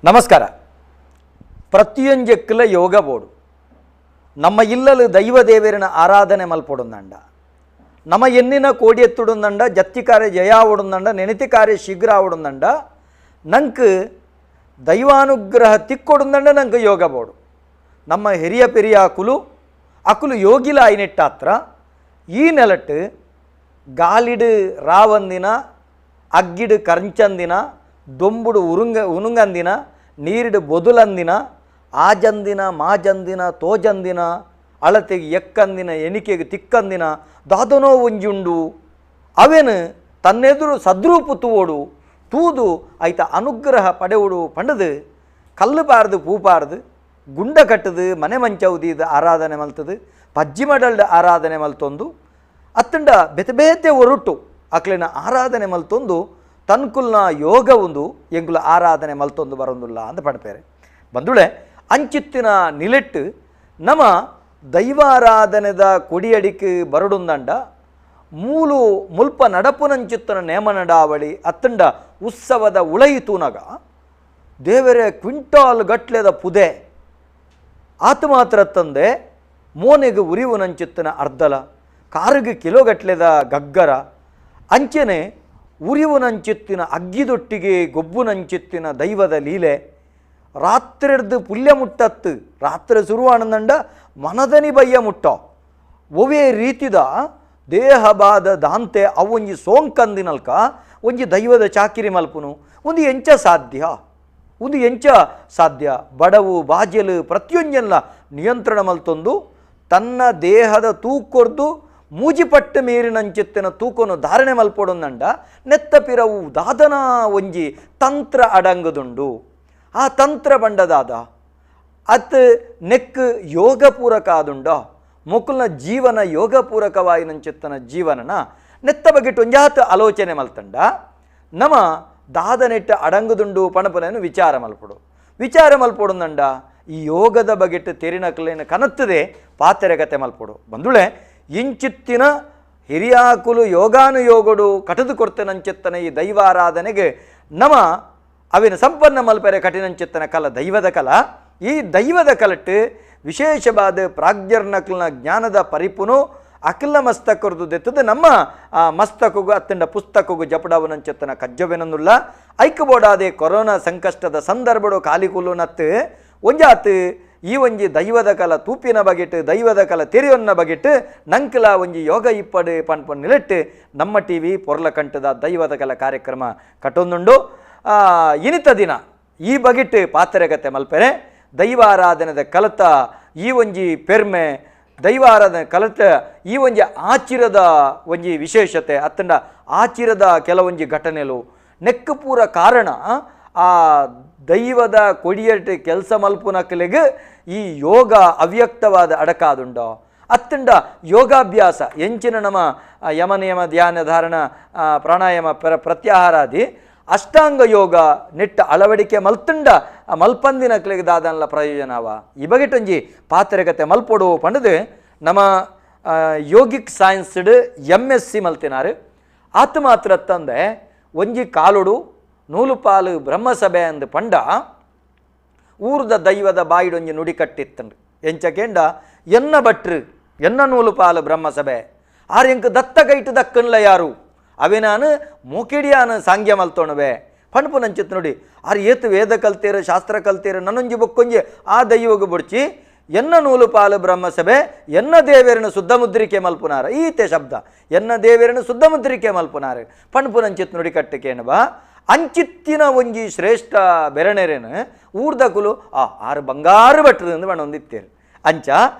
ನಮಸ್ಕಾರ. ಪ್ರತಿಯೊಂಜಕ್ಕಲ ಯೋಗ ಬೋಡು ನಮ್ಮ ಇಲ್ಲಲು ದೈವದೇವರಿನ ಆರಾಧನೆ ಮಲ್ಪೊಡುಂದಂಡ, ನಮ್ಮ ಎನ್ನಿನ ಕೋಡಿಯೆತ್ತುಡುಂದಂಡ, ಜತ್ತಿ ಕಾರ್ಯ ಜಯ ಆವಡುಂದಂಡ, ನೆನೆತಿ ಕಾರ್ಯ ಶೀಘ್ರ ಆವಡುಂದಂಡ, ನಂಕ್ ದೈವಾನುಗ್ರಹ ತಿಕ್ಕೊಡುಂದಂಡ ನಂಗೆ ಯೋಗ ಬೋಡು. ನಮ್ಮ ಹಿರಿಯ ಪೆರಿಯ ಅಕುಲು ಅಕುಲು ಯೋಗಿಲ ಐನೆಟ್ಟಾತ್ರ ಈ ನೆಲಟ್ಟು ಗಾಲಿಡು ರಾವಂದಿನ, ಅಗ್ಗಿಡು ಕರಂಚಂದಿನ, ದೊಂಬುಡು ಉರುಂಗ ಉನುಂಗಂದಿನ, ನೀರಿಡು ಬೊದುಲಂದಿನ, ಆಜಂದಿನ ಮಾಜಂದಿನ ತೋಜಂದಿನ, ಅಳತೆಗೆ ಎಕ್ಕಂದಿನ, ಎಣಿಕೆಗೆ ತಿಕ್ಕಂದಿನ ದಾದನೋ ಒಂಜುಂಡು ಅವೇನು ತನ್ನೆದುರು ಸದ್ರೂಪು ತೂವೋಡು ತೂದು ಐತ ಅನುಗ್ರಹ ಪಡೆವುಡು ಪಂಡದು ಕಲ್ಲು ಪಾರ್ದು ಪೂಪಾರ್ದು ಗುಂಡ ಕಟ್ಟದು ಮನೆ ಮಂಚೌದಿದು ಆರಾಧನೆ ಮಲ್ತದು, ಪಜ್ಜಿ ಮಡಲ್ಡ್ ಆರಾಧನೆ ಮಲ್ತೊಂದು ಅತ್ತಂಡ ಬೆತೆ ಬೇತೆ ಒರುಟು ಅಕ್ಲಿನ ಆರಾಧನೆ ಮಲ್ತೊಂದು ತನ್ಕುಲ್ನ ಯೋಗ ಒಂದು ಎಂಗುಲ ಆರಾಧನೆ ಮಲ್ತೊಂದು ಬರೋದಿಲ್ಲ ಅಂತ ಪಡ್ಪೇರೆ. ಬಂದುಳೆ ಅಂಚಿತ್ತಿನ ನಿಲೆಟ್ಟು ನಮ್ಮ ದೈವಾರಾಧನೆದ ಕೊಡಿಯಡಿക്ക് ಬರಡುಂದಂಡ ಮೂಲು ಮುಲ್ಪ ನಡಪುನಂಚಿತ್ತನ ನೇಮ ನಡಾವಳಿ ಅತ್ತಂಡ ಉತ್ಸವದ ಉಳಯಿತೂನಗ ದೇವರೇ ಕ್ವಿಂಟಾಲ್ ಗಟ್ಲೆದ ಪುದೆ ಆತ ಮಾತ್ರ ತಂದೆ ಮೋನೆಗೆ ಉರಿವುನಂಚಿತ್ತನ ಅರ್ಧಲ ಕಾರಿಗೆ ಕಿಲೋಗಟ್ಲೆದ ಗಗ್ಗರ ಅಂಚನೆ ಉರಿವುನಂಚಿತ್ತಿನ ಅಗ್ಗಿದೊಟ್ಟಿಗೆ ಗೊಬ್ಬುನಂಚಿತ್ತಿನ ದೈವದ ಲೀಲೆ ರಾತ್ರಿರ್ದು ಪುಲ್ಯ ಮುಟ್ಟತ್ತು ರಾತ್ರಿ ಶುರುವಾನಂದಂಡ ಮನದನಿ ಬಯ್ಯ ಮುಟ್ಟ ಒವೇ ರೀತಿದ ದೇಹಬಾದ ದಾಂತೆ ಅವೊಂಜಿ ಸೋಂಕಂದಿನಲ್ಕ ಒಂಜಿ ದೈವದ ಚಾಕಿರಿ ಮಲ್ಪುನು ಒಂದು ಎಂಚ ಸಾಧ್ಯ, ಒಂದು ಎಂಚ ಸಾಧ್ಯ. ಬಡವು ಬಾಜಲು ಪ್ರತಿಯೊಂಜೆಲ್ಲ ನಿಯಂತ್ರಣ ಮಲ್ತೊಂದು ತನ್ನ ದೇಹದ ತೂಕೊರ್ದು ಮೂಜಿಪಟ್ಟು ಮೀರಿನಂಚಿತ್ತಿನ ತೂಕೊನು ಧಾರಣೆ ಮಲ್ಪೊಡೊಂದಂಡ ನೆತ್ತ ಪಿರವು ದಾದನ ಒಂಜಿ ತಂತ್ರ ಅಡಂಗದುಂಡು. ಆ ತಂತ್ರ ಬಂಡದಾದ ಅತ್ ನೆಕ್ ಯೋಗ ಪೂರಕ ಆದುಂಡ ಮೊಕುಲ್ನ ಜೀವನ ಯೋಗ ಪೂರಕವಾಯಿನಂಚಿತ್ತನ ಜೀವನನ ನೆತ್ತ ಬಗ್ಗೆ ಒಂಜಾತ ಆಲೋಚನೆ ಮಲ್ತಂಡ ನಮ ದಾದನೆಟ್ಟ ಅಡಂಗುದುಂಡು ಪಣಪನೇನು ವಿಚಾರ ಮಲ್ಪಡು. ವಿಚಾರ ಮಲ್ಪೊಡುಂದಂಡ ಈ ಯೋಗದ ಬಗೆಟ್ಟು ತೆರಿನಕಲೇನು ಕನತ್ತದೆ ಪಾತೆರಗತೆ ಮಲ್ಪಡು. ಬಂದುಳೆ ಇಂಚಿತ್ತಿನ ಹಿರಿಯಾಕುಲು ಯೋಗಾನುಯೋಗಡು ಕಟದು ಕೊಡ್ತೇನಂಚಿತ್ತನ ಈ ದೈವಾರಾಧನೆಗೆ ನಮ ಅವಿನ ಸಂಪನ್ನ ಮಲ್ಪೆರೆ ಕಠಿಣಂಚಿತ್ತನ ಕಲ ದೈವದ ಕಲ. ಈ ದೈವದ ಕಲಟ್ಟು ವಿಶೇಷವಾದ ಪ್ರಾಜ್ಞರ್ನಕ್ಲನ ಜ್ಞಾನದ ಪರಿಪುನು ಅಖಿಲ ಮಸ್ತಕರದು ದೆತ್ತದು ನಮ್ಮ ಮಸ್ತಕಗೂ ಅತ್ತಂಡ ಪುಸ್ತಕಗೂ ಜಪಡವನಂಚಿತ್ತನ ಕಜ್ಜವೆನನ್ನುಲ್ಲ ಐಕಬೋಡಾದೆ ಕೊರೋನಾ ಸಂಕಷ್ಟದ ಸಂದರ್ಭಡು ಕಾಲಿಕುಲು ನತ್ತು ಒಂಜಾತು ಈ ಒಂಜಿ ದೈವದ ಕಲ ತೂಪಿನ ಬಗೆಟ್ಟು ದೈವದ ಕಲ ತೆರೆಯೊನ್ನ ಬಗೆಟ್ಟು ನಂಕಲ ಒಂಜಿ ಯೋಗ ಇಪ್ಪಡು ಪನ್ಪನ್ ನಿಲೆಟ್ಟು ನಮ್ಮ ಟಿ ವಿ ಪೊರ್ಲಕಂಠದ ದೈವದ ಕಲ ಕಾರ್ಯಕ್ರಮ ಕಟ್ಟೊಂದುಂಡು. ಇನಿತ ದಿನ ಈ ಬಗೆಟ್ಟು ಪಾತ್ರೆಗತೆ ಮಲ್ಪೆರೆ ದೈವಾರಾಧನೆದ ಕಲತ ಈ ಒಂಜಿ ಪೆರ್ಮೆ, ದೈವಾರಾಧನೆ ಕಲತ ಈ ಒಂಜಿ ಆಚಿರದ ಒಂಜಿ ವಿಶೇಷತೆ ಅತ್ತಂಡ ಆಚಿರದ ಕೆಲವೊಂಜಿ ಘಟನೆಲು ನೆಕ್ಕು ಪೂರ ಕಾರಣ ಆ ದೈವದ ಕೊಡಿಯಟ್ಟು ಕೆಲಸ ಮಲ್ಪುನಕಲಿಗೆ ಈ ಯೋಗ ಅವ್ಯಕ್ತವಾದ ಅಡಕಾದುಂಡೋ ಅತ್ತಂಡ ಯೋಗಾಭ್ಯಾಸ ಎಂಚಿನ ನಮ್ಮ ಯಮ ನಿಯಮ ಧ್ಯಾನ ಧಾರಣ ಪ್ರಾಣಾಯಾಮ ಪ್ರತ್ಯಾಹಾರಾದಿ ಅಷ್ಟಾಂಗ ಯೋಗ ನೆಟ್ಟ ಅಳವಡಿಕೆ ಮಲ್ತುಂಡ ಮಲ್ಪಂದಿನಕ್ಲಿಗೆ ದಾದನ್ಲ ಪ್ರಯೋಜನವ ಈ ಬಗೆಟೊಂಜಿ ಪಾತ್ರೆಗತೆ ಮಲ್ಪೊಡು ಪಂಡದು ನಮ್ಮ yogic science MSc ಮಲ್ತಿನಾರು. ಆತ ಮಾತ್ರ ತಂದೆ ಒಂಜಿ ಕಾಲುಡು ನೂಲುಪಾಲು ಬ್ರಹ್ಮಸಭೆ ಅಂದು ಪಂಡ ಊರ್ದ ದೈವದ ಬಾಯಿಡೊಂಜಿ ನುಡಿ ಕಟ್ಟಿತ್ತಂಡು ಎಂಚಕೇಂಡ ಎನ್ನ ಭಟ್ರು ಎನ್ನ ನೂಲುಪಾಲು ಬ್ರಹ್ಮಸಭೆ ಆರ್ ಎಂಕ್ ದತ್ತ ಕೈಟು ದಕ್ಕನ್ಲ ಯಾರು ಅವೇ ನಾನು ಮೋಕಿಡಿಯಾನ ಸಾಂಗ್ಯ ಮಲ್ತೋಣವೆ ಪಣಪು ನಂಚಿತ್ ನೋಡಿ ಆರ್ ಏತು ವೇದ ಕಲ್ತೀರು ಶಾಸ್ತ್ರ ಕಲ್ತೀರು ನನ್ನೊಂಜಿ ಬೊಕ್ಕೊಂಜಿ ಆ ದೈವಗು ಬುಡ್ಚಿ ಎನ್ನ ನೂಲುಪಾಲು ಬ್ರಹ್ಮಸಭೆ ಎನ್ನ ದೇವೇರನ ಶುದ್ಧ ಮುದ್ರಿಕೆ ಮಲ್ಪುನಾರ ಈತೆ ಶಬ್ದ ಎನ್ನ ದೇವೇರನ ಶುದ್ಧ ಮುದ್ರಿಕೆ ಮಲ್ಪುನಾರ ಪಣಪು ನಂಚಿತ್ ನುಡಿ ಕಟ್ಟಕೇಣಬ ಅಂಚಿತ್ತಿನ ಒಂಜಿ ಶ್ರೇಷ್ಠ ಬೆರಣೆರೇನು ಊರ್ದಕುಲು ಆ ಆರು ಬಂಗಾರು ಭಟ್ರು ಎಂದು ಬಣ್ಣೊಂದಿತ್ತೇರು. ಅಂಚ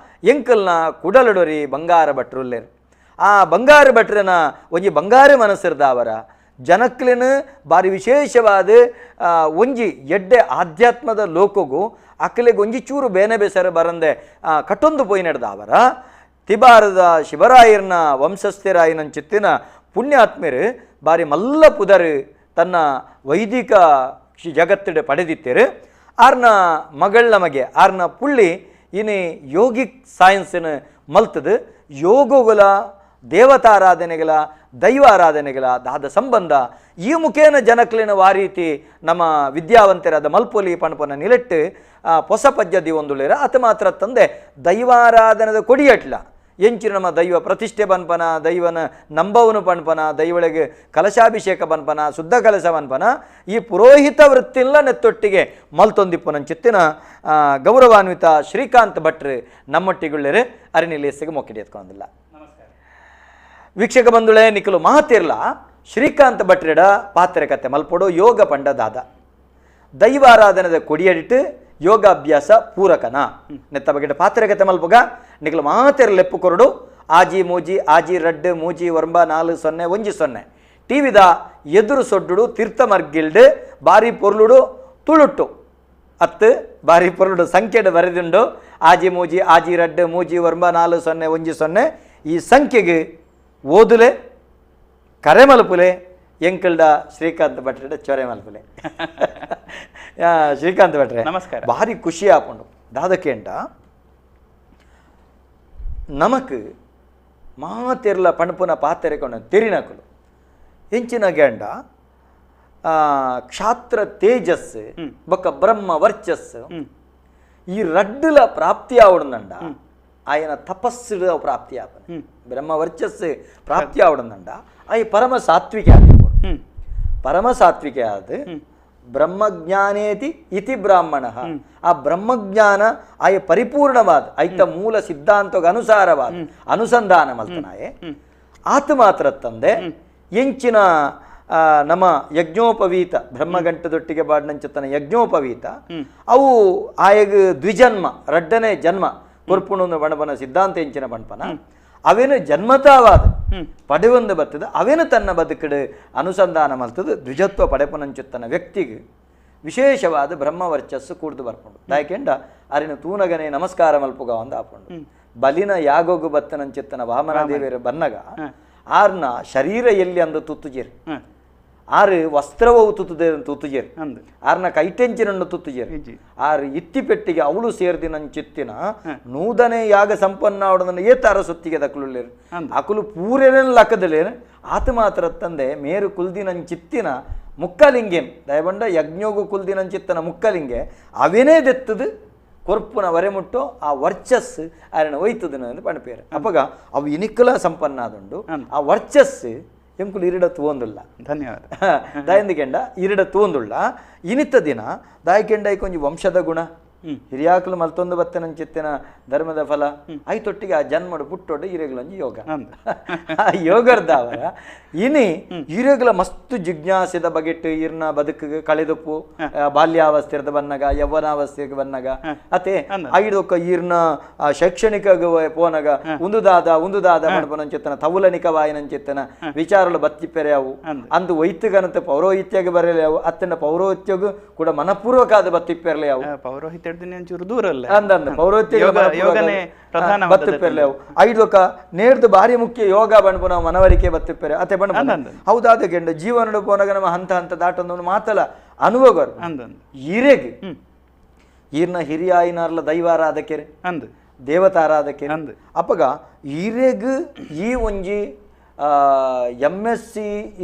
ಎಂಕಲ್ನ ಕುಡಲಡೊರಿ ಬಂಗಾರ ಭಟ್ರುಲ್ಲೇರು. ಆ ಬಂಗಾರು ಭಟ್ರನ ಒಂಜಿ ಬಂಗಾರು ಮನಸ್ಸಿರ್ದಾವರ ಜನಕ್ಲಿನ ಬಾರಿ ವಿಶೇಷವಾದ ಒಂಜಿ ಎಡ್ಡೆ ಆಧ್ಯಾತ್ಮದ ಲೋಕಗೂ ಅಕ್ಕಲಿಗೆ ಒಂಜಿ ಚೂರು ಬೇನೆ ಬೇಸರ ಬರಂದೆ ಕಟ್ಟೊಂದು ಪೋಯಿ ನಡೆದಾವರ ತಿಬಾರದ ಶಿವರಾಯರ್ನ ವಂಶಸ್ಥಿರಾಯಿನಂಚಿತ್ತಿನ ಪುಣ್ಯಾತ್ಮೆರು ಬಾರಿ ಮಲ್ಲ ಪುದರು ತನ್ನ ವೈದಿಕ ಜಗತ್ತಿಡ ಪಡೆದಿತ್ತೇರು. ಆರ್ನ ಮಗಳ ಮಗೆ ಆರ್ನ ಪುಳ್ಳಿ ಇನಿ ಯೋಗಿಕ್ ಸೈನ್ಸ್ನ ಮಲ್ತದು ಯೋಗಗಳ ದೇವತಾರಾಧನೆಗಳ ದೈವ ಆರಾಧನೆಗಳ ದಾದ ಸಂಬಂಧ ಈ ಮುಖೇನ ಜನಕ್ಲಿನ ವಾರೀತಿ ನಮ್ಮ ವಿದ್ಯಾವಂತರಾದ ಮಲ್ಪೊಲಿ ಪಣಪನ ನಿಲೆಟ್ಟು ಹೊಸ ಪದ್ಯ ದಿವೊಂದುಳ್ಳೇರ ಅತ ಮಾತ್ರ ತಂದೆ ದೈವಾರಾಧನದ ಕೊಡಿಯಟ್ಲ ಎಂಚಿನ ನಮ್ಮ ದೈವ ಪ್ರತಿಷ್ಠೆ ಬನ್ಪನ ದೈವನ ನಂಬವನು ಪಣ್ಪನ ದೈವಳಿಗೆ ಕಲಶಾಭಿಷೇಕ ಬನ್ಪನ ಶುದ್ಧ ಕಲಶ ಬನ್ಪನ ಈ ಪುರೋಹಿತ ವೃತ್ತಿಲ್ಲ ನೆತ್ತೊಟ್ಟಿಗೆ ಮಲ್ತೊಂದಿಪ್ಪುನಂಚಿತ್ತಿನ ಗೌರವಾನ್ವಿತ ಶ್ರೀಕಾಂತ್ ಭಟ್ರು ನಮ್ಮೊಟ್ಟಿಗುಳ್ಳೇರೆ ಅರಿನಿಲೇಸಿಗೆ ಮೊಕ್ಕಿಡಿ ಎತ್ಕೊಂಡಿಲ್ಲ. ವೀಕ್ಷಕ ಬಂಧುಳೆ ನಿಖಲು ಮಾತಿರ್ಲ ಶ್ರೀಕಾಂತ್ ಭಟ್ರೆಡ ಪಾತ್ರೆ ಕತೆ ಮಲ್ಪೊಡು ಯೋಗ ಪಂಡ ದಾದ ದೈವಾರಾಧನದ ಕೊಡಿಯಡಿಟ್ಟು ಯೋಗಾಭ್ಯಾಸ ಪೂರಕನ ನೆತ್ತ ಬಗ್ಗೆ ಪಾತ್ರೆ ಕತೆ ಮಲ್ಪುಗ ನಿಖಲು ಮಾತಿರ್ ಲೆಪ್ಪು ಕೊರಡು ಆಜಿ ಮೂಜಿ ಆಜಿ ರಡ್ಡು ಮೂಜಿ ಒರಂಬ 4 0 1 0 ಟಿವಿದ ಎದುರು ಸೊಡ್ಡುಡು ತೀರ್ಥ ಮರ್ಗಿಲ್ಡು ಬಾರಿ ಪೊರ್ಲುಡು ತುಳುಟ್ಟು ಅತ್ತು ಬಾರಿ ಪೊರ್ಲುಡು ಸಂಖ್ಯೆಡು ಬರೆದುಂಡು ಆಜಿ ಮೂಜಿ ಆಜಿ ರಡ್ಡು ಮೂಜಿ ಒರಂಬ 4 0 1 0 ಈ ಸಂಖ್ಯೆಗೆ ಓದುಲೆ ಕರೆ ಮಲ್ಪುಲೆ ಎಂಕಲ್ಡ ಶ್ರೀಕಾಂತ್ ಭಟ್ರೆಡ ಚೊರೆ ಮಲ್ಪುಲೆ. ಶ್ರೀಕಾಂತ್ ಭಟ್ರೆ ನಮಸ್ಕಾರ. ಭಾರಿ ಖುಷಿ ಆಪುಂಡು ದಾದಕೇಂಡ ನಮಕ್ ಮಾತೆರ್ಲ ಪಣಪುನ ಪಾತೆರೆಕೊಂಡು ತೆರಿನಕುಲು ಎಂಚಿನ ಗೇಂಡ ಕ್ಷಾತ್ರ ತೇಜಸ್ ಬೊಕ್ಕ ಬ್ರಹ್ಮ ವರ್ಚಸ್ ಈ ರಡ್ಡುಲ ಪ್ರಾಪ್ತಿ ಆವಡುಂದಂಡ ಆಯನ ತಪಸ್ಸು ಪ್ರಾಪ್ತಿ ಆಪನೆ ಬ್ರಹ್ಮ ವರ್ಚಸ್ಸು ಪ್ರಾಪ್ತಿ ಆವಡುಂದಂಡ ಆಯ ಪರಮ ಸಾತ್ವಿಕ ಆದಿಪ್ಪುಡು ಪರಮ ಸಾತ್ವಿಕ ಆದ ಬ್ರಹ್ಮಜ್ಞಾನೇತಿ ಇತಿ ಬ್ರಾಹ್ಮಣ ಆ ಬ್ರಹ್ಮಜ್ಞಾನ ಆಯ ಪರಿಪೂರ್ಣವಾದ ಐತ ಮೂಲ ಸಿದ್ಧಾಂತಕ್ಕೆ ಅನುಸಾರವಾದ ಅನುಸಂಧಾನ ಮಲ್ತನಾಯೆ ಆತ ಮಾತ್ರ ತಂದೆ ಎಂಚಿನ ನಮ್ಮ ಯಜ್ಞೋಪವೀತ ಬ್ರಹ್ಮಗಂಟದೊಟ್ಟಿಗೆ ಬಾಡ್ನಂಚತನ ಯಜ್ಞೋಪವೀತ ಅವು ಆಯಗ ದ್ವಿಜನ್ಮ ರಡ್ಡನೇ ಜನ್ಮ ಕೊರ್ಪುಣು ಬಣಪನ ಸಿದ್ಧಾಂತ ಎಂಚಿನ ಬಣಪನ ಅವೇನು ಜನ್ಮತಾವಾದ ಪಡೆಯೊಂದು ಬರ್ತದೆ ಅವೇನು ತನ್ನ ಬದುಕಡು ಅನುಸಂಧಾನ ಮಲ್ತದೆ ದ್ವಿಜತ್ವ ಪಡೆಪುನಂಚುತ್ತನ ವ್ಯಕ್ತಿಗೆ ವಿಶೇಷವಾದ ಬ್ರಹ್ಮವರ್ಚಸ್ಸು ಕೂಡ್ದು ಬರ್ಪುಂಡು ದಾಯಕೆಂಡ ಅರಿನ ತೂನಗನೆ ನಮಸ್ಕಾರ ಮಲ್ಪುಗ ಒಂದು ಆಪುಂಡು ಬಲಿನ ಯಾಗೋಗು ಬತ್ತನಂಚಿತ್ತನ ವಾಮನ ದೇವಿಯರ ಬನ್ನಗ ಆರ್ನ ಶರೀರ ಎಲ್ಲಿ ಅಂದು ತುತ್ತುಜೇರು ಆರು ವಸ್ತ್ರವು ತುತ್ತುದೆ ತುತ್ತುಜೇರು ಆರ್ನ ಕೈಟೆಂಚಿನನ್ನು ತುತ್ತುಜೇರು ಆರು ಇತ್ತಿ ಪೆಟ್ಟಿಗೆ ಅವಳು ಸೇರ್ದಿನಂಚಿತ್ತಿನ ನೂದನೆ ಯಾಗ ಸಂಪನ್ನ ಅವಡದನ್ನು ಏತಾರ ಸುತ್ತಿಗೆ ದಕ್ಕಲುಳ್ಳೇರು ಅಕುಲು ಪೂರೇನ ಲಕ್ಕದಲೇನು ಆತ ಮಾತ್ರ ತಂದೆ ಮೇರು ಕುಲ್ದಿನಂಚಿತ್ತಿನ ಮುಕ್ಕಲಿಂಗೇನ್ ದಯಬಂಡ ಯಜ್ಞೋಗು ಕುಲ್ದಿನಂಚಿತ್ತನ ಮುಕ್ಕಲಿಂಗೆ ಅವೇನೇ ದೆತ್ತದು ಕೊರ್ಪುನ ವರೆಮುಟ್ಟು ಆ ವರ್ಚಸ್ ಆರನ ಒಯ್ತದನ ಅಂತ ಪಣಪೇರು ಅಪ್ಪಗ ಅವು ಇನಿಕ್ಕಲ ಸಂಪನ್ನ ಆದುಂಡು ಆ ವರ್ಚಸ್ ಎಂಕುಲು ಇರಿಡ ತೂವೊಂದುಲ್ಲ. ಧನ್ಯವಾದ. ದಾಯಂದಿಕೆಂಡ ಇರಿಡ ತೂವೊಂದುಳ್ಳ ಇನಿತ ದಿನ ದಾಯಕೆಂಡ ಕೊಂಚ ವಂಶದ ಗುಣ ಹಿರಿಯಾಕಲು ಮಲ್ತೊಂದು ಬತ್ತನಂಚಿತ್ತಿನ ಧರ್ಮದ ಫಲ ಐತೊಟ್ಟಿಗೆ ಆ ಜನ್ಮಡು ಪುಟ್ಟೊಡು ಹಿರಿಯಗಳೊಂಜಿ ಯೋಗ ಆ ಯೋಗರ್ದಾವರ ಇನಿ ಹಿರಿಯಗಳ ಮಸ್ತು ಜಿಜ್ಞಾಸೆದ ಬಗೆಟ್ಟು ಇರ್ನ ಬದುಕು ಕಳೆದಪ್ಪು ಬಾಲ್ಯಾವಸ್ಥೆರದ ಬನ್ನಗ ಯೌವನಾವಸ್ಥೆಗೆ ಬನ್ನಗ ಅತೆ ಐದೊಕ್ಕ ಈರ್ನ ಶೈಕ್ಷಣಿಕ ಪೋನಗ ಉಂದುದಾದ ಉಂದುದಾದ ಮಣಪನಂಚಿತ್ತನ ತವುಲನಿಕ ವಾಯನಂಚಿತ್ತನ ವಿಚಾರಲು ಬತ್ತಿಪ್ಪೆರೆಯಾವು ಅಂದು ವೈತ್ಯಗನಂತ ಪೌರೋಹಿತ್ಯಗೆ ಬರಲೆಯಾವು ಅತ್ತನ ಪೌರೋಹಿತ್ಯಗೂ ಕೂಡ ಮನಪೂರ್ವಕ ಆದ ಬತ್ತಿಪ್ಪೆರಲೆಯಾವು ಪೌರೋಹಿತ್ಯ ಒಂಚೂರು ದೂರ ಅಲ್ಲ ಅಂದಂದ ಪೌರೋಹಿತ್ಯ ಬತ್ತಿಪ್ಪೆರಲೆಯಾವು ಐದೊಕ್ಕ ನೇರ್ದು ಭಾರಿ ಮುಖ್ಯ ಯೋಗ ಬಣ್ಪು ನಾವು ಮನವರಿಕೆ ಬತ್ತಿಪ್ಪೆರೆ ಅತೆ ಬಣ್ಣ ಹೌದಾದ ಗೆಂಡ ಜೀವನಡು ಪೋನಗ ನಮ್ಮ ಹಂತ ಹಂತ ದಾಟೊಂದು ಮಾತಲ್ಲ ಅನುಭವ ಹಿರೇಗ್ ಈರ್ನ ಹಿರಿಯಾಯಿನಾರ್ಲ ದೈವಾರಾಧಕೆರೆ ಅಂದು ದೇವತಾರಾಧಕೆ ಅಂದು ಅಪ್ಪಗ ಹಿರೇಗ್ ಈ ಒಂಜಿ MSc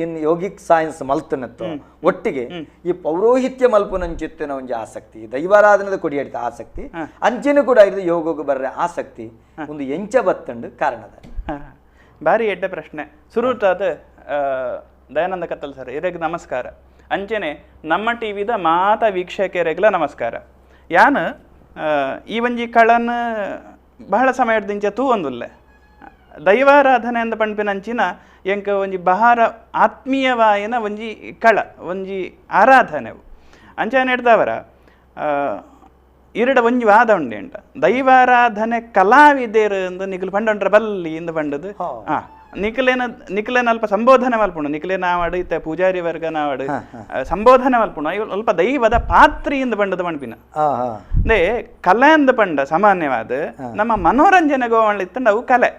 in yogic science ಮಲ್ತನತ್ತು ಒಟ್ಟಿಗೆ ಈ ಪೌರೋಹಿತ್ಯ ಮಲ್ಪುನಂಚಿತ್ತಿನ ಒಂಜಿ ಆಸಕ್ತಿ ದೈವಾರಾಧನದ ಕೊಡಿಯಡಿತ ಆಸಕ್ತಿ ಅಂಚಿನ ಕೂಡ ಇದು ಯೋಗಕ್ಕೆ ಬರ್ರೆ ಆಸಕ್ತಿ ಒಂದು ಎಂಚ ಬತ್ತಂಡು ಕಾರಣದ. ಭಾರಿ ಎಡ್ಡೆ ಪ್ರಶ್ನೆ ಸುರುತಾದ ದಯಾನಂದ ಕತ್ತಲ್ ಸರ್ ಇರೆಗ್ ನಮಸ್ಕಾರ. ಅಂಚನೆ ನಮ್ಮ ಟಿ ವಿದ ಮಾತಾ ವೀಕ್ಷಕರಿಗೆಲ್ಲ ನಮಸ್ಕಾರ. ಯಾನ್ ಈ ಒಂಜಿ ಕಳನ್ ಬಹಳ ಸಮಯದಿಂಚ ತೂ ಒಂದುಲ್ಲೆ ದೈವಾರಾಧನೆ ಅಂದ ಪಣ್ಪಿನಂಚಿನ ಎಂಕ ಒಂಜಿ ಬಹಾರ ಆತ್ಮೀಯವಾಯನ ಒಂಜಿ ಕಳ ಒಂಜಿ ಆರಾಧನೆ ಅಂಚನೆ ಹಿಡ್ದವರ ಇರಡ ಒಂಜಿ ವಾದ ಉಂಡೇಂಟ ದೈವಾರಾಧನೆ ಕಲಾವಿದೇರು ಅಂದು ನಿಕಲು ಪಂಡೊಂಡ್ರ ಬಲ್ಲಿ ಇಂದು ಪಂಡದು ಹಾಂ ನಿಖಲೇನ ನಿಖಲೇನ ಅಲ್ಪ ಸಂಬೋಧನೆ ಮಲ್ಪುಂಡು ನಿಖಲೆ ನಾವಾಡು ಇತ್ತ ಪೂಜಾರಿ ವರ್ಗ ನಾವಾಡು ಸಂಬೋಧನೆ ಮಲ್ಪುಂಡು ಅಲ್ಪ ದೈವದ ಪಾತ್ರಿ ಇಂದು ಪಂಡದ ಪಣ್ಪಿನ ಅಂದ್ರೆ ಕಲೆ ಅಂದ ಪಂಡ ಸಾಮಾನ್ಯವಾದ ನಮ್ಮ ಮನೋರಂಜನೆ ಗೋವಣ್ಣ ಇತ್ತಂಡ ಅವು ಕಲೆ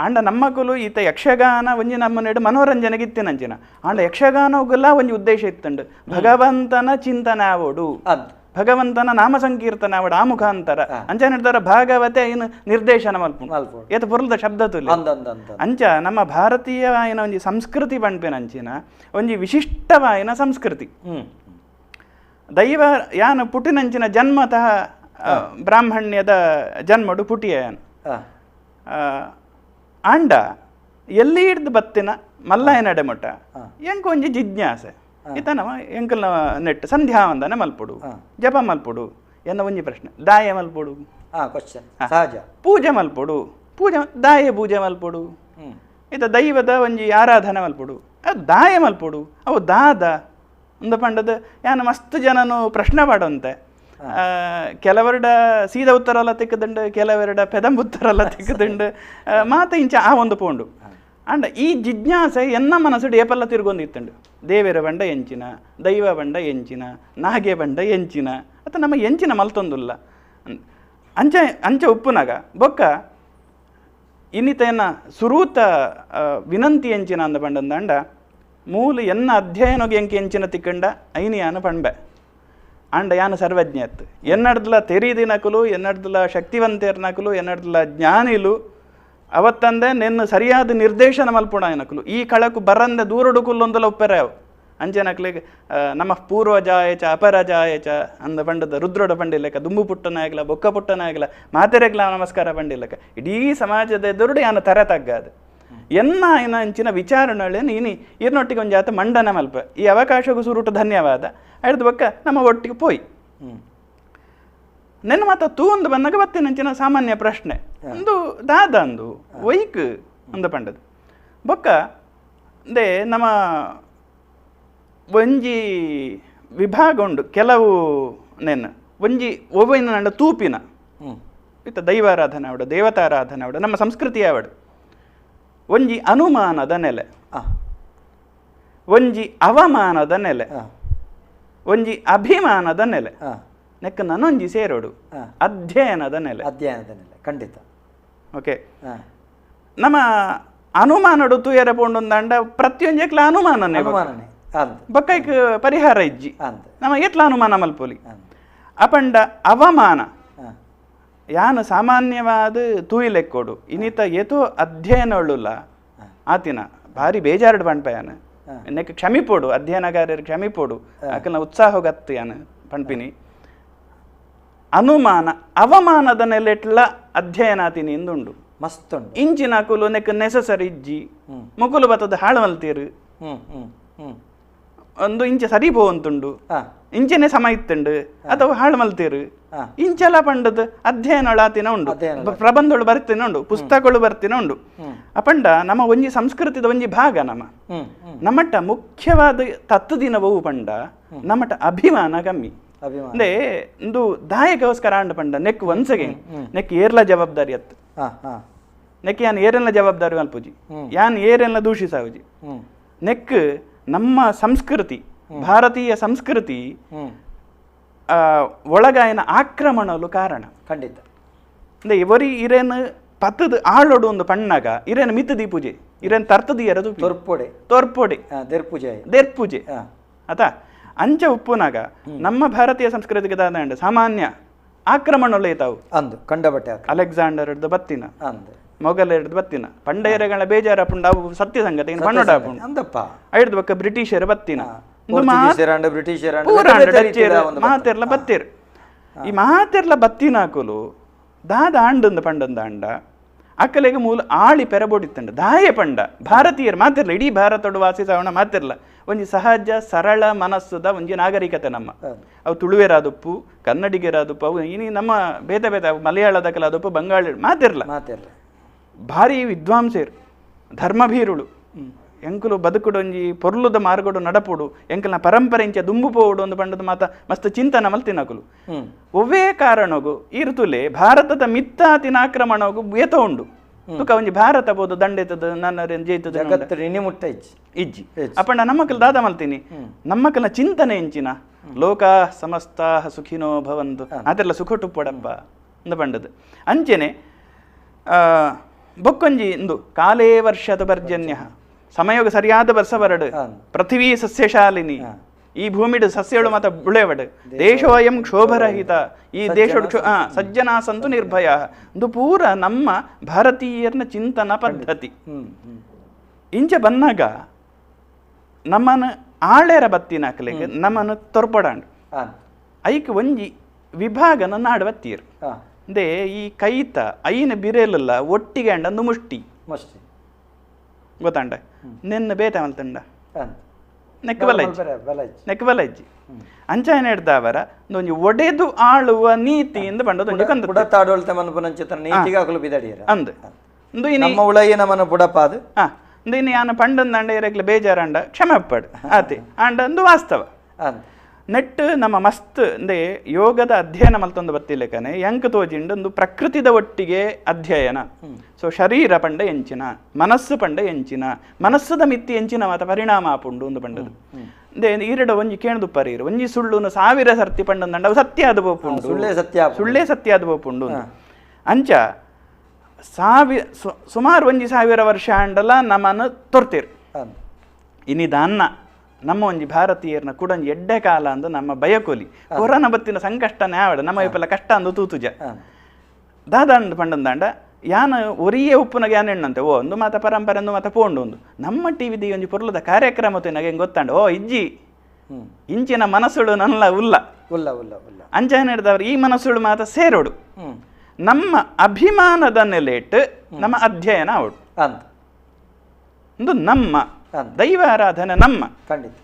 ಆಂಡ ನಮ್ಮಕುಲು ಈತ ಯಕ್ಷಗಾನ ಒಂಜಿ ನಮ್ಮ ನೆಡು ಮನೋರಂಜನೆಗೆ ಇತ್ತಿನಂಚಿನ ಆಂಡ ಯಕ್ಷಗಾನಗುಲ ಒಂಜಿ ಉದ್ದೇಶ ಇತ್ತಂಡು ಭಗವಂತನ ಚಿಂತನೆ ಆವೋಡು, ಭಗವಂತನ ನಾಮ ಸಂಕೀರ್ತನ ಅವಡ ಆ ಮುಖಾಂತರ ಅಂಚ ಹಿಡ್ದಾರ ಭಾಗವತೆ ಏನು ನಿರ್ದೇಶನ ಮಲ್ಪುಂಡು ಏತ ಪೊರ್ಲದ ಶಬ್ದ ತುಲೆ ಅಂಚ ನಮ್ಮ ಭಾರತೀಯವಾಯಿನ ಒಂಜಿ ಸಂಸ್ಕೃತಿ ಪಣ್ಪಿನ ಅಂಚಿನ ಒಂಜಿ ವಿಶಿಷ್ಟವಾಯಿನ ಸಂಸ್ಕೃತಿ. ದೈವ ಯಾನು ಪುಟಿನಂಚಿನ ಜನ್ಮತಃ ಬ್ರಾಹ್ಮಣ್ಯದ ಜನ್ಮಡು ಪುಟಿಯ ಯಾನು ಆಂಡ ಎಲ್ಲಿ ಹಿಡ್ದು ಬತ್ತಿನ ಮಲ್ಲಾಯ ನಡೆಮುಟ್ಟ ಎಂಕ ಒಂಜಿ ಜಿಜ್ಞಾಸೆ ಇತ ನಮ್ಮ ಎಂಕಲ್ನ ನೆಟ್ ಸಂಧ್ಯಾ ವಂದನೆ ಮಲ್ಪುಡು ಜಪ ಮಲ್ಪುಡು ಎನ್ನ ಒಂಜಿ ಪ್ರಶ್ನೆ ದಾಯ ಮಲ್ಪುಡು ಸಹಜ ಪೂಜೆ ಮಲ್ಪುಡು ಪೂಜೆ ದಾಯ ಪೂಜೆ ಮಲ್ಪುಡು ಇತ ದೈವದ ಒಂಜಿ ಆರಾಧನೆ ಮಲ್ಪುಡು ಅದು ದಾಯ ಮಲ್ಪುಡು ಅವು ದಾದ ಅಂದ ಪಂಡದ ಯಾನು ಮಸ್ತ್ ಜನನು ಪ್ರಶ್ನೆ ಪಾಡುವಂತೆ ಕೆಲವರಡ ಸೀದ ಉತ್ತರಲ್ಲ ತಿಕ್ಕದುಂಡು ಕೆಲವರಡ ಪೆದಂಬ ಉತ್ತರಲ್ಲ ತಿಕ್ಕದುಂಡು ಮಾತ ಇಂಚ ಆ ಒಂದು ಪೋಂಡು ಅಂಡ ಈ ಜಿಜ್ಞಾಸೆ ಎನ್ನ ಮನಸ್ಸುಡು ಏಪಲ್ಲ ತಿರುಗೊಂದಿತ್ತುಂಡು ದೇವರ ಬಂಡ ಎಂಚಿನ ದೈವ ಬಂಡ ಎಂಚಿನ ನಾಗೆ ಬಂಡ ಎಂಚಿನ ಅಥವಾ ನಮ್ಮ ಎಂಚಿನ ಮಲ್ತೊಂದುಲ್ಲ ಅಂಚ ಅಂಚ ಉಪ್ಪುನಾಗ ಬೊಕ್ಕ ಇನ್ನಿತೇನ ಸುರೂತ ವಿನಂತಿ ಎಂಚಿನ ಅಂದ ಪಂಡಂದಂಡ ಮೂಲ ಎನ್ನ ಅಧ್ಯಯನಗೆ ಎಂಕೆ ಎಂಚಿನ ತಿಕ್ಕಂಡ ಐನಿಯಾನು ಪಂಬೆ ಅಂಡ ಯಾನು ಸರ್ವಜ್ಞ ಅತ್ತು ಎನ್ನಡ್ದಲ ತೆರೀದಿನಕುಲು ಎನ್ನಡ್ದಲ ಶಕ್ತಿವಂತೆರ್ನಕುಲು ಎನ್ನಡ್ದಲ ಜ್ಞಾನಿಲು ಅವತ್ತಂದೆ ನಿನ್ನ ಸರಿಯಾದ ನಿರ್ದೇಶನ ಮಲ್ಪುಣ ಏನಕುಲು ಈ ಕಳಕು ಬರಂದೆ ದೂರಡುಕುಲ್ಲೊಂದಲ ಉಪ್ಪೆರೆ ಅವು ಅಂಚೆನಕ್ಲಿಗೆ ನಮ್ಮ ಪೂರ್ವಜಾಯಚ ಅಪರಜಾಯಚ ಅಂದ ಪಂಡದ ರುದ್ರೋಡ ಪಂಡಿಲ್ಲಕ ದುಂಬು ಪುಟ್ಟನಾಗಲ ಬೊಕ್ಕ ಪುಟ್ಟನಾಗಲ ಮಾತೆರೆಗ್ಲ ನಮಸ್ಕಾರ ಪಂಡಿಲ್ಲಕ ಇಡೀ ಸಮಾಜದ ಎದುರುಡು ಯಾನು ತರೆ ತಗ್ಗಾದು ಎನ್ನ ಏನ ಅಂಚಿನ ವಿಚಾರಣೆ ನೀನಿ ಇರ್ನೊಟ್ಟಿಗೆ ಒಂದು ಜಾತ ಮಂಡನ ಮಲ್ಪ ಈ ಅವಕಾಶಕ್ಕೂ ಸುರುಟು ಧನ್ಯವಾದ ಅಯ್ದು ಬೊಕ್ಕ ನಮ್ಮ ಒಟ್ಟಿಗೆ ಪೋಯ್ ನೆನ್ನ ಮಾತ ತೂ ಒಂದು ಬಂದಾಗ ಬತ್ತಿನಂಚಿನ ಸಾಮಾನ್ಯ ಪ್ರಶ್ನೆ ಒಂದು ದಾದ ಅಂದು ಒಯ್ಕ್ ಅಂದ ಪಂಡದು ಬೊಕ್ಕ ಅಂದೆ ನಮ್ಮ ಒಂಜಿ ವಿಭಾಗ ಉಂಡು ಕೆಲವು ನೆನ್ನ ಒಂಜಿ ಒವ್ವೈನ ನಂಡ ತೂಪಿನ ಇತ್ತ ದೈವಾರಾಧನೆ ಅವಡು ದೇವತಾರಾಧನೆ ಅವಡು ನಮ್ಮ ಸಂಸ್ಕೃತಿ ಅವಡು ಒಂಜಿ ಅನುಮಾನದ ನೆಲೆ ಒಂಜಿ ಅವಮಾನದ ನೆಲೆ ಒಂಜಿ ಅಭಿಮಾನದ ನೆಲೆ ನೆಕ್ಕ ನನೊಂಜಿ ಸೇರೋಡು ಅಧ್ಯಯನದ ನೆಲೆ ಅಧ್ಯಯನದ ನೆಲೆ ಖಂಡಿತ. ಓಕೆ ನಮ್ಮ ಅನುಮಾನಡು ತೂಯರ ಪೋಂಡೊಂದಂಡ ಪ್ರತಿಯೊಂಜಕ್ಲ ಅನುಮಾನನೆ ಬೊಕ್ಕೈಕ್ ಪರಿಹಾರ ಇಜ್ಜಿ ನಮ್ಮ ಏತ್ಲ ಅನುಮಾನ ಮಲ್ಪೊಲಿ ಅಪಂಡ ಅವಮಾನ ಯಾನು ಸಾಮಾನ್ಯವಾದ ತೂಯಿಲೆಕ್ಕೋಡು ಇನ್ನಿತ ಏತೋ ಅಧ್ಯಯನೊಳ್ಳುಲ್ಲ ಆತಿನ ಭಾರಿ ಬೇಜಾರ್ಡ್ ಪಂಪ ಯಾನು ನೆಕ್ ಕ್ಷಮಿಪೋಡು ಅಧ್ಯಯನಗಾರರು ಕ್ಷಮಿಪೋಡು ಅಕಲ್ನ ಉತ್ಸಾಹ ಗತ್ತು ಯಾನು ಪಂಪಿನಿ ಅನುಮಾನ ಅವಮಾನದ ನೆಲೆಟ್ಲ ಅಧ್ಯಯನ ಆತಿನಿ ಎಂದುಂಡು ಮಸ್ತ್ ಉಂಡು ಇಂಚಿನ ಕುಲು ನೆಕ್ ನೆಸಸರಿ ಇಜ್ಜಿ ಮುಕುಲು ಬತ್ತದ ಹಾಳು ಮಲ್ತೀರು ಒಂದು ಇಂಚೆ ಸರಿ ಪೋವಂತುಂಡು ಇಂಚೆನೆ ಸಮ ಇತ್ತುಂಡು ಅಥವಾ ಹಾಳು ಮಲ್ತೀರು ಇಂಚೆಲ್ಲ ಪಂಡದ ಅಧ್ಯಯನೊಳ ಆತಿನ ಉಂಡು ಪ್ರಬಂಧಗಳು ಬರ್ತಿನ ಉಂಡು ಪುಸ್ತಕಗಳು ಬರ್ತಿನ ಉಂಡು ಅಪಂಡ ನಮ್ಮ ಒಂಜಿ ಸಂಸ್ಕೃತಿದ ಒಂಜಿ ಭಾಗ ನಮ್ಮ ನಮ್ಮಟ್ಟ ಮುಖ್ಯವಾದ ತತ್ವದಿನವೂ ಪಂಡ ನಮ್ಮಟ್ಟ ಅಭಿಮಾನ ಕಮ್ಮಿ ಅಂದ್ರೆ ಒಂದು ದಾಯಕೋಸ್ಕರ ಅಂಡ ಪಂಡ neck once again neck ಏರ್ಲ ಜವಾಬ್ದಾರಿ ಅತ್ತು ನೆಕ್ ಯಾನ್ ಏರೆಲ್ಲ ಜವಾಬ್ದಾರಿ ಮಲ್ಪುಜಿ ಯಾನ್ ಏರೆಲ್ಲ ದೂಷಿಸಾವುಜಿ ನೆಕ್ ನಮ್ಮ ಸಂಸ್ಕೃತಿ ಭಾರತೀಯ ಸಂಸ್ಕೃತಿ ಒಳಗಾಯನ ಆಕ್ರಮಣಲು ಕಾರಣ ಖಂಡಿತ. ಅಂದ್ರೆ ಇವರಿ ಇರೇನು ಪತ್ತದ ಆಳೋಡು ಒಂದು ಪಣ್ಣಾಗ ಇರೇನು ಮಿತ್ತದಿ ಪೂಜೆ ಇರೇನು ತರ್ತದಿ ಎರದು ತೋರ್ಪೊಡೆ ತೋರ್ಪೊಡೆ ದೇರ್ಪೂಜೆ ದೇರ್ಪೂಜೆ ಆತ ಅಂಚ ಉಪ್ಪುನಾಗ ನಮ್ಮ ಭಾರತೀಯ ಸಂಸ್ಕೃತಿಗೆ ದಾದ ಸಾಮಾನ್ಯ ಆಕ್ರಮಣ ತಾವು ಅಂದು ಕಂಡಬಟ್ಟೆ ಅಲೆಕ್ಸಾಂಡರ್ ಹಿಡ್ದು ಬತ್ತಿನ ಮೊಘಲ್ ಹಿಡ್ದು ಬತ್ತಿನ ಪಂಡೇರಗಳ ಬೇಜಾರ ಪುಂಡ ಅವು ಸತ್ಯ ಸಂಗತಿ ಪಣ್ಣೋಡ ಅಂದಪ್ಪ ಐಡ್ದು ಬಕ್ಕ ಬ್ರಿಟಿಷರು ಬತ್ತಿನ ಮಾತೆರ್ಲ ಬತ್ತೀರ್ ಈ ಮಾತೆರ್ಲ ಬತ್ತಿನಾಕುಲು ದಾದ ಆಂಡಂದು ಪಂಡಂದ ಅಂಡ ಅಕ್ಕಲೆಗೆ ಮೂಲ ಆಳಿ ಪೆರಬೋಡಿತ್ತಂಡ ದಾಯೆ ಪಂಡ ಭಾರತೀಯರು ಮಾತಿರ್ಲ ಇಡೀ ಭಾರತೋಡು ವಾಸಿಸವಣ ಮಾತಿರ್ಲ ಒಂಜಿ ಸಹಜ ಸರಳ ಮನಸ್ಸುದ ಒಂಜಿ ನಾಗರಿಕತೆ ನಮ್ಮ ಅವು ತುಳುವೆರಾದುಪ್ಪು ಕನ್ನಡಿಗರಾದುಪ್ಪು ಅವು ಇನಿ ನಮ್ಮ ಭೇದ ಭೇದ ಮಲಯಾಳದ ಕಲಾದುಪ್ಪು ಬಂಗಾಳಿ ಮಾತಿರ್ಲ ಮಾತಿರ್ಲ ಭಾರಿ ವಿದ್ವಾಂಸೇರು ಧರ್ಮಭೀರುಳು ಎಂಕುಲು ಬದುಕುಡು ಒಂಜಿ ಪೊರ್ಲುದ ಮಾರ್ಗಡು ನಡಪುಡು ಎಂಕಲ್ನ ಪರಂಪರೆ ಇಂಚ ದುಂಬು ಪೋವುಡು ಒಂದು ಪಂಡದ ಮಾತ ಮಸ್ತ್ ಚಿಂತನ ಮಲ್ತಿನಕುಲು ಒವ್ವೇ ಕಾರಣಗು ಈ ಋತುಲೆ ಭಾರತದ ಮಿತ್ತಾತಿನ ಆಕ್ರಮಣಗು ಏತ ಉಂಡು ತುಕ ಒಂಜಿ ಭಾರತ ಬೋದು ದಂಡೆತದ ನನ್ನ ಜೈತದ ಮುಟ್ಟ ಇಜ್ಜಿ ಅಪ್ಪಣ್ಣ ನಮ್ಮಕಲ್ ದಾದ ಮಲ್ತೀನಿ ನಮ್ಮಕಲ್ನ ಚಿಂತನೆ ಎಂಚಿನ ಲೋಕ ಸಮಸ್ತ ಸುಖಿನೋ ಭವಂತು ಅದೆಲ್ಲ ಸುಖ ಟುಪ್ಪಡಪ್ಪ ಅಂದ ಪಂಡದು ಅಂಚೆನೆ ಬೊಕ್ಕೊಂಜಿ ಇಂದು ಕಾಲೇ ವರ್ಷದ ಪರ್ಜನ್ಯ ಸಮಯೋಗ ಸರಿಯಾದ ವರ್ಷ ಬರಡು ಪೃಥ್ವಿ ಸಸ್ಯಶಾಲಿನಿ ಈ ಭೂಮಿಡ್ ಸಸ್ಯಳು ಮಾತ ಬುಳೆವಡು ದೇಶೋಯಂ ಕ್ಷೋಭರಹಿತ ಈ ದೇಶೋಡ್ ಸಜ್ಜನಾ ಸಂತು ನಿರ್ಭಯ ಇದು ಪೂರ ನಮ್ಮ ಭಾರತೀಯರ್ನ ಚಿಂತನ ಪದ್ಧತಿ. ಇಂಚ ಬನ್ನಾಗ ನಮ್ಮನ ಆಳೆರ ಬತ್ತಿನಾಕಲಿಗೆ ನಮ್ಮನ್ನು ತೊರ್ಪಡಾಂಡ್ ಐಕ್ ಒಂಜಿ ವಿಭಾಗನ ನಾಡು ಬತ್ತೀರ್ ಅಂದೇ ಈ ಕೈತ ಐನ ಬಿರೇಲಲ್ಲ ಒಟ್ಟಿಗೆ ಅಂಡ ಅಂದು ಮುಷ್ಟಿ ಮುಷ್ಟಿ ಗೊತ್ತಾಂಡ ನಿನ್ನ ಬೇತ ಮಲ್ತಂಡ ನೆಕ್ ಬಲ ನೆಕ್ ಬಲ ಇಜ್ಜಿ ಅಂಚಾಯನ ಹಿಡ್ದವರ ಒಂಜಿ ಒಡೆದು ಆಳುವ ನೀತಿ ಎಂದು ಪಂಡದ ಒಂಜಿ ಕಂದ ಬುಡತಾಡೊಳ್ತೆ ಮನ್ಪುನಂಚಿತ ನೀತಿಗೆ ಅಕುಲು ಬಿದಡಿಯರ ಅಂದ್ ಇಂದು ಇನಿ ನಮ್ಮ ಉಳಯ್ಯ ನಮ್ಮನ ಬುಡಪಾದು ಇಂದು ಇನಿ ಯಾನ ಪಂಡಂದಂಡ ಇರಗ್ಲ ಬೇಜಾರಂಡ ಕ್ಷಮೆ ಪಡ್ ಆತೆ ಆಂಡ ಅಂದು ವಾಸ್ತವ ನೆಟ್ ನಮ್ಮ ಮಸ್ತ್ ಅಂದೆ ಯೋಗದ ಅಧ್ಯಯನ ಮಲ್ತೊಂದು ಬತ್ತಿಲ್ಲಕನೆ ಎಂಕ್ ತೋಜಿಂಡು ಒಂದು ಪ್ರಕೃತಿದ ಒಟ್ಟಿಗೆ ಅಧ್ಯಯನ. ಸೊ ಶರೀರ ಪಂಡ ಎಂಚಿನ, ಮನಸ್ಸು ಪಂಡ ಎಂಚಿನ, ಮನಸ್ಸದ ಮಿತ್ತಿ ಎಂಚಿನ ಮಾತ ಪರಿಣಾಮ ಆಪುಂಡು ಒಂದು ಪಂಡದು. ಅಂದೆ ಈರಡ ಒಂಜಿ ಕೇಣದುಪ್ಪರಿ ಇರು ಒಂಜಿ ಸುಳ್ಳುನು ಸಾವಿರ ಸರ್ತಿ ಪಂಡಂದಂಡ ಅವು ಸತ್ಯ ಆದ ಪೋಪುಂಡು, ಸುಳ್ಳೇ ಸತ್ಯ, ಸುಳ್ಳೇ ಸತ್ಯ ಆದ ಪೋಪುಂಡು. ಅಂಚ ಸುಮಾರು ಒಂಜಿ ಸಾವಿರ ವರ್ಷ ಅಂಡಲ ನಮ್ಮನ್ನು ತೊರ್ತೀರು. ಇನಿದಾನ್ನ ನಮ್ಮ ಒಂಜಿ ಭಾರತೀಯರ್ನ ಕೂಡ ಒಂಜಿ ಎಡ್ಡೆ ಕಾಲ ಅಂದು ನಮ್ಮ ಬಯಕೋಲಿ ಕೊರೋನಾ ಬತ್ತಿನ ಸಂಕಷ್ಟ ನ್ಯಾವಡ ನಮ್ಮ ಇಪ್ಪಲ್ಲ ಕಷ್ಟ ಅಂದು ತೂತುಜ ದಾದಾಂಡ್ ಪಂಡಂದಾಂಡ ಯಾನ ಒರಿಯೇ ಉಪ್ಪುನಗೆ ಯಾನ ಎಣ್ಣಂತೆ ಓ ಒಂದು ಮಾತ ಪರಂಪರೆ ಒಂದು ಮಾತ ಪೋಂಡು ಒಂದು ನಮ್ಮ ಟಿ ವಿದಿ ಒಂಜಿ ಪೊರ್ಲದ ಕಾರ್ಯಕ್ರಮ ತಿನ್ನಾಗ ಹೆಂಗೆ ಗೊತ್ತಾಂಡ ಓ ಇಜ್ಜಿ ಇಂಚಿನ ಮನಸ್ಸುಳು ನಲ್ಲ ಉಲ್ಲ ಉಲ್ಲ ಉಲ್ಲ ಉಲ್ಲ ಅಂಚನೆ ಹಿಡ್ದವ್ರು ಈ ಮನಸ್ಸುಳು ಮಾತ ಸೇರೋಡು ನಮ್ಮ ಅಭಿಮಾನದ ನೆಲೆಟ್ ನಮ್ಮ ಅಧ್ಯಯನ ಅವಡು ಅಂತ ಒಂದು ನಮ್ಮ ದೈವ ಆರಾಧನೆ ನಮ್ಮ ಖಂಡಿತ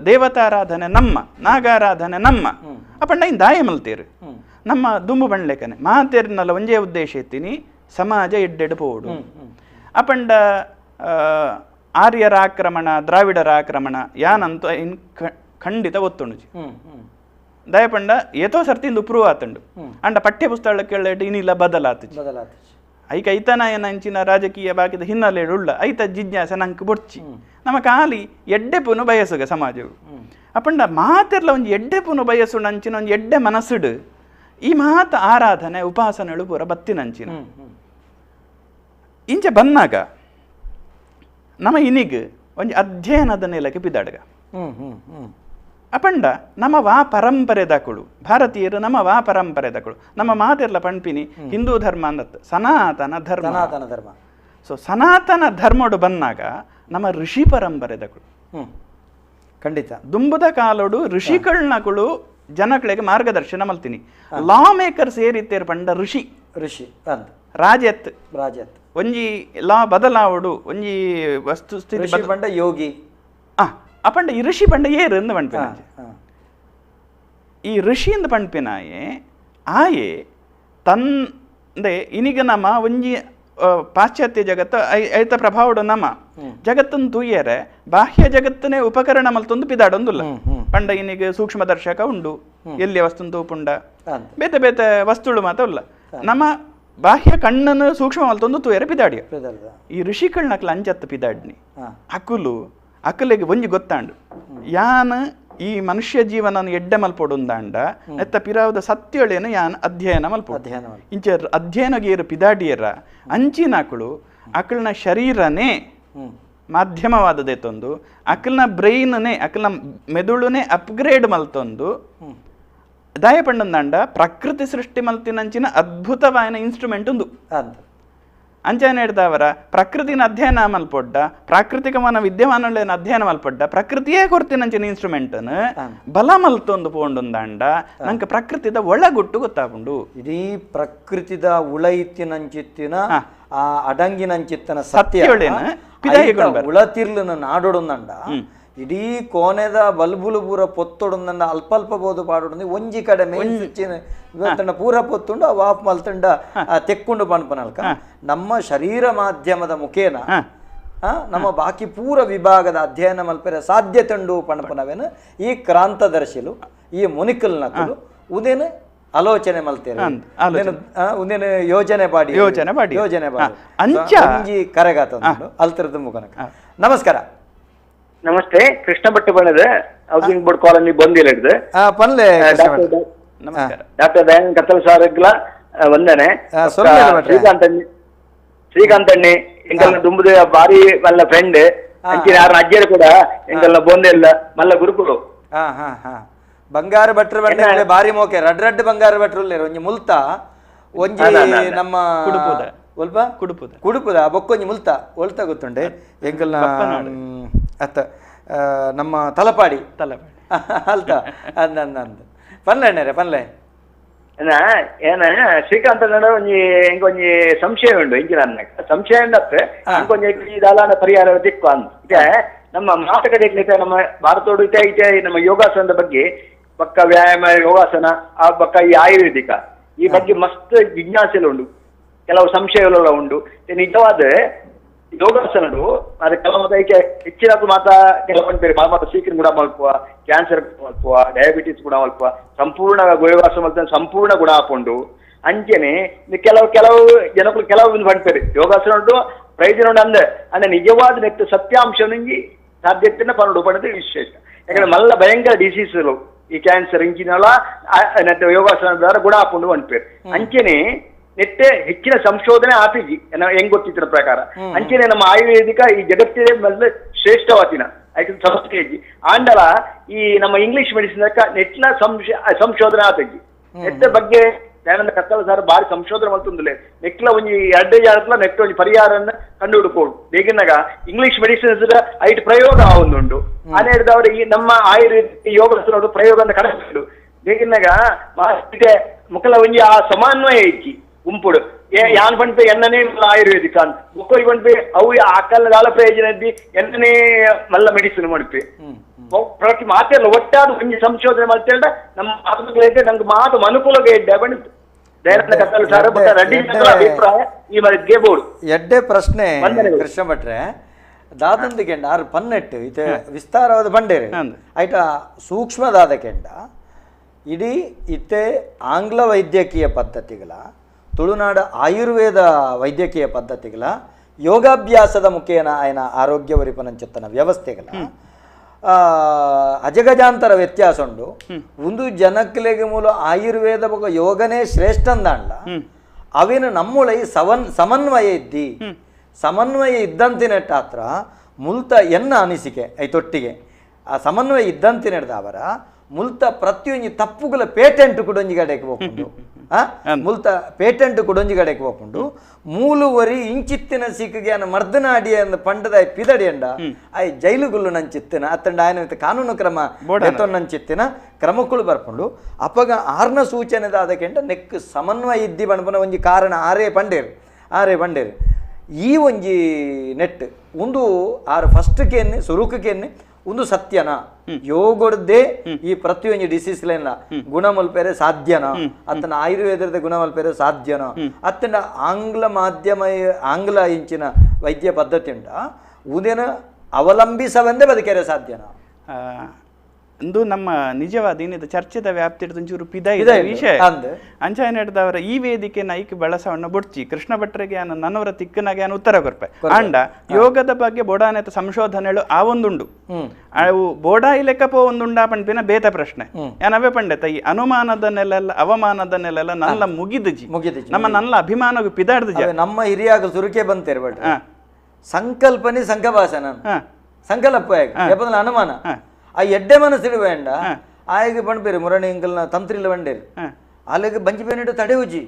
ದೇವತಾರಾಧನೆ ನಮ್ಮ ನಾಗಾರಾಧನೆ ನಮ್ಮ ಅಪ್ಪಣ್ಣ ಇನ್ ದಾಯ ಮಲ್ತೀರು ನಮ್ಮ ದುಂಬು ಬಂಡ್ಲೇಕನೆ ಮಾತೇರ್ನಲ್ಲ ಒಂಜೇ ಉದ್ದೇಶ ಇತ್ತೀನಿ ಸಮಾಜ ಎಡ್ಡೆಡು ಪೋಡು ಅಪಂಡ ಆರ್ಯರ ಆಕ್ರಮಣ ದ್ರಾವಿಡರ ಆಕ್ರಮಣ ಯಾನಂತ ಇನ್ ಖಂಡಿತ ಒತ್ತುಂಡುಜಿ ದಯಪಂಡ ಏತೋ ಸರ್ತಿಂದು ಪ್ರೂವ್ ಆತುಂಡು ಅಂಡ ಪಠ್ಯ ಪುಸ್ತಕಕ್ಕೆ ಇನ್ನಿಲ್ಲ ಬದಲಾತು ಬದಲಾತು ಐಕ ಐತನ ಅಂಚಿನ ರಾಜಕೀಯ ಬಾಕಿದ ಹಿನ್ನೆಲೆ ಉಳ್ಳ ಐತ ಜಿಜ್ಞಾಸೆ ನಂಗೆ ಬೊಡ್ಚಿ ನಮ್ಮ ಖಾಲಿ ಎಡ್ಡೆ ಪುನು ಬಯಸುಗ ಸಮಾಜವು ಅಪ್ಪಂಡ ಮಾತಿರ್ಲ ಒಂಜಿ ಎಡ್ಡೆ ಪುನು ಬಯಸು ನಂಚಿನ ಒಂಜಿ ಎಡ್ಡೆ ಮನಸ್ಸುಡು ಈ ಮಾತ ಆರಾಧನೆ ಉಪಾಸನೆಳು ಪೂರ ಬತ್ತಿನಂಚಿನ ಇಂಚೆ ಬನ್ನಾಗ ನಮ್ಮ ಇನಿಗ್ ಒಂಜಿ ಅಧ್ಯಯನದ ನೆಲಕ್ಕೆ ಬಿದ್ದಾಡ್ಗ ಅಪಂಡ ನಮ್ಮ ವಾ ಪರಂಪರೆ ದಾಕುಳು ಭಾರತೀಯರು ನಮ್ಮ ವಾ ಪರಂಪರೆ ದಾಕುಳು ನಮ್ಮ ಮಾತಿರ್ಲ ಪಣ್ಪಿನಿ ಹಿಂದೂ ಧರ್ಮ ಅಂದತ್ತು ಸನಾತನ ಧರ್ಮ ಸನಾತನ ಧರ್ಮ. ಸೊ ಸನಾತನ ಧರ್ಮಡು ಬಂದಾಗ ನಮ್ಮ ಋಷಿ ಪರಂಪರೆ ದಾಕುಳು ಖಂಡಿತ ದುಂಬುದ ಕಾಲೋಡು ಋಷಿಗಳನ್ನಕುಳು ಜನಗಳಿಗೆ ಮಾರ್ಗದರ್ಶನ ಮಲ್ತೀನಿ ಲಾ ಮೇಕರ್ಸ್ ಏರಿತ್ತೇರು ಪಂಡ ಋಷಿ ಋಷಿ ಅಂದ ರಾಜತ್ ರಾಜತ್ ಒಂಜಿ ಲಾ ಬದಲಾವಡು ಒಂಜಿ ವಸ್ತು ಸ್ಥಿತಿ ಪಂಡ ಯೋಗಿ ಅಪಂಡ ಈ ಋಷಿ ಪಂಡ ಏರು ಎಂದು ಪಣ್ಪಿನ ಈ ಋಷಿ ಎಂದು ಪಣ್ಪಿನಾಯೆ ಆಯೆ ತಂದೆ ಇನಿಗ ನಮ್ಮ ಒಂಜಿ ಪಾಶ್ಚಾತ್ಯ ಜಗತ್ತು ಐತ ಪ್ರಭಾವಡು ನಮ್ಮ ಜಗತ್ತನ್ನು ತೂಯರೆ ಬಾಹ್ಯ ಜಗತ್ತನೇ ಉಪಕರಣ ಮಲ್ತೊಂದು ಪಿದಾಡೊಂದುಲ್ಲ ಪಂಡ ಇನಿಗೆ ಸೂಕ್ಷ್ಮ ದರ್ಶಕ ಉಂಡು ಎಲ್ಲಿ ವಸ್ತು ತೂಪುಂಡ ಬೇತೆ ಬೇತೆ ವಸ್ತುಳು ಮಾತ್ರ ಉಲ್ಲ ನಮ್ಮ ಬಾಹ್ಯ ಕಣ್ಣನ್ನು ಸೂಕ್ಷ್ಮ ಮಲ್ತೊಂದು ತೂಯರೆ ಪಿದಾಡಿಯ. ಈ ಋಷಿಕಳ್ನಕ್ಲ ಅಂಚತ್ತು ಪಿದಾಡ್ನಿ ಅಕುಲು ಅಕಲೆಗೆ ಒಂಜಿ ಗೊತ್ತಾಂಡು ಯಾನ್ ಈ ಮನುಷ್ಯ ಜೀವನ ಎಡ್ಡೆ ಮಲ್ಪೊಡುಂದಾಂಡ ನೆತ್ತ ಪಿರಾವದ ಸತ್ಯಳೇನು ಯಾನ್ ಅಧ್ಯಯನ ಮಲ್ಪೊಡು ಇಂಚ ಅಧ್ಯಯನಗೇರು ಪಿದಾಡಿಯರ ಅಂಚಿನ ಅಕಳು ಅಕಲ್ನ ಶರೀರನೇ ಮಾಧ್ಯಮವಾದದೇತೊಂದು ಅಕಲ್ನ ಬ್ರೈನ್ನೇ ಅಕಲ್ನ ಮೆದುಳುನೇ ಅಪ್ಗ್ರೇಡ್ ಮಲ್ತೊಂದು ದಾಯಪಂಡಂದಾಂಡ ಪ್ರಕೃತಿ ಸೃಷ್ಟಿ ಮಲ್ತಿನಂಚಿನ ಅದ್ಭುತವಾದ ಇನ್ಸ್ಟ್ರೂಮೆಂಟ್ ಒಂದು ಅಂಚನೆ ಹಿಡ್ದವರ ಪ್ರಕೃತಿನ ಅಧ್ಯಯನ ಮಲ್ಪೊಡ್ಡ ಪ್ರಾಕೃತಿಕವನ ವಿದ್ಯಮಾನಗಳನ್ನ ಅಧ್ಯಯನ ಮಲ್ಪೊಡ್ಡ ಪ್ರಕೃತಿಯೇ ಕೊರ್ತಿನಂಚಿನ ಇನ್ಸ್ಟ್ರೂಮೆಂಟ್ ಬಲ ಮಲ್ತೊಂದು ಪೋಂಡೊಂದಾಂಡ ನಂಗೆ ಪ್ರಕೃತಿದ ಒಳಗುಟ್ಟು ಗೊತ್ತಾಪುಂಡು. ಇಡೀ ಪ್ರಕೃತಿದ ಉಳೈತಿನಂಚಿತ್ತಿನ ಆ ಅಡಂಗಿನಂಚಿತ್ತನ ಸತ್ಯ ಉಳತಿರ್ಲನ ನಾಡೊಡೊಂದಂಡ ಇಡೀ ಕೋನೆದ ಬಲ್ಬುಲು ಪೂರ ಪೊತ್ತೊಡೊಂದಂಡ ಅಲ್ಪ ಅಲ್ಪ ಬೋದು ಪಾಡೊಡೊಂದು ಒಂಜಿ ಕಡೆ ಮೇನ್ ಸ್ವಿಚ್ಚಿನ ಪೂರ ಪೊತ್ತುಂಡು ಆ ವಾಪ್ ಮಲ್ತಂಡ ತೆಕ್ಕೊಂಡು ಪನ್ಪನಲ್ಕ ನಮ್ಮ ಶರೀರ ಮಾಧ್ಯಮದ ಮುಖೇನ ನಮ್ಮ ಬಾಕಿ ಪೂರ ವಿಭಾಗದ ಅಧ್ಯಯನ ಮಲ್ಪೆರೆ ಸಾಧ್ಯತೆ ಉಂಡು ಪಣಪನವೇನು ಈ ಕ್ರಾಂತದರ್ಶಿಲು ಈ ಮುನಿಕಲ್ನಕುಲು ಉದೇನು ಆಲೋಚನೆ ಮಲ್ತೇರೆ ಉದೇನು ಯೋಜನೆ ಪಾಡಿ ಯೋಜನೆ ಪಾಡಿ ಯೋಜನೆ ಪಾಡಿ ಅಂಚ ಒಂಜಿ ಕರೆಗಾತ ಅಲ್ತರದ ಮುಖನಕ. ನಮಸ್ಕಾರ. ನಮಸ್ತೆ, ಕೃಷ್ಣ ಭಟ್ ಬಣ್ಣದ housing board colony ಬಂದಿಲ್ಲ. ಡಾಕ್ಟರ್ ದಯಾನಂದ ಕತ್ತಲ್ ಸಾರ್ಗ್ಲ ವಂದನೆ. ಶ್ರೀಕಾಂತ್ ಅಣ್ಣಿ ಎಂಕಲ್ನ ದುಂಬುದ ಬಾರಿ ಮಲ್ಲ ಫ್ರೆಂಡ್. ಅಂಚಿನ ಯಾರ ಅಜ್ಜರು ಕೂಡ ಎಂಗೆಲ್ಲ ಬೊಂದೆಲ್ಲ ಮಲ್ಲ ಗುರುಕುಲು. ಹಾ ಹಾ ಹಾ ಬಂಗಾರ ಭಟ್ರು ಬಂದ್ರೆ ಬಾರಿ ಮೋಕೆ ರಡ್ ರಡ್ ಬಂಗಾರ ಭಟ್ರು ಉಲ್ಲೇರು. ಒಂಜಿ ಮುಲ್ತ ಒಂಜಿ ನಮ್ಮ ಕುಡುಪುದ. ಒಲ್ಪ ಕುಡುಪುದ ಕುಡುಪುದ ಬೊಕ್ಕೊಂಜಿ ಮುಲ್ತ ಒಲ್ತ ಗೊತ್ತುಂಡೆ ಎಂಕಲ್ನ ಅತ್ತ ನಮ್ಮ ತಲಪಾಡಿ ತಲಪಾಡಿ ಅಲ್ತ ಅಂದ ಅಂದ ಅಂದ ಪನ್ಲೆ ಪನ್ಲೆ ಏನ ಶ್ರೀಕಾಂತ ಒಂಜಿ ಎಂಕ ಒಂಜಿ ಸಂಶಯ ಉಂಡು ಇಂಚಿನ ಸಂಶಯ ಉಂಡತ್ತೆ ಇಂಕೊಂಜಿ ಈ ದಾಲಾನ ಪರಿಹಾರ ದಿಕ್ಕು ಅಂದ್. ಇದೆ ನಮ್ಮ ಮಾತುಕತೆ ನಮ್ಮ ಭಾರತೋಡು ಇತ್ತೆ ಇತ್ತೆ ನಮ್ಮ ಯೋಗಾಸನದ ಬಗ್ಗೆ ಪಕ್ಕ ವ್ಯಾಯಾಮ ಯೋಗಾಸನ ಆ ಪಕ್ಕ ಈ ಆಯುರ್ವೇದಿಕ ಈ ಬಗ್ಗೆ ಮಸ್ತ್ ಜಿಜ್ಞಾಸೆలు ಉಂಡು, ಕೆಲವು ಸಂಶಯಗಳೆಲ್ಲ ಉಂಡು. ನಿಜವಾದ ಯೋಗಾಸನಡು ಅದು ಕೆಲವು ಐಕೆ ಹೆಚ್ಚಿನ ಮಾತಾ ಕೆಲವು ಬೇರೆ ಮಾತ ಸೀಕಿನ ಗುಣ ಮಲ್ಪುವ, ಕ್ಯಾನ್ಸರ್ ಮಲ್ಪುವ, ಡಯಾಬಿಟಿಸ್ ಗುಣ ಮಲ್ಪುವ, ಸಂಪೂರ್ಣ ಯೋಗಾಸನ ಮಲ್ತ ಸಂಪೂರ್ಣ ಗುಣ ಹಾಕೊಂಡು. ಅಂಚೆನೆ ಕೆಲವು ಕೆಲವು ಜನಗಳು ಕೆಲವು ಪಂಡ್ಪೇರು ಯೋಗಾಸನ ಉಂಟು ಪ್ರಯೋಜನ ಉಂಟು ಅಂದೆ ಅಂದ್ರೆ ನಿಜವಾದ ನೆಕ್ಟ್ ಸತ್ಯಾಂಶ ನುಂಗಿ ಸಾಧ್ಯತೆನ ಪನ್ನಡು ಪಣದು ವಿಶೇಷ. ಯಾಕಂದ್ರೆ ಮಲ್ಲ ಭಯಂಕರ ಡಿಸೀಸ್ ಈ ಕ್ಯಾನ್ಸರ್ ಇಂಚಿನಲ್ಲ ಯೋಗಾಸನ ಗುಣ ಹಾಕೊಂಡು ಪಂಡ್ಪೇರು. ಅಂಚೆನೆ ನೆಟ್ಟೆ ಹೆಚ್ಚಿನ ಸಂಶೋಧನೆ ಆಪಿಜಿ ಹೆಂಗ್ ಗೊತ್ತಿದ್ರ ಪ್ರಕಾರ. ಅಂಚೆನೆ ನಮ್ಮ ಆಯುರ್ವೇದಿಕ ಈ ಜಗತ್ತಿನೇ ಮೊದಲು ಶ್ರೇಷ್ಠವಾತಿನ ಸಂಸ್ಥೆ ಆಂಡಲ ಈ ನಮ್ಮ ಇಂಗ್ಲಿಷ್ ಮೆಡಿಸಿನ್ ನೆಟ್ಲ ಸಂಶೋಧನೆ ಆತಜ್ಜಿ. ನೆಟ್ಟ ಬಗ್ಗೆ ದಯಾನಂದ ಕತ್ತಲ ಸರ್ ಬಾರಿ ಸಂಶೋಧನೆ ಮಲ್ತುಂದುಲೆ ನೆಟ್ಲ ಒಂಜಿ ಎರಡೇ ಜಾಗತ್ಲ ನೆಟ್ ಒಂಜಿ ಪರಿಹಾರನ್ನ ಕಂಡು ಹುಡುಕೋಡು. ಬೇಗಿನಾಗ English medicines ಐಟ್ ಪ್ರಯೋಗ ಆವೊಂದುಂಡು. ಅದೇ ಹಿಡಿದವರು ಈ ನಮ್ಮ ಆಯುರ್ವೇದ ಯೋಗ ಪ್ರಯೋಗ ಕಡಿಮೆ ಬೇಗಿನಾಗ ಮುಖಲ ಒಂಜಿ ಆ ಸಮನ್ವಯ ಇಜ್ಜಿ ಗುಂಪುಡು ಯಾನ್ ಪಂಪೆ ಎನ್ನನೇ ಮಲ್ಲ ಆಯುರ್ವೇದಿಕ ಅಂತ ಬುಕ್ಕೋರಿ ಪಂಪೆ ಅವು ಆಕಲ್ ದಾಲ ಪ್ರಯೋಜನ ಇದ್ದಿ ಎನ್ನನೇ ಮಲ್ಲ ಮೆಡಿಸಿನ್ ಮಡಿಪೆ ಪ್ರತಿ ಮಾತೆಲ್ಲ ಒಟ್ಟಾದ ಒಂಜಿ ಸಂಶೋಧನೆ ಮಲ್ತೇಳ್ದ ನಮ್ಮ ಆತ್ಮಗಳೈತೆ ನಂಗೆ ಮಾತು ಅನುಕೂಲಗೆ ಇದ್ದೆ ಬಂದಿತ್ತು. ದಯಾನಂದ ಕತ್ತಲ ಸರ್ ರೆಡ್ಡಿ ಅಭಿಪ್ರಾಯ ಈ ಮರಿಗೆ ಬೋರ್ಡು ಎಡ್ಡೆ ಪ್ರಶ್ನೆ ಕೃಷ್ಣ ಭಟ್ರೆ ದಾದಂದು ಕೆಂಡ ಆರು ಪನ್ನೆಟ್ಟು ಇತ್ತೆ ವಿಸ್ತಾರವಾದ ಬಂಡೇರು ಐಟ ಸೂಕ್ಷ್ಮದಾದ ಕೆಂಡ ಇಡೀ ಇತ್ತೆ ಆಂಗ್ಲ ವೈದ್ಯಕೀಯ ಪದ್ಧತಿಗಳ ತುಳುನಾಡ ಆಯುರ್ವೇದ ವೈದ್ಯಕೀಯ ಪದ್ಧತಿಗಳ ಯೋಗಾಭ್ಯಾಸದ ಮುಖೇನ ಆಯನ ಆರೋಗ್ಯ ವರಿಪನಂಚಿತ್ತನ ವ್ಯವಸ್ಥೆಗಳ ಅಜಗಜಾಂತರ ವ್ಯತ್ಯಾಸ ಉಂಡು. ಒಂದು ಜನಕ್ಲೆಗೆ ಮೂಲ ಆಯುರ್ವೇದ ಬೊಕ ಯೋಗನೇ ಶ್ರೇಷ್ಠಂದಾಂಡ ಅವಿನ ನಮ್ಮೊಳ ಈ ಸಮನ್ವಯ ಇದ್ದಿ ಸಮನ್ವಯ ಇದ್ದಂತಿನೆಟ್ಟಾತ್ರ ಮುಲ್ತ ಎನ್ನ ಅನಿಸಿಕೆ ಐತೊಟ್ಟಿಗೆ ಆ ಸಮನ್ವಯ ಇದ್ದಂತಿನೆಡ್ದವರ ಮುಲ್ತ ಪ್ರತಿಯೊಂಜಿ ತಪ್ಪುಗಳ ಪೇಟೆಂಟ್ ಕುಡೊಂಜಿ ಕಡೆಗೆ ಹೋಗ್ಕೊಂಡು ಮುಲ್ತ ಪೇಟೆಂಟ್ ಕುಡೊಂಜಿ ಕಡೆಗೆ ಹೋಗ್ಕೊಂಡು ಮೂಲುವರಿ ಇಂಚಿತ್ತಿನ ಸೀಕಿಗೆ ಅನ್ನ ಮರ್ದನಾಡಿ ಅಂದ ಪಂಡದ ಪಿದಡಿಯಂಡ ಆಯ್ ಜೈಲುಗುಲ್ಲು ನಂಚಿತ್ತಿನ ಅತ್ತಂಡ ಆಯನ ಕಾನೂನು ಕ್ರಮ ನಂಚಿತ್ತಿನ ಕ್ರಮಕ್ಕಳು ಬರ್ಕೊಂಡು ಅಪ್ಪಗ ಆರ್ನ ಸೂಚನೆದ ಅದಕ್ಕೆಂಡ ನೆಕ್ ಸಮನ್ವಯ ಇದ್ದಿ ಬಣ್ಪನ ಒಂಜಿ ಕಾರಣ ಆರೇ ಪಂಡೇರು ಆರೇ ಪಂಡೇರು ಈ ಒಂಜಿ ನೆಟ್ ಒಂದು ಆರು ಫಸ್ಟ್ ಕೇನ್ನೆ ಸುರುಕೇನೆ ಒಂದು ಸತ್ಯನ ಯೋಗಡ್ದೇ ಈ ಪ್ರತಿಯೊಂದು ಡಿಸೀಸ್ ಲೈನ್ ಗುಣಮಲ್ಪೇರೆ ಸಾಧ್ಯನ ಅತ್ತನ ಆಯುರ್ವೇದದ ಗುಣಮಲ್ಪೇರೆ ಸಾಧ್ಯನ ಅತ್ತನ ಆಂಗ್ಲ ಮಾಧ್ಯಮ ಆಂಗ್ಲ ಇಂಚಿನ ವೈದ್ಯ ಪದ್ಧತಿ ಉಂಟ ಉದೇನ ಅವಲಂಬಿಸವೆಂದೇ ಬದುಕೇರೆ ಸಾಧ್ಯನ ಇಂದು ನಮ್ಮ ನಿಜವಾದ ಏನಿದೆ ಚರ್ಚೆದ ವ್ಯಾಪ್ತಿ ಒಂಚೂರು ಪಿದ ಇದೆ ವಿಷಯ ಅಂಚಾಯ ನಡೆದವರ ಈ ವೇದಿಕೆ ನೈಕ್ ಬಳಸವನ್ನ ಬುಡ್ಚಿ ಕೃಷ್ಣ ಭಟ್ರಿಗೆ ನನ್ನವರ ತಿಕ್ಕನಾಗೆ ಉತ್ತರ ಕೊರ್ಪೆ ಅಂಡ ಯೋಗದ ಬಗ್ಗೆ ಬೋಡಾನೆತ ಸಂಶೋಧನೆಗಳು ಆ ಒಂದುಂಡು ಅವು ಬೋಡಾ ಇಲೆಕ್ಕಪೋ ಒಂದುಂಡಾ ಪಂಡ್ಪಿನ ಬೇತ ಪ್ರಶ್ನೆ ಯಾನವೇ ಪಂಡೆತ ಈ ಅನುಮಾನದನ್ನೆಲ್ಲ ಅವಮಾನದನ್ನೆಲ್ಲ ನಲ್ಲ ಮುಗಿದಜಿ ನಮ್ಮ ನಲ್ಲ ಅಭಿಮಾನಗೂ ಪಿದಾಡ್ದ ನಮ್ಮ ಹಿರಿಯಾಗ ಸುರುಕೆ ಬಂತೇರ್ ಬಟ್ ಸಂಕಲ್ಪನೆ ಸಂಕಭಾಷಣ ಸಂಕಲ್ಪ ಅನುಮಾನ ಆ ಎಡ್ಡೆ ಮನಸ್ಸಿಡು ಬೇಂಡ ಆಯಗೆ ಪಣ್ಪೇರು ಮುರಣಿ ಇಂಕಲ್ನ ತಂತ್ರಿಲ್ಲ ಬಂಡೇರು ಅಲ್ಲಿಗೆ ಬಂಜಿ ಬೇನಿಟ್ಟು ತಡೆ ಉಜ್ಜಿ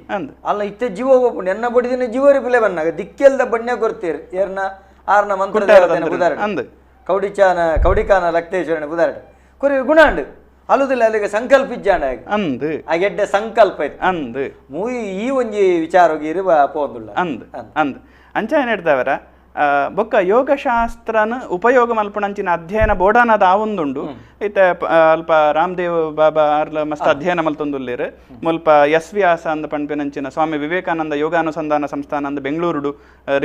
ಅಲ್ಲ ಇತ್ತೆ ಜೀವ ಹೋಗ್ಪುಂಡು ಎನ್ನ ಬಡಿದಿನ ಜೀವ ರಿಪ್ಲೈ ಬನ್ನಾಗ ದಿಕ್ಕೆಲ್ದ ಬಣ್ಣೆ ಕೊರ್ತೀರ್ ಏರ್ನ ಆರ್ನ ಮಂತ್ರ ಬುದಾರ ಕೌಡಿಚಾನ ಕೌಡಿಕಾನ ಲಕ್ತೇಶ್ವರನ ಬುದಾರ ಕೊರಿ ಗುಣಾಂಡು ಅಲ್ಲುದಿಲ್ಲ ಅಲ್ಲಿಗೆ ಸಂಕಲ್ಪ ಇಜ್ಜಾಂಡ ಅಂದು ಆ ಎಡ್ಡೆ ಸಂಕಲ್ಪ ಇತ್ತು ಅಂದು ಮೂಯಿ ಈ ಒಂಜಿ ವಿಚಾರ ಇರುವ ಪೋಂದುಲ್ಲ ಅಂದ್ ಅಂದ್ ಅಂಚ ಏನ್ ಬೊಕ್ಕ ಯೋಗಶಾಸ್ತ್ರನ ಉಪಯೋಗ ಮಲ್ಪುಣಂಚಿನ ಅಧ್ಯಯನ ಬೋಡಾನದ ಆವೊಂದುಂಡು ಇತ್ತೆ ಅಲ್ಪ ರಾಮದೇವ್ ಬಾಬಾ ಆರ್ಲ ಮಸ್ತ್ ಅಧ್ಯಯನ ಮಲ್ತೊಂದುಲ್ಲೇರು ಮುಲ್ಪ ಎಸ್ ವ್ಯಾಸ ಅಂದ ಪನ್ಪಿನಂಚಿನ ಸ್ವಾಮಿ ವಿವೇಕಾನಂದ ಯೋಗಾನುಸಂಧಾನ ಸಂಸ್ಥಾನ ಅಂದ ಬೆಂಗಳೂರುಡು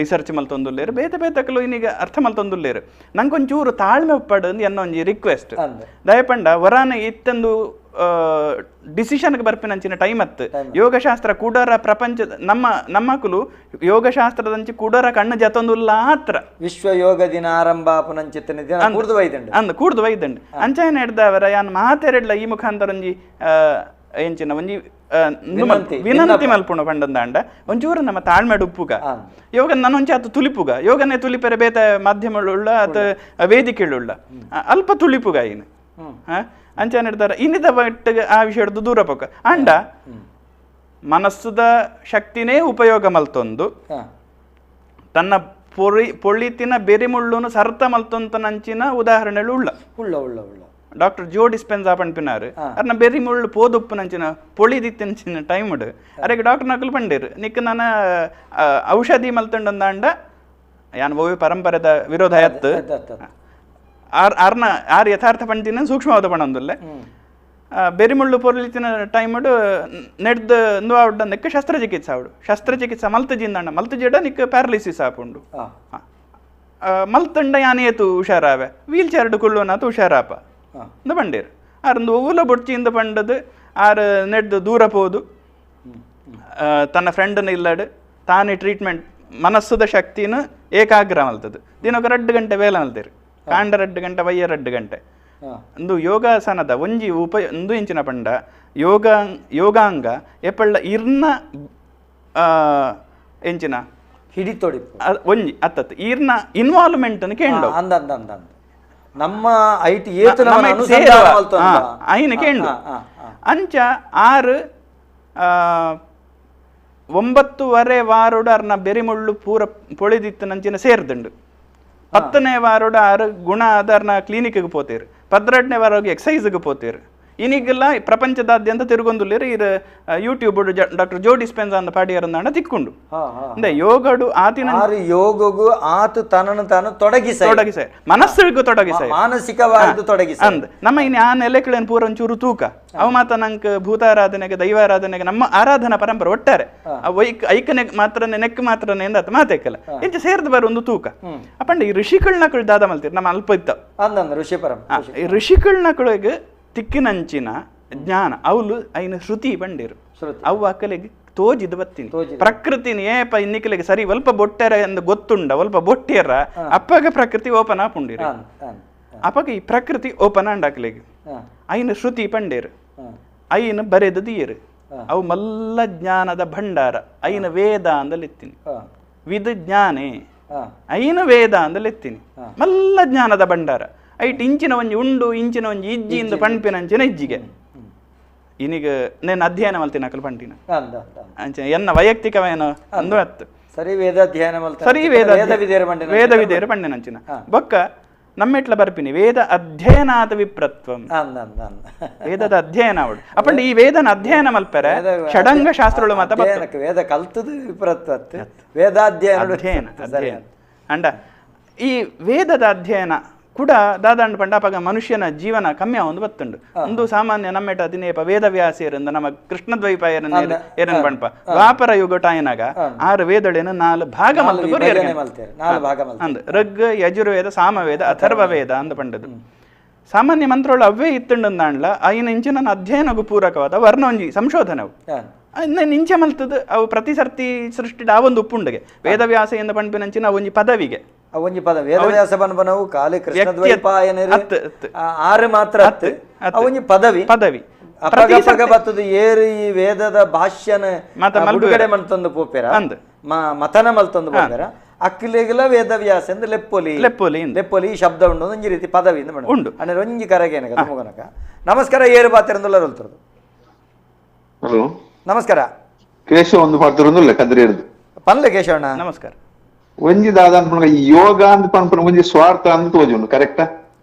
ರಿಸರ್ಚ್ ಮಲ್ತೊಂದುಲ್ಲೇರು ಬೇತೆ ಬೇತಕಲು ಇನ್ನೀಗ ಅರ್ಥ ಮಲ್ತೊಂದುಲ್ಲೇರು ನಂಗೊಂಚೂರು ತಾಳ್ಮೆ ಉಪ್ಪಡು ಎನ್ನ ಒಂಜಿ ರಿಕ್ವೆಸ್ಟ್ ದಯಪಂಡ ವರಾನ ಇತ್ತಂದು ಡಿಸಿಷನ್ಗೆ ಬರ್ಪಿನಂಚಿನ ಟೈಮ್ ಅತ್ತು ಯೋಗಶಾಸ್ತ್ರ ಕೂಡರ ಪ್ರಪಂಚದ ನಮ್ಮ ನಮ್ಮಕುಲು ಯೋಗಶಾಸ್ತ್ರದಂಚಿ ಕೂಡರ ಕಣ್ಣು ಜತೊಂದುಲ್ಲ ಆತ್ರ ವಿಶ್ವ ಯೋಗ ದಿನ ಆರಂಭ ಪುನಂಚಿತ್ತನೆ ದಿನ ಕೂಡ್ದು ವೈದಂಡು ಅಂದ್ ಕೂಡ್ದು ವೈದಂಡು ಅಂಚಾಯನ ಹಿಡ್ದವರ ಯಾನ್ ಮಾತೆರಡ್ಲ ಈ ಮುಖಾಂತರ ಒಂಜಿ ಎಂಚಿನ ಒಂಜಿ ವಿನಂತಿ ಮಲ್ಪುಣ ಪಂಡಂದಾಂಡ ಒಂಚೂರು ನಮ್ಮ ತಾಳ್ಮೆಡ್ ಉಪ್ಪುಗ ಯೋಗ ನನ್ನೊಂಚಿ ಆತ ತುಲಿಪುಗ ಯೋಗನೇ ತುಲಿಪೆರೆ ಬೇತ ಮಾಧ್ಯಮಳುಳ್ಳ ಆತ ವೇದಿಕೆಳುಳ್ಳ ಅಲ್ಪ ತುಳಿಪುಗ ಇನ್ನು ಅಂಚ ಇಡ್ತಾರ ಇನ್ನಿದ ಬಟ್ಟಿಗೆ ಆ ವಿಷಯದ ದೂರ ಪೋಕ ಅಂಡ ಮನಸ್ಸುದ ಶಕ್ತಿನೇ ಉಪಯೋಗ ಮಲ್ತೊಂದು ತನ್ನ ಪೊಳಿತಿನ ಬೆರಿಮುಳ್ಳುನು ಸರ್ತ ಮಲ್ತೊಂತನಂಚಿನ ಉದಾಹರಣೆಗಳು ಉಳ್ಳ ಉಳ್ಳ ಉಳ್ಳ ಉಳ್ಳ ಡಾಕ್ಟರ್ ಜೋ ಡಿಸ್ಪೆನ್ಸಾ ಪನ್ಪಿನಾರು ಅರ್ನ ಬೆರಿಮುಳ್ಳು ಪೋದುಪ್ಪುನಂಚಿನ ಪೊಳಿದಿತ್ತಿನಂಚಿನ ಟೈಮ್ಡ್ ಅರೆಗೆ ಡಾಕ್ಟರ್ ನಕಲು ಪಂಡೇರು ನಿಕ್ ನನ್ನ ಔಷಧಿ ಮಲ್ತೊಂಡಂದಾಂಡ ಯಾನ್ ಒವ್ವೆ ಪರಂಪರೆದ ವಿರೋಧ ಎತ್ತು ಆರ್ ಆರ್ನ ಆರ್ ಯಥಾರ್ಥ ಪಂಡಿನ ಸೂಕ್ಷ್ಮವಾದ ಪಣೊಂದುಲ್ಲೆ ಬೆರಿಮುಳ್ಳು ಪೊರ್ಲಿತಿನ ಟೈಮ್ಡ್ ನೆಡ್ದು ಆವಡ್ಡ ನಿಕ್ ಶಸ್ತ್ರಚಿಕಿತ್ಸೆ ಆವಡು ಶಸ್ತ್ರಚಿಕಿತ್ಸೆ ಮಲ್ತಜಿಂದಾಂಡ ಮಲ್ತಜಿಡ ನಿಕ್ ಪ್ಯಾರಲಿಸಿಸ್ ಆಪುಂಡು ಮಲ್ತಂಡ ಯಾನ್ ಏತು ಹುಷಾರಾವೆ ವೀಲ್ ಚೇರ್ಡ್ ಕುಳ್ಳುನಾತು ಹುಷಾರಾಪ ಇಂದ ಪಂಡೇರು ಆರಂದು ಒವ್ವುಲ ಬೊಡ್ಚಿಯಿಂದ ಪಂಡದು ಆರ್ ನೆಡ್ದು ದೂರ ಪೋದು ತನ್ನ ಫ್ರೆಂಡನ್ನ ಇಲ್ಲಡು ತಾನೇ ಟ್ರೀಟ್ಮೆಂಟ್ ಮನಸ್ಸುದ ಶಕ್ತಿನ ಏಕಾಗ್ರ ಮಲ್ತದು ದಿನಕ್ಕೆ 2 ಗಂಟೆ ವೇಲ ಮಲ್ತೇರು ಕಾಂಡ 2 ಗಂಟೆ ವಯ್ಯ 2 ಗಂಟೆ ಒಂದು ಯೋಗಾಸನದ ಒಂಜಿ ಉಪ ಒಂದು ಇಂಚಿನ ಪಂಡ ಯೋಗ ಯೋಗಾಂಗ ಎಪ್ಪಳ್ಳ ಇರ್ನ ಎಂಚಿನ ಹಿಡಿತೊಡಿ ಒಂಜಿ ಅತ್ತತ್ತು ಈರ್ನ ಇನ್ವಾಲ್ವ್ಮೆಂಟ್ ಅನ್ನು ಕೇಂಡು ಅಂದ ಅಂದ ಅಂದ ನಮ್ಮ IT ಐನ ಕೇಂಡು ಅಂಚ 6 9.5 ವಾರೋಡು ಅರ್ನ ಬೆರಿಮುಳ್ಳು ಪೂರ ಪೊಳಿದಿತ್ತು ನಂಚಿನ ಸೇರ್ದುಂಡು 10ನೇ ವಾರೋಡು 6 ಗುಣ ಆದ ಅರ್ನ ಕ್ಲಿನಿಕ್ಗೆ ಪೋತೇರು 12ನೇ ವಾರ ಹೋಗಿ ಎಕ್ಸಸೈಸ್ಗೆ ಪೋತೇರು ಇನಿಗೆಲ್ಲ ಪ್ರಪಂಚದಾದ್ಯಂತ ತಿರುಗೊಂದುಲ್ಲೇರು ಇರ್ ಯೂಟ್ಯೂಬ್ ಡಾಕ್ಟರ್ ಜೋ ಡಿಸ್ಪೆನ್ಸಾ ಅಂದ ಪಾಡಿಯರಂದಾಂಡ ತಿಕ್ಕೊಂಡು ಅಂದ್ರೆ ಯೋಗಡು ಆತಿನ ಯೋಗಗೂ ಆತು ತನ್ನನ್ನು ತಾನು ತೊಡಗಿಸ ತೊಡಗಿಸ ಮನಸ್ಸಿಗೂ ತೊಡಗಿಸ ಮಾನಸಿಕವಾಗಿ ತೊಡಗಿಸ ಅಂದ್ ನಮ್ಮ ಇನ್ನು ಆ ನೆಲೆಗಳೇನು ಪೂರ ಒಂಚೂರು ತೂಕ ಅವ ಮಾತ ನಂಗೆ ಭೂತಾರಾಧನೆಗೆ ದೈವಾರಾಧನೆಗೆ ನಮ್ಮ ಆರಾಧನಾ ಪರಂಪರೆ ಒಟ್ಟಾರೆ ಐಕನೆ ಮಾತ್ರ ನೆಕ್ ಮಾತ್ರನೇ ಎಂದಾತ ಮಾತೇಕಲ್ಲ ಇಂಚ ಸೇರ್ದು ಬರೋ ಒಂದು ತೂಕ ಅಪ್ಪಂಡ ಈ ಋಷಿಕಳ್ನಕಳು ದಾದ ಮಲ್ತೀರಿ ನಮ್ಮ ಅಲ್ಪ ಇತ್ತ ಋಷಿ ಪರಂಪರೆ ಈ ಋಷಿಕಳ್ನಕಳಿಗೆ ತಿಕ್ಕಿನಂಚಿನ ಜ್ಞಾನ ಅವಳು ಐನ ಶ್ರುತಿ ಬಂಡಿರು ಅವು ಅಕ್ಕಲಿಗೆ ತೋಜಿದ್ ಬತ್ತೀನಿ ಪ್ರಕೃತಿನ ಏಪ ಇನ್ನಿಕಲಿಗೆ ಸರಿ ಒಲ್ಪ ಬೊಟ್ಟೆರ ಎಂದು ಗೊತ್ತುಂಡ ಒಲ್ಪ ಬೊಟ್ಟಿಯರ ಅಪ್ಪಗ ಪ್ರಕೃತಿ ಓಪನ್ ಆಪುಂಡಿರು ಅಪ್ಪಗ ಈ ಪ್ರಕೃತಿ ಓಪನ್ ಅಂಡ ಅಕ್ಕಲಿಗೆ ಐನ ಶ್ರುತಿ ಪಂಡೇರು ಐನ ಬರೆದ ದೀಯರು ಅವು ಮಲ್ಲ ಜ್ಞಾನದ ಭಂಡಾರ ಐನ ವೇದ ಅಂದಲೆತ್ತೀನಿ ವಿದ್ ಜ್ಞಾನೇ ಐನ ವೇದ ಅಂದಲೆತ್ತೀನಿ ಮಲ್ಲ ಜ್ಞಾನದ ಭಂಡಾರ ಐಟ್ ಇಂಚಿನ ಒಂಜಿ ಉಂಡು ಇಂಚಿನ ಒಂಜಿ ಇಜ್ಜಿ ಇಂದು ಪಣ್ಪಿನಂಚಿನ ಇಜ್ಜಿಗೆ ಇನಿಗ ನೇನು ಅಧ್ಯಯನ ಮಲ್ತಿನ ಅಕಲ್ ಪಂಟಿನ ಅಂಚ ಎನ್ನ ವೈಯಕ್ತಿಕವೇನ ಅಂದು ಅತ್ತು ಸರಿ ವೇದಾಧ್ಯಯನ ಸರಿ ವೇದ ವೇದ ವಿಧೇಯರು ಪಂಡಿನಂಚಿನ ಬೊಕ್ಕ ನಮ್ಮೆಟ್ಲ ಬರ್ಪಿನಿ ವೇದ ಅಧ್ಯಯನಾದ ವಿಪ್ರತ್ವಂ ವೇದದ ಅಧ್ಯಯನ ಅವಳು ಅಪ್ಪಂಡ ಈ ವೇದನ ಅಧ್ಯಯನ ಮಲ್ಪೆರೆ ಷಡಂಗ ಶಾಸ್ತ್ರಗಳು ಮಾತ ವೇದ ಕಲ್ತದ ವಿಪ್ರತ್ವ ವೇದಾಧ್ಯಯನ ಅಧ್ಯಯನ ಅಧ್ಯಯನ ಅಂಡ ಈ ವೇದದ ಅಧ್ಯಯನ ಕೂಡ ದಾದಾಂಡ್ ಪಂಡ ಅಪಗ ಮನುಷ್ಯನ ಜೀವನ ಕಮ್ಮಿ ಒಂದು ಬತ್ತುಂಡು ಒಂದು ಸಾಮಾನ್ಯ ನಮ್ಮೆಟ ದಿನೇಪ ವೇದವ್ಯಾಸಿಯರಿಂದ ನಮ್ಮ ಕೃಷ್ಣದ್ವೈಪಾಯರನ್ನ ಏರನ್ ಪಂಪ ದ್ವಾಪರ ಯುಗಟಾಯನಾಗ 6 ವೇದಳೇನ 4 ಭಾಗ ಅಂದ್ ಋಗ್ ಯಜುರ್ವೇದ ಸಾಮವೇದ ಅಥರ್ವ ವೇದ ಅಂದ ಪಂಡದು ಸಾಮಾನ್ಯ ಮಂತ್ರಗಳು ಅವೇ ಇತ್ತುಂಡಂದಾಂಡ್ಲ ಐನ ಇಂಚಿನ ಅಧ್ಯಯನಗೂ ಪೂರಕವಾದ ವರ್ಣ ಒಂಜಿ ಸಂಶೋಧನವು ಇಂಚೆ ಮಲ್ತದ ಅವು ಪ್ರತಿ ಸರ್ತಿ ಸೃಷ್ಟಿ ಆ ಒಂದು ಉಪ್ಪುಂಡಿಗೆ ವೇದವ್ಯಾಸ ಎಂದ ಪಂಪಿನಂಚಿನ ಒಂಜಿ ಪದವಿಗೆ ಒಂಜಿ ಪದ ವೇದವ್ಯಾಸ ಪನ್ಪನವು ಕಾಲಿ ಕೃಷ್ಣದ್ವೈಪಾಯನರು ಆರು ಮಾತ್ರ ಒಂಜಿ ಪದವಿ ಪದವಿ ಅಪಗ ಬತ್ತದ ಏರು ಈ ವೇದದ ಭಾಷ್ಯನ ಬಿಡುಗಡೆ ಮಲ್ತೊಂದು ಪೋಪೆರ ಮತನ ಮಲ್ತೊಂದು ಪೋಪೆರ ಅಕ್ಕಿಲೆಗೆಲ್ಲ ವೇದವ್ಯಾಸ ಎಂದು ಲೆಪ್ಪೊಲಿ ಲೆಪ್ಪೊಲಿ ಲೆಪ್ಪೊಲಿ ಈ ಶಬ್ದ ಉಂಡು ಒಂಜಿ ರೀತಿ ಪದವಿ ಉಂಡು ಅಂದ್ರೆ ಒಂಜಿ ಕರಗೇನಕ ಮುಗನಕ. ನಮಸ್ಕಾರ, ಏರು ಪಾತಿರಂದುಲ್ಲ ರೋಲ್ತರದು. ಹಲೋ, ನಮಸ್ಕಾರ. ಕೇಶವ ಒಂದು ಪಾತಿರಂದುಲ್ಲ ಕದ್ರಿ ಹಿಡಿದು ಪನ್ಲೆ ಕೇಶವಣ್ಣ, ನಮಸ್ಕಾರ. ಒಂಜಿ ದಾದ ಅನ್ಪುಣ ಈ ಯೋಗ ಅಂತ ಪನ್ಪುಣ ಒಂಜಿ ಸ್ವಾರ್ಥ ಅಂತ ತೋಜುಂಡು, ಕರೆಕ್ಟಾ?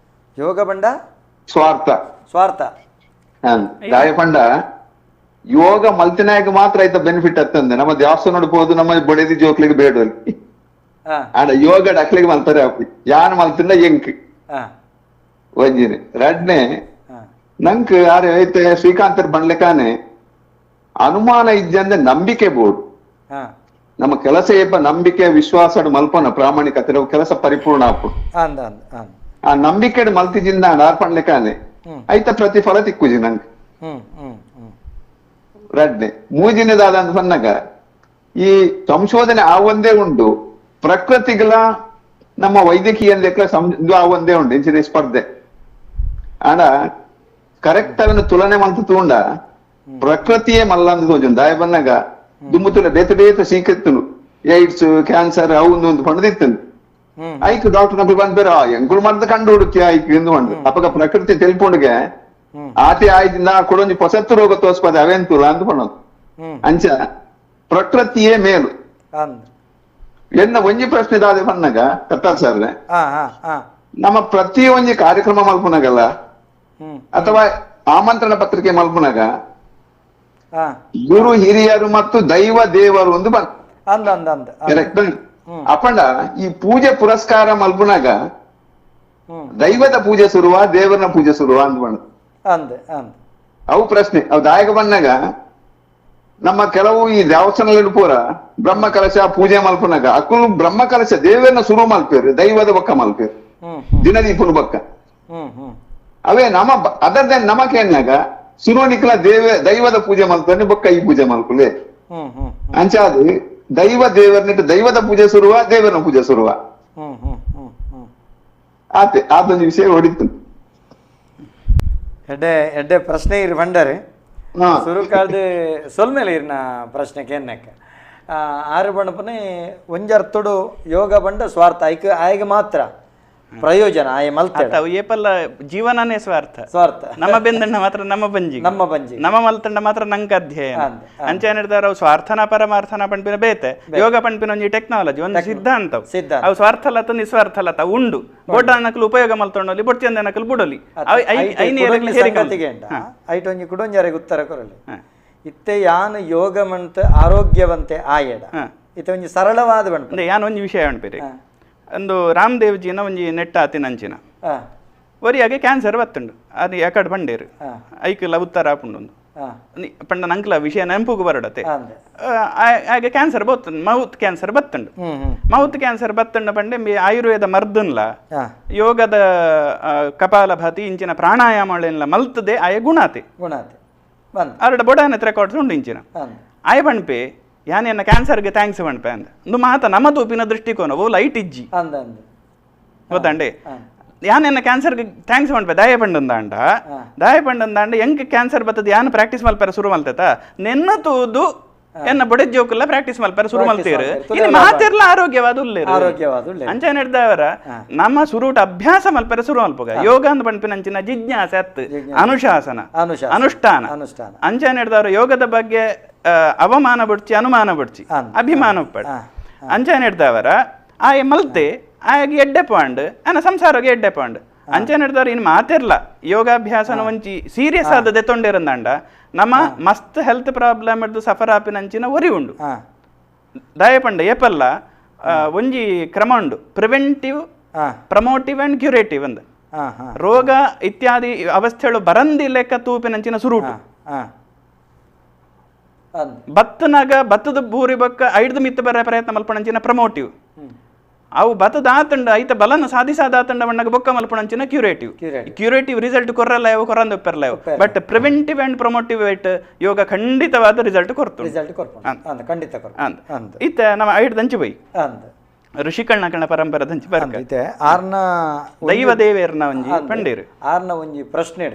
ಯೋಗ ಬಂಡ ಸ್ವಾರ್ಥ ಸ್ವಾರ್ಥ ದಾಯ ಪಂಡ ಯೋಗ ಮಲ್ತಿನಾಯಕ ಮಾತ್ರ ಆಯ್ತಾ ಬೆನಿಫಿಟ್ ಅತ್ತಂದೆ ನಮ್ಮ ದೇವಸ್ಥಾನ ನೋಡ್ಬೋದು, ನಮ್ಮ ಬೊಡೆದಿ ಜೋಕ್ಲಿಗೆ ಬೇಡ ಆಡ ಯೋಗ ಡಕ್ಲಿಗೆ ಮಲ್ತಾರೆ ಅಪ್ಪಿ ಯಾನ್ ಮಲ್ತಿಂದ ಎಂಕ್ ಒಂಜಿನಿ ರಡ್ನೆ ನಂಕ್ ಯಾರು ಐತೆ ಶ್ರೀಕಾಂತರ್ ಬಂಡ್ಲೆಕಾನೆ ಅನುಮಾನ ಇಜ್ಜಂದೆ ನಂಬಿಕೆ ಬೋರ್ಡ್. ನಮ್ಮ ಕೆಲಸ ಏಪ ನಂಬಿಕೆ ವಿಶ್ವಾಸ ಮಲ್ಪನ ಪ್ರಾಮಾಣಿಕತೆ ಕೆಲಸ ಪರಿಪೂರ್ಣ ಆಪು ಆ ನಂಬಿಕೆ ಮಲ್ತಿಜಿಂದ ಅರ್ಪಣ್ಲೆಕಾನೆ ಐತ ಪ್ರತಿಫಲ ತಿಕ್ಕುಜಿ ನಂಗೆ. ರಡ್ನೆ ಮೂಜಿನದಾದ ಅಂತ ಬಂದಾಗ ಈ ಸಂಶೋಧನೆ ಆ ಒಂದೇ ಉಂಟು, ಪ್ರಕೃತಿಗಳ ನಮ್ಮ ವೈದ್ಯಕೀಯ ಆ ಒಂದೇ ಉಂಟು ಇಂಚಿನ ಸ್ಪರ್ಧೆ ಆಡ ಕರೆಕ್ಟ್ ಅದನ್ನು ತುಲನೆ ಮಲ್ತು ತೂಂಡ ಪ್ರಕೃತಿಯೇ ಮಲ್ಲಂದು ತೋಜುಂಡು ದಾಯ ಬನ್ನಗ ದುಮ್ಮುತ್ತುಲ ಬೇತೆ ಬೇತೆ ಸೀಕಿತ್ತುನು ಏಡ್ಸ್ ಕ್ಯಾನ್ಸರ್ ಅವು ಒಂದು ಪಂಡದಿತ್ತುನು ಐಕ್ ಡಾಕ್ಟರ್ ನಕಲು ಬಂದ್ ಬೇರೆ ಎಂಕುಲು ಮದ್ದು ಕಂಡು ಹುಡುಕಿ ಐಕ್ ಎಂದು ಪಂಡು ಅಪಗ ಪ್ರಕೃತಿ ತೆಲ್ಪುಂಡುಗೆ ಆತೆ ಆಯ್ದಿಂದ ಕೊಡೊಂಜಿ ಪೊಸತ್ತು ರೋಗ ತೋಸ್ಪದ ಅವೆಂತುಲ ಅಂತ ಪಣ್ಣದು. ಅಂಚ ಪ್ರಕೃತಿಯೇ ಮೇಲು. ಎನ್ನ ಒಂಜಿ ಪ್ರಶ್ನೆ ದಾದೆ ಬನ್ನಗ ಕತ್ತಾಲ್ ಸರ್, ನಮ್ಮ ಪ್ರತಿ ಒಂಜಿ ಕಾರ್ಯಕ್ರಮ ಮಲ್ಪುನಗಲ್ಲ ಅಥವಾ ಆಮಂತ್ರಣ ಪತ್ರಿಕೆ ಮಲ್ಪುನಗ ಗುರು ಹಿರಿಯರು ಮತ್ತು ದೈವ ದೇವರು ಒಂದು ಬಂದ ಕರೆಕ್ಟ್ ಅಪ್ಪಂಡ ಈ ಪೂಜೆ ಪುರಸ್ಕಾರ ಮಲ್ಪುನಗ ದೈವದ ಪೂಜೆ ಶುರುವ ದೇವರನ ಪೂಜೆ ಶುರುವ ಅಂದ್ ಬಂದ ಅವು ಪ್ರಶ್ನೆ. ಅವು ದಾಯಕ ಬಂದಾಗ ನಮ್ಮ ಕೆಲವು ಈ ದೇವಸ್ಥಾನದಲ್ಲಿ ಪೂರ ಬ್ರಹ್ಮ ಕಲಶ ಪೂಜೆ ಮಲ್ಪುನಗ ಅಕ್ಕಲು ಬ್ರಹ್ಮ ಕಲಶ ದೇವರನ್ನ ಶುರು ಮಲ್ಪೇರು ದೈವದ ಬೊಕ್ಕ ಮಲ್ಪೇರು ದಿನದೀಪುನ ಬೊಕ್ಕ ಅವೇ ನಮ್ಮ ಅದರ್ then ನಮಕೇನಾಗ ಶುರು ನಿಕ್ಲ ದೈವದ ಪೂಜೆ ಮಲ್ತಾನೆ ಬೊಕ್ಕ ಈ ಪೂಜೆ ಮಲ್ಪುಲೆ ಅಂಚಾದು ದೈವ ದೇವರನಿಟ್ಟು ದೈವದ ಪೂಜೆ ಶುರುವ ದೇವರನ ಪೂಜೆ ಶುರುವ ಆತೆ ಆತೊಂದು ವಿಷಯ ಹೊಡಿತು. ಎಡ್ಡೆ ಎಡ್ಡೆ ಪ್ರಶ್ನೆ ಇರು ಬಂಡರೆ ಸುರುಕಾದ ಸೊಲ್ಮೇಲೆ ಇರ್ನ ಪ್ರಶ್ನೆ ಕೇನ್ನಕ್ಕೆ ಆರು ಬಣ್ಣಪನೆ ಒಂಜರ್ತೊಡು ಯೋಗ ಬಂಡ ಸ್ವಾರ್ಥ ಐಕ ಆಯ್ಗೆ ಮಾತ್ರ ಪ್ರಯೋಜನ ಆಯ ಮಲ್ತೆ ಏಪಲ್ಲ ಜೀವನನೇ ಸ್ವಾರ್ಥ ಸ್ವಾರ್ಥ ನಮ್ಮ ಬೆಂದಣ್ಣ ಮಾತ್ರ ನಮ್ಮ ಬಂಜಿ ನಮ್ಮ ಬಂಜಿ ನಮ್ಮ ಮಲ್ತಂಡ ಮಾತ್ರ ನಂಗೆ ಅಧ್ಯಯನ ಅಂಚೆ ಅವು ಸ್ವಾರ್ಥನ ಪರಮಾರ್ಥನ ಪಂಪಿನ ಬೇತೆ ಯೋಗ ಪಂಪಿನ ಒಂಜಿ ಟೆಕ್ನಾಲಜಿ ಒಂದು ಸಿದ್ಧಾಂತ ಅವು ಸ್ವಾರ್ಥಲತ ನಿಸ್ವಾರ್ಥಲತ ಉಂಡು ಬೊಡ್ಡ ನಕಲು ಉಪಯೋಗ ಮಲ್ತೊಂಡೊಲಿ ಬೊಡ್ಚಂದ ನಕಲು ಬುಡೊಲಿ ಐಟ್ ಒಂಜಿ ಕುಡೊಂಜಾರಿಗೆ ಉತ್ತರ ಕೊರಲಿ ಇತ್ತೆ ಯಾನ್ ಯೋಗ ಮಂತ ಆರೋಗ್ಯವಂತೆ ಆಯಡ ಇತ್ತೆ ಒಂಜಿ ಸರಳವಾದ ಬಂಡ ಯಾನ್ ಒಂಜಿ ವಿಷಯ ಅನ್ಪಿರಿ ಒಂದು ರಾಮದೇವ್ಜಿನ ಒಂಜಿ ನೆಟ್ಟ ಆತಿನಂಚಿನ ಒರಿಯಾಗೆ ಕ್ಯಾನ್ಸರ್ ಬತ್ತುಂಡು ಅದು ಯಾಕಡೆ ಬಂಡೇರು ಐಕ್ಲ ಉತ್ತರ ಆಪುಂಡು ಒಂದು ಪಂಡ ನಂಕ್ಲ ವಿಷಯ ನೆಂಪುಗು ಬರಡತೆ ಹಾಗೆ ಕ್ಯಾನ್ಸರ್ ಬತ್ತುಂಡು ಮೌತ್ ಕ್ಯಾನ್ಸರ್ ಬತ್ತುಂಡು ಮೌತ್ ಕ್ಯಾನ್ಸರ್ ಬತ್ತುಂಡು ಪಂಡೆ ಆಯುರ್ವೇದ ಮರ್ದನ್ಲ ಯೋಗದ ಕಪಾಲಭಾತಿ ಇಂಚಿನ ಪ್ರಾಣಾಯಾಮಗಳೆಲ್ಲ ಮಲ್ತದೆ ಆಯ ಗುಣಾತೆ ಗುಣಾತೆ ಅವರ ಬೊಡಾನ ರೆಕಾರ್ಡ್ಸ್ ಉಂಡು ಇಂಚಿನ ಆಯ ಪಣ್ಪೆ ಯಾನ್ ಕ್ಯಾನ್ಸರ್ಗೆ thanks ಪಣ್ಪೆ ಅಂದ ಒಂದು ಮಾತ ನಮ್ಮ ತೂಪಿನ ದೃಷ್ಟಿಕೋನ ಓ ಲೈಟ್ ಇಜ್ಜಿ ಗೊತ್ತಂಡೆ ಯಾನ್ ಕ್ಯಾನ್ಸರ್ಗೆ thanks ಪಣ್ಪೆ ದಾಯ ಪಂಡಂದಾಂಡ ದಾಯ ಪಂಡಂದಾಂಡ ಎಂಕ್ ಕ್ಯಾನ್ಸರ್ ಬತ್ತದ ಯಾನ್ ಪ್ರಾಕ್ಟೀಸ್ ಮಲ್ಪೆರ ಶುರು ಮಲ್ತೇತ ನೆನ್ನ ತೂದು ಎನ್ನ ಬೊಡೆ ಜೋಕುಲ್ಲ ಪ್ರಾಕ್ಟೀಸ್ ಮಲ್ಪೆರ ಶುರು ಮಲ್ತೀರು ಇನ್ನು ಮಾತಿರ್ಲ ಆರೋಗ್ಯವಾದ ಉಲ್ಲೇರು ಆರೋಗ್ಯವಾದ ಅಂಚೆ ನಡೆದವರ ನಮ್ಮ ಸುರೂಟ ಅಭ್ಯಾಸ ಮಲ್ಪೆರ ಶುರು ಮಲ್ಪುಗ ಯೋಗ ಅಂದ್ ಪಣ್ಪಿನಂಚಿನ ಜಿಜ್ಞಾಸೆ ಅತ್ತು ಅನುಶಾಸನ ಅನುಷ್ಠಾನ ಅಂಚೆ ನಡೆದವರು ಯೋಗದ ಬಗ್ಗೆ ಅವಮಾನ ಬಿಡ್ಚಿ ಅನುಮಾನ ಬಿಡ್ಚಿ ಅಭಿಮಾನ ಉಪ್ಪಡು ಅಂಚೆ ನಡೆದವರ ಆಯ ಮಲ್ತೆ ಆಯಾಗಿ ಎಡ್ಡೆ ಪಾಂಡ್ ಅನ್ನ ಸಂಸಾರಗೆ ಎಡ್ಡೆ ಪಾಂಡ್ ಅಂಚೆ ನಡೆದವ್ರು ಇನ್ನು ಮಾತಿರ್ಲ ಯೋಗಾಭ್ಯಾಸನ ಒಂಚಿ ಸೀರಿಯಸ್ ಆದದೆ ತೊಂಡಿರಂದಾಂಡ ನಮ್ಮ ಮಸ್ತ್ ಹೆಲ್ತ್ ಪ್ರಾಬ್ಲಮ್ ಹಿಡ್ದು ಸಫರ್ ಆಪಿನಂಚಿನ ಒರಿ ಉಂಡು ದಯಪಂಡ ಏಪಲ್ಲ ಒಂಜಿ ಕ್ರಮ ಉಂಡು preventive promotive and curative ಅಂದ ರೋಗ ಇತ್ಯಾದಿ ಅವಸ್ಥೆಗಳು ಬರಂದಿ ಲೆಕ್ಕ ತೂಪಿನಂಚಿನ ಸುರೂಟು ಬತ್ತನಾಗ ಬತ್ತದ ಬೂರಿ ಬಕ್ಕ ಐಡ್ದು ಮಿತ್ತ ಬರ ಪ್ರಯತ್ನ ಮಲ್ಪಣಂಚಿನ ಪ್ರಮೋಟಿವ್ ಅವು ಬತ್ತದ ಆತಂಡ ಐತ ಬಲನ ಸಾಧಿಸಾದ ಆತಂಡ ಬಣ್ಣಗ ಬೊಕ್ಕ ಮಲ್ಪಣಂಚಿನ curative curative result ಕೊರಲ್ಲ ಯಾವ ಕೊರಂದ ಪೆರ್ಲ but preventive and promotive it yoga ಖಂಡಿತವಾದ ರಿಸಲ್ಟ್ ಕೊರ್ತು ರಿಸಲ್ಟ್ ಖಂಡಿತ ಇತ್ತ ನಮ್ಮ ಐಡ್ದಂಚು ಬೈ ಋಷಿಕಣ್ಣ ಕಣ್ಣ ಪರಂಪರೆ ದಂಚಿ ಬರ್ಕ ಆರ್ನ ದೈವ ದೇವೇರ್ನ ಒಂಜಿ ಪಂಡೀರು ಆರ್ನ ಒಂಜಿ ಪ್ರಶ್ನೆ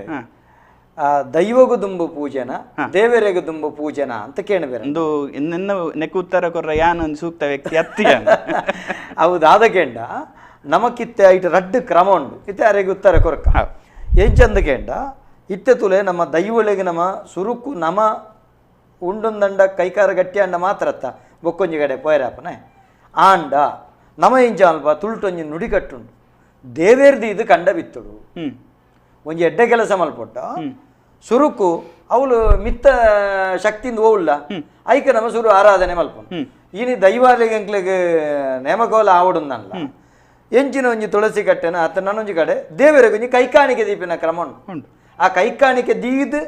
ದೈವಗು ದುಂಬು ಪೂಜೆನ ದೇವರಿಗೂ ದುಂಬು ಪೂಜೆನ ಅಂತ ಕೇಳಬೇರೆ ಒಂದು ಇನ್ನೆನ್ನ ನೆಕ್ಕು ಉತ್ತರ ಕೊರ್ರ ಯಾನ್ ಒಂದು ಸೂಕ್ತ ವ್ಯಕ್ತಿ ಅತ್ತಿ ಹೌದಾದ ಕೇಂಡ ನಮಕಿತ್ತೆ ಐಟ್ ರಡ್ಡು ಕ್ರಮ ಉಂಡು ಇತ್ತೆ ಅರೆಗೆ ಉತ್ತರ ಕೊರಕ ಎಂಚಂದ ಕೇಂಡ ಇತ್ತೆ ತುಲೆ ನಮ್ಮ ದೈವಳಿಗೆ ನಮ್ಮ ಸುರುಕು ನಮ ಉಂಡೊಂದಂಡ ಕೈಕಾರ ಗಟ್ಟಿ ಅಂಡ ಮಾತ್ರತ್ತ ಬೊಕ್ಕೊಂಜಿ ಕಡೆ ಪೋಯರಾಪನೆ ಆಂಡ ನಮ ಇಂಚ ಅಲ್ಪ ತುಳುಟೊಂಜಿ ನುಡಿಕಟ್ಟುಂಡು ದೇವೇರ್ದು ಇದು ಕಂಡ ಬಿತ್ತುಡು ಒಂಜಿ ಎಡ್ಡೆ ಕೆಲಸ ಮಲ್ಪೊಟ್ಟ ಸುರುಕು ಅವಳು ಮಿತ್ತ ಶಕ್ತಿಯಿಂದ ಓವುಲ್ಲ ಐಕ ನಮ್ಮ ಸುರು ಆರಾಧನೆ ಮಲ್ಪನು ಇನಿ ದೈವಾಲಯಂಕ್ಲೆಗ್ ನೇಮಕೋಲ ಆವಡುಂದಲ್ಲ ಎಂಚಿನ ಒಂಜಿ ತುಳಸಿ ಕಟ್ಟೆನ ಅತ್ತ ನನ್ನೊಂಜಿ ಕಡೆ ದೇವರಿಗೆ ಒಂಜಿ ಕೈಕಾಣಿಕೆ ದೀಪಿನ ಕ್ರಮ ಉಂಟು ಆ ಕೈಕಾಣಿಕೆ ದೀದ್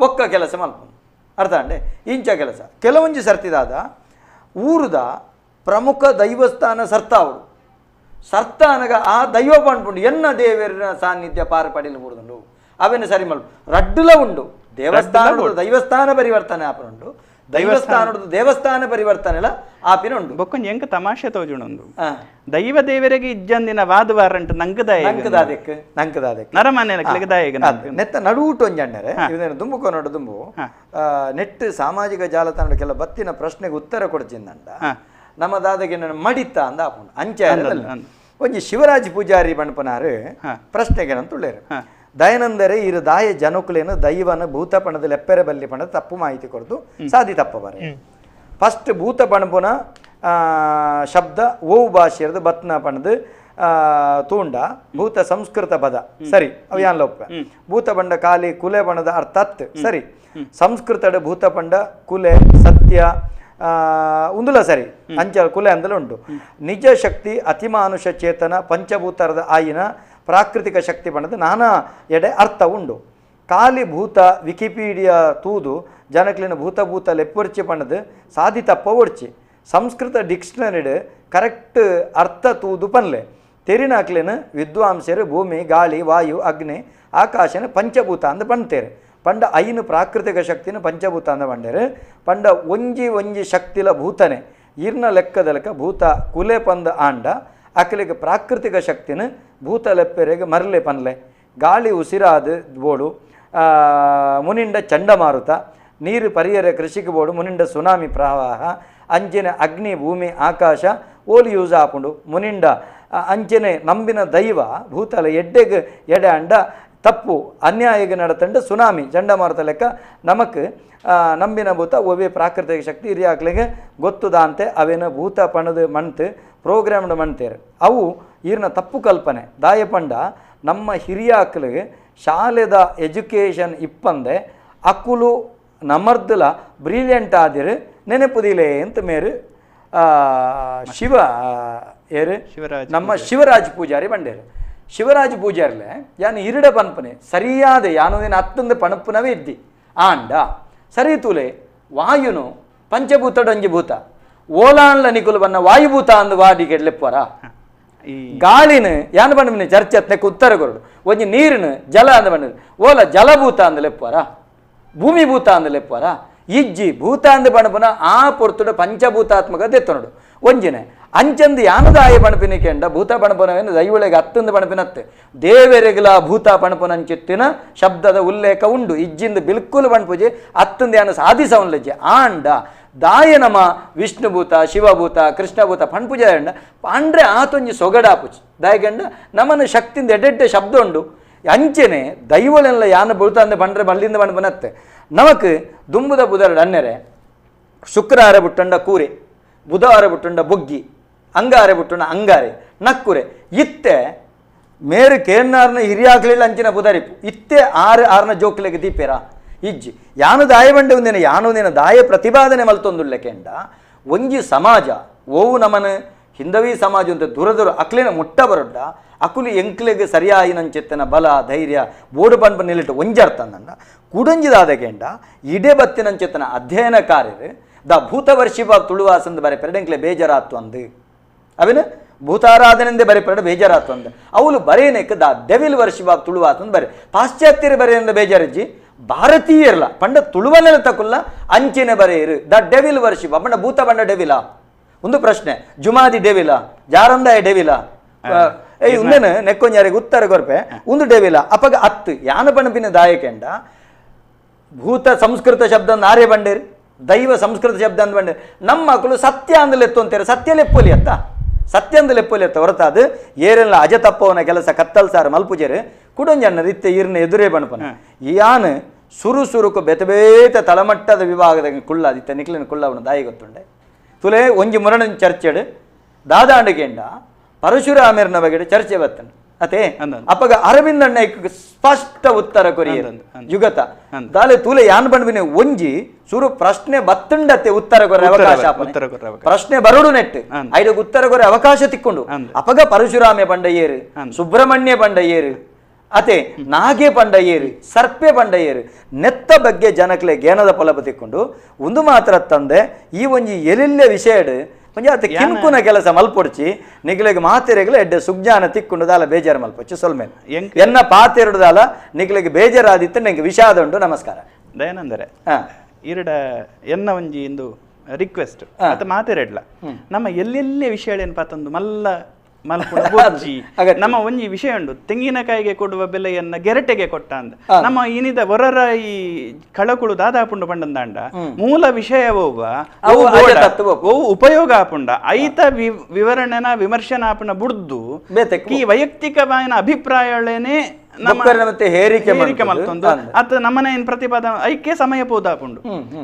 ಬೊಕ್ಕ ಕೆಲಸ ಮಲ್ಪನು ಅರ್ಥ ಅಂಡೆ ಇಂಚ ಕೆಲಸ ಕೆಲವೊಂಜಿ ಸರ್ತಿದಾದ ಊರುದ ಪ್ರಮುಖ ದೈವಸ್ಥಾನ ಸರ್ತಾವಡು ಸರ್ತಾನಗ ಆ ದೈವ ಪಂಡ್ಪುಂಡು ಎನ್ನ ದೇವರಿನ ಸಾನ್ನಿಧ್ಯ ಪಾರ ಪಡಿಲು ಬಿಡುದುಂಡು ಅವೇನು ಸರಿ ಮಲ್ಪ ರಡ್ಡುಲ ಉಂಡು ದೇವಸ್ಥಾನ ದೈವಸ್ಥಾನ ಪರಿವರ್ತನೆ ಆಪನುಂಡು ದೈವಸ್ಥಾನದ ದೇವಸ್ಥಾನ ಪರಿವರ್ತನೆ ಎಲ್ಲ ಆಪಿನ ಉಂಡು ಬೊಕ್ಕೊಂಜಿ ಎಂಕ ತಮಾಷೆ ತೋಜುಣೊಂದು ದೈವ ದೇವರಿಗೆ ಇಜ್ಜಂದಿನ ವಾದ ವಾರಂಟ್ ನಂಕದಾಯ ನಂಕದಾದೆಕ್ ನಂಕದಾದೆಕ್ ನರಮಾನ್ಯ ದಾಯಗ ನೆತ್ತ ನಡುವುಟು ಒಂಜಿ ಅಣ್ಣರೆ ಇದನ್ನು ದುಂಬು ನೋಡು ದುಂಬು ನೆಟ್ ಸಾಮಾಜಿಕ ಜಾಲತಾಣ ಕೆಲ ಬತ್ತಿನ ಪ್ರಶ್ನೆಗೆ ಉತ್ತರ ಕೊಡ್ಚಿಂದಂಡ ನಮ್ಮ ದಾದಗೆ ಮಡಿತ ಅಂದ ಆಪುಂಡು ಅಂಚೆ ಒಂಜಿ ಶಿವರಾಜ್ ಪೂಜಾರಿ ಬಣಪನಾರು ಪ್ರಶ್ನೆಗೆ ನಂತುಳ್ಳೇರು ದಯನಂದರೆ ಇರು ದಾಯ ಜನಕುಲೇನು ದೈವನ ಭೂತ ಪಣದ ಲೆಪ್ಪೆರೆ ಬಲ್ಲಿ ಪಣದ ತಪ್ಪು ಮಾಹಿತಿ ಕೊರದು ಸಾದಿ ತಪ್ಪ ಬರೆ ಫಸ್ಟ್ ಭೂತ ಪಣಪುನ ಶಬ್ದ ಓವು ಭಾಷೆಯದು ಬತ್ನ ಪಣದು ತೂಂಡ ಭೂತ ಸಂಸ್ಕೃತ ಪದ ಸರಿ ಅವು ಯಾನ್ ಲೋಪ ಭೂತ ಬಂಡ ಕಾಲಿ ಕುಲೆ ಬಣದ ಅರ್ಥಾತ್ ಸರಿ ಸಂಸ್ಕೃತದ ಭೂತ ಪಂಡ ಕುಲೆ ಸತ್ಯ ಉಂದುಲ ಸರಿ ಅಂಚ ಕುಲೆ ಅಂದಲ ಉಂಟು ನಿಜ ಶಕ್ತಿ ಅತಿಮಾನುಷ ಚೇತನ ಪಂಚಭೂತರದ ಆಯಿನ ಪ್ರಾಕೃತಿಕ ಶಕ್ತಿ ಬಣ್ಣದ ನಾನಾ ಎಡೆ ಅರ್ಥ ಉಂಡು ಕಾಲಿ ಭೂತ ವಿಕಿಪೀಡಿಯಾ ತೂದು ಜನಕ್ಲಿನ ಭೂತ ಭೂತ ಲೆಪ್ಪೊರ್ಚಿ ಪಣ್ಣದು ಸಾದಿ ತಪ್ಪ ಒಡ್ಚಿ ಸಂಸ್ಕೃತ ಡಿಕ್ಷನರಿಡ್ ಕರೆಕ್ಟ್ ಅರ್ಥ ತೂದು ಪನ್ಲೆ ತೆರಿನಾಕ್ಲಿನ ವಿದ್ವಾಂಸರು ಭೂಮಿ ಗಾಳಿ ವಾಯು ಅಗ್ನಿ ಆಕಾಶನ ಪಂಚಭೂತ ಅಂದ ಪಣ್ತೇರು ಪಂಡ ಐನು ಪ್ರಾಕೃತಿಕ ಶಕ್ತಿನ ಪಂಚಭೂತ ಅಂದ ಪಂಡೇರು ಪಂಡ ಒಂಜಿ ಒಂಜಿ ಶಕ್ತಿಲ ಭೂತನೆ ಇರ್ನ ಲೆಕ್ಕದಲಕ ಭೂತ ಕುಲೆ ಪಂದ ಆಂಡ ಅಕಲಿಗೆ ಪ್ರಾಕೃತಿಕ ಶಕ್ತಿನ ಭೂತ ಲೆಪ್ಪೆರೆಗೆ ಮರಲೆ ಪನ್ಲೆ ಗಾಳಿ ಉಸಿರಾದ ಬೋಡು ಮುನಿಂಡ ಚಂಡಮಾರುತ ನೀರು ಪರಿಯರ ಕೃಷಿಗೆ ಬೋಡು ಮುನಿಂಡ ಸುನಾಮಿ ಪ್ರವಾಹ ಅಂಚಿನ ಅಗ್ನಿ ಭೂಮಿ ಆಕಾಶ ಓಲು ಯೂಸ್ ಆಪುಂಡು ಮುನಿಂಡ ಅಂಚನೆ ನಂಬಿನ ದೈವ ಭೂತಲ ಎಡ್ಡೆಗೆ ಎಡೆ ಅಂಡ ತಪ್ಪು ಅನ್ಯಾಯಗೆ ನಡತಂಡ ಸುನಾಮಿ ಚಂಡಮಾರುತ ಲೆಕ್ಕ ನಮಕ್ ನಂಬಿನ ಭೂತ ಒವೇ ಪ್ರಾಕೃತಿಕ ಶಕ್ತಿ ಹಿರಿಯಾಕ್ಲಿಗೆ ಗೊತ್ತುದಾಂತೆ ಅವೇನ ಭೂತ ಪಣದ ಮಣ್ತು ಪ್ರೋಗ್ರಾಮ್ಡ್ ಮಣ್ತೇರು ಅವು ಈರ್ನ ತಪ್ಪು ಕಲ್ಪನೆ ದಾಯಪಂಡ ನಮ್ಮ ಹಿರಿಯಾಕ್ಲಿಗೆ ಶಾಲೆದ ಎಜುಕೇಷನ್ ಇಪ್ಪಂದೆ ಅಕುಲು ನಮರ್ದಲ ಬ್ರಿಲಿಯಂಟ್ ಆದಿರು ನೆನಪುದಿಲೆ ಅಂತ ಮೇರು ಶಿವ ಏರು ನಮ್ಮ ಶಿವರಾಜ್ ಪೂಜಾರಿ ಬಂಡೇರು ಶಿವರಾಜ್ ಪೂಜಾರ್ಲೆ ಯಾನು ಇರುಡ ಪನ್ಪನೆ ಸರಿಯಾದ ಯಾನು ಅತ್ತೊಂದು ಪಣಪುನವೇ ಇದ್ದಿ ಆಂಡ ಸರಿ ತೂಲೆ ವಾಯುನು ಪಂಚಭೂತಡೊಂಜಿ ಭೂತ ಓಲಾನ್ಲ ನಿಕುಲು ಬನ್ನ ವಾಯುಭೂತ ಅಂದು ವಾಡಿ ಕೆಡ್ಲೆಪ್ಪರ ಗಾಳಿನ ಯಾನು ಬಣ್ಣ ಚರ್ಚೆ ಅತ್ನಕ್ಕೆ ಉತ್ತರ ಕೊರಡು ಒಂಜಿ ನೀರಿನ ಜಲ ಅಂದ ಬಣ್ಣ ಓಲ ಜಲಭೂತ ಅಂದ ಲೆಪ್ಪರ ಭೂಮಿಭೂತ ಅಂದ ಲೆಪ್ಪರ ಇಜ್ಜಿ ಭೂತ ಅಂದ ಬಣಪುನ ಆ ಪೊರ್ತುಡ ಪಂಚಭೂತಾತ್ಮಕ ದೆತ್ತನೋಡು ಒಂಜಿನೆ ಅಂಚಂದು ಯಾನದಾಯ ಬಣಪಿನ ಕೆಂಡ ಭೂತ ಬಣಪನವೇನು ದೈವಳಿಗೆ ಅತ್ತಂದು ಬಣಪಿನತ್ತೆ ದೇವರೆಗಲ ಭೂತ ಬಣಪನಂಚಿತ್ತಿನ ಶಬ್ದದ ಉಲ್ಲೇಖ ಉಂಡು ಇಜ್ಜಿಂದ ಬಿಲ್ಕುಲ್ ಬಣಪೂಜೆ ಅತ್ತಂದು ಯಾನು ಸಾಧಿಸವನ್ಲಜ್ಜೆ ಆಂಡ ದಾಯ ನಮ ವಿಷ್ಣುಭೂತ ಶಿವಭೂತ ಕೃಷ್ಣಭೂತ ಪಣ್ಪೂಜೆ ಅಂಡ ಪಾಂಡ್ರೆ ಆತೊಂಜಿ ಸೊಗಡಾಪುಚಿ ದಾಯಗಂಡ ನಮನ ಶಕ್ತಿಯಿಂದ ಎಡೆಡ್ಡೆ ಶಬ್ದ ಉಂಡು ಅಂಚೆನೆ ದೈವಳೆಲ್ಲ ಯಾನು ಭೂತ ಅಂದ ಬಂಡ್ರೆ ಬಲ್ಲಿಂದ ಬಣಪನತ್ತೆ ನಮಕ್ ದುಂಬುದ ಬುಧರಡು ಅನ್ನೆರೆ ಶುಕ್ರಾರ ಬುಟ್ಟಂಡ ಕೂರೆ ಬುಧವಾರ ಬುಟ್ಟಂಡ ಬೊಗ್ಗಿ ಅಂಗಾರೆ ಬುಟ್ಟಂಡ ಅಂಗಾರೆ ನಕ್ಕುರೆ ಇತ್ತೆ ಮೇರು ಕೇನ್ನಾರ್ನ ಹಿರಿಯಾಗ್ಲಿಲ್ಲ ಅಂಚಿನ ಬುಧರಿಪು ಇತ್ತೆ ಆರು ಆರ್ನ ಜೋಕ್ಲೆಗೆ ದೀಪೇರಾ ಇಜ್ಜಿ ಯಾನು ದಾಯ ಬಂಡೆ ಒಂದಿನ ಯಾನು ಒಂದಿನ ದಾಯ ಪ್ರತಿಪಾದನೆ ಮಲ್ತೊಂದುಳ್ಳೆ ಕೆಂಡ ಒಂಜಿ ಸಮಾಜ ಓವು ನಮನ ಹಿಂದವಿ ಸಮಾಜ ಅಂತ ದೂರ ದೂರ ಅಕ್ಲಿನ ಮುಟ್ಟ ಬರೊಡ್ಡ ಅಕುಲಿ ಎಂಕ್ಲೆಗೆ ಸರಿಯಾಯಿನಂಚೆತ್ತನ ಬಲ ಧೈರ್ಯ ಬೋಡು ಪನ್ಪ ನಿಲ್ಲಿಟ್ಟು ಒಂಜರ್ತಂದಂಡ ಕುಡಂಜಿದಾದ ಕೆಂಡ ಇಡೆ ಬತ್ತಿನಂಚೆತ್ತನ ಅಧ್ಯಯನಕಾರ್ಯರು the ಭೂತವರ್ಷಿಪ ತುಳುವಾಸಂದು ಬರೆ ಪೆರಡೆಂಕ್ಲೆ ಬೇಜಾರಾತು ಅಂದು ಅವೇನು ಭೂತಾರಾಧನೆಂದೇ ಬರೆ ಪೆರಡು ಬೇಜಾರಾತು ಅಂದು ಅವಳು ಬರೇನೆಕ್ the devil ವರ್ಷಿಪ ತುಳುವಾಸಂದು ಬರೆ ಪಾಶ್ಚಾತ್ಯರು ಬರೆಯಿಂದ ಬೇಜಾರಜ್ಜಿ ಭಾರತೀಯರ್ಲ ಪಂಡ ತುಳುವನೆಲ್ಲ ತಕುಲ್ಲ ಅಂಚಿನ ಬರೆಯರು the devil ವರ್ಷಿಪ ಪಂಡ ಭೂತ ಬಂಡ ಡೆವಿಲಾ ಒಂದು ಪ್ರಶ್ನೆ ಜುಮಾದಿ ಡೆವಿಲಾ ಜಾರಂದಾಯ ಡೆವಿಲಾ ಏಯ್ ಉಂದೇನು ನೆಕ್ಕೊಂಜಾರಿಗೆ ಉತ್ತರ ಕೊರ್ಪೆ ಒಂದು ಡೆವಿಲ ಅಪಗ ಅತ್ತು ಯಾನ ಪಣಪಿನ ದಾಯಕೆಂಡ ಭೂತ ಸಂಸ್ಕೃತ ಶಬ್ದ ಆರ್ಯ ಬಂಡೇರಿ ದೈವ ಸಂಸ್ಕೃತ ಶಬ್ದ ಅಂದ್ ಬಂಡೇರಿ ನಮ್ಮ ಮಕ್ಕಳು ಸತ್ಯ ಅಂದಲೆತ್ತು ಅಂತಾರೆ ಸತ್ಯ ಲೆಪ್ಪೊಲಿ ಅತ್ತ ಸತ್ಯ ಅಂದ ಲೆಪ್ಪೊಲಿ ಅತ್ತ ಹೊರತಾದು ಏರೆಲ್ಲ ಅಜ ತಪ್ಪವನ ಕೆಲಸ ಕತ್ತಲ್ ಸಾರು ಮಲ್ಪುಜೇರು ಕುಡೊಂಜಣ್ಣ ಇತ್ತೆ ಈರ್ನ ಎದುರೇ ಬಣಪನ ಯಾನು ಸುರು ಸುರುಕು ಬೇತೆ ಬೇತೆ ತಳಮಟ್ಟದ ವಿಭಾಗದ ಕುಳ್ಳ ಇತ್ತೆ ನಿಕ್ಲಿನ ಕುಳ್ಳವನ ದಾಯಿ ಗೊತ್ತುಂಡೆ ತುಲೆ ಒಂಜಿ ಮುರಣ ಚರ್ಚೆಡು ದಾದಾಂಡಗೆಂಡ ಪರಶುರಾಮರ್ನ ಬಗ್ಗೆ ಚರ್ಚೆ ಬತ್ತನ ಅತೆ ಅಪ್ಪಗ ಅರವಿಂದಣ್ಣ ಸ್ಪಷ್ಟ ಉತ್ತರ ಕೊರಿಯ ಯುಗತ ದಾಲೆ ತೂಲೆ ಯಾನ್ ಬಂಡ್ಬಿನೆ ಒಂಜಿ ಸುರು ಪ್ರಶ್ನೆ ಬತ್ತುಂಡತ್ತೆ ಉತ್ತರ ಕೊರ ಅವಕಾಶ ಪ್ರಶ್ನೆ ಬರುಡು ನೆಟ್ ಐದಕ್ಕೆ ಉತ್ತರ ಕೊರೆ ಅವಕಾಶ ತಿಕ್ಕೊಂಡು ಅಪಗ ಪರಶುರಾಮೆ ಬಂಡಯ್ಯರು ಸುಬ್ರಹ್ಮಣ್ಯ ಬಂಡಯ್ಯರು ಅತೆ ನಾಗೆ ಬಂಡಯ್ಯರು ಸರ್ಪೆ ಬಂಡಯ್ಯರು ನೆತ್ತ ಬಗ್ಗೆ ಜನಕ್ಲೆ ಗೇನದ ಫಲಪ ತಿಕ್ಕೊಂಡು ಒಂದು ಮಾತ್ರ ತಂದೆ ಈ ಒಂಜಿ ಎಲಿಲ್ಲೆ ವಿಷಯಡ್ ಒಂಜಿ ಕಿನ್ಕುನ ಕೆಲಸ ಮಲ್ಪೊಡ್ಚಿ ನಿಗ್ಲೆಗ್ ಮಾತೆರೆಗ್ಲ ಎಡ್ಡೆ ಸುಜ್ಞಾನ ತಿಕ್ಕೊಂಡು ದಾಲ ಬೇಜಾರು ಮಲ್ಪೊಚ್ಚಿ ಸೊಲ್ಮೆ ಎನ್ನ ಪಾತೆರಡುದಾಲ ನಿಗ್ಲೆಗ್ ಬೇಜಾರಾದಿತ್ತು ನಂಗೆ ವಿಷಾದ ಉಂಟು. ನಮಸ್ಕಾರ. ದಯಾನಂದರೆ ಇರಡ ಎನ್ನ ಒಂಜಿ ಇಂದು ರಿಕ್ವೆಸ್ಟ್ ಅತ ಮಾತೆರೆಡ್ಲ ನಮ್ಮ ಎಲ್ಲೆಲ್ಲೇ ವಿಷಯ ಪಾತಂದು ಮಲ್ಲ ಮಲ್ಪುನ ನಮ್ಮ ಒಂಜಿ ವಿಷಯ ಉಂಡು ತೆಂಗಿನಕಾಯಿಗೆ ಕೊಡುವ ಬೆಲೆಯನ್ನ ಗೆರಟೆಗೆ ಕೊಟ್ಟ ಅಂದ ನಮ್ಮ ಇನಿದ ಹೊರರ ಈ ಕಳಕುಳು ದಾದಾಪುಂಡು ಪಂಡಂದಾಂಡ ಮೂಲ ವಿಷಯ ಒವ್ವ ಉಪಯೋಗ ಆಪುಂಡ ಐತ ವಿವರಣೆನ ವಿಮರ್ಶನ ಆಪುನ ಬುಡ್ದು ಈ ವೈಯಕ್ತಿಕವಾದ ಅಭಿಪ್ರಾಯಗಳೇನೆ ಹೇರಿಕೆ ಮಲ್ತೊಂದು ಅತ ನಮ್ಮನೆ ಏನ್ ಪ್ರತಿಪಾದ ಐಕೆ ಸಮಯ ಪೋದಾಪುಂಡು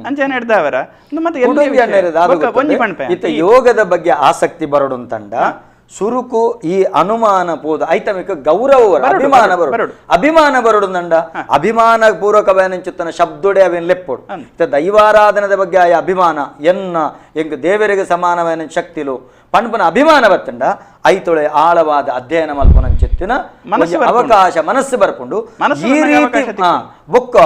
ಅಂಚನೆ ಹಿಡ್ದವರ ಮತ್ತೆ ಯೋಗದ ಬಗ್ಗೆ ಆಸಕ್ತಿ ಬರಡು ಅಂತಂಡ ಸುರುಕು ಈ ಅನುಮಾನ ಪೋದು ಐತಮಿಕ ಗೌರವ ಅಭಿಮಾನ ಬರಡು ಅಭಿಮಾನ ಬರಡು ನಂಡ ಅಭಿಮಾನ ಪೂರ್ವಕ ಚಿತ್ತನ ಶಬ್ದೊಡೆ ಅವೇನ್ ಲೆಪ್ಪೊಡು ದೈವಾರಾಧನದ ಬಗ್ಗೆ ಆಯ ಅಭಿಮಾನ ಎನ್ನ ಎಂಗ್ ದೇವರಿಗೆ ಸಮಾನವೇನ ಶಕ್ತಿಲು ಪಣ್ಪನ ಅಭಿಮಾನ ಬತ್ತಂಡ ಐತೊಳೆ ಆಳವಾದ ಅಧ್ಯಯನ ಮಲ್ಪನಂಚಿತ್ತಿನ ಅವಕಾಶ ಮನಸ್ಸು ಬರ್ಕೊಂಡು ಈ ರೀತಿ ಬೊಕ್ಕ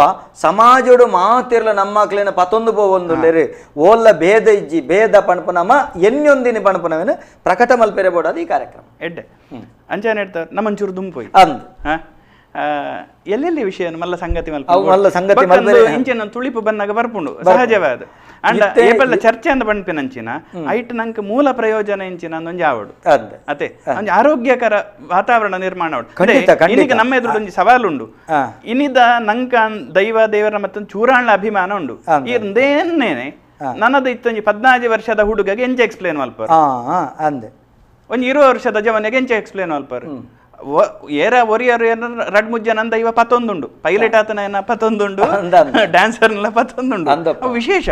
ಸಮಾಜಡು ಮಾತಿರ್ಲ ನಮ್ಮಕ್ಲೇನ ಪತೊಂದು ಪೋವೊಂದು ಲೇರಿ ಓಲ್ಲ ಭೇದ ಇಜ್ಜಿ ಭೇದ ಪಣ್ಪನಮ ಎನ್ಯೊಂದಿನ ಪಣ್ಪನವೇನು ಪ್ರಕಟ ಮಲ್ಪೆರೆ ಬೋಡಾದ ಈ ಕಾರ್ಯಕ್ರಮ ಎಡ್ಡೆ ಅಂಚನೆ ಹೇಳ್ತಾರೆ ನಮ್ಮಂಚೂರು ದುಂಪೋಯ್ ಅಂದ್ ಎಲ್ಲೆಲ್ಲಿ ವಿಷಯ ಮಲ್ಲ ಸಂಗತಿ ಮಲ್ಲ ಸಂಗತಿ ಇಂಚಿನ ತುಳಿಪು ಬಂದಾಗ ಬರ್ಪುಂಡು ಸಹಜವಾದ ಅಂಡ ಏಪಲ್ಲ ಚರ್ಚೆ ಅಂದ ಪಣ್ಪಿನಂಚಿನ ಐಟ್ ನಂಕ್ ಮೂಲ ಪ್ರಯೋಜನ ಇಂಚಿನ ಒಂಜಿ ಆವಡು ಅತೆ ಒಂಜಿ ಆರೋಗ್ಯಕರ ವಾತಾವರಣ ನಿರ್ಮಾಣ ಇನ್ನೀಗ ನಮ್ಮ ಎದುರು ಒಂಜಿ ಸವಾಲುಂಡು ಇನಿದ ನಂಕ ದೈವ ದೇವರ ಮತ್ತೆ ಚೂರಾಣ್ಲ ಅಭಿಮಾನ ಉಂಡು ಇಂದೇನೇನೆ ನನ್ನದು ಇತ್ತೊಂಜಿ 14 ವರ್ಷದ ಹುಡುಗಗೆ ಎಂಚ ಎಕ್ಸ್ಪ್ಲೇನ್ ಮಲ್ಪರು ಅಂದೆ ಒಂಜಿ 20 ವರ್ಷದ ಜವನಿಗೆ ಎಂಚ ಎಕ್ಸ್ಪ್ಲೇನ್ ಮಲ್ಪರು ಏರ ಒರಿಯರು ಏನ ರಡ್ ಮುಜ್ಜನ ಇವ ಪತ್ತೊಂದುಂಡು ಪೈಲಟ್ ಆತನ ಏನ ಪತ್ತೊಂದುಂಡು ಡ್ಯಾನ್ಸರ್ನೆಲ್ಲ ಪತ್ತೊಂದುಂಡು ವಿಶೇಷ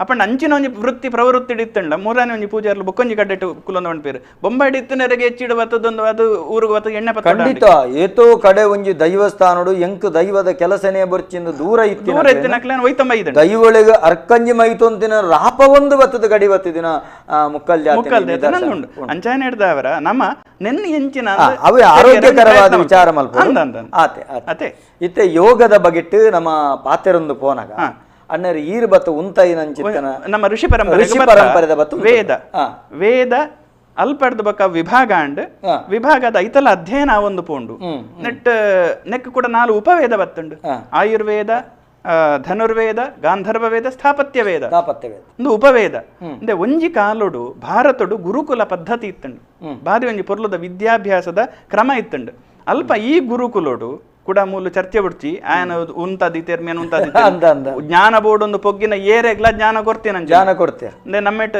ಅಪ್ಪಣ್ಣ ಅಂಚಿನ ಒಂಜಿ ವೃತ್ತಿ ಪ್ರವೃತ್ತಿ ಇತ್ತಂಡ ಮೂರನೇ ಒಂಜಿ ಪೂಜಾರ್ಲು ಬೊಕ್ಕೊಂಜಿ ಕಡ್ಡೆಟ್ಟು ಕುಲೊಂದು ಪೇರು ಬೊಂಬಾಯಿ ಇತ್ತನರೆಗೆ ಹೆಚ್ಚಿಡು ಬತ್ತದೊಂದು ಅದು ಊರಿಗೆ ಬತ್ತ ಎಣ್ಣೆ ಪತ್ತ ಖಂಡಿತ ಏತೋ ಕಡೆ ಒಂಜಿ ದೈವಸ್ಥಾನಡು ಎಂಕ್ ದೈವದ ಕೆಲಸನೇ ಬರ್ಚಿಂದು ದೂರ ಇತ್ತು ದೂರ ಇತ್ತಿನ ಒಯ್ತಂಬ ಇದೆ ದೈವಳಿಗೆ ಅರ್ಕಂಜಿ ಮೈತೊಂದಿನ ರಾಪ ಒಂದು ಬತ್ತದ ಗಡಿ ಬತ್ತಿದಿನ ಮುಕ್ಕಲ್ ಮುಕ್ಕಲ್ ಉಂಡು ಅಂಚಾನೆ ಹಿಡ್ದವರ ನಮ್ಮ ನೆನ್ನ ಎಂಚಿನ ಅವೇ ಆರೋಗ್ಯಕರವಾದ ವಿಚಾರ ಮಲ್ಪ ಆತೆ ಇತ್ತೆ ಯೋಗದ ಬಗೆಟ್ಟು ನಮ್ಮ ಪಾತೆರೊಂದು ಪೋನಾಗ ಅಣ್ಣರು ಈರು ಬತ್ತ ಉಂತೈನಂಚಿತ್ತನ ನಮ್ಮ ಋಷಿ ಪರಂಪರೆ ಋಷಿ ಪರಂಪರೆದ ಬತ್ತು ವೇದ ವೇದ ಅಲ್ಪಡ್ದ ಬಕ್ಕ ವಿಭಾಗ ಅಂಡ್ ವಿಭಾಗದ ಐತಲ ಅಧ್ಯಯನ ಒಂದು ಪೋಂಡು ನೆಟ್ ನೆಕ್ ಕೂಡ 4 ಉಪವೇದ ಬತ್ತುಂಡು ಆಯುರ್ವೇದ ಧನುರ್ವೇದ ಗಾಂಧರ್ವ ವೇದ ಸ್ಥಾಪತ್ಯ ವೇದ ಒಂದು ಉಪವೇದ ಅಂದ್ರೆ ಒಂಜಿ ಕಾಲೋಡು ಭಾರತಡು ಗುರುಕುಲ ಪದ್ಧತಿ ಇತ್ತುಂಡು ಬಾರಿ ಒಂಜಿ ಪೊರ್ಲದ ವಿದ್ಯಾಭ್ಯಾಸದ ಕ್ರಮ ಇತ್ತುಂಡು ಅಲ್ಪ ಈ ಗುರುಕುಲೋಡು ಕೂಡ ಮೂಲ ಚರ್ಚೆ ಬಿಡ್ಚಿ ಆಯನ ಉಂತಾದಿತೇರ್ ಮೇನ್ ಉಂತಾದಿತೇರ್ ಜ್ಞಾನ ಬೋರ್ಡ್ ಒಂದು ಪೊಗ್ಗಿನ ಏರೆಗ್ಲ ಜ್ಞಾನ ಕೊಡ್ತೇನೆ ಜ್ಞಾನ ಕೊಡ್ತೇನೆ ಅಂದ್ರೆ ನಮ್ಮೆಟ್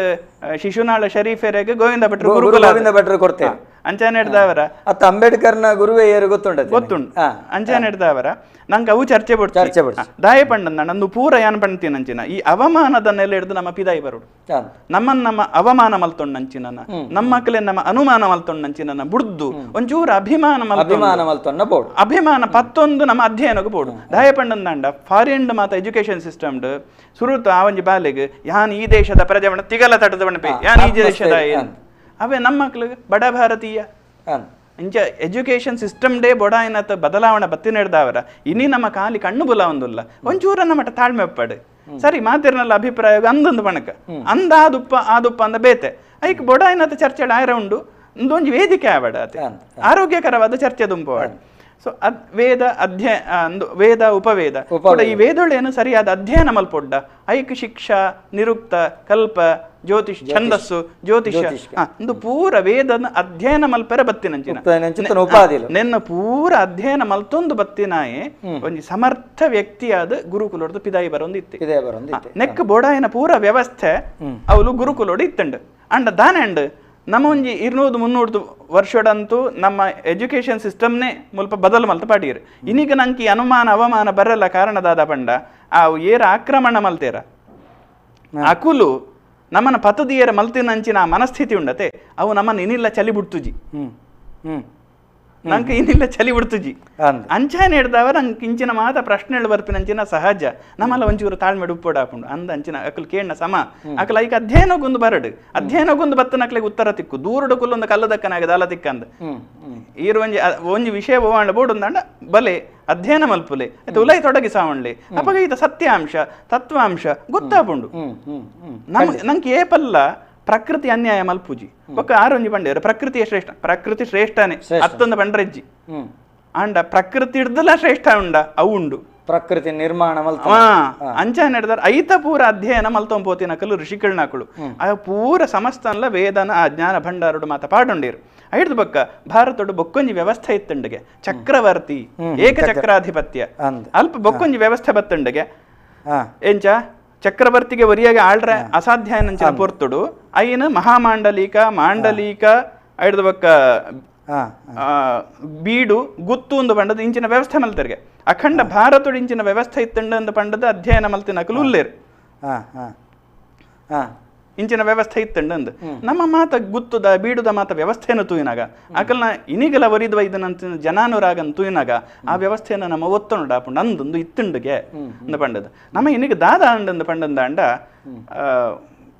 ಶಿಶುನಾಳ ಶರೀಫೆರೆಗೆ ಗೋವಿಂದ ಭಟ್ರು ಗುರುಕುಲ ಗೋವಿಂದ ಭಟ್ರು ಕೊಡ್ತೇನೆ ಅಂಚಾನೆ ಹಿಡ್ದವರ ಅತ್ತ ಅಂಬೇಡ್ಕರ್ನ ಗುರುವೇ ಏರು ಗೊತ್ತುಂಟ ಗೊತ್ತುಂಟು ಅಂಚಾನೆ ಹಿಡ್ದವರ ನಂಗೆ ಅವು ಚರ್ಚೆ ಬಿಡ್ತು ಚರ್ಚೆ ಬಿಡ್ತು ದಾಯ ಪಂಡ ನಂದು ಪೂರ ಯಾನ್ ಪಣ್ತೀನಿ ಅಂಚಿನ ಈ ಅವಮಾನದ ನೆಲೆ ಹಿಡಿದು ನಮ್ಮ ಪಿದಾಯಿ ಬರುಡು ನಮ್ಮನ್ನ ನಮ್ಮ ಅವಮಾನ ಮಲ್ತೊಂಡಂಚಿನ ನಮ್ಮ ಮಕ್ಕಳೇ ನಮ್ಮ ಅನುಮಾನ ಮಲ್ತೊಂಡಂಚಿನ ಬುಡ್ದು ಒಂಚೂರು ಅಭಿಮಾನ ಅಭಿಮಾನ ಮಲ್ತೊಂಡ ಬೋಡು ಅಭಿಮಾನ ಪತ್ತೊಂದು ನಮ್ಮ ಅಧ್ಯಯನಕ್ಕೆ ಬೋಡು ದಾಯ ಪಂಡಂದಾಂಡ ಫಾರಿನ್ ಮಾತ ಎಜುಕೇಶನ್ ಸಿಸ್ಟಮ್ ಸುರುತ ಆ ಒಂಜಿ ಬಾಲೆಗ್ ಯಾನ್ ಈ ದೇಶದ ಪ್ರಜೆ ತಿಗಲ ತಟದ ಬಣಪೆ ಯಾನ್ ಈ ದೇಶದ ಅವೇ ನಮ್ಮ ಮಕ್ಳಿಗೆ ಬಡ ಭಾರತೀಯ ಇಂಚ education system day ಬೊಡ ಏನತ್ತ ಬದಲಾವಣೆ ಬತ್ತಿ ನಡೆದವರ ಇನಿ ನಮ್ಮ ಕಾಲಿ ಕಣ್ಣು ಬುಲ ಒಂದುಲ್ಲ ಒಂಚೂರ ನಮ್ಮ ತಾಳ್ಮೆ ಒಪ್ಪಾಡು ಸರಿ ಮಾತಿರ್ನಲ್ಲ ಅಭಿಪ್ರಾಯ ಅಂದೊಂದು ಬಣಕ ಅಂದ ಆದುಪ್ಪ ಆದುಪ್ಪ ಅಂದ ಬೇತೆ ಐಕ್ ಬೊಡ ಏನತ್ತ ಚರ್ಚೆ ಆಯರ ಉಂಡು ಒಂದೊಂದು ವೇದಿಕೆ ಆವಡ ಅತೆ ಆರೋಗ್ಯಕರವಾದ ಚರ್ಚೆ ದುಂಪವಾಡ ಸೊ ಅದ್ ವೇದ ಅಧ್ಯಯನ ವೇದ ಉಪವೇದ ಕೂಡ ಈ ವೇದೊಳೇನು ಸರಿಯಾದ ಅಧ್ಯಯನ ಮಲ್ಪೊಡ್ಡ ಐಕ್ ಶಿಕ್ಷಾ ನಿರುಕ್ತ ಕಲ್ಪ ಜ್ಯೋತಿಷ್ ಛಂದಸ್ಸು ಜ್ಯೋತಿಷ ಒಂದು ಪೂರ ವೇದನ ಅಧ್ಯಯನ ಮಲ್ಪೆರ ಬತ್ತಿನಂಚಿನ ನೆನ್ನ ಪೂರ ಅಧ್ಯಯನ ಮಲ್ತೊಂದು ಬತ್ತಿನಾಯೆ ಒಂಜಿ ಸಮರ್ಥ ವ್ಯಕ್ತಿಯಾದ ಗುರುಕುಲೋಡ್ದು ಪಿದಾಯಿ ಬರೊಂದು ಇತ್ತು ನೆಕ್ ಬೋಡಾಯನ ಪೂರ ವ್ಯವಸ್ಥೆ ಅವಳು ಗುರುಕುಲೋಡು ಇತ್ತಂಡು ಅಂಡ ದಾನೆ ಅಂಡ್ ನಮ್ಮ ಒಂಜಿ 200-300 ವರ್ಷಡಂತೂ ನಮ್ಮ ಎಜುಕೇಶನ್ ಸಿಸ್ಟಮ್ನೇ ಮುಲ್ಪ ಬದಲು ಮಲ್ತ ಪಾಡಿರು ಇನ್ನೀಗ ನಂಗೆ ಅನುಮಾನ ಅವಮಾನ ಬರಲ್ಲ ಕಾರಣದಾದ ಪಂಡ ಆ ಏರ ಆಕ್ರಮಣ ಮಲ್ತೇರ ಅಕುಲು ನಮ್ಮನ್ನ ಪತದಿಯರ ಮಲ್ತಿನಂಚಿನ ಮನಸ್ಥಿತಿ ಉಂಡತೆ ಅವು ನಮ್ಮನ್ನ ಇನ್ನಿಲ್ಲ ಚಲಿ ಬಿಡ್ತುಜಿ ನಂಗೆ ಇನ್ನಿಲ್ಲ ಚಲಿ ಬಿಡ್ತುಜಿ ಅಂಚಾನೆ ಹಿಡ್ದವ ನಂಗೆ ಇಂಚಿನ ಮಾತ ಪ್ರಶ್ನೆಗಳು ಬರ್ಪಿನಂಚಿನ ಸಹಜ ನಮ್ಮಲ್ಲ ಒಂಚೂರು ತಾಳ್ಮೆ ಉಪ್ಪೋಡು ಹಾಕೊಂಡು ಅಂದ ಅಂಚಿನ ಅಕಲ್ ಕೇಣ್ಣ ಸಮ ಅಕಲ್ ಐಕ ಅಧ್ಯಯನಕ್ಕೊಂದು ಬರಡು ಅಧ್ಯಯನಕ್ಕೊಂದು ಬತ್ತನಕ್ಲಿಗೆ ಉತ್ತರ ತಿಕ್ಕು ದೂರಡು ಕುಲ್ಲೊಂದು ಕಲ್ಲದಕ್ಕನಾಗದ ಅಲ್ಲ ತಿಕ್ಕಂದ ಈರು ಒಂಜಿ ಒಂಜಿ ವಿಷಯ ಬೋವಾಂಡ ಬೋಡುಂದಾಂಡ ಬಲೆ ಅಧ್ಯಯನ ಮಲ್ಪುಲೆ ಆಯ್ತು ಉಲೈ ತೊಡಗಿಸಾವಣ್ಲೆ ಅಪಗ ಈತ ಸತ್ಯಾಂಶ ತತ್ವಾಂಶ ಗೊತ್ತಾಪುಂಡು ನಮ್ ನಂಗೆ ಏಪಲ್ಲ ಪ್ರಕೃತಿ ಅನ್ಯಾಯ ಮಲ್ಪುಜಿ ಒಕ್ಕ ಆರೊಂಜಿ ಪಂಡೇರು ಪ್ರಕೃತಿಯ ಶ್ರೇಷ್ಠ ಪ್ರಕೃತಿ ಶ್ರೇಷ್ಠನೇ ಅತ್ತೊಂದು ಪಂಡ್ರೆಜ್ಜಿ ಅಂಡ ಪ್ರಕೃತಿ ಹಿಡ್ದಲ ಶ್ರೇಷ್ಠ ಉಂಡ ಅವು ಉಂಡು ಪ್ರಕೃತಿ ನಿರ್ಮಾಣ ಅಂಚ ನಡೆದಾರ ಐತ ಪೂರ ಅಧ್ಯಯನ ಮಲ್ತೊಂದು ಪೋತಿನಕಲು ಋಷಿಕಳ್ನಕುಲು ಆ ಪೂರ ಸಮಸ್ತನ್ಲ ವೇದನ ಆ ಜ್ಞಾನ ಭಂಡಾರುಡು ಮಾತ ಪಾಡೊಂಡೀರು. ಐಡ್ದು ಬೊಕ್ಕ ಭಾರತಡು ಬೊಕ್ಕೊಂಜಿ ವ್ಯವಸ್ಥೆ ಇತ್ತಂಡಿಗೆ ಚಕ್ರವರ್ತಿ ಏಕಚಕ್ರಾಧಿಪತ್ಯ ಅಲ್ಪ ಬೊಕ್ಕೊಂಜಿ ವ್ಯವಸ್ಥೆ ಬತ್ತಂಡಿಗೆ ಎಂಚ ಚಕ್ರವರ್ತಿಗೆ ಒರಿಯಾಗಿ ಆಳ್ರೆ ಅಸಾಧ್ಯ ನಂಚಿನ ಪೊರ್ತುಡು ಐನ ಮಹಾಮಾಂಡಲೀಕ ಮಾಂಡಲೀಕ ಐಡ್ದು ಬೊಕ್ಕ ಬೀಡು ಗುತ್ತು ಒಂದು ಪಂಡದ ಇಂಚಿನ ವ್ಯವಸ್ಥೆ ಮಲ್ತರ್ಗೆ ಅಖಂಡ ಭಾರತಡು ಇಂಚಿನ ವ್ಯವಸ್ಥೆ ಇತ್ತಂಡ ಒಂದು ಪಂಡದ ಅಧ್ಯಯನ ಮಲ್ತಿನಕಲು ಉಲ್ಲೇರು ಇಂಚಿನ ವ್ಯವಸ್ಥೆ ಇತ್ತಂಡ ಅಂದು ನಮ್ಮ ಮಾತ ಗುತ್ತುದ ಬೀಡುದ ಮಾತ ವ್ಯವಸ್ಥೆಯನ್ನು ತೂಯಿನಾಗ ಅಕಲ್ನ ಇನಿಗಲ ಒರಿದ್ವ ಇದನ್ನಂತ ಜನಾನುರಾಗನ್ ತೂಯಿನಾಗ ಆ ವ್ಯವಸ್ಥೆಯನ್ನು ನಮ್ಮ ಒತ್ತೊಂಡು ಆಪುಂಡು ಅಂದೊಂದು ಇತ್ತುಂಡುಗೆ ಅಂದ ಪಂಡದ ನಮ್ಮ ಇನಿಗ ದಾದ ಅಂಡಂದು ಪಂಡಂದಾಂಡ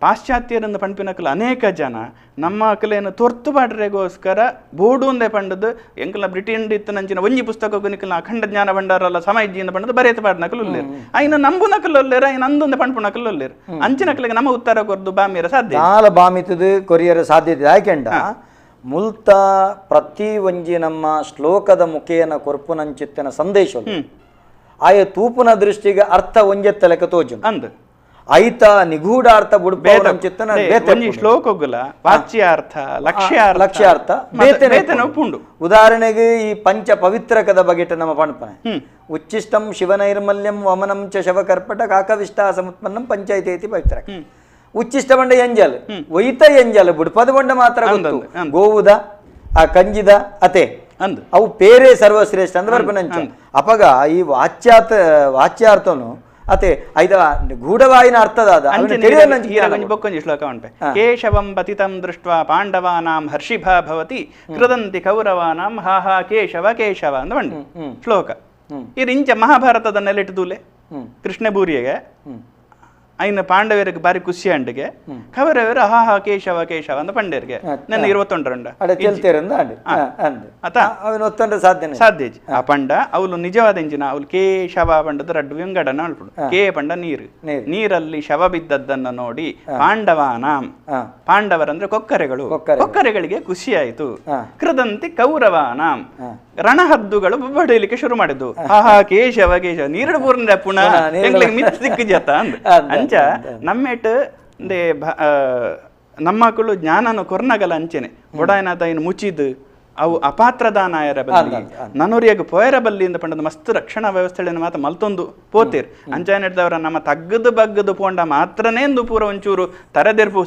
ಪಾಶ್ಚಾತ್ಯರಿಂದ ಪಂಪಿನಕಲು ಅನೇಕ ಜನ ನಮ್ಮ ಅಕಲೇನು ತೊರ್ತು ಪಾಡ್ರೆಗೋಸ್ಕರ ಬೋಡು ಒಂದೇ ಪಂಡದ್ದು ಎಂಕಲ್ನ ಬ್ರಿಟನ್ ಇತ್ತು ನಂಚಿನ ಒಂಜಿ ಪುಸ್ತಕ ನಿಕಲ್ನ ಅಖಂಡ ಜ್ಞಾನ ಭಂಡಾರಲ್ಲ ಸಮಾಜಿಯಿಂದ ಪಂಡದ್ದು ಬರೆಯತ ಪಾಡ್ನಕಲು ಉಲ್ಲೇರು ಐನ ನಂಬು ನಕಲು ಉಲ್ಲೇರು ಐನ ಅಂದೊಂದು ಪಂಪು ನಕಲು ಉಲ್ಲೇರು ಅಂಚಿನಕಲಿಗೆ ನಮ್ಮ ಉತ್ತರ ಕೊರ್ದು ಬಾಮಿರ ಸಾಧ್ಯ ದಾಲ ಬಾಮಿತದು ಕೊರಿಯರ ಸಾಧ್ಯತೆ ಯಾಕೆಂಡ ಮುಲ್ತ ಪ್ರತಿ ಒಂಜಿ ನಮ್ಮ ಶ್ಲೋಕದ ಮುಖೇನ ಕೊರ್ಪುನಂಚಿತ್ತನ ಸಂದೇಶ ಆಯ ತೂಪುನ ದೃಷ್ಟಿಗೆ ಅರ್ಥ ಒಂಜೆತ್ತಲೆಕ ತೋಜು ಅಂದ್ ಐತ ನಿಗೂಢಾರ್ಥ ಬುಡ್ಪೇತನ ಶ್ಲೋಕಗುಲ ವಾಚ್ಯಾರ್ಥ ಲಕ್ಷ್ಯಾರ್ಥ ಲಕ್ಷ್ಯಾರ್ಥ ಬೇತನೆ ಉಪ್ಪುಂಡು. ಉದಾಹರಣೆಗೆ ಈ ಪಂಚ ಪವಿತ್ರಕದ ಬಗೆಟ ನಮ್ಮ ಪಣಪನೆ ಉಚ್ಚಿಷ್ಟಂ ಶಿವನೈರ್ಮಲ್ಯಂ ವಮನಂ ಚ ಶವಕರ್ಪಟ ಕಾಕವಿಷ್ಟ ಸಮುತ್ಪನ್ನಂ ಪಂಚಾಯತಿ ಪವಿತ್ರ. ಉಚ್ಚಿಷ್ಟ ಬಂಡ ಎಂಜಲ್ ಒಯ್ತ ಎಂಜಲ್ ಬುಡ್ಪದ ಬಂಡ ಮಾತ್ರ ಗೊತ್ತು ಗೋವುದ ಆ ಕಂಜಿದ ಅತೆ ಅವು ಪೇರೆ ಸರ್ವಶ್ರೇಷ್ಠ ಅಂದ್ರೆ ಬರ್ಪನಂಚ. ಅಪಗ ಈ ವಾಚ್ಯಾರ್ಥನು ಅತೆ ಐದ ಗೂಢವಾಯಿನ ಅರ್ಥದಾದ ಬೊಕ್ಕೊಂಜಿ ಶ್ಲೋಕ ಉಂಟೆ ಕೇಶವಂ ಪತಿತಂ ದೃಷ್ಟ್ವಾ ಪಾಂಡವಾನಾಂ ಹರ್ಷಿಭಾ ಭವತಿ ಕೃದಂತಿ ಕೌರವಾನಾಂ ಹಾ ಹಾ ಕೇಶವ ಕೇಶವ ಅಂತ ಉಂಟು ಶ್ಲೋಕ. ಇಂಚ ಮಹಾಭಾರತದ ನೆಲೆಟ್ಟು ದೂಲೆ ಕೃಷ್ಣ ಬೂರಿಗೆ ಐನ ಪಾಂಡವರಿಗೆ ಬಾರಿ ಖುಷಿ ಅಂಡಿಗೆ ಕೌರವರು ಹಾ ಹಾ ಕೇಶವ ಕೇಶವ ಅಂತ ಪಂಡೇರಿಗೆ ನನ್ನ 21 ಸಾಧ್ಯ ಆ ಪಂಡ ಅವಳು ನಿಜವಾದ ಇಂಜಿನ ಅವಳು ಕೇಶವ ಪಂಡದ ರಡ್ಡು ವಿಂಗಡನ ಅಳ್ಪುಡು ಕೇ ಪಂಡ ನೀರು ನೀರಲ್ಲಿ ಶವ ಬಿದ್ದದ್ದನ್ನು ನೋಡಿ ಪಾಂಡವಾನಾಂ ಪಾಂಡವರಂದ್ರೆ ಕೊಕ್ಕರೆಗಳು ಕೊಕ್ಕರೆಗಳಿಗೆ ಖುಷಿ ಆಯಿತು ಕೃದಂತಿ ಕೌರವಾನಾಂ ರಣಹದ್ದುಗಳು ಬಡಿಲಿಕ್ಕೆ ಶುರು ಮಾಡಿದ್ದು ಹಾ ಹಾ ಕೇಶವ ಕೇಶವ ನೀರು ಪೂರ್ಣ ಪುನಃ ಮಿತ್ ಸಿಕ್ಕ ಜತ ಅಂದ್ ಅಂಚ ನಮ್ಮೇಟ್ ನಮ್ಮಕ್ಕಳು ಜ್ಞಾನನು ಕೊರ್ನಗಲ ಅಂಚೆನೆ ಬೊಡಾಯನಾಥ ಏನು ಮುಚ್ಚಿದ್ದು ಅವು ಅಪಾತ್ರದಾನಾಯರ ಬಲ್ಲಿ ನನೋರಿಯಾಗ ಪೋಯರ ಬಲ್ಲಿ ಇಂದ ಪಂಡದ ಮಸ್ತ್ ರಕ್ಷಣಾ ವ್ಯವಸ್ಥೆಗಳನ್ನು ಮಾತ್ರ ಮಲ್ತೊಂದು ಪೋತೀರ್ ಅಂಚಾನೆಡ್ದವರ ನಮ್ಮ ತಗ್ಗದು ಬಗ್ಗದು ಪೋಂಡ ಮಾತ್ರನೇ ಎಂದು ಪೂರ ಒಂಚೂರು ತರದೆರ್ಪು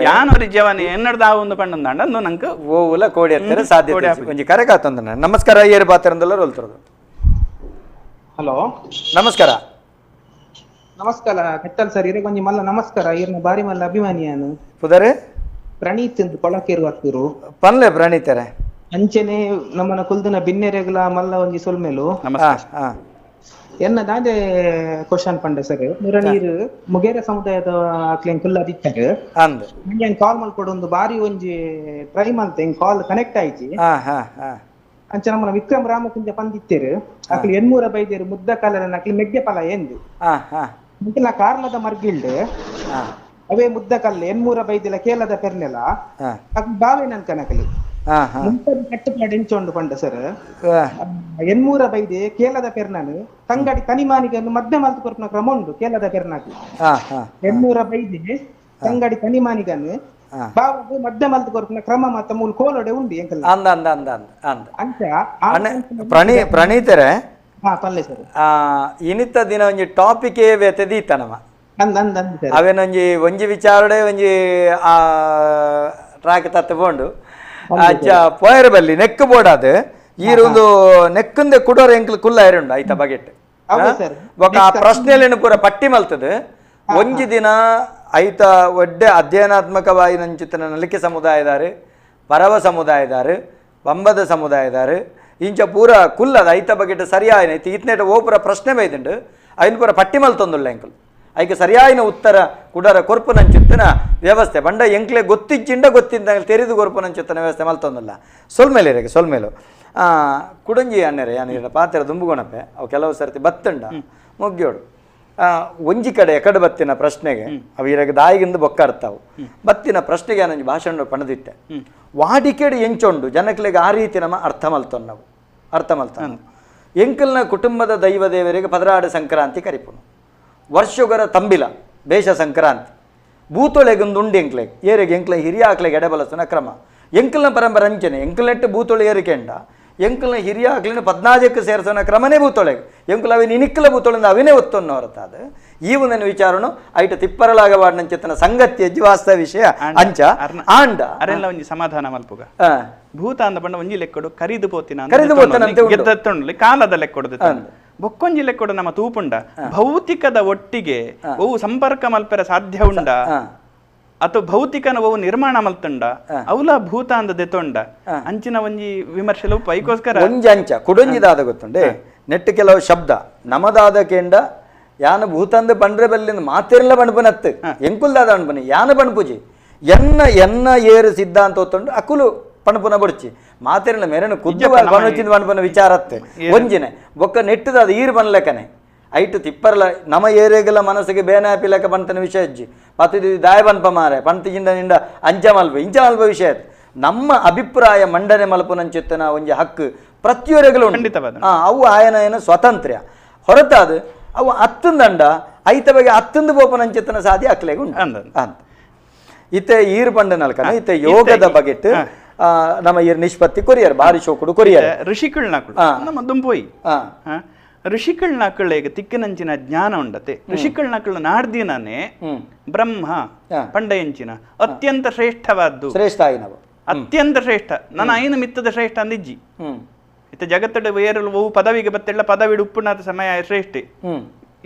ಯಾನೋರಿ ಜವನ ಎನ್ನಡ್ದ ಆ ಒಂದು ಪಂಡಂದ ಅಂಡು ನಂಗೆ ಓವುಲ ಕೋಡಿ ಹತ್ತಿರ ಸಾಧ್ಯತೆ ಒಂಜಿ ಕರೆ ಕಾತಂದ. ನಮಸ್ಕಾರ ಏರು ಪಾತ್ರಂದಲ್ಲ ರೋಲ್ತಿರೋದು. ಹಲೋ ನಮಸ್ಕಾರ. ನಮಸ್ಕಾರ ಕತ್ತಲ್ ಸರ್ ಇರಗೊಂಜಿ ಮಲ್ಲ ನಮಸ್ಕಾರ ಇರ್ನ ಬಾರಿ ಮಲ್ಲ ಅಭಿಮಾನಿಯಾನು ಪುದರೆ ಪ್ರಣೀತ್ ಎಂದು ಕೊಳಕೇರು ಹತ್ತಿರು ಪನ್ಲೆ ಪ್ರಣೀತರೆ ಅಂಚೆನೆ ನಮ್ಮನ ಕುಲ್ದಿನ ಬಿನ್ನೆರೆಗ್ಲ ಮಲ್ಲ ಒಂಜಿ ಸೊಲ್ಮೆಲು ಎನ್ನ ದಾದೆ ಕ್ವಶನ್ ಪಂಡೆ ಸರ್ ಮುರ ನೀರು ಮುಗೇರ ಸಮುದಾಯದ ಅಕ್ಲೇನ್ ಕುಲ್ಲ ದಿತ್ತಾರೆ ನಂಗೆ ಕಾಲ್ ಮಲ್ಕೊಡೊಂದು ಬಾರಿ ಒಂಜಿ ಟ್ರೈ ಮಲ್ತೆ ಹಿಂಗ್ ಕಾಲ್ ಕನೆಕ್ಟ್ ಆಯ್ತಿ ಅಂಚೆ ನಮ್ಮನ ವಿಕ್ರಮ್ ರಾಮಕುಂಜ ಪಂದಿತ್ತೇರು ಅಕ್ಲಿ ಎನ್ಮೂರ ಬೈದೇರು ಮುದ್ದ ಕಾಲರ ಅಕ್ಲಿ ಮೆಗ್ಗೆ ಫಲ ಎಂದು ಮುಗಿಲ ಕಾರ್ಲದ ಮರ್ಗಿಲ್ಡ್ ಅವೇ ಮುದ್ದ ಕಲ್ಲು ಎನ್ಮೂರ ಬೈದಿಲ್ಲ ಕೇಲದ ಪೆರ್ನೆಲ ಅಕ್ ಬಾವೆ ನನ್ಕನಕಲಿ ಕಟ್ಟುಪಾಡು ಎಂಚೊಂಡು ಪಂಡ ಸರ್ ಎನ್ಮೂರ ಬೈದೆ ಕೇಲದ ಪೆರ್ನಾನು ತಂಗಡಿ ತನಿಮಾನಿಗನ್ನು ಮದ್ದೆ ಮಲ್ತು ಕೊರ್ಪುನ ಕ್ರಮ ಉಂಡು ಕೇಲದ ಪೆರ್ನಾಕು ಎನ್ಮೂರ ಬೈದೆ ತಂಗಡಿ ತನಿಮಾನಿಗನ್ನು ಬಾವಗು ಮದ್ದೆ ಮಲ್ತು ಕೊರ್ಪುನ ಕ್ರಮ ಮತ್ತ ಮೂಲ ಕೋಲೊಡೆ ಉಂಡು ಎಂಕಲ್ಲ ಅಂದ ಅಂದ ಅಂದ ಅಂದ ಅಂದ ಅಂಚ ಪ್ರಣೀತರೆ ಪಲ್ಲೆ ಸರ್ ಇನಿತ ದಿನ ಒಂಜಿ ಟಾಪಿಕ್ ಬೇತೆ ದೀತ ನಮ್ಮ ಅವೇನೊಂಜಿ ಒಂಜಿ ವಿಚಾರಡೆ ಒಂಜಿ ಆ ಟ್ರಾಕ್ ತತ್ತುಕೊಂಡು ಅಚ್ಚ ಪೋಯರ್ ಬಲ್ಲಿ ನೆಕ್ ಬೋರ್ಡ್ ಅದು ಈರೊಂದು ನೆಕ್ಕುಂದೆ ಕುಡೋರ್ ಎಂಕ್ಲು ಕುಲ್ಲ ಇರುಂಡು ಐತ ಬಗೆಟ್ ಬೊಕ್ಕ ಆ ಪ್ರಶ್ನೆಲೇನು ಪೂರ ಪಟ್ಟಿ ಮಲ್ತದೆ. ಒಂಜಿ ದಿನ ಐತ ಒಡ್ಡೆ ಅಧ್ಯಯನಾತ್ಮಕವಾಗಿ ನಂಚಿತನ ನಲಿಕೆ ಸಮುದಾಯದಾರು ಪರವ ಸಮುದಾಯದಾರು ಬಂಬದ ಸಮುದಾಯದಾರು ಇಂಚ ಪೂರ ಕುಲ್ಲದ ಐತ ಬಗೆಟ್ ಸರಿಯಾಯಿನ ಐತೆ ಇತ್ನೇಟ ಓ ಪೂರ ಪ್ರಶ್ನೆ ಬೈದುಂಡು ಐನ್ ಪೂರ ಪಟ್ಟಿ ಮಲ್ತೊಂದುಳ್ಳ ಎಂಕುಲು ಐಕೆ ಸರಿಯಾಯಿನ ಉತ್ತರ ಕುಡರ ಕೊರ್ಪುನಂಚಿತ್ತನ ವ್ಯವಸ್ಥೆ ಬಂಡ ಎಂಕ್ಲೆ ಗೊತ್ತಿಚ್ಚಿಂಡ ಗೊತ್ತಿದ್ದ ತೆರೆದು ಕೊರ್ಪುನಂಚಿತ್ತನ ವ್ಯವಸ್ಥೆ ಮಲ್ತೊಂದಲ್ಲ ಸೊಲ್ಮೇಲೆ ಇರಕ್ಕೆ ಸೊಲ್ಮೇಲು ಕುಡಂಜಿ ಅಣ್ಣರೆ ಯಾನು ಪಾತ್ರ ದುಂಬುಗೊಣಪೆ ಅವು ಕೆಲವು ಸರ್ತಿ ಬತ್ತಂಡ ಮುಗ್ಯೋಡು ಒಂಜಿ ಕಡೆ ಎಕಡೆ ಬತ್ತಿನ ಪ್ರಶ್ನೆಗೆ ಅವು ಇರಗ ದಾಯಿಗಿಂದ ಬೊಕ್ಕ ಅರ್ಥವು ಬತ್ತಿನ ಪ್ರಶ್ನೆಗೆ ನಾನೊಂಜಿ ಭಾಷಣ ಪಣದಿಟ್ಟೆ ವಾಡಿಕೆಡು ಎಂಚೊಂಡು ಜನಕ್ಲೆಗೆ ಆ ರೀತಿ ನಮ್ಮ ಅರ್ಥ ಮಲ್ತೊಂದು ನಾವು ಅರ್ಥ ಮಲ್ತ. ಎಂಕಲ್ನ ಕುಟುಂಬದ ದೈವ ದೇವರಿಗೆ 16 ಸಂಕ್ರಾಂತಿ ಕರಿಪುನು ವರ್ಷೊಗರ ತಂಬಿಲ ಬೇಷ ಸಂಕ್ರಾಂತಿ ಭೂತೊಳೆಗೊಂದುಂಡು ಎಂಕ್ಲೆಗ್ ಏರಿಗೆ ಎಂಕ್ಲೆ ಹಿರಿಯ ಆಕ್ಲೆಗೆ ಎಡೆಬಲಸನ ಕ್ರಮ ಎಂಕಲ್ನ ಪರಂಪರೆ ಅಂಚನೆ ಎಂಕಲ್ನೆಟ್ಟು ಭೂತೊಳೆ ಏರಿಕೆಂಡ ಎಂಕಲ್ನ ಹಿರಿಯ ಆಕ್ಲಿನ 14ಕ್ಕೆ ಸೇರಿಸೋಣ ಕ್ರಮನೇ ಭೂತೊಳೆಗೆ ಎಂಕುಲ ಅವಿನ ಇನಿಕ್ಕಲ ಭೂತೊಳೆಂದು ಅವಿನೇ ಒತ್ತೊನ್ನು ಹೊರತಾದ ಈ ಒಂದನ್ನು ವಿಚಾರನು ಐಟ ತಿಪ್ಪರಲಾಗವಾಡನಂಚೆತ್ತನ ಸಂಗತಿ ಅಜ್ಜಿ ವಾಸ್ತವ ವಿಷಯ ಅಂಚ ಆಂಡ ಅರೆಲ್ಲ ಒಂಜಿ ಸಮಾಧಾನ ಮಲ್ಪುಗ ಭೂತ ಅಂದ ಪಂಡ ಒಂಜಿ ಲೆಕ್ಕಡು ಕರಿದು ಪೋತಿನ ಕರಿದು ಗೆದ್ದತ್ತೊಂಡು ಕಾಲದ ಲೆಕ್ಕಡು ಬೊಕ್ಕೊಂಜಿ ಲೆಕ್ಕಡು ನಮ್ಮ ತೂಪುಂಡ ಭೌತಿಕದ ಒಟ್ಟಿಗೆ ಅವು ಸಂಪರ್ಕ ಮಲ್ಪೆರ ಸಾಧ್ಯ ಉಂಡ ಅಥವಾ ಭೌತಿಕನ ಅವು ನಿರ್ಮಾಣ ಮಲ್ತುಂಡ ಅವಲ ಭೂತ ಅಂದ ದೆತೊಂಡ ಅಂಚಿನ ಒಂಜಿ ವಿಮರ್ಶೆ ಪೈಕೋಸ್ಕರ ಒಂಜಿ ಅಂಚ ಕುಡೊಂಜಿದಾದ ಗೊತ್ತುಂಡೆ ನೆಟ್ಟು ಕೆಲವು ಶಬ್ದ ನಮದಾದ ಕೇಂಡ ಯಾನ ಭೂತಂದ ಪಂಡ್ರೆ ಬಲ್ಲಿಂದ ಮಾತಿರಲ್ಲ ಬಣ್ಪನತ್ತು ಎಂಕುಲ್ದಾದ ಅಣ್ಪನಿ ಯಾನ ಬಣ್ಪುಜಿ ಎನ್ನ ಎನ್ನ ಏರು ಸಿದ್ಧಾಂತ ಒತ್ತುಂಡು ಅಕುಲು ಪಣಪುನ ಬುಡ್ಚಿ ಮಾತಿರಲ್ಲ ಮೇರೆನ ಕುದ್ದು ಬಣ್ಚಿಂದ ಬಣ್ಪನ ವಿಚಾರತ್ತೆ ಒಂಜಿನೆ ಬೊಕ್ಕ ನೆಟ್ಟದಾದ ಈರು ಬಣ್ಲೆಕನೆ ಐಟು ತಿಪ್ಪರಲ ನಮ ಏರೇಗಲ ಮನಸ್ಸಿಗೆ ಬೇನಾಪಿ ಲೆಕ್ಕ ಬಂತನ ವಿಷಯ ಅಜ್ಜಿ ಪತ್ತು ದಾಯ ಬನ್ಪ ಮಾರೆ ಪಂತಿಜಿಂದ ನಿಂಡ ಅಂಚ ಮಲ್ಪ ಇಂಚ ಮಲ್ಪ ವಿಷಯ ನಮ್ಮ ಅಭಿಪ್ರಾಯ ಮಂಡನೆ ಮಲ್ಪುನಂಚಿತ್ತನ ಒಂಜಿ ಹಕ್ಕು ಪ್ರತಿಯೊರೆಗಲು ಅವು ಆಯನ ಸ್ವಾತಂತ್ರ್ಯ ಹೊರತಾದ ಅವು ಅತ್ತಂದಂಡ ಐತ ಬಗ್ಗೆ ಅತ್ತಂದು ಬೋಪನಂಚಿತ್ತನ ಸಾಧ್ಯ ಅಕ್ಲೆಗೆ ಉಂಟು ಅಂತ ಇತ್ತೆ ಈರು ಪಂಡನಲ್ಕನ ಇತ್ತೆ ಯೋಗದ ಬಗೆಟ್ ನಮ್ಮ ಈರು ನಿಷ್ಪತ್ತಿ ಕೊರಿಯರ್ ಭಾರಿ ಶೋಕುಡು ಕೊರಿಯರ್ ಋಷಿಕಳ್ನಾಕುಳು ನಮ್ಮ ದುಂಪೋಯಿ ಋಷಿಕಳ್ನಾಕುಳಿಗೆ ತಿಕ್ಕನಂಚಿನ ಜ್ಞಾನ ಉಂಡತೆ ಋಷಿಕಳ್ನಾಕುಳು ನಾಡ್ದಿನಾನೆ ಬ್ರಹ್ಮ ಪಂಡಯಂಚಿನ ಅತ್ಯಂತ ಶ್ರೇಷ್ಠವಾದ್ದು ಶ್ರೇಷ್ಠ ಆಗಿನವು ಅತ್ಯಂತ ಶ್ರೇಷ್ಠ ನನ್ನ ಐನ ಮಿತ್ತದ ಶ್ರೇಷ್ಠ ಅಂದಿಜ್ಜಿ ಇತ್ತ ಜಗತ್ತಡ ಏರಲು ಓ ಪದವಿಗೆ ಬತ್ತೆಳ್ಳ ಪದವಿಡು ಉಪ್ಪುನಾಥ ಸಮಯ ಶ್ರೇಷ್ಠ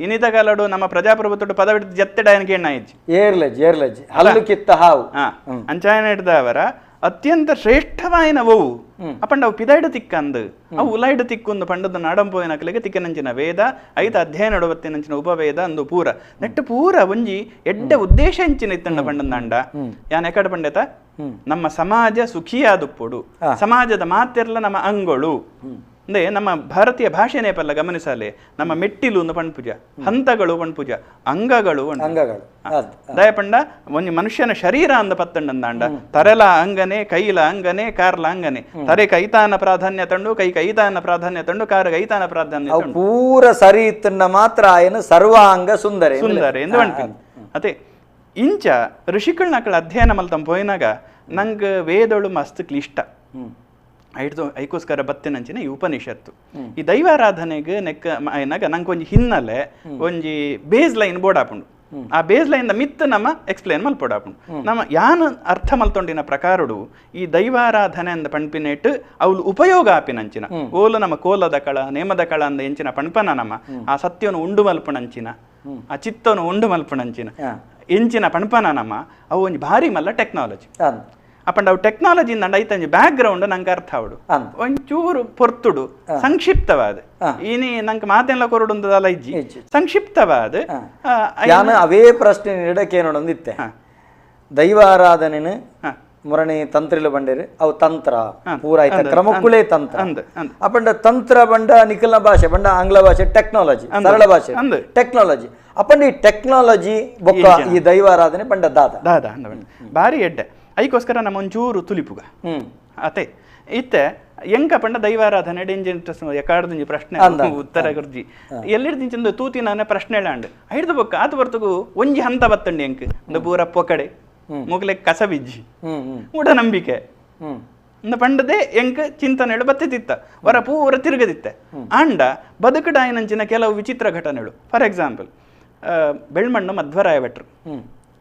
ಇನಿತ ಕಾಲಡು ನಮ್ಮ ಪ್ರಜಾಪ್ರಭುತ್ವ ಪದವಿಡು ಜತ್ತೆಡ ಎಣ್ಣ ಇಜ್ಜಿ ಏರ್ಲಜ್ ಏರ್ಲಜ್ ಹಲ್ಲು ಕಿತ್ತ ಹಾವು ಅಂಚಾಯನ ಹಿಡ್ದವರ ಅತ್ಯಂತ ಶ್ರೇಷ್ಠವಾಯಿನ ಅವು ಅಪಂಡ ಅವು ಪಿದೈಡು ತಿಕ್ಕಂದು ಅವು ಉಲೈಡು ತಿಕ್ಕೊಂದು ಪಂಡದ ನಾಡಂಪೋಯಿನಕಲಿಗೆ ತಿಕ್ಕನಂಚಿನ ವೇದ ಐತ ಅಧ್ಯಯನ ನಡುವತ್ತಿನಂಚಿನ ಉಪವೇದ ಅಂದು ಪೂರ ನೆಟ್ಟು ಪೂರ ಒಂಜಿ ಎಡ್ಡೆ ಉದ್ದೇಶ ಎಂಚಿನ ಇತ್ತಂಡ ಪಂಡಂದಾಂಡ ಯಾನ್ ಎಕಡ ಪಂಡೆತ ನಮ್ಮ ಸಮಾಜ ಸುಖಿಯಾದುಪ್ಪುಡು ಸಮಾಜದ ಮಾತೆರ್ಲ ನಮ್ಮ ಅಂಗಳು ಅಂದ್ರೆ ನಮ್ಮ ಭಾರತೀಯ ಭಾಷೆನೇ ಪಲ್ಲ ಗಮನಿಸಲೆ ನಮ್ಮ ಮೆಟ್ಟಿಲು ಒಂದು ಪಣ್ಪುಜ ಹಂತಗಳು ಪಣ್ಪುಜ ಅಂಗಗಳು ಅಂಗಗಳು ದಯಪಂಡ ಒಂದು ಮನುಷ್ಯನ ಶರೀರ ಅಂದ ಪತ್ತಂಡಂದಾಂಡ ತರೆಲ ಅಂಗನೆ ಕೈಲ ಅಂಗನೆ ಕಾರ್ಲ ಅಂಗನೆ ತರೆ ಕೈತಾನ ಪ್ರಾಧಾನ್ಯ ತಂಡು ಕೈ ಕೈತಾನ ಪ್ರಾಧಾನ್ಯ ತಂಡು ಕಾರು ಕೈತಾನ ಪ್ರಾಧಾನ್ಯ ಪೂರ ಸರಿ ಇತ್ತಂಡ ಮಾತ್ರ ಆಯನ ಸರ್ವಾಂಗ ಸುಂದರ ಸುಂದರ ಎಂದು ಅನ್ಪಿನ ಅದೇ ಇಂಚ ಋಷಿಕಳ್ನಕಳ ಅಧ್ಯಯನ ಮಲ್ತಂ ಪೋಯಿನಾಗ ನಂಗೆ ವೇದಳು ಮಸ್ತ್ ಕ್ಲಿಷ್ಟ ಐಡ್ದು ಐಕೋಸ್ಕರ ಬತ್ತಿನಂಚಿನ ಈ ಉಪನಿಷತ್ತು ಈ ದೈವಾರಾಧನೆಗೆ ನೆಕ್ಕ ಆಯ್ನಾಗ ನಂಗೆ ಒಂಜಿ ಹಿನ್ನೆಲೆ ಒಂಜಿ base line board ಆಪುಂಡು ಆ ಬೇಸ್ ಲೈನ್ ಮಿತ್ ನಮ್ಮ ಎಕ್ಸ್ಪ್ಲೇನ್ ಮಲ್ಪೊಡಾಪುಂಡು ನಮ್ಮ ಯಾನ್ ಅರ್ಥ ಮಲ್ತೊಂಡಿನ ಪ್ರಕಾರಡು ಈ ದೈವಾರಾಧನೆ ಅಂದ ಪಣ್ಪಿನೇಟ್ ಅವಳು ಉಪಯೋಗ ಆಪಿನಂಚಿನ ಓಲು ನಮ್ಮ ಕೋಲದ ಕಳ ನೇಮದ ಕಳ ಅಂದ ಎಂಚಿನ ಪಣ್ಪನ ನಮ್ಮ ಆ ಸತ್ಯವನ್ನು ಉಂಡು ಮಲ್ಪುಣಂಚಿನ ಆ ಚಿತ್ತವನ್ನು ಉಂಡು ಮಲ್ಪುಣಂಚಿನ ಎಂಚಿನ ಪಣ್ಪನ ನಮ್ಮ ಅವು ಒಂಜಿ ಭಾರಿ ಮಲ್ಲ ಟೆಕ್ನಾಲಜಿ ಅಪ್ಪಂಡ ಅವು ಟೆಕ್ನಾಲಜಿ ಅಂಡ ಐತಂಜಿ ಬ್ಯಾಕ್ ಗ್ರೌಂಡ್ ನಂಗೆ ಅರ್ಥ ಅವಡು ಒಂಚೂರು ಪೊರ್ತುಡು ಸಂಕ್ಷಿಪ್ತವಾದ ಇನಿ ನಂಗೆ ಮಾತೆಲ್ಲ ಕೊರಡು ಇಜ್ಜಿ ಸಂಕ್ಷಿಪ್ತವಾದ ಯಾನು ಅವೇ ಪ್ರಶ್ನೆ ನೀಡಕ್ಕೆ ನೋಡೊಂದಿತ್ತೆ ದೈವಾರಾಧನೆನು ಮುರಣಿ ತಂತ್ರಿಲು ಬಂಡೇರಿ ಅವು ತಂತ್ರ ಪೂರ ಆಯ್ತ ಕ್ರಮಕ್ಕುಳೇ ತಂತ್ರ ಅಪ್ಪಂಡ ತಂತ್ರ ಬಂಡ ನಿಖಲ್ನ ಭಾಷೆ ಬಂಡ ಆಂಗ್ಲ ಭಾಷೆ ಟೆಕ್ನಾಲಜಿ ಸರಳ ಭಾಷೆ ಟೆಕ್ನಾಲಜಿ ಅಪ್ಪಂಡ ಈ ಟೆಕ್ನಾಲಜಿ ಬೊಕ್ಕ ಈ ದೈವಾರಾಧನೆ ಬಂಡ ದಾದ ದಾದ ಭಾರಿ ಎಡ್ಡೆ ಐಕೋಸ್ಕರ ನಮ್ಮ ಒಂಚೂರು ತುಲಿಪುಗ ಅತೆ ಇತ್ತೆ ಎಂಕ ಪಂಡ ದೈವಾರಾಧನೆ ಇಂಜಿನ್ ಎಕಾಡ್ದಿಂಜಿ ಪ್ರಶ್ನೆ ಉತ್ತರ ಗುರ್ಜಿ ಎಲ್ಲಿಡ್ದಿಂಚಿಂದು ತೂತಿನ ಪ್ರಶ್ನೆ ಹೇಳಂಡ್ ಐಡ್ದು ಬೊಕ್ಕ ಆತ ಬರ್ತಗು ಒಂಜಿ ಹಂತ ಬತ್ತಂಡಿ ಎಂಕ್ ಒಂದು ಪೂರ ಪೊಕಡೆ ಮುಗ್ಲೆ ಕಸಬಿಜ್ಜಿ ಮೂಢನಂಬಿಕೆ ಪಂಡದೆ ಎಂಕ್ ಚಿಂತನೆಳು ಬತ್ತಿತ್ತ ವರ ಪೂರ ತಿರುಗದಿತ್ತ ಆಂಡ ಬದುಕುಡಾಯನಂಚಿನ ಕೆಲವು ವಿಚಿತ್ರ ಘಟನೆಗಳು. ಫಾರ್ ಎಕ್ಸಾಂಪಲ್, ಬೆಳ್ಮಣ್ಣು ಮಧ್ವರಾಯ ಭಟ್ರು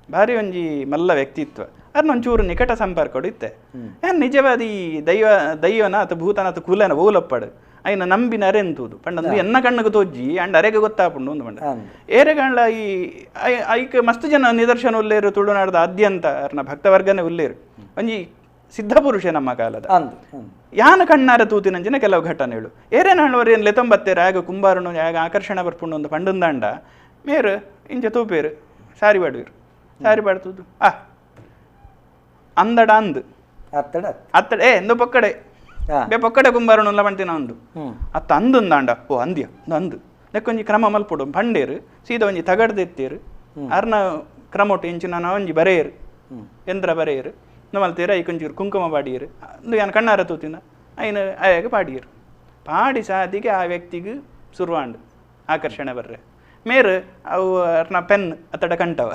ಭಾರಿ ಒಂಜಿ ಮಲ್ಲ ವ್ಯಕ್ತಿತ್ವ, ಅದನ್ನ ಒಂಚೂರು ನಿಕಟ ಸಂಪರ್ಕಡು ಇತ್ತೆ. ನಿಜವಾದ ಈ ದೈವ ದೈವನ ಅಥವಾ ಭೂತನ ಅಥವಾ ಕುಲನ ಓಲಪ್ಪಡು ಅಯ್ನ ನಂಬಿನ ಅರೆಂತುದು ಪಂಡಂದು ಎನ್ನ ಕಣ್ಣಗೆ ತೋಜ್ಜಿ ಅಂಡ್ ಅರೆಗೆ ಗೊತ್ತಾಪುಂಡು ಒಂದು ಪಂಡ ಏರೆಗಂಡ ಈ ಐಕ್ ಮಸ್ತ್ ಜನ ನಿದರ್ಶನ ಉಲ್ಲೇರು ತುಳುನಾಡದ ಆದ್ಯಂತ ಅರ್ನ ಭಕ್ತವರ್ಗನೇ ಉಲ್ಲೇರು ಒಂಜಿ ಸಿದ್ಧಪುರುಷ ನಮ್ಮ ಕಾಲದ ಯಾನ ಕಣ್ಣಾರ ತೂತಿನಂಚಿನ ಕೆಲವು ಘಟನೆಗಳು. ಏರೇನಾಳುವರು ಏನು ಲೆತೊಂಬತ್ತೇರು ಆಗ ಕುಂಬಾರನು ಆಗ ಆಕರ್ಷಣೆ ಬರ್ಪುಂಡು ಒಂದು ಪಂಡಂದಾಂಡ ಮೇರು ಇಂಚ ತೂಪೇರು ಸಾರಿ ಬಾಡುವರು ಸಾರಿ ಬಾಡ್ತುದು ಆ ಅಂದಡ ಅಂದು ಅತ್ತಡ ಅತ್ತಡ ಏ ಎಂದು ಪೊಕ್ಕಡೆ ಬೇ ಪೊಕ್ಕಡೆ ಕುಂಬಾರನು ಪಂಟಿನ ಅಂದು ಅತ್ತ ಅಂದುಂದಾಂಡ ಓ ಅಂದ್ಯ ಅಂದು ಲೆಕ್ಕೊಂಜಿ ಕ್ರಮ ಮಲ್ಪೊಡು ಪಂಡೇರು ಸೀದಾ ಒಂಜಿ ತಗಡ್ದೆತ್ತೇರು ಅರ್ನ ಕ್ರಮೊಟ್ಟು ಇಂಚಿನ ಒಂಜಿ ಬರೆಯರು ಯಂತ್ರ ಬರೆಯರು ನಮ್ಮಲ್ತೀರ ಐಕೊಂಚೂರು ಕುಂಕುಮ ಪಾಡಿಯರು ಅಂದು ಯಾನ್ ಕಣ್ಣಾರ ತೂತಿನ ಐನ ಆಯಾಗ ಪಾಡಿಯರು ಪಾಡಿ ಸಾದಿಗೆ ಆ ವ್ಯಕ್ತಿಗೆ ಸುರುವಾಂಡ್ ಆಕರ್ಷಣೆ ಬರ್ರೆ ಮೇರು ಅವು ಅರ್ನ ಪೆನ್ ಅತ್ತಡ ಕಂಟವ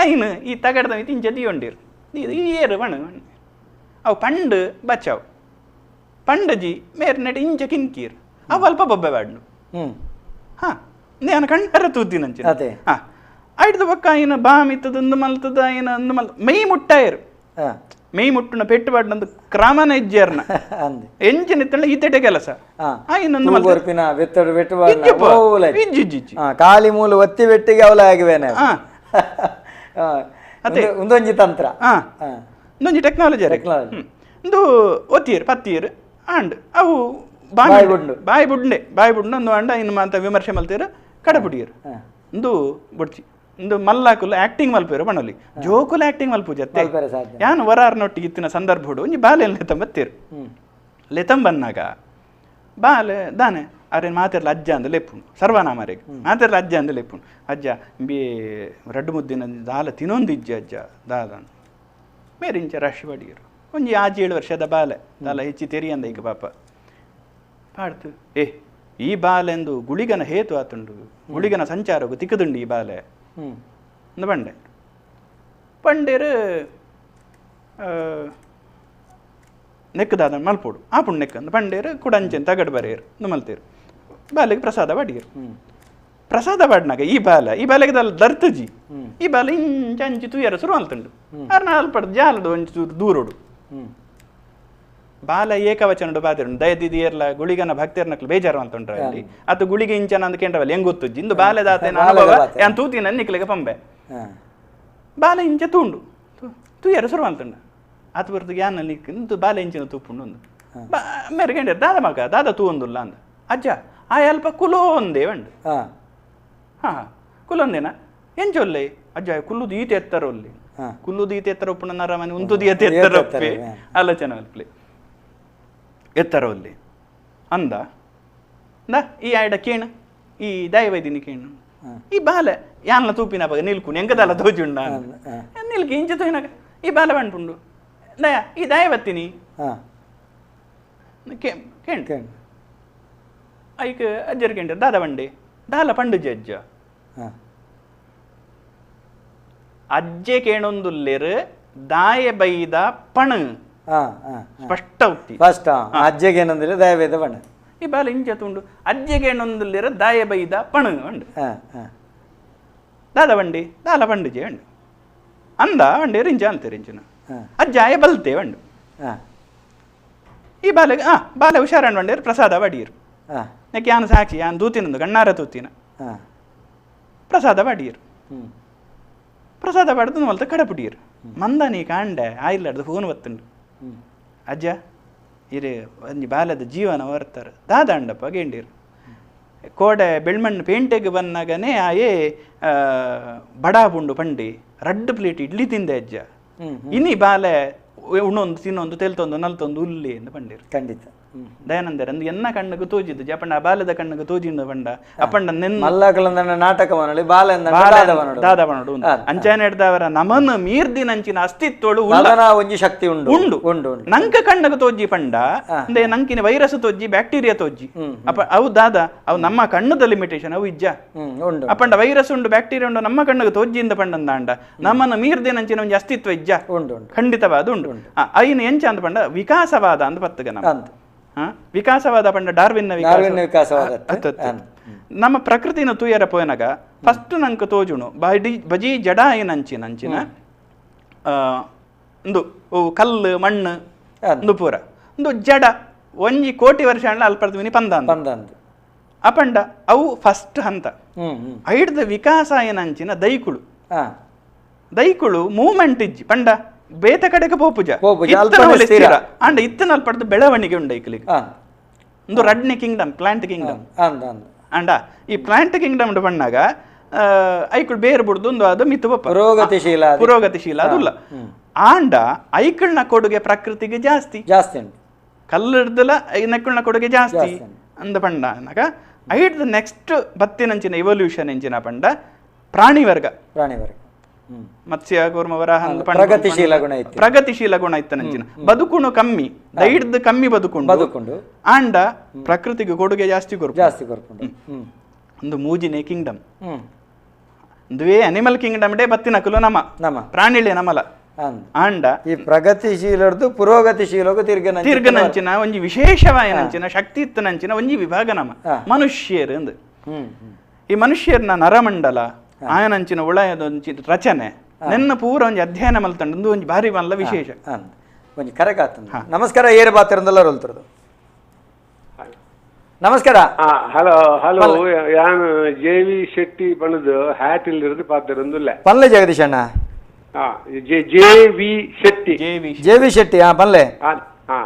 ಐನು ಈ ತಗಡ್ದ ಇಂಚ ದೀಯೊಂಡಿರು ಏರು ಬಣ ಅವು ಪಂಡು ಬಚಾವ್ ಪಂಡಜಿ ಮೇರ್ ನೆಟ್ ಇಂಚ ಕಿನ್ಕೀರ್ ಅವು ಅಲ್ಪ ಬೊಬ್ಬೆ ಬಾಡ್ನು ಹಾಂ ನಾನು ಕಣ್ಣರ ತೂತಿನಂಚೆ ಹಾಂ ಐಡ್ದ ಬೊಕ್ಕ ಐನ ಬಾಮಿತ್ತದ ಒಂದು ಮಲ್ತದ ಐನ ಒಂದು ಮಲ್ ಮೈ ಮುಟ್ಟಾಯರು ಮೈ ಮುಟ್ಟುನ ಪೆಟ್ಟು ಬಾಡ್ನಂದು ಕ್ರಮನ ಇಜ್ಜರ್ನ ಎಂಜಿನ ಇತ್ತಂಡ ಈತೆಟೆ ಕೆಲಸ ಖಾಲಿ ಮೂಲು ಒತ್ತಿ ಬೆಟ್ಟಿಗೆ ಅವಲ ಆಗಿವೇನೆ ಒಂದೊಂಜಿ ತಂತ್ರ ಒಂದೊಂಜಿ ಟೆಕ್ನಾಲಜಿ ಒಂದು ಒತ್ತೀರ್ ಪತ್ತೀರ್ ಆಂಡ್ ಅವು ಬಾಯಿ ಬುಡ್ಡು ಬಾಯಿ ಬುಡ್ಡೆ ಬಾಯಿ ಬುಡ್ಡು ಒಂದು ಅಂಡ ಇನ್ನು ಅಂತ ವಿಮರ್ಶೆ ಮಲ್ತೀರ್ ಕಡಪುಡಿಯರು ಒಂದು ಬುಡ್ಚಿ ಒಂದು ಮಲ್ಲಾಕುಲು ಆಕ್ಟಿಂಗ್ ಮಲ್ಪೇರು ಬಣ್ಣಲಿ ಜೋಕುಲು ಆಕ್ಟಿಂಗ್ ಮಲ್ಪು ಜತ್ತೆ ಯಾನು ವರಾರ್ನೊಟ್ಟಿಗೆ ಇತ್ತಿನ ಸಂದರ್ಭಡು ಒಂಜಿ ಬಾಲೆ ಲೆತಂಬತ್ತೀರು ಲೆತಂಬನ್ನಾಗ ಬಾಲೆ ದಾನೆ ಅರೆ ಮಾತೆರ್ಲ ಅಜ್ಜ ಅಂದ ಲೆಪ್ಪುಂಡು ಸರ್ವನಾಮರಿಗೆ ಮಾತೆರ್ಲ ಅಜ್ಜ ಅಂದ ಲೆಪ್ಪುಂಡು ಅಜ್ಜ ಬಿ ರಡ್ಡು ಮುದ್ದಿನ ದಾಲ ತಿನ್ನೊಂದು ಇಜ್ಜೆ ಅಜ್ಜ ದಾದ ಮೇರಿಂಚ ರಶ್ ಬಡಿಯರು ಒಂಜಿ ಆಜಿ 7 ವರ್ಷದ ಬಾಲೆ ದಾಲ ಹೆಚ್ಚಿ ತೆರಿಯಂದ ಈಗ ಪಾಪ ಪಾಡ್ತು ಏ ಈ ಬಾಲೆಂದು ಗುಳಿಗನ ಹೇತು ಆತುಂಡು ಗುಳಿಗನ ಸಂಚಾರಗು ತಿಕ್ಕದುಂಡು ಈ ಬಾಲೆ ಅಂದ ಬಂಡೆ ಪಂಡೇರು ನೆಕ್ಕದಾದ ಮಲ್ಪೋಡು ಆಪುಂಡು ನೆಕ್ಕ ಅಂದ ಪಂಡೇರು ಕುಡಂಚೆನ್ ತಗಡು ಬರೆಯರು ಅಂದು ಮಲ್ತೇರು ಬಾಲೆಗೆ ಪ್ರಸಾದ ಬಾಡಿಯರು ಪ್ರಸಾದ ಬಾಡ್ನಾಗ ಈ ಬಾಲ ಈ ಬಾಲೆಗೆ ದಾಲ ದರ್ತಜಿ ಈ ಬಾಲ ಇಂಚ ಅಂಚಿ ತುಯರ ಸುರು ಅಲ್ತುಂಡು ಅರ್ನ ಅಲ್ಪಡ್ದು ಜಾಲದು ಒಂಚೂರು ದೂರೋಡು ಬಾಲ ಏಕವಚನಡು ಬಾದಿರು ದಯದಿದಿ ಏರ್ಲ ಗುಳಿಗನ ಭಕ್ತಿಯರ್ನಕ್ಲು ಬೇಜಾರು ಅಂತುಂಡ್ರ ಅಲ್ಲಿ ಅದು ಗುಳಿಗೆ ಇಂಚನ ಅಂದ್ ಕೇಂದ್ರವಲ್ಲ ಹೆಂಗ್ ಗೊತ್ತುಜ್ಜಿ ಇಂದು ಬಾಲೆ ದಾತೇನ ಅನುಭವ ಯಾನ್ ತೂತಿನ ನಿಕ್ಲೆಗೆ ಪಂಬೆ ಬಾಲ ಇಂಚ ತೂಂಡು ತುಯರ ಸುರು ಅಂತುಂಡು ಆತ ಬರ್ದು ಯಾನ ನಿಕ್ ಇಂದು ಬಾಲೆ ಇಂಚಿನ ತೂಪುಂಡು ಒಂದು ಮೇರೆ ದಾದ ಮಗ ದಾದ ತೂ ಒಂದುಲ್ಲ ಅಂದ ಅಜ್ಜ ಆ ಅಲ್ಪ ಕುಲೋ ಒಂದೇ ಉಂಡು ಹಾ ಕುಲೊಂದೇನ ಎಂಚೊಲ್ಲೆ ಅಜ್ಜ ಕುಲ್ಲುದು ಈತ ಎತ್ತರ ಒಲ್ಲಿ ಕುಲ್ಲುದು ಈತ ಎತ್ತರ ಉಪ್ಪುಣ ನರಮನೆ ಉಂತುದು ಈತ ಎತ್ತರ ಒಪ್ಪೆ ಆಲೋಚನೆ ಅಲ್ಪ್ಲೆ ಎತ್ತರ ಒಲ್ಲಿ ಅಂದ ಈ ಆಯ್ಡ ಕೇಣ ಈ ದಯವೈದಿನಿ ಕೇಣು ಈ ಬಾಲೆ ಯಾನ್ಲ ತೂಪಿನ ಬಗ ನಿಲ್ಕು ಎಂಕದಲ್ಲ ತೋಜುಂಡ ನಿಲ್ಕಿ ಇಂಚ ತೋಯಿನಾಗ ಈ ಬಾಲೆ ಬಂಡ್ಪುಂಡು ದಯ ಈ ದಯವತ್ತಿನಿ ಕೇಣ್ ಐಕ್ ಅಜ್ಜರ್ ಕೇಂಡ ದಾದ ಬಂಡೆ ದಾಲ ಪಂಡುಜಿ ಅಜ್ಜ ಅಜ್ಜೆ ಕೇಣೊಂದುಲ್ಲೇರು ದಾಯ ಬೈದ ಪಣು ಸ್ಪಷ್ಟ ಉಕ್ತಿ ಫಸ್ಟ್ ಅಜ್ಜೆಗೆ ಏನಂದ್ರೆ ದಾಯ ಬೈದ ಪಣ ಈ ಬಾಲ ಇಂಚ ತುಂಡು ಅಜ್ಜೆಗೆ ಏನೊಂದುಲ್ಲೇರು ದಾಯ ಬೈದ ಪಣು ಉಂಡು ದಾದ ಬಂಡಿ ದಾಲ ಬಂಡುಜೆ ಉಂಡು ಅಂದ ಬಂಡೆ ರಿಂಚ ಅಂತೆ ರಿಂಚನ ಅಜ್ಜ ಆಯ ಬಲ್ತೆ ಉಂಡು ಈ ಬಾಲೆಗೆ ಬಾಲೆ ಹುಷಾರಣ್ಣ ಬಂಡೇರು ಪ್ರಸಾದ ಬಡಿಯರು ಯಾಕೆ ಯಾನು ಸಾಕ್ಷಿ ಯಾನ್ ದೂತಿನಂದು ಗಣ್ಣಾರ ತೂತಿನ ಪ್ರಸಾದ ಬಡಿಯರು ಪ್ರಸಾದ ಬಡ್ದು ಮಲ್ತ ಕಡಪುಡಿಯರು ಮಂದನಿ ಕಾಂಡೆ ಆಯಿಲ್ಲಾಡ್ದು ಫೋನ್ ಬತ್ತುಂಡು ಅಜ್ಜ ಇರೆ ಒಂಜಿ ಬಾಲದ ಜೀವನ ಹೊರ್ತಾರೆ ದಾದಾಂಡಪ್ಪ ಗೇಂಡಿರು ಕೋಡೆ ಬೆಳ್ಮಣ್ಣು ಪೇಂಟೆಗೆ ಬಂದಾಗನೇ ಆಯೇ ಬಡಾಬುಂಡು ಪಂಡಿ ರಡ್ಡು ಪ್ಲೇಟ್ ಇಡ್ಲಿ ತಿಂದೆ ಅಜ್ಜ ಇನಿ ಬಾಲೆ ಉಣ್ಣೊಂದು ತಿನ್ನೊಂದು ತೆಲ್ತೊಂದು ನಲ್ತೊಂದು ಉಲ್ಲಿ ಎಂದು ಪಂಡಿರು ಖಂಡಿತ ದಯಾನಂದರ ಅಂದು ಎನ್ನ ಕಣ್ಣುಗು ತೋಜಿದ್ದು ಜಪಂಡ ಆ ಬಾಲದ ಕಣ್ಣುಗು ತೋಜಿಂದು ಪಂಡ ಅಪ್ಪಂಡ ನೆನ್ ಮಲ್ಲಕಲಂದಣ್ಣ ನಾಟಕ ಮನಳಿ ಬಾಲ ದಾದ ಬನಡು ಅಂಚಾನೆ ಹಿಡ್ದವರ ನಮನ ಮೀರ್ದಿನಂಚಿನ ಅಸ್ತಿತ್ವಳು ಒಂಜಿ ಶಕ್ತಿ ಉಂಡು ಉಂಡು ಉಂಡು ನಂಕ ಕಣ್ಣಗ ತೋಜಿ ಪಂಡ ಅಂದ್ರೆ ನಂಕಿನ ವೈರಸ್ ತೋಜಿ ಬ್ಯಾಕ್ಟೀರಿಯಾ ತೋಜಿ ಅಪ್ಪ ಅವು ದಾದ ಅವು ನಮ್ಮ ಕಣ್ಣದ ಲಿಮಿಟೇಷನ್ ಅವು ಇಜ್ಜ ಅಪ್ಪಂಡ ವೈರಸ್ ಉಂಡು ಬ್ಯಾಕ್ಟೀರಿಯಾ ಉಂಡು ನಮ್ಮ ಕಣ್ಣಗ ತೋಜಿಯಿಂದ ಪಂಡಂದಾಂಡ ನಮ್ಮನ್ನ ಮೀರ್ದಿನಂಚಿನ ಒಂಜಿ ಅಸ್ತಿತ್ವ ಇಜ್ಜ ಉಂಡು ಖಂಡಿತವಾದ ಉಂಡು ಐನ ಎಂಚ ಅಂತ ಪಂಡ ವಿಕಾಸವಾದ ಅಂತ ಪತ್ತಗ ನಮ್ಮ ವಿಕಾಸವಾದ ಪಂಡ ಡಾರ್ವಿನ್ ವಿಕಾಸವಾದ ನಮ್ಮ ಪ್ರಕೃತಿನ ತೂಯರ ಪೋಯನಗ ಫಸ್ಟ್ ನಂಗೆ ತೋಜುಣು ಬಡಿ ಬಜಿ ಜಡ ಏನಂಚಿನ ಅಂಚಿನ ಒಂದು ಕಲ್ಲು ಮಣ್ಣು ಒಂದು ಪೂರ ಒಂದು ಜಡ ಒಂಜಿ ಕೋಟಿ ವರ್ಷ ಅಣ್ಣ ಅಲ್ಪರ್ದ್ವಿನಿ ಪಂದ ಪಂದಂದು ಅಪಂಡ ಅವು ಫಸ್ಟ್ ಹಂತ ಐಡ್ದ ವಿಕಾಸ ಏನಂಚಿನ ದೈಕುಳು ದೈಕುಳು ಮೂವ್ಮೆಂಟ್ ಇಜ್ಜಿ ಪಂಡ ಬೇತ ಕಡೆಗೆ ಪೋಪುಜ ಅಂಡ ಇತ್ತನ ಅಲ್ಪಡ್ದು ಬೆಳವಣಿಗೆ ಉಂಡು ಐಕ್ಲಿಗೆ ಒಂದು ರಡ್ನಿ Kingdom plant Kingdom ಅಂಡ ಈ ಪ್ಲಾಂಟ್ ಕಿಂಗ್ಡಮ್ ಬಣ್ಣಾಗ ಐಕುಳು ಬೇರೆ ಬುಡ್ದು ಒಂದು ಅದು ಮಿತ್ತು ಪಪ್ಪ ಪುರೋಗತಿಶೀಲ ಪುರೋಗತಿಶೀಲ ಅದುಲ್ಲ ಆಂಡ ಐಕಳ್ನ ಕೊಡುಗೆ ಪ್ರಕೃತಿಗೆ ಜಾಸ್ತಿ ಜಾಸ್ತಿ ಉಂಟು ಕಲ್ಲಿಡ್ದಲ ನಕ್ಕಳ್ನ ಕೊಡುಗೆ ಜಾಸ್ತಿ ಅಂದ ಪಂಡ ಅನ್ನಕ ಐಡ್ದ ನೆಕ್ಸ್ಟ್ ಬತ್ತಿನಂಚಿನ ಇವಲ್ಯೂಷನ್ ಎಂಚಿನ ಪಂಡ ಪ್ರಾಣಿ ವರ್ಗ ಪ್ರಾಣಿ ವರ್ಗ ಮತ್ಸ್ಯ ಕೂರ್ಮ ವರಾಹ ಪ್ರಗತಿಶೀಲ ಗುಣ ಇತ್ತು, ಪ್ರಗತಿಶೀಲ ಗುಣ ಇತ್ತನಂಚಿನ ಬದುಕುಣು ಕಮ್ಮಿ, ದೈಡ್ದು ಕಮ್ಮಿ ಬದುಕೊಂಡು ಆಂಡ ಪ್ರಕೃತಿಗೆ ಕೊಡುಗೆ ಜಾಸ್ತಿ ಜಾಸ್ತಿ ಕೊರ್ಪುಂಡು. ಒಂದು ಮೂಜಿನೇ ಕಿಂಗ್ಡಮ್, ದ್ವೇ animal Kingdom day ಬತ್ತಿನಕುಲು ನಮ ನಮ ಪ್ರಾಣಿಳೆ ನಮಲ ಆಂಡ ಈ ಪ್ರಗತಿಶೀಲರ್ದು ಪುರೋಗತಿಶೀಲಗೂ ತಿರ್ಗನಂಚಿನ ಒಂಜಿ ವಿಶೇಷವಾಯನಂಚಿನ ಶಕ್ತಿ ಇತ್ತನಂಚಿನ ಒಂಜಿ ವಿಭಾಗ ನಮ ಮನುಷ್ಯರು ಅಂದು. ಈ ಮನುಷ್ಯರ್ನ ನರಮಂಡಲ ಆಯನಂಚಿನ ಉಳಯದೊಂಚಿ ರಚನೆ ನನ್ನ ಪೂರ ಒಂಜಿ ಅಧ್ಯಯನ ಮಲ್ತಂಡು ಒಂಜಿ ಭಾರಿ ಮಲ್ಲ ವಿಶೇಷ. ಒಂಜಿ ಕರೆಕಾತಂದು. ನಮಸ್ಕಾರ, ಏರು ಬಾತಿರಂದೆಲ್ಲ ರೋಲ್ತಿರೋದು. ನಮಸ್ಕಾರ. ಹಲೋ ಹಲೋ, ಯಾನ್ ಜೆ ವಿ ಶೆಟ್ಟಿ ಬಣ್ಣದ ಹ್ಯಾಟ್ ಇಲ್ಲಿರೋದು ಪಾತಿರಂದುಲ್ಲ. ಪಲ್ಲೆ ಜಗದೀಶ್ ಅಣ್ಣ. J V Shetty. J V Shetty. ಹಾ ಪಲ್ಲೆ. ಹಾ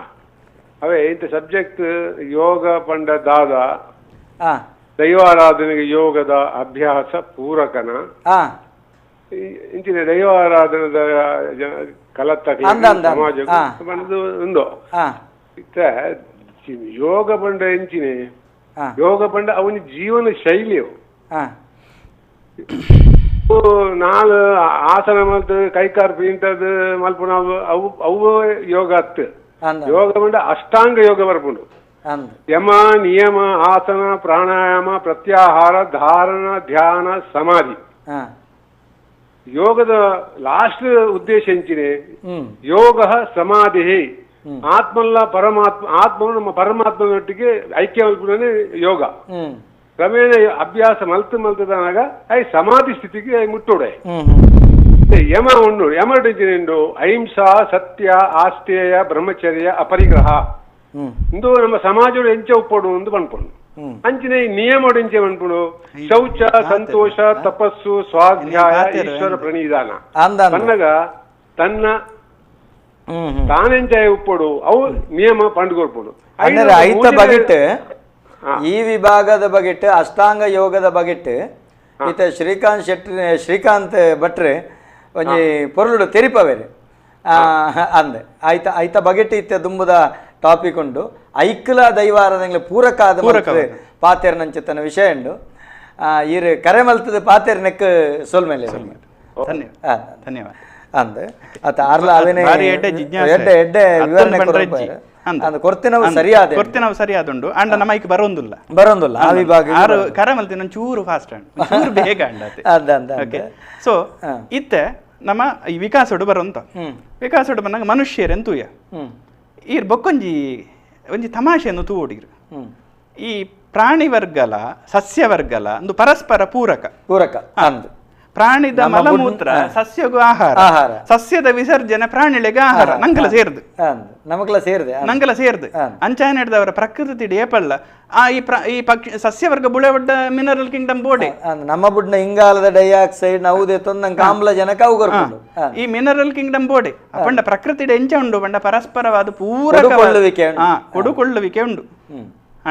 ಅವೇ ಇಂಥ ಸಬ್ಜೆಕ್ಟ್ ಯೋಗ ಪಂಡ ದಾದ ದೈವಾರಾಧನೆಗೆ ಯೋಗದ ಅಭ್ಯಾಸ ಪೂರಕನ ಇಂಚಿನ ದೈವಾರಾಧನದ ಕಲತ್ತ ಸಮಾಜ ಬಂದು ಒಂದು ಯೋಗ ಪಂಡ ಎಂಚಿನೆ ಯೋಗ ಪಂಡ ಅವನ ಜೀವನ ಶೈಲಿಯು. ನಾಲ್ ಆಸನ ಮಲ್ತು ಕೈಕಾರ್ ಪೀಂಟದ್ ಮಲ್ಪುನ ಅವು ಅವು ಯೋಗ ಅತ್ತು. ಯೋಗ ಪಂಡ ಅಷ್ಟಾಂಗ ಯೋಗ ಬರ್ಪುಂಡು. ಯಮ ನಿಯಮ ಆಸನ ಪ್ರಾಣಾಯಾಮ ಪ್ರತ್ಯಾಹಾರ ಧಾರಣ ಧ್ಯಾನ ಸಮಾಧಿ. ಯೋಗದ ಲಾಸ್ಟ್ ಉದ್ದೇಶ ಎಂಚಿನೆ ಯೋಗ ಸಮಾಧಿ ಆತ್ಮಲ್ಲ ಪರಮಾತ್ಮ, ಆತ್ಮ ನಮ್ಮ ಪರಮಾತ್ಮನೊಟ್ಟಿಗೆ ಐಕ್ಯ ಮಲ್ಪುನೇ ಯೋಗ. ಕ್ರಮೇಣ ಅಭ್ಯಾಸ ಮಲ್ತು ಮಲ್ತದಾಗ I ಸಮಾಧಿ ಸ್ಥಿತಿಗೆ I ಮುಟ್ಟೋಡೆ. ಯಮ ಉಂಡು, ಯಮ ಉಂಡು ಅಹಿಂಸಾ ಸತ್ಯ ಆಸ್ತೇಯ ಬ್ರಹ್ಮಚರ್ಯ ಅಪರಿಗ್ರಹ ಇಂದು ನಮ್ಮ ಸಮಾಜ ಎಂಚ ಉಪ್ಪಡು ಒಂದು ಪನ್ಪುಂಡು. ಅಂಚಿನ ನಿಯಮ ಎಂಚೆ ಪನ್ಪುಂಡು ಶೌಚ ಸಂತೋಷ ತಪಸ್ಸು ಸ್ವಾಧ್ಯಾಯ ಈಶ್ವರ ಪ್ರಣಿಧಾನ. ತನ್ನಗ ತನ್ನ ತಾನೆಂಚ ಉಪ್ಪಡು ಅವು ನಿಯಮ ಪಂಡುಕೊರ್ಪುಂಡು. ಐತ ಬಗೆಟ್ ಈ ವಿಭಾಗದ ಬಗೆಟ್ ಅಷ್ಟಾಂಗ ಯೋಗದ ಬಗೆಟ್ ಇತ್ತ ಶ್ರೀಕಾಂತ್ ಶೆಟ್ಟಿ ಶ್ರೀಕಾಂತ್ ಭಟ್ರೆ ಒಂಜಿ ಪೊರುಳು ತೆರಿಪವೇರು ಅಂದೆ ಆಯ್ತ ಐತ ಬಗೆಟ್ ಇತ್ತ ದುಂಬುದ ಟಾಪಿಕ್ ಉಂಡು. ಐಕ್ಲ ದೈವಾರಾಧನೆಗಳ ಪೂರಕ ಆದ ಪಾತೇರ್ನಂಚಿತ್ತನ ವಿಷಯ ಉಂಡು. ಈರು ಕರೆ ಮಲ್ತದ ಪಾತೇರ್ ನೆಕ್ ಸೊಲ್ಮೇಲೆ ಧನ್ಯವಾದ ಅಂದ ಅತ ಆರ್ಲ ಅವೇನೆ ಎಡ್ಡೆ ಎಡ್ಡೆ ವಿವರಣೆ ಅಂದ್ ಕೊರ್ತಿನವು ಸರಿಯಾದ ಕೊರ್ತಿನವು ಸರಿಯಾದುಂಡು. ಅಂಡ ನಮ್ಮ ಐಕ್ ಬರೋಂದುಲ್ಲ ಬರೋಂದುಲ್ಲ ಆ ವಿಭಾಗ ಆರು ಕರೆ ಮಲ್ತಿನ ಚೂರು ಫಾಸ್ಟ್ ಅಂಡ್ ಚೂರು ಬೇಗ ಅಂಡ. ಓಕೆ, ಸೊ ಇತ್ತೆ ನಮ್ಮ ಈ ವಿಕಾಸೋಡು ಬರೋಂತ ವಿಕಾಸೋಡು ಬಂದಾಗ ಮನುಷ್ಯರೆಂತೂಯ ಈರ್ ಬೊಕ್ಕೊಂಜಿ ಒಂಜಿ ತಮಾಷೆಯನ್ನು ತೂಡಿರು. ಈ ಪ್ರಾಣಿ ವರ್ಗಲ ಸಸ್ಯವರ್ಗಲ ಒಂದು ಪರಸ್ಪರ ಪೂರಕ ಪೂರಕ ಅಂದು. ಪ್ರಾಣಿದ ಮಲಮೂತ್ರ ಸಸ್ಯಗೂ ಆಹಾರ, ಸಸ್ಯದ ವಿಸರ್ಜನೆ ಪ್ರಾಣಿಗಳಿಗೆ ಆಹಾರ, ನಂಗಲ ಸೇರ್ದು ನಮಗಲ ಸೇರ್ದೆ ನಂಗಲ ಸೇರ್ದು. ಅಂಚಾನೆ ಹಿಡ್ದವರ ಪ್ರಕೃತಿ ಏಪಲ್ಲ ಆ ಈ ಈ ಪಕ್ಷಿ ಸಸ್ಯವರ್ಗ ಬುಳೆವಡ್ಡ ಮಿನರಲ್ ಕಿಂಗ್ಡಮ್ ಬೋಡೆ ನಮ್ಮ ಬುಡ್ನ ಇಂಗಾಲದ ಡೈಆಕ್ಸೈಡ್ ನೌದೆ ತೊಂದಂಗ ಆಮ್ಲಜನಕ ಅವು ಈ ಮಿನರಲ್ ಕಿಂಗ್ಡಮ್ ಬೋಡೆ ಅಪಂಡ ಪ್ರಕೃತಿ ಎಂಚ ಉಂಡು ಪಂಡ ಪರಸ್ಪರವಾದ ಪೂರಕ ಕೊಡುಕೊಳ್ಳುವಿಕೆ ಉಂಡು.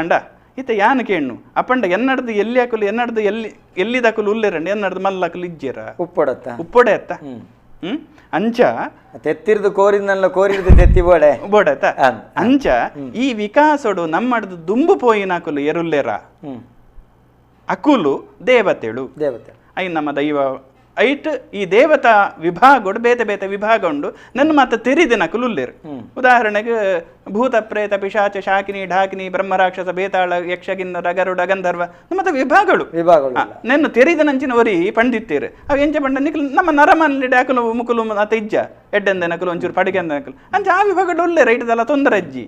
ಅಂಡ ಇತ್ತ ಯಾನ ಕೇಣ್ಣು ಅಪ್ಪಂಡ ಎನ್ನಡ್ದು ಎಲ್ಲಿ ಹಾಕಲು ಎನ್ನಡ್ದು ಎಲ್ಲಿ ಎಲ್ಲಿದಾಕಲು ಉಲ್ಲೇರಂಡ ಎನ್ನಡ್ದು ಮಲ್ಲಾಕಲು ಇಜ್ಜೇರ ಉಪ್ಪೊಡತ್ತ ಉಪ್ಪೊಡೆ ಅತ್ತ. ಅಂಚ ತೆತ್ತಿರ್ದು ಕೋರಿನಲ್ಲ ಕೋರಿರ್ದು ತೆತ್ತಿ ಬೋಡೆ ಬೋಡತ್ತ. ಅಂಚ ಈ ವಿಕಾಸೋಡು ನಮ್ಮಡ್ದು ದುಂಬು ಪೋಯಿನಾಕಲು ಎರುಲ್ಲೇರ ಅಕುಲು ದೇವತೆಳು ದೇವತೆ I ನಮ್ಮ ದೈವ ಐಟ್ ಈ ದೇವತಾ ವಿಭಾಗೋಡು ಬೇತೆ ಬೇತೆ ವಿಭಾಗ ಉಂಡು. ನನ್ನ ಮಾತ ತೆರಿದಿನಕುಲು ಉಲ್ಲೇರು. ಉದಾಹರಣೆಗೆ ಭೂತ ಪ್ರೇತ ಪಿಶಾಚ ಶಾಕಿನಿ ಢಾಕಿನಿ ಬ್ರಹ್ಮರಾಕ್ಷಸ ಬೇತಾಳ ಯಕ್ಷಗಿನ್ನರ ಗರುಡ ಗಂಧರ್ವ ನಮ್ಮ ವಿಭಾಗಗಳು ವಿಭಾಗಗಳು ನನ್ನ ತೆರಿದನಂಚಿನ ಒರಿ ಪಂಡಿತ್ತೇರು. ಅವು ಎಂಚ ಪಂಡ ನಿಕಲು ನಮ್ಮ ನರಮಲ್ಲಿ ಡಾಕಲು ಮುಕುಲು ಅತ ಇಜ್ಜ ಎಡ್ಡೆಂದನಕಲು ಒಂಚೂರು ಪಡಿಗೆಂದನಕಲು ಅಂಚ ಆ ವಿಭಾಗಗಳು ಉಲ್ಲೇರು ಐಟದಲ್ಲ ತೊಂದರೆ ಅಜ್ಜಿ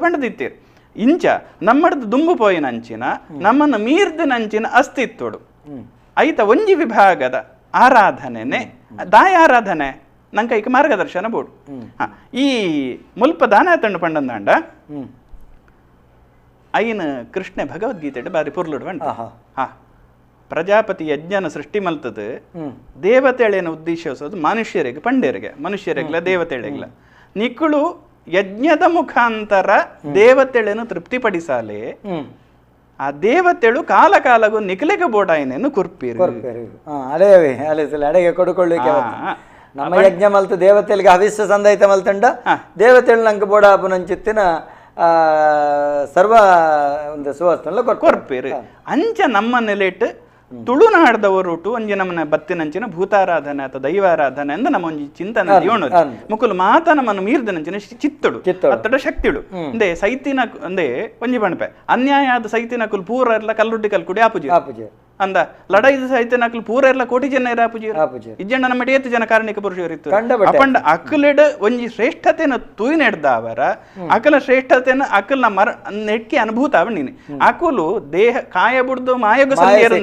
ಪಂಡದಿತ್ತೇರು. ಇಂಚ ನಮ್ಮಡ್ದು ದುಂಬು ಪೋಯಿನಂಚಿನ ನಮ್ಮನ್ನು ಮೀರ್ದನಂಚಿನ ಅಸ್ತಿತ್ವಡು ಐತ ಒಂಜಿ ವಿಭಾಗದ ಆರಾಧನೆನೆ ದಾಯ ಆರಾಧನೆ ನಂಗೆ ಮಾರ್ಗದರ್ಶನ ಬೋಡು. ಈ ಮುಲ್ಪ ದಾನ ತಂಡು ಪಂಡಂದಾಂಡ ಐನ ಕೃಷ್ಣ ಭಗವದ್ಗೀತೆ ಬಾರಿ ಪೊರ್ಲುಡು ಪಂಡ. ಹಾ ಪ್ರಜಾಪತಿ ಯಜ್ಞನ ಸೃಷ್ಟಿ ಮಲ್ತದ ದೇವತೆಳೇನ ಉದ್ದೇಶಿಸೋದು ಮನುಷ್ಯರಿಗೆ ಪಂಡೇರಿಗೆ ಮನುಷ್ಯರಿಗ್ಲ ದೇವತೆಳೆಗ್ಲ ನಿಕ್ಕಳು ಯಜ್ಞದ ಮುಖಾಂತರ ದೇವತೆಳೆಯನ್ನು ತೃಪ್ತಿಪಡಿಸಾಲೆ ಆ ದೇವತೆಳು ಕಾಲ ಕಾಲಗೂ ನಿಖಲೆಗೆ ಬೋಡಾಯನೇನು ಕುರ್ಪೀರು ಅಡೆಗೆ ಕೊಡುಕೊಳ್ಳಿಕ್ಕೆ ನಮ್ಮ ಯಜ್ಞ ಮಲ್ತು ದೇವತೆಗಳಿಗೆ ಹವಿಸ್ಸ ಸಂದಯಿತ ಮಲ್ತಂಡ ದೇವತೆಳು ನಂಗೆ ಬೋಡಾಪುನಂಚಿತ್ತಿನ ಸರ್ವ ಒಂದು ಸುವಸ್ತನ ಕೊರ್ಪೀರು. ಅಂಚ ನಮ್ಮ ನೆಲೆಟ್ ತುಳುನಾಡ್ದವರು ಒಂಜಿ ನಮ್ಮನ ಬತ್ತಿನಂಚಿನ ಭೂತಾರಾಧನೆ ಅಥವಾ ದೈವಾರಾಧನೆ ಅಂದ ನಮ್ಮ ಒಂಜಿ ಚಿಂತನೆ ಜೀವನ ಮುಕುಲು ಮಾತ ನಮ್ಮನ್ನು ಮೀರ್ದನಂಚಿನ ಚಿತ್ತಡು ಅತ್ತಡ ಶಕ್ತಿಳು ಅಂದೆ ಸೈತಿನ ಅಂದೆ ಒಂಜಿ ಪಣಪೆ ಅನ್ಯಾಯ ಆದ ಸೈತಿನ ಕುಲ್ ಪೂರ ಎಲ್ಲ ಕಲ್ಲುಡ್ಡಿ ಕಲ್ಕುಡಿ ಆಪುಜಿ ಅಂದ ಲಡಾಯಿ ಸೈತಿನ ಕುಲ್ ಪೂರ ಎಲ್ಲ ಕೋಟಿ ಜನ ಆಪುಜಿ ಇಜ್ಜಂಡ ನಮ್ಮ ಏತು ಜನ ಕಾರಣಿಕ ಪುರುಷರು ಇತ್ತು ಅಪಂಡ ಅಕಲೆಡ್ ಒಂಜಿ ಶ್ರೇಷ್ಠತೆನ ತೂಯಿ ನೆಡ್ದಾವರ ಅಕಲ ಶ್ರೇಷ್ಠತೆನ ಅಕಲ್ನ ಮರ ನೆಟ್ಕೆ ಅನುಭೂತ ಅವ ನೀನು ಅಕುಲು ದೇಹ ಕಾಯ ಬುಡ್ದು ಮಾಯಗು ಸಂಧಿಯರು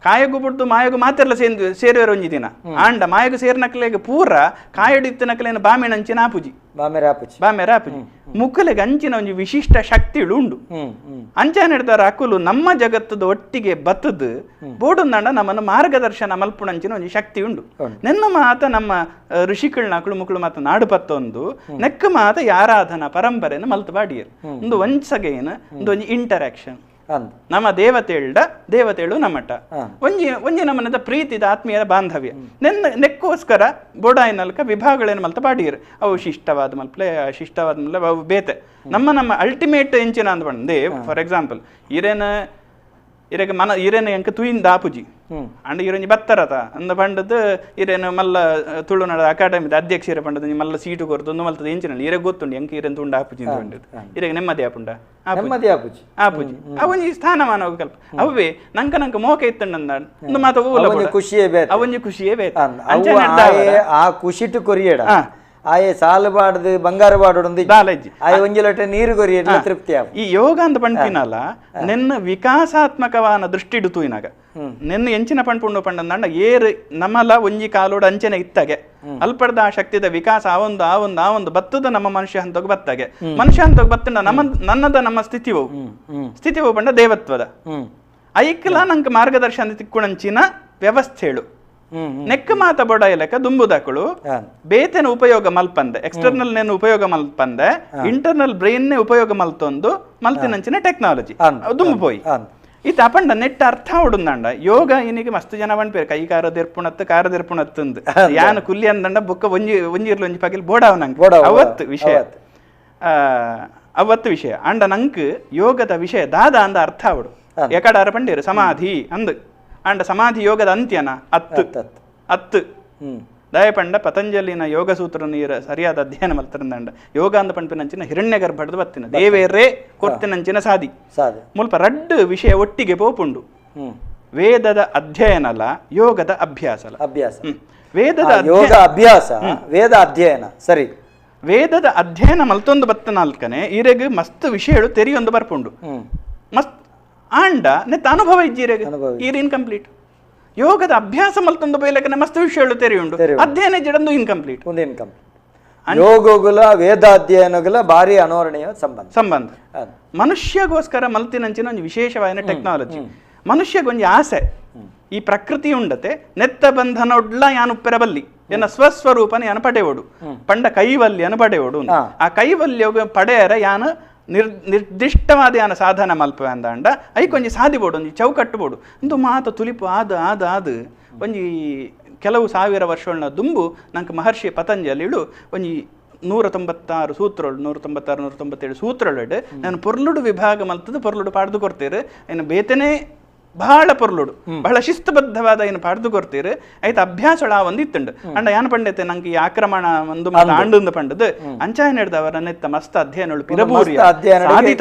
ಕಾಯಗು ಬುಡ್ದು ಮಾಯಗು ಮಾತೆಲ್ಲ ಸೇರುವರು ಒಂಜಿ ದಿನ ಆಂಡ ಮಾಯಗು ಸೇರ್ನಕ್ಲೆಗ್ ಪೂರ ಕಾಯಡಿತ್ತನಕ್ಲೇನ ಬಾಮೆಣಂಚಿನ ಆಪುಜಿ ಬಾಮೆರ ಆಪುಜಿ ಮುಕ್ಕಲೆಗೆ ಅಂಚಿನ ಒಂಜಿ ವಿಶಿಷ್ಟ ಶಕ್ತಿಳು ಉಂಡು ಅಂಚ ನೆಡ್ದಾರ ಅಕುಲು ನಮ್ಮ ಜಗತ್ತದ ಒಟ್ಟಿಗೆ ಬತ್ತದು ಬೋಡುಂದಾಂಡ ನಮ್ಮನ್ನು ಮಾರ್ಗದರ್ಶನ ಮಲ್ಪುಣಂಚಿನ ಒಂಜಿ ಶಕ್ತಿ ಉಂಡು ನಿನ್ನ ಮಾತ ನಮ್ಮ ಋಷಿಕಳ್ನ ಅಕುಲು ಮುಕುಳು ಮಾತ ನಾಡು ಪತ್ತೊಂದು ನೆಕ್ಕ ಮಾತ ಯಾರಾಧನಾ ಪರಂಪರೆಯನ್ನು ಮಲ್ತು ಬಾಡಿಯರು ಒಂದು ಒಂಚಗೇನ ಒಂದು ಒಂಜಿ ಇಂಟರಾಕ್ಷನ್ ನಮ್ಮ ದೇವತೆಳ್ಡ ದೇವತೆಳು ನಮ್ಮಟ ಒಂಜಿ ಒಂಜಿ ನಮ್ಮನದ ಪ್ರೀತಿದ ಆತ್ಮೀಯರ ಬಾಂಧವ್ಯ ನೆನ್ನ ನೆಕ್ಕೋಸ್ಕರ ಬೋಡಾಯಿನಲ್ಕ ವಿಭಾಗಗಳೇನು ಮಲ್ತ ಬಾಡಿಯರು ಅವು ಶಿಷ್ಟವಾದ ಮಲ್ಪ್ಲೆ ಶಿಷ್ಟವಾದ ಮಲ್ಲೆ ಅವು ಬೇತೆ ನಮ್ಮ ನಮ್ಮ ಅಲ್ಟಿಮೇಟ್ ಎಂಚಿನ ಅಂದ್ ಬಂದೆ ಫಾರ್ ಎಕ್ಸಾಂಪಲ್ ಇರೇನ ಇರೆಗ ಮನ ಇರೇನ ಎಂಕ ತುಯಿಂದ ಆಪುಜಿ ಅಂಡ್ ಇರೊಂಜಿ ಬತ್ತರತ ಅಂದ ಪಂಡದ್ದು ಇರೇನು ಮಲ್ಲ ತುಳುನಾಡ ಅಕಾಡೆಮಿದ ಅಧ್ಯಕ್ಷರ ಪಂಡದ ಮಲ್ಲ ಸೀಟು ಕೊರ್ದು ಒಂದು ಮಲ್ತದ ಎಂಚಿನಲ್ಲಿ ಇರೆಗ್ ಗೊತ್ತುಂಡು ಎಂಕ ಇರೇನು ತುಂಡು ಆಪುಜಿ ಅಂತ ಪಂಡದ್ದು ಇರೆಗ್ ನೆಮ್ಮದಿ ಆಪುಂಡ ನೆಮ್ಮದಿ ಆಪುಜಿ ಆಪುಜಿ ಅವೊಂಜಿ ಸ್ಥಾನಮಾನ ಕಲ್ಪ ಅವೇ ನಂಕ ನಂಕ ಮೋಕ ಇತ್ತಂಡ ಒಂದು ಮಾತ ಖುಷಿಯೇ ಬೇತೆ ಅವೊಂಜಿ ಖುಷಿಯೇ ಬೇತೆ ಆ ಖುಷಿಟು ಕೊರಿಯಡ ಆಯೆ ಸಾಲು ಬಾಡದು ಬಂಗಾರ ಬಾಡೋದು ಆಯೆ ಒಂಜಿ ಲೋಟ ನೀರು ಕೊರಿಯಡ ತೃಪ್ತಿ ಈ ಯೋಗ ಅಂತ ಪಂಡ್ಪಿನಲ್ಲ ನೆನ್ನ ವಿಕಾಸಾತ್ಮಕವಾನ ದೃಷ್ಟಿ ತೂಯಿನಾಗ ನೆನ್ನ ಎಂಚಿನ ಪಂಡ್ಪುಂಡು ಪಂಡಂದಾಂಡ ಏರು ನಮ್ಮಲ ಒಂಜಿ ಕಾಲೋಡು ಅಂಚನೆ ಇತ್ತಾಗೆ ಅಲ್ಪಡ್ದ ಆ ಶಕ್ತಿದ ವಿಕಾಸ ಆವೊಂದು ಆವೊಂದು ಆವೊಂದು ಬತ್ತದ ನಮ್ಮ ಮನುಷ್ಯ ಹಂತೋಗ ಬತ್ತಾಗೆ ಮನುಷ್ಯ ಹಂತೋಗ ಬತ್ತಂಡ ನಮ್ಮ ನನ್ನದ ನಮ್ಮ ಸ್ಥಿತಿವು ಸ್ಥಿತಿವು ಪಂಡ ದೇವತ್ವದ ಐಕ್ಲ ನಂಗೆ ಮಾರ್ಗದರ್ಶನ ತಿಕ್ಕುಣಂಚಿನ ವ್ಯವಸ್ಥೆಳು ನೆಕ್ಕ ಮಾತ ಬೊಡ ಇಲಕ ದುಂಬುದಕಳು ಬೇತನ ಉಪಯೋಗ ಮಲ್ಪಂದೆ ಎಕ್ಸ್ಟರ್ನಲ್ ನೇನು ಉಪಯೋಗ ಮಲ್ಪಂದೆ ಇಂಟರ್ನಲ್ ಬ್ರೈನ್ ಉಪಯೋಗ ಮಲ್ತೊಂದು ಮಲ್ತಿನಂಚಿನ ಟೆಕ್ನಾಲಜಿ ದುಂಬು ಪೋಯಿ ಇತ್ತ ಅಪಂಡ ನೆಟ್ ಅರ್ಥ ಉಡುಂದಾಂಡ ಯೋಗ ಇನಿಗೆ ಮಸ್ತ್ ಜನ ಪನ್ಪೇರು ಕೈ ಕಾರದಿರ್ಪುಣತ್ತು ಕಾರದಿರ್ಪುಣತ್ತಂದು ಯಾನ್ ಕುಲ್ಲಿ ಅಂದಂಡ ಬೊಕ್ಕ ಒಂಜಿ ಒಂಜಿ ಒಂಜಿ ಪಗಿಲ್ ಬೋಡಾವ್ ನಂಗೆ ಅವತ್ತು ವಿಷಯ ಅವತ್ತು ವಿಷಯ ಅಂಡ ನಂಕ್ ಯೋಗದ ವಿಷಯ ದಾದ ಅಂದ ಅರ್ಥ ಅವಡು ಎಕಡಾರ ಪಂಡೇರು ಸಮಾಧಿ ಅಂದ್ ಅಂಡ ಸಮಾಧಿ ಯೋಗದ ಅಂತ್ಯನ ಅತ್ತು ಅತ್ತು ದಯಪಂಡ ಪತಂಜಲಿನ ಯೋಗ ಸೂತ್ರ ನೀರ ಸರಿಯಾದ ಅಧ್ಯಯನ ಮಲ್ತರಂದಂಡ ಯೋಗ ಅಂದ ಪಂಪಿನಂಚಿನ ಹಿರಣ್ಯ ಗರ್ಭದ ಬತ್ತಿನ ದೇವೇರೇ ಕೊರ್ತಿನಂಚಿನ ಸಾದಿ ಮುಲ್ಪ ರಡ್ಡು ವಿಷಯ ಒಟ್ಟಿಗೆ ಪೋಪುಂಡು ವೇದದ ಅಧ್ಯಯನಲ ಯೋಗದ ಅಭ್ಯಾಸ ಅಭ್ಯಾಸ ವೇದದ ಯೋಗ ಅಭ್ಯಾಸ ವೇದ ಅಧ್ಯಯನ ಸರಿ ವೇದದ ಅಧ್ಯಯನ ಮಲ್ತೊಂದು ಬತ್ತ ನಾಲ್ಕನೆ ಈರೆಗ್ ಮಸ್ತ್ ವಿಷಯಗಳು ತೆರಿಯೊಂದು ಬರ್ಪುಂಡು ಮಸ್ತ್ ಆಂಡ ನೆತ್ತ ಅನುಭವ ಇಜ್ಜಿರೆಗ್ ಈರ್ ಇನ್ಕಂಪ್ಲೀಟ್ ಯೋಗದ ಅಭ್ಯಾಸ ಮಲ್ತೊಂದು ಬೈಲಕನೆ ಮಸ್ತ್ ವಿಷಯಗಳು ತೆರಿಯುಂಡು ಅಧ್ಯಯನ ಜಡಂದು ಇನ್ಕಂಪ್ಲೀಟ್ ಒಂದು ಇನ್ಕಂಪ್ಲೀಟ್ ಯೋಗಗುಲ ವೇದಾಧ್ಯಯನಗುಲ ಭಾರಿ ಅನೋರಣೀಯ ಸಂಬಂಧ ಸಂಬಂಧ ಮನುಷ್ಯಗೋಸ್ಕರ ಮಲ್ತಿನಂಚಿನ ಒಂದು ವಿಶೇಷವಾದ ಟೆಕ್ನಾಲಜಿ ಮನುಷ್ಯಗೊಂಜಿ ಆಸೆ ಈ ಪ್ರಕೃತಿ ಉಂಡತೆ ನೆತ್ತ ಬಂಧನೊಡ್ಲ ಯಾನು ಪೆರಬಲ್ಲಿ ಎನ್ನ ಸ್ವಸ್ವರೂಪನ ಯಾನು ಪಡೆಯೋಡು ಪಂಡ ಕೈವಲ್ಯನು ಪಡೆಯೋಡು ಆ ಕೈವಲ್ಯ ಪಡೆಯರ ಯಾನು ನಿರ್ದಿಷ್ಟವಾದ ಯಾನ ಸಾಧನ ಮಲ್ಪ ಅಂದಾಂಡ ಐಕೊಂಜಿ ಸಾದಿಬೋಡು ಒಂಜಿ ಚೌಕಟ್ಟು ಬೋಡು ಒಂದು ಮಾತು ತುಲಿಪು ಆದ ಆದ ಆದ ಒಂಜಿ ಕೆಲವು ಸಾವಿರ ವರ್ಷಗಳನ್ನ ದುಂಬು ನಂಗೆ ಮಹರ್ಷಿ ಪತಂಜಲಿಳು ಒಂಜಿ 196 ಸೂತ್ರಗಳು 196 197 ಸೂತ್ರಗಳು ನಾನು ಪೊರ್ಲುಡು ವಿಭಾಗ ಮಲ್ತದ ಪೊರ್ಲುಡು ಪಾಡ್ದು ಕೊಡ್ತೀರು ಏನು ಬೇತನೆ ಬಹಳ ಪೊರ್ಲುಡು ಬಹಳ ಶಿಸ್ತುಬದ್ಧವಾದ ಏನು ಪಾಡ್ದು ಕೊಡ್ತೀರು ಆಯ್ತು ಅಭ್ಯಾಸಳ ಒಂದು ಇತ್ತುಂಡು ಅಂಡ ಯಾನ್ ಪಂಡೈತೆ ನಂಗೆ ಈ ಆಕ್ರಮಣ ಒಂದು ಆಂಡುಂದು ಪಂಡದು ಅಂಚಾಯ ನಡೆದವರ ನೆತ್ತ ಮಸ್ತ್ ಅಧ್ಯಯನಗಳು ಪಿರಬೂರಿ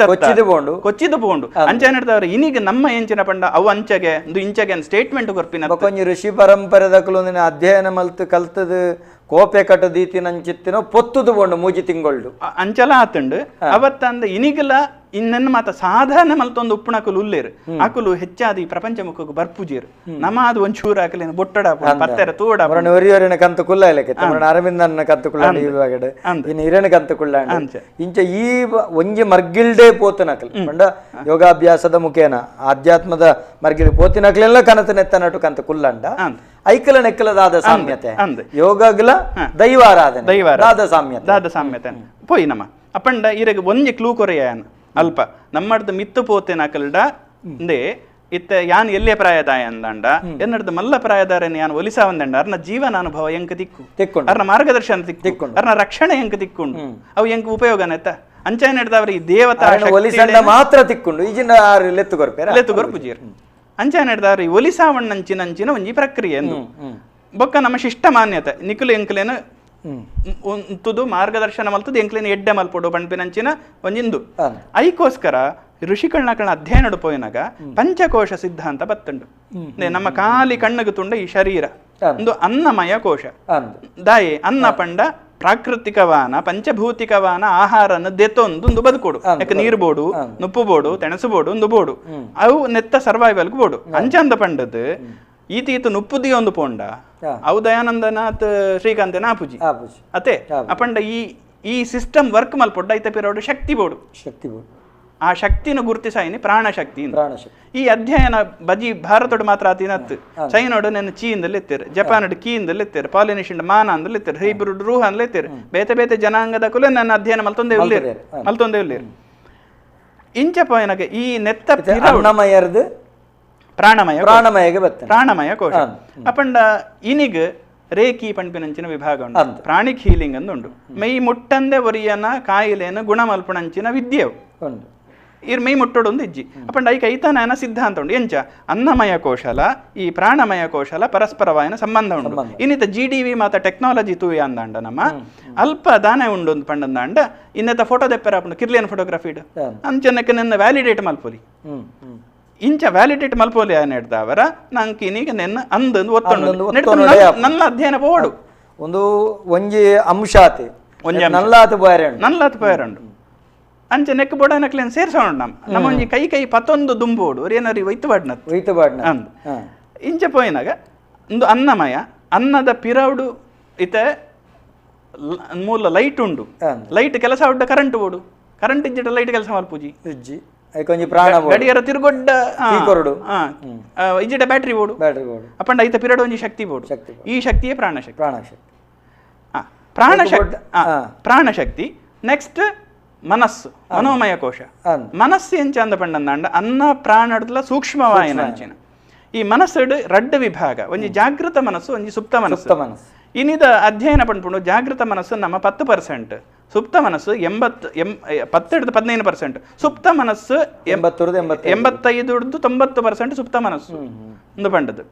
ಕೊಚ್ಚಿದ ಪೋಂಡು ಅಂಚಾಯ ನಡೆದವರ ಇನ್ನೀಗ ನಮ್ಮ ಎಂಚಿನ ಪಂಡ ಅವು ಅಂಚಗೆ ಒಂದು ಇಂಚಗೆ ಸ್ಟೇಟ್ಮೆಂಟ್ ಕೊರ್ಪಿನ ಕೊಂಚ ಋಷಿ ಪರಂಪರೆದಕಲು ಅಧ್ಯಯನ ಮಲ್ತು ಕಲ್ತದು ಕೋಪೆ ಕಟ್ಟದೀತಿನಂಚಿತ್ತಿನೋ ಪೊತ್ತುದು ಬೋಂಡು ಮೂಜಿ ತಿಂಗೊಳ್ಳು ಅಂಚಲ ಆತುಂಡು ಅವತ್ತಂದ ಇನಿಗಲ ಇನ್ನೆನ್ನ ಮಾತ ಸಾಧಾರಣ ಮಲ್ತೊಂದು ಉಪ್ಪುಣಕುಲು ಉಲ್ಲೇರು ಅಕುಲು ಹೆಚ್ಚಾದ ಈ ಪ್ರಪಂಚ ಮುಖಕ್ಕೆ ಬರ್ಪುಜೇರು ನಮ್ಮ ಅದು ಒಂಚೂರು ಹಾಕಲೇನು ಬೊಟ್ಟಡ ಪತ್ತೆರ ತೋಡ ಒರಿಯೋರಿನ ಕಂತು ಕುಲ್ಲ ಇಲ್ಲಕ್ಕೆ ಅರವಿಂದನ ಕಂತು ಕುಳ್ಳ ಇವಾಗಡೆ ಇನ್ನು ಹಿರಣ ಕಂತು ಕುಳ್ಳ ಇಂಚ ಈ ಒಂಜಿ ಮರ್ಗಿಲ್ಡೇ ಪೋತನಕಲ್ ಪಂಡ ಯೋಗಾಭ್ಯಾಸದ ಮುಖೇನ ಆಧ್ಯಾತ್ಮದ ಮರ್ಗಿಲ್ ಪೋತಿನಕಲೆಲ್ಲ ಕನತ ನೆತ್ತನಟು ಕಂತು ಕುಲ್ಲಂಡ ಐಕಲ ನೆಕ್ಕಲದಾದ ಸಾಮ್ಯತೆ ಯೋಗಗ್ಲ ದೈವಾರಾಧನೆ ದಾದ ಸಾಮ್ಯತೆ ದಾದ ಸಾಮ್ಯತೆ ಪೋಯಿ ನಮ್ಮ ಅಪ್ಪಂಡ ಇರಗ ಒಂಜಿ ಕ್ಲೂ ಕೊರೆಯಾನ ಅಲ್ಪ ನಮ್ಮಡ್ದು ಮಿತ್ತು ಪೋತೆನಕಲ್ಡ ಅಂದೆ ಇತ್ತ ಯಾನ್ ಎಲ್ಲೇ ಪ್ರಾಯದಾಯ ಅಂದಂಡ ಎನ್ನಡ್ದು ಮಲ್ಲ ಪ್ರಾಯದಾರನ ಯಾನ್ ಒಲಿಸಾವಂದಂಡ ಅರ್ನ ಜೀವನ ಅನುಭವ ಎಂಕ ದಿಕ್ಕು ಅರ್ನ ಮಾರ್ಗದರ್ಶನ ತಿಕ್ಕು ಅರ್ನ ರಕ್ಷಣೆ ಎಂಕ ತಿಕ್ಕೊಂಡು ಅವು ಎಂಕ ಉಪಯೋಗನೆತ್ತ ಅಂಚೆ ನಡೆದವ್ರ ಈ ದೇವತಾ ಒಲಿಸಂಡ ಮಾತ್ರ ತಿಕ್ಕೊಂಡು ಈಜಿನ ಲೆತ್ತು ಕೊರ್ಪೇರ ಲೆತ್ತು ಕೊರ್ಪುಜೀರ್. ಅಂಚನೆ ಒಲಿಸಾವಣ್ಣಂಚಿನಂಚಿನ ಒಂಜಿ ಪ್ರಕ್ರಿಯೆ ಎಂದು ಬೊಕ್ಕ ನಮ್ಮ ಶಿಷ್ಟ ಮಾನ್ಯತೆ ನಿಕುಲು ಎಂಕ್ಲೇನ ಉಂತುದು ಮಾರ್ಗದರ್ಶನ ಮಲ್ತದು ಎಂಕ್ಲೇನ ಎಡ್ಡೆ ಮಲ್ಪೊಡು ಪಣ್ಪಿನಂಚಿನ ಒಂಜಿಂದು. ಐಕೋಸ್ಕರ ಋಷಿಕಳ್ನಕಳ್ನ ಅಧ್ಯಯನ ಪೋಯಿನಾಗ ಪಂಚಕೋಶ ಸಿದ್ಧಾಂತ ಬತ್ತುಂಡು. ನಮ್ಮ ಖಾಲಿ ಕಣ್ಣಗೆ ತುಂಡ ಈ ಶರೀರ ಒಂದು ಅನ್ನಮಯ ಕೋಶ. ದಾಯಿ ಅನ್ನ ಪಂಡ ಪ್ರಾಕೃತಿಕವಾನ ಪಂಚಭೂತಿಕವಾನ ಆಹಾರನ ದೆತ್ತೊಂದು ಬದುಕೋಡು. ಯಾಕೆ ನೀರು ಬೋಡು, ನುಪ್ಪು ಬೋಡು, ತೆಣಸು ಬೋಡು, ಒಂದು ಬೋಡು, ಅವು ನೆತ್ತ ಸರ್ವೈವಲ್ಗೆ ಬೋಡು. ಅಂಚಂದ ಪಂಡದು ಈತ ಈತ ನುಪ್ಪುದಿ ಒಂದು ಪೋಂಡ ಅವು ದಯಾನಂದನಾಥ್ ಶ್ರೀಕಾಂತನ ಆಪುಜಿ ಅತೆ ಅಪಂಡ ಈ ಈ ಸಿಸ್ಟಮ್ ವರ್ಕ್ ಮಲ್ಪೊಡ್ಡ ಐತ ಪಿರೋಡು ಶಕ್ತಿ ಬೋಡು, ಶಕ್ತಿ ಬೋಡು. ಆ ಶಕ್ತಿನ ಗುರುತಿಸಾಯಿನಿ ಪ್ರಾಣಶಕ್ತಿ. ಈ ಅಧ್ಯಯನ ಬಜಿ ಭಾರತೋಡು ಮಾತ್ರ ಆತಿನತ್ತು. ಚೈನೋಡು ನನ್ನ ಚೀಂದಲ್ಲಿ ಎತ್ತೇರು, ಜಪಾನೋಡು ಕೀಂದಲ್ಲಿ ಎತ್ತೇರು, ಪಾಲಿನೇಷನ್ ಮಾನ ಅಂದಲ್ಲಿ ಎತ್ತೇರು, ಹೈಬ್ರಿಡ್ ರೂಹ ಅಂದಲೇ ಎತ್ತೇರು. ಬೇತೆ ಬೇತೆ ಜನಾಂಗದ ಕುಲ ನನ್ನ ಅಧ್ಯಯನ ಮಲ್ತೊಂದೇ ಉಳ್ಳೇರು ಮಲ್ತೊಂದೇ ಉಳ್ಳೇರು. ಇಂಚ ಪೋಯನಗ ಈ ನೆತ್ತ ಪ್ರಾಣಮಯ ಪ್ರಾಣಮಯ ಪ್ರಾಣಮಯ ಕೋಶ ಅಪಂಡ ಇನಿಗ್ ರೇಖಿ ಪಣ್ಪಿನಂಚಿನ ವಿಭಾಗ ಉಂಟು, ಪ್ರಾಣಿಕ್ ಹೀಲಿಂಗ್ ಅಂದುಂಡು. ಮೈ ಮುಟ್ಟಂದೆ ಒರಿಯನ ಕಾಯಿಲೆಯನ್ನು ಗುಣಮಲ್ಪಣಂಚಿನ ವಿದ್ಯೆವು ಇರ್ ಮೈ ಮುಟ್ಟೋಡೊಂದು ಇಜ್ಜಿ. ಅಪಂಡ ಐಕ ಐತನಾಯನ ಸಿದ್ಧಾಂತ ಉಂಡು. ಎಂಚ ಅನ್ನಮಯ ಕೋಶಲ ಈ ಪ್ರಾಣಮಯ ಕೋಶಲ ಪರಸ್ಪರವಾಯನ ಸಂಬಂಧ ಉಂಡು. ಇನ್ನಿತ G D V ಮಾತ ಟೆಕ್ನಾಲಜಿ ತೂಯ ಅಂದಾಂಡ ನಮ್ಮ ಅಲ್ಪ ದಾನೆ ಉಂಡು ಒಂದು ಪಂಡಂದಾಂಡ ಇನ್ನಿತ ಫೋಟೋ ದೆಪ್ಪರ ಆಪುಂಡು ಕಿರ್ಲಿಯನ್ ಫೋಟೋಗ್ರಫಿ ಅಂಚನಕ್ಕೆ ನನ್ನ ವ್ಯಾಲಿಡೇಟ್ ಮಲ್ಪೊಲಿ. ಇಂಚ ವ್ಯಾಲಿಡೇಟ್ ಮಲ್ಪೊಲಿ ಆಯ್ತಾವರ ನಂಗೆ ಇನ್ನೀಗ ನೆನ್ನ ಅಂದ್ ಒತ್ತೊಂಡು ನನ್ನ ಅಧ್ಯಯನ ಪೋಡು ಒಂದು ಒಂಜಿ ಅಂಶ ಆತೆ ಒಂಜಿ ನಲ್ಲಾತು ಬಾಯರಂಡು ನಲ್ಲಾತು ಬಾಯರಂಡು ಅಂಚೆ ನೆಕ್ ಬೋಡನಕ್ಲೇನು ಸೇರ್ಸೋಣ ನಮ್ಮ ನಮ್ಮ ಒಂಜಿ ಕೈ ಕೈ ಪತ್ತೊಂದು ದುಂಬೋಡು ಏನಾರು ವೈತುಬಾಡ್ನ ವೈತುಬಾಡ್ನ ಅಂದ್ ಇಂಚ ಪೋಯಿನಾಗ ಒಂದು ಅನ್ನಮಯ ಅನ್ನದ ಪಿರೌಡು ಇತೆ ಮೂಲ ಲೈಟ್ ಉಂಡು. ಲೈಟ್ ಕೆಲಸ ಉಡ್ಡ ಕರೆಂಟ್ ಬೋಡು, ಕರೆಂಟ್ ಇಜ್ಜಿಟ ಲೈಟ್ ಕೆಲಸ ಮಲ್ಪುಜಿ ಇಜ್ಜಿ. ಐಕೊಂಜಿ ಪ್ರಾಣ ಗಡಿಯಾರ ತಿರುಗೊಡ್ಡ ಇಜ್ಜಿಟ ಬ್ಯಾಟ್ರಿ ಬೋಡು, ಬ್ಯಾಟ್ರಿ ಬೋಡು. ಅಪ್ಪಂಡ ಐತ ಪಿರಡು ಒಂಜಿ ಶಕ್ತಿ ಬೋಡು. ಈ ಶಕ್ತಿಯೇ ಪ್ರಾಣಶಕ್ತಿ. ಪ್ರಾಣಶಕ್ತಿ ಪ್ರಾಣಶಕ್ತಿ ಪ್ರಾಣಶಕ್ತಿ. ನೆಕ್ಸ್ಟ್ ಮನಸ್ಸು, ಮನೋಮಯ ಕೋಶ. ಮನಸ್ಸು ಎಂಚ ಅಂದ ಪಂಡಂದಾಂಡ ಅನ್ನ ಪ್ರಾಣಡ್ಲ ಸೂಕ್ಷ್ಮವಾಯಿನ ಅಂಚಿನ ಈ ಮನಸ್ಸು ರಡ್ಡ ವಿಭಾಗ, ಒಂಜಿ ಜಾಗೃತ ಮನಸ್ಸು, ಒಂಜಿ ಸುಪ್ತ ಮನಸ್ಸು. ಇನ್ನಿದ ಅಧ್ಯಯನ ಪಂಡ್ಪುಂಡು ಜಾಗೃತ ಮನಸ್ಸು ನಮ್ಮ 10%, ಸುಪ್ತ ಮನಸ್ಸು 10-15%, ಸುಪ್ತ ಮನಸ್ಸು 85-90% ಸುಪ್ತ ಮನಸ್ಸು ಒಂದು ಪಂಡದು.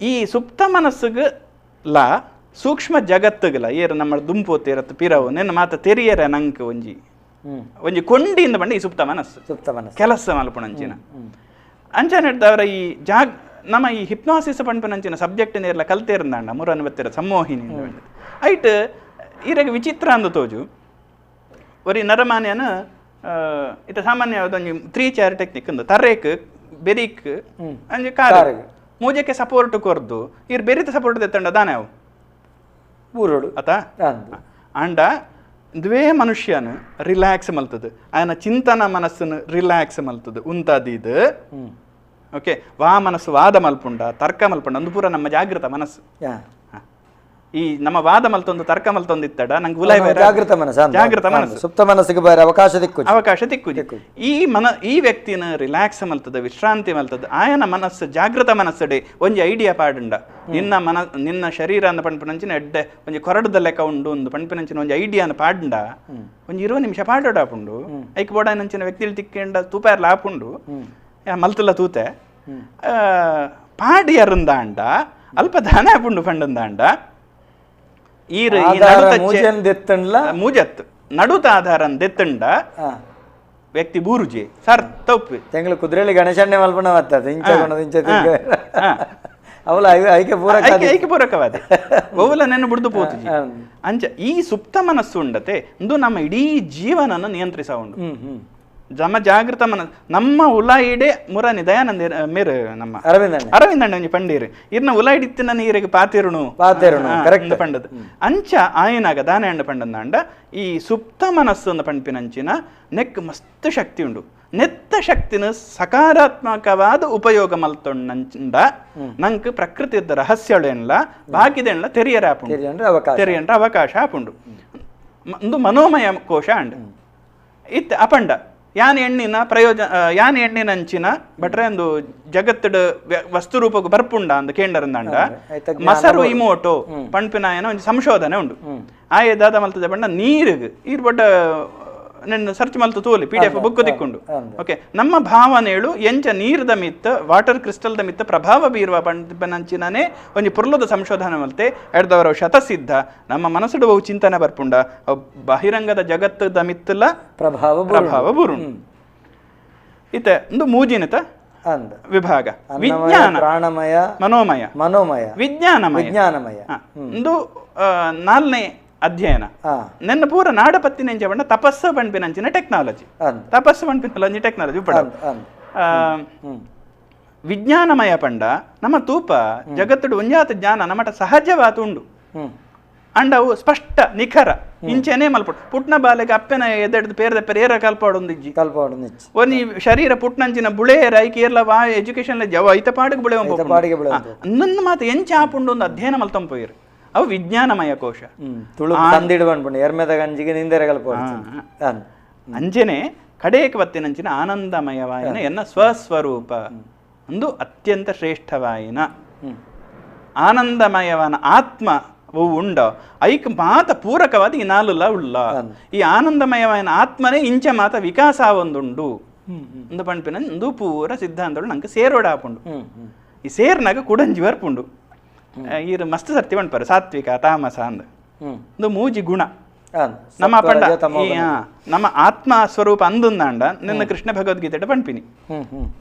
ಈ ಸುಪ್ತ ಮನಸ್ಸುಗೆ ಲಾ ಸೂಕ್ಷ್ಮ ಜಗತ್ತುಗಲ ಏರು ನಮ್ಮ ದುಂಪೋತೇರತ್ತು ಪಿರವು ನಿನ್ನ ಮಾತ ತೆರಿಯರ ನಂಕ್ ಒಂಜಿ ಒಂಜಿ ಕೊಂಡಿಂದ ಬಂಡ ಈ ಸುಪ್ತ ಮನಸ್ಸು ಸುಪ್ತ ಮನಸ್ಸು ಕೆಲಸ ಮಲ್ಪುಣಂಚಿನ ಅಂಚನೆ ಹಿಡ್ದವರ ಈ ಜಾಗ್ ನಮ್ಮ ಈ ಹಿಪ್ನಾಸಿಸ್ ಪಂಪನಂಚಿನ ಸಬ್ಜೆಕ್ಟ್ ನೇರ್ಲ ಕಲ್ತೇರಂದಾಂಡ ಮುರನ್ ಬತ್ತಿರ ಸಮ್ಮೋಹಿನಿ ಐಟ್ ಈರಾಗ ವಿಚಿತ್ರ ಅಂದ ತೋಜು ಒರಿ ನರಮಾನ್ಯನ ಇತ ಸಾಮಾನ್ಯವಾದ ಒಂಜಿ 3-4 ಟೆಕ್ನಿಕ್ ಅಂದು ತರೇಕ್ ಬೆರಿಕ್ ಅಂಜಿ ಕಾರ್ ಮೂಜಕ್ಕೆ ಸಪೋರ್ಟ್ ಕೊರ್ದು ಇರ್ ಬೆರಿತ ಸಪೋರ್ಟ್ ದೆತ್ತಂಡ ದಾನೆ ಅವು ಊರೋಡು ಅತ ಅಂಡ ದ್ವೇ ಮನುಷ್ಯನ ರಿಲ್ಯಾಕ್ಸ್ ಮಲ್ತದು ಆಯನ ಚಿಂತನ ಮನಸ್ಸನ್ನು ರಿಲ್ಯಾಕ್ಸ್ ಮಲ್ತದು ಉಂತಾದೀದು. ಓಕೆ ವಾ ಮನಸ್ಸು ವಾದ ಮಲ್ಪುಂಡ ತರ್ಕ ಮಲ್ಪುಂಡ ಒಂದು ಪೂರ ನಮ್ಮ ಜಾಗೃತ ಮನಸ್ಸು. ಈ ನಮ್ಮ ವಾದ ಮಲ್ತೊಂದು ತರ್ಕ ಮಲ್ತೊಂದು ಇತ್ತಡ ನಂಗೆ ಉಲಾಯ್ ಜಾಗೃತ ಮನಸ್ಸು ಜಾಗೃತ ಮನಸ್ಸು ಸುಪ್ತ ಮನಸ್ಸಿಗೆ ಬೇರೆ ಅವಕಾಶ ದಿಕ್ಕು ಅವಕಾಶ ತಿಕ್ಕುಜಿ. ಈ ಈ ವ್ಯಕ್ತಿನ ರಿಲ್ಯಾಕ್ಸ್ ಮಲ್ತದ ವಿಶ್ರಾಂತಿ ಮಲ್ತದ ಆಯನ ಮನಸ್ಸು ಜಾಗೃತ ಮನಸ್ಸಡೆ ಒಂಜಿ ಐಡಿಯಾ ಪಾಡುಂಡ ನಿನ್ನ ನಿನ್ನ ಶರೀರ ಅಂದ ಪಣ್ಪಿನಂಚಿನ ಎಡ್ಡೆ ಒಂಜಿ ಕೊರಡದ ಲೆಕ್ಕ ಉಂಡು ಒಂದು ಪಣ್ಪಿನಂಚಿನ ಒಂಜಿ ಐಡಿಯಾನ ಪಾಡುಂಡ ಒಂಜಿ 20 ನಿಮಿಷ ಪಾಡೋಡ ಆಪುಂಡು. ಐಕ್ ಬೋಡಾನಂಚಿನ ವ್ಯಕ್ತಿಲಿ ತಿಕ್ಕಿಂಡ ತೂಪಾರ್ಲ ಆಪುಂಡು ಮಲ್ತಲ್ಲ ತೂತೆ ಪಾಡಿಯರುಂದಾಂಡ ಅಲ್ಪ ದಾನ ಆಪುಂಡು ಪಂಡಂದಾಂಡ ಮೂಜತ್ ನಡುತ ಆಧಾರ ದೆತ್ತಂಡ ವ್ಯಕ್ತಿ ಬೂರುಜಿ ಸರ್ ತಪ್ಪು ತೆಂಗಳು ಕುದುರೆಲಿ ಗಣೇಶಣ್ಣೆ ಮಲ್ಪಣ ಮತ್ತದ ಇಂಚ ಇಂಚ ಅವಲ ಐಕೆ ಪೂರಕ ಐಕೆ ಪೂರಕವಾದ ಒವಲ ನೆನ್ನು ಬುಡ್ದು ಪೋತುಜಿ. ಅಂಚ ಈ ಸುಪ್ತ ಮನಸ್ಸು ಉಂಡತೆ ಇಂದು ನಮ್ಮ ಇಡೀ ಜೀವನನ ನಿಯಂತ್ರಿಸ ಉಂಡು. ನಮ್ಮ ಜಾಗೃತ ಮನಸ್ಸು ನಮ್ಮ ಉಲಾಯಿಡೆ ಮುರನಿ ದಯಾನಂದ ಮೇರು ನಮ್ಮ ಅರವಿಂದ ಅಣ್ಣ ಪಂಡೀರು ಇರ್ನ ಉಲಾಯಿಡಿತ್ತಿನ ನೀರಿಗೆ ಪಾತಿರುಣು ಪಾತಿರುಣು ಕರೆಕ್ಟ್ ಪಂಡದು. ಅಂಚ ಆಯನಾಗ ದಾನೆ ಅಣ್ಣ ಪಂಡಂದಾಂಡ ಈ ಸುಪ್ತ ಮನಸ್ಸು ಅಂದ ಪಂಪಿನಂಚಿನ ನೆಕ್ ಮಸ್ತ್ ಶಕ್ತಿ ಉಂಡು. ನೆತ್ತ ಶಕ್ತಿನ ಸಕಾರಾತ್ಮಕವಾದ ಉಪಯೋಗ ಮಲ್ತೊಂಡ ನಂಕ್ ಪ್ರಕೃತಿದ ರಹಸ್ಯಳೆನ್ಲ ಬಾಕಿದೆನ್ಲ ತೆರಿಯರ ಆಪುಂಡು ತೆರಿಯಂಡ್ರ ಅವಕಾಶ ಆಪುಂಡು. ಒಂದು ಮನೋಮಯ ಕೋಶ ಅಂಡ್ ಇತ್ತ ಅಪಂಡ ಯಾನ್ ಎಣ್ಣಿನ ಪ್ರಯೋಜನ ಯಾನ್ ಎಣ್ಣಿನಂಚಿನ ಬಟ್ರೆ ಒಂದು ಜಗತ್ತಡ ವಸ್ತು ರೂಪಕ್ಕೆ ಬರ್ಪುಂಡ ಅಂದ ಕೇಂದ್ರಂದಾಂಡ ಮಸರು ಇಮೋಟೋ ಪಣ್ಪಿನಾಯನ ಒಂಜಿ ಸಂಶೋಧನೆ ಉಂಡು. ಆಯೆ ದಾದ ಮಲ್ತದೆ ಬಣ್ಣ ನೀರಿಗೆ ಈರ್ ಬಡ್ಡ ನನ್ನ ಸರ್ಚ್ ಮಲ್ತು ತೋಲಿ P D F book ತಿಕ್ಕೊಂಡು. Okay, ನಮ್ಮ ಭಾವನೆಳು ಎಂಚ ನೀರ್ದ ಮಿತ್ತ ವಾಟರ್ ಕ್ರಿಸ್ಟಲ್ದ ಮಿತ್ತ ಪ್ರಭಾವ ಬೀರುವ ಪಂಚಿನೇ ಒಂಜಿ ಪುರ್ಲದ ಸಂಶೋಧನೆ ಮಲ್ತೆ ಎಡ್ದವರ ಶತಸಿದ್ಧ. ನಮ್ಮ ಮನಸ್ಸುಡು ಅವು ಚಿಂತನೆ ಬರ್ಪುಂಡ ಅವು ಬಹಿರಂಗದ ಜಗತ್ತದ ಮಿತ್ತಲ ಪ್ರಭಾವ ಪ್ರಭಾವ ಬೂರುಂಡು. ಇತ್ತ ಒಂದು ಮೂಜಿನತ ವಿಭಾಗ ವಿಜ್ಞಾನ ಪ್ರಾಣಮಯ ಮನೋಮಯ ಮನೋಮಯ ವಿಜ್ಞಾನಮಯ ವಿಜ್ಞಾನಮಯ ಒಂದು ನಾಲ್ನೇ ಅಧ್ಯಯನ. ನನ್ನ ಪೂರ ನಾಡಪತ್ತಿನೆಂಚ ಬಣ್ಣ ತಪಸ್ಸ ಪಣ್ಪಿನಂಚಿನ ಟೆಕ್ನಾಲಜಿ, ತಪಸ್ಸು ಪಣ್ಪಿನ ಟೆಕ್ನಾಲಜಿ ಉಪಡ. ವಿಜ್ಞಾನಮಯ ಪಂಡ ನಮ್ಮ ತೂಪ ಜಗತ್ತುಡು ಒಂಜಾತ ಜ್ಞಾನ ನಮ್ಮಟ ಸಹಜವಾತ ಉಂಡು ಅಂಡ ಅವು ಸ್ಪಷ್ಟ ನಿಖರ ಇಂಚೆನೆ ಮಲ್ಪುಡು. ಪುಟ್ನ ಬಾಲೆಗೆ ಅಪ್ಪೆನ ಎದೆಡ್ದು ಪೇರ್ದ ಪೇರ ಕಲ್ಪಾಡೊಂದಿಜ್ಜಿ ಕಲ್ಪಾಡೊಂದಿಜ್ಜಿ. ಒಂಜಿ ಶರೀರ ಪುಟ್ನಂಚಿನ ಬುಳೆಯರ ಐಕೇರ್ಲ ವಾ ಎಜುಕೇಶನ್ ಜವ ಐತ ಪಾಡಿಗೆ ಬುಳೆ ಪಾಡಿಗೆ ಬುಳೆ ನನ್ನ ಮಾತು ಎಂಚ ಆಪುಂಡು ಒಂದು ಅಧ್ಯಯನ ಮಲ್ತಂಪೋಯಿರು. ಅವು ವಿಜ್ಞಾನಮಯ ಕೋಶ. ತುಳು ತಂದಿಡುವನ್ಪುಂಡು ಎರ್ಮೆದ ಗಂಜಿಗೆ ನಿಂದೆರೆ ಕಲ್ಪಾಡು. ಅಂಜನೆ ಕಡೇಕ ಬತ್ತಿನಂಚಿನ ಆನಂದಮಯವಾಯಿನ ಎನ್ನ ಸ್ವಸ್ವರೂಪ ಒಂದು ಅತ್ಯಂತ ಶ್ರೇಷ್ಠವಾಯಿನ ಆನಂದಮಯವನ ಆತ್ಮ ಉಂಡ ಐಕ್ ಮಾತ ಪೂರಕವಾದ ಈ ನಾಲುಲ ಉಳ್ಳ. ಈ ಆನಂದಮಯವಾಯಿನ ಆತ್ಮನೇ ಇಂಚ ಮಾತ ವಿಕಾಸ ಒಂದುಂಡು ಒಂದು ಪಣ್ಪಿನ ಒಂದು ಪೂರ ಸಿದ್ಧಾಂತಗಳು ನಂಗೆ ಸೇರೋಡಾಪುಂಡು. ಈ ಸೇರ್ನಾಗ ಕುಡಂಜಿ ಬರ್ಪುಂಡು. ಈರು ಮಸ್ತ್ ಸರ್ತಿ ಪಣ್ಪಾರು ಸಾತ್ವಿಕ ತಾಮಸ ಅಂದ್ ಒಂದು ಮೂಜಿ ಗುಣ ನಮ್ಮ ಪಂಡ ನಮ್ಮ ಆತ್ಮ ಸ್ವರೂಪ ಅಂದುಂದಾಂಡ ನಿನ್ನ ಕೃಷ್ಣ ಭಗವದ್ಗೀತೆ ಪಣ್ಪಿನಿ.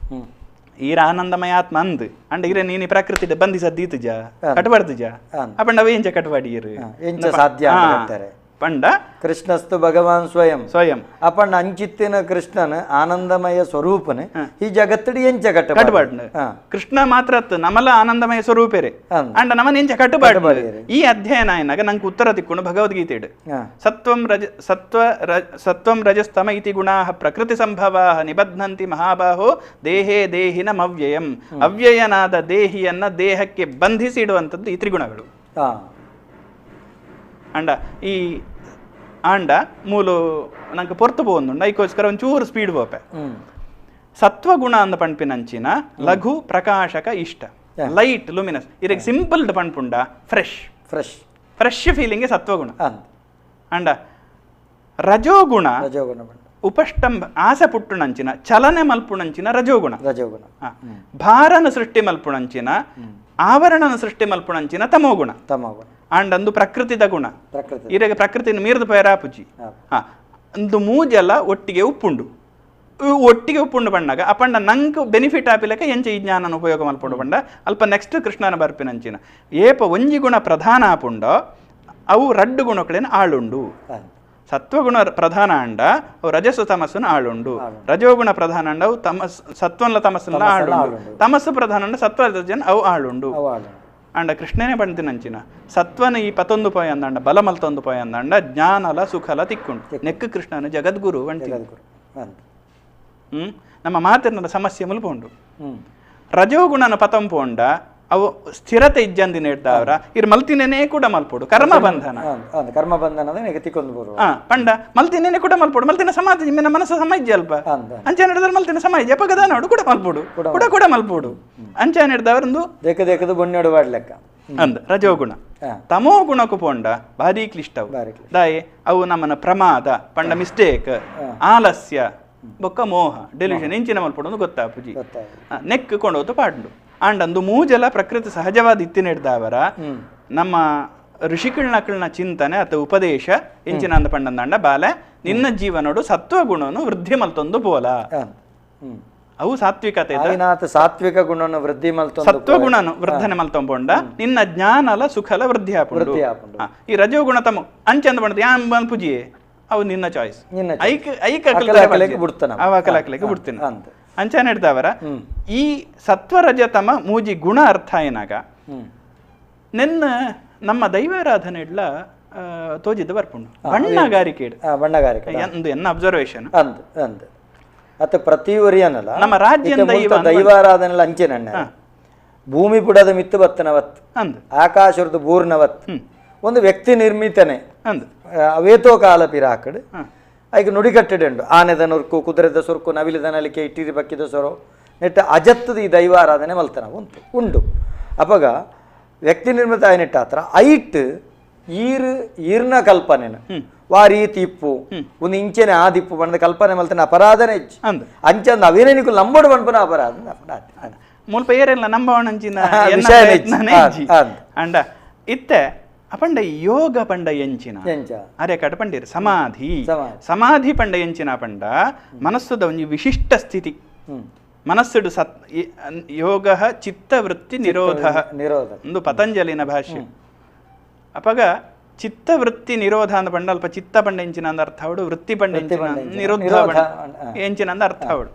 ಈರ ಆನಂದಮಯ ಆತ್ಮ ಅಂದ್ ಅಂಡ ಈರ ನೀನಿ ಪ್ರಕೃತಿ ಬಂಧಿಸದ್ದೀತುಜ ಕಟಬಾರ್ದುಜ ಅಪಂಡ ಅವ ಎಂಚ ಕಟಬಾಡಿ ಇರು ಎಂಚ ಸಾಧ್ಯ ಪಂಡ ಕೃಷ್ಣಸ್ತು ಭಗವಾನ್ ಸ್ವಯಂ ಸ್ವಯಂ ಅಪಂಡ ಅಂಚಿತ್ತಿನ ಕೃಷ್ಣನ ಆನಂದಮಯ ಸ್ವರೂಪನೆ ಈ ಜಗತ್ತಡಿ ಎಂಚ ಕಟಬಾಡ್. ಕೃಷ್ಣ ಮಾತ್ರ ನಮಲ ಆನಂದಮಯ ಸ್ವರೂಪೇರೆ ಅಂಡ ನಮನ ಎಂಚ ಕಟಬಾಡ್. ಈ ಅಧ್ಯಯನ ಏನಾಗ ನಂಗೆ ಉತ್ತರ ತಿಕ್ಕೊಂಡು ಭಗವದ್ಗೀತೆ ಸತ್ವಂ ರಜ ಸತ್ವ ಸತ್ವಂ ರಜಸ್ತಮ ಇತಿ ಗುಣಾಃ ಪ್ರಕೃತಿ ಸಂಭವಾಃ ನಿಬಧ್ನಂತಿ ಮಹಾಬಾಹೋ ದೇಹೇ ದೇಹಿನಂ ಅವ್ಯಯಂ. ಅವ್ಯಯನಾದ ದೇಹಿಯನ್ನ ದೇಹಕ್ಕೆ ಬಂಧಿಸಿ ಇಡುವಂಥದ್ದು ಈ ತ್ರಿಗುಣಗಳು. ಅಂಡ ಈ ಆಂಡ ಮೂಲು ನಂಗೆ ಪೊರ್ತು ಪೋಂದುಂಡು ಐಕೋಸ್ಕರ ಒಂಚೂರು ಸ್ಪೀಡ್ ಪೋಪೆ. ಸತ್ವಗುಣ ಅಂದ ಪಣ್ಪಿನಂಚಿನ ಲಘು ಪ್ರಕಾಶಕ ಇಷ್ಟ ಲೈಟ್ ಲುಮಿನಸ್ ಇದಕ್ಕೆ simple ಪಣ್ಪುಂಡ fresh fresh fresh feeling ಸತ್ವಗುಣ. ಅಂಡ ರಜೋಗುಣ ರಜೋಗುಣ ಉಪಷ್ಟಂಭ ಆಸೆ ಪುಟ್ಟುಣಂಚಿನ ಚಲನೆ ಮಲ್ಪುಣಂಚಿನ ರಜೋಗುಣ ರಜೋಗುಣ. ಭಾರನ ಸೃಷ್ಟಿ ಮಲ್ಪುಣಂಚಿನ ಆವರಣನ ಸೃಷ್ಟಿ ಮಲ್ಪುಣಂಚಿನ ತಮೋಗುಣ ತಮೋಗುಣ. ಅಂಡಂದು ಪ್ರಕೃತಿದ ಗುಣ ಪ್ರಕೃತಿ ಇರಗ ಪ್ರಕೃತಿನ ಮೀರಿದ ಪೇರಾಪುಜಿ. ಅಂದು ಮೂಜೆಲ್ಲ ಒಟ್ಟಿಗೆ ಉಪ್ಪುಂಡು ಒಟ್ಟಿಗೆ ಉಪ್ಪುಂಡು ಬಣ್ಣಾಗ ಅಪಂಡ ನಂಗೆ ಬೆನಿಫಿಟ್ ಆಪಿಲಕ ಎಂಚ ಈ ಜ್ಞಾನನ ಉಪಯೋಗ ಮಲ್ಪುಂಡು ಬಂಡ ಅಲ್ಪ ನೆಕ್ಸ್ಟ್ ಕೃಷ್ಣನ ಬರ್ಪಿನಂಚಿನ ಏಪ ಒಂಜಿ ಗುಣ ಪ್ರಧಾನ ಆಪುಂಡೋ ಅವು ರಡ್ಡು ಗುಣಗಳೇನು ಆಳುಂಡು. ಸತ್ವಗುಣ ಪ್ರಧಾನ ಅಂಡ ಅವು ರಜಸ್ಸು ತಮಸ್ಸನ್ನು ಆಳುಂಡು. ರಜೋಗುಣ ಪ್ರಧಾನ ಅಂಡ ಅವು ತಮಸ್ ಸತ್ವನ್ಲ ತಮಸ್ಸನ್ನ ಆಳುಂಡು. ತಮಸ್ಸು ಪ್ರಧಾನ ಅಂಡ ಸತ್ವ ರಜನ್ ಅವು ಆಳುಂಡು. ಅಂಡ ಕೃಷ್ಣನೇ ಬಂದಿನಂಚಿನ ಸತ್ವನ ಈ ಪತ್ತೊಂದು ಪೋಯ ಅಂದಂಡ ಬಲ ಮಲ್ತೊಂದು ಪೋಯ ಅಂದಂಡ ಜ್ಞಾನಲ ಸುಖಲ ತಿಕ್ಕೊಂಡು ನೆಕ್ಕು ಕೃಷ್ಣನ ಜಗದ್ಗುರು ಅಂತಿ. ನಮ್ಮ ಮಾತಿನ ಸಮಸ್ಯೆ ಮುಲ್ಪುಂಡು. ರಜೋಗುಣನ ಪತಂಪೋಂಡ ಅವು ಸ್ಥಿರತೆ ಇಜ್ಜಂದಿನ ಇಡ್ದವರ ಇರ್ ಮಲ್ತಿನೇ ಕೂಡ ಮಲ್ಪೋಡು ಕರ್ಮ ಬಂಧನ ಕರ್ಮ ಬಂಧನ ಪಂಡ ಮಲ್ತಿನೇ ಕೂಡ ಮಲ್ಪೋಡು ಮಲ್ತಿನ ಸಮಾಧಿ ನಿಮ್ಮ ಮನಸ್ಸು ಸಮಾಜ ಅಲ್ಪ ಅಂಚೆ ನಡೆದ್ರೆ ಮಲ್ತಿನ ಸಮಾಜ ಅಪಗದ ನೋಡು ಕೂಡ ಮಲ್ಪೋಡು ಕೂಡ ಕೂಡ ಮಲ್ಪೋಡು ಅಂಚೆ ನಡೆದವರೊಂದು ದೇಕ ದೇಕದ ಬೊಣ್ಣೋಡು ಬಾಡ್ಲೆಕ್ಕ ಅಂದ ರಜೋಗುಣ. ತಮೋ ಗುಣಕ್ಕೂ ಪೋಂಡ ಭಾರಿ ಕ್ಲಿಷ್ಟವು ದಾಯಿ ಅವು ನಮ್ಮನ ಪ್ರಮಾದ ಪಂಡ ಮಿಸ್ಟೇಕ್ ಆಲಸ್ಯ ಬೊಕ್ಕ ಮೋಹ ಡೆಲ್ಯೂಷನ್ ಇಂಚಿನ ಮಲ್ಪೋಡು ಗೊತ್ತಾಪುಜಿ ನೆಕ್ ಕೊಂಡೋತು ಪಾಡ್ಡು. ಅಂಡಂದು ಮೂಜಲ ಪ್ರಕೃತಿ ಸಹಜವಾದ ಇತ್ತಿನಿಡ್ದವರ ನಮ್ಮ ಋಷಿಕಳ್ನಕಳ್ನ ಚಿಂತನೆ ಅಥವಾ ಉಪದೇಶ ಇಂಚಿನ ಅಂದ ಪಂಡಂದಾಂಡ ಬಾಲೆ ನಿನ್ನ ಜೀವನೋಡು ಸತ್ವಗುಣವನ್ನು ವೃದ್ಧಿ ಮಲ್ತೊಂದು ಪೋಲ ಅವು ಸಾತ್ವಿಕತೆ ಸಾತ್ವಿಕ ಗುಣವನ್ನು ವೃದ್ಧಿ ಮಲ್ತೊಂದು ಸತ್ವಗುಣನು ವೃದ್ಧನೆ ಮಲ್ತೊಂಬೊಂಡ ನಿನ್ನ ಜ್ಞಾನಲ ಸುಖಲ ವೃದ್ಧಿ ಆಪುಂಡು. ಈ ರಜೋಗುಣ ತಮ್ಮ ಅಂಚಂದ ಬಂಡ ಯಾನ್ ಪೂಜಿಯೇ ಅವು ನಿನ್ನ ಚಾಯ್ಸ್ ಐಕ್ ಐಕ್ ಅವ ಅಕಲಕಲಿಕ್ಕೆ ಬಿಡ್ತೀನಿ ಅಂಚನೆ ಹಿಡ್ದವರ ಈ ಸತ್ವರಜತಮ ಮೂಜಿ ಗುಣ ಅರ್ಥ ಏನಾಗ ನಿನ್ನ ನಮ್ಮ ದೈವಾರಾಧನೆ ಇಡ್ಲ ತೋಜಿದ್ದು ಬರ್ಪುಂಡು ಬಣ್ಣಗಾರಿಕೆ ಬಣ್ಣಗಾರಿಕೆ ಎಂದು ಎನ್ನ ಅಬ್ಸರ್ವೇಷನ್ ಅಂದ್ ಅಂದ್ ಅತ್ತ ಪ್ರತಿ ಒರಿಯನಲ್ಲ ನಮ್ಮ ರಾಜ್ಯ ದೈವಾರಾಧನೆ ಅಂಚೆನಣ್ಣ ಭೂಮಿ ಪುಡದ ಮಿತ್ತು ಬತ್ತನವತ್ ಅಂದ್ ಆಕಾಶರದು ಬೂರ್ಣವತ್ ಒಂದು ವ್ಯಕ್ತಿ ನಿರ್ಮಿತನೆ ಅಂದ್ ಅವೇತೋ ಕಾಲ ಪಿರಾಕಡ್ ಐಕ್ ನುಡಿಕಟ್ಟಡೆ ಉಂಡು ಆನೆದ ನುರ್ಕು ಕುದುರೆದ ಸೊರ್ಕು ನವಿಲಿದ ನಲಿಕೆ ಇಟ್ಟಿರಿ ಬಕ್ಕಿದ ಸೊರೋ ನೆಟ್ಟ ಅಜತ್ತದ ಈ ದೈವಾರಾಧನೆ ಮಲ್ತನ ಉಂಟು ಉಂಡು ಅಪಗ ವ್ಯಕ್ತಿ ನಿರ್ಮಿತ ಆಯ್ನೆಟ್ಟ ಆತ್ರ ಐಟ್ ಈರ್ ಈರ್ನ ಕಲ್ಪನೆನ ವಾ ರೀತಿ ಇಪ್ಪು ಒಂದು ಇಂಚೆನೆ ಆದಿಪ್ಪು ಬಂದ ಕಲ್ಪನೆ ಮಲ್ತನ ಅಪರಾಧನೆ ಹೆಚ್ಚು ಅಂಚಂದ ಅವೇನೇ ನಿಕ್ಕು ನಂಬಡು ಪನ್ಪುನ ಅಪರಾಧ ಮುಲ್ಪ ಏರೆಲ್ಲ ನಂಬವಣಂಚಿನ ಅಂಡ ಇತ್ತೆ ಅಪಂಡ ಯೋಗ ಪಂಡ ಎಂಚಿನ ಅರೆ ಕಡ ಪಂಡಿರ್ ಸಮಾಧಿ ಸಮಾಧಿ ಪಂಡ ಎಂಚಿನ ಪಂಡ ಮನಸ್ಸುದ ಒಂಜಿ ವಿಶಿಷ್ಟ ಸ್ಥಿತಿ ಮನಸ್ಸುಡು ಸತ್ ಯೋಗ ಚಿತ್ತವೃತ್ತಿ ನಿರೋಧ ನಿರೋಧ ಒಂದು ಪತಂಜಲಿನ ಭಾಷ್ಯ ಅಪಗ ಚಿತ್ತವೃತ್ತಿ ನಿರೋಧ ಅಂದ ಪಂಡ ಅಲ್ಪ ಚಿತ್ತ ಪಂಡ ಎಂಚಿನ ಅಂದ ಅರ್ಥ ಅವಡು ವೃತ್ತಿ ಪಂಡ ಎಂಚಿನ ನಿರುದ್ಧ ಎಂಚಿನ ಅಂದ ಅರ್ಥ ಅವಡು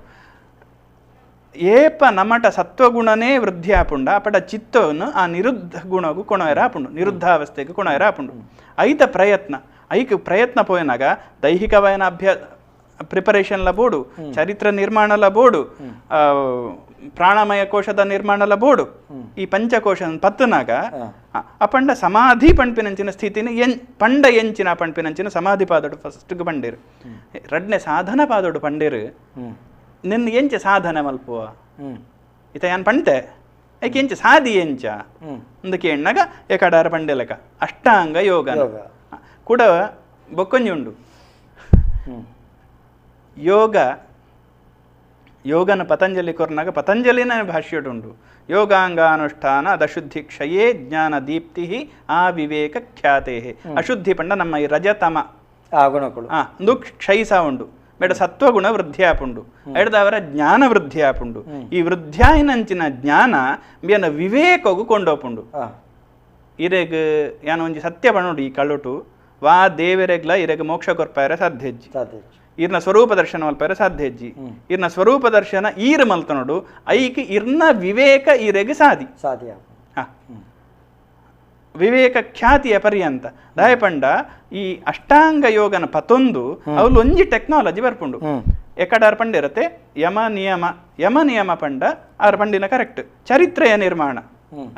ಏಪ ನಮಟ ಸತ್ವಗುಣನೇ ವೃದ್ಧಿ ಆಪುಂಡ ಅಪಟ ಚಿತ್ತವನ್ನು ಆ ನಿರುದ್ಧ ಗುಣಗೂ ಕೊಣೋಯರ ಆಪುಂಡು ನಿರುದ್ಧಾವಸ್ಥೆಗೆ ಕೊಣೋಯರ ಆಪುಂಡು ಐತ ಪ್ರಯತ್ನ ಐಕ್ ಪ್ರಯತ್ನ ಪೋಯನಾಗ ದೈಹಿಕವಾಯನ ಪ್ರಿಪರೇಷನ್ಲ ಬೋಡು ಚರಿತ್ರ ನಿರ್ಮಾಣಲ ಬೋಡು ಪ್ರಾಣಮಯ ಕೋಶದ ನಿರ್ಮಾಣಲ ಬೋಡು ಈ ಪಂಚಕೋಶ ಪತ್ತನಾಗ ಅಪಂಡ ಸಮಾಧಿ ಪಂಪಿನಂಚಿನ ಸ್ಥಿತಿನ ಎನ್ ಪಂಡ ಎಂಚಿನ ಪಂಪಿನಂಚಿನ ಸಮಾಧಿ ಪಾದೋಡು ಫಸ್ಟ್ ಪಂಡಿರು ರಡ್ನೆ ಸಾಧನ ಪಾದೋಡು ಪಂಡಿರು ನಿನ್ನ ಎಂಚ ಸಾಧನೆ ಮಲ್ಪುವ ಇತ ಯಾನ್ ಪಂತೆ ಐಕೆ ಎಂಚ ಸಾಧಿ ಎಂಚ ಅಂದಕ್ಕೆ ಎಣ್ಣಾಗ ಏಕಡಾರ ಪಂಡೆಲಕ ಅಷ್ಟಾಂಗ ಯೋಗ ಕೂಡ ಬೊಕ್ಕೊಂಜಿ ಉಂಡು ಯೋಗ ಯೋಗನ ಪತಂಜಲಿ ಕೊರ್ನಾಗ ಪತಂಜಲಿನ ಭಾಷ್ಯಡುಂಡು ಯೋಗಾಂಗಾನುಷ್ಠಾನ ಅದಶುದ್ಧಿ ಕ್ಷಯೇ ಜ್ಞಾನ ದೀಪ್ತಿ ಆ ವಿವೇಕ ಖ್ಯಾತೆ ಅಶುದ್ಧಿ ಪಂಡ ನಮ್ಮ ಈ ರಜತಮ ಗುಣಗಳು ಅಂದು ಕ್ಷಯಿಸ ಉಂಡು ಬೇಡ ಸತ್ವಗುಣ ವೃದ್ಧಿ ಆಪುಂಡು ಎಡ್ದವರ ಜ್ಞಾನ ವೃದ್ಧಿ ಆಪುಂಡು ಈ ವೃದ್ಧ್ಯಾಯನಂಚಿನ ಜ್ಞಾನ ಬೇನ ವಿವೇಕಗು ಕೊಂಡೋಪುಂಡು ಇರೆಗ್ ಯಾನ ಒಂಜಿ ಸತ್ಯ ಪಣುಂಡು ಈ ಕಳುಟು ವಾ ದೇವರೆಗ್ಲ ಇರೆಗ್ ಮೋಕ್ಷ ಕೊರ್ಪಾಯರ ಸಾಧ್ಯ ಹೆಜ್ಜಿ ಇರ್ನ ಸ್ವರೂಪ ದರ್ಶನ ಮಲ್ಪಾರ ಸಾಧ್ಯ ಹೆಜ್ಜಿ ಇರ್ನ ಸ್ವರೂಪ ದರ್ಶನ ಈರ್ ಮಲ್ತನೋಡು ಐಕ್ ಇರ್ನ ವಿವೇಕ ಇರೆಗ್ ಸಾಧಿ ಸಾಧ್ಯ ವಿವೇಕ ಖ್ಯಾತಿಯ ಪರ್ಯಂತ ದಾಯಪಂಡ ಈ ಅಷ್ಟಾಂಗ ಯೋಗನ ಪತೊಂದು ಅವಳು ಒಂಜಿ ಟೆಕ್ನಾಲಜಿ ಬರ್ಪುಂಡು ಎಕಡಾರ್ ಪಂಡಿರತ್ತೆ ಯಮ ನಿಯಮ ಯಮ ನಿಯಮ ಪಂಡ ಆರ್ ಪಂಡಿನ ಕರೆಕ್ಟ್ ಚರಿತ್ರೆಯ ನಿರ್ಮಾಣ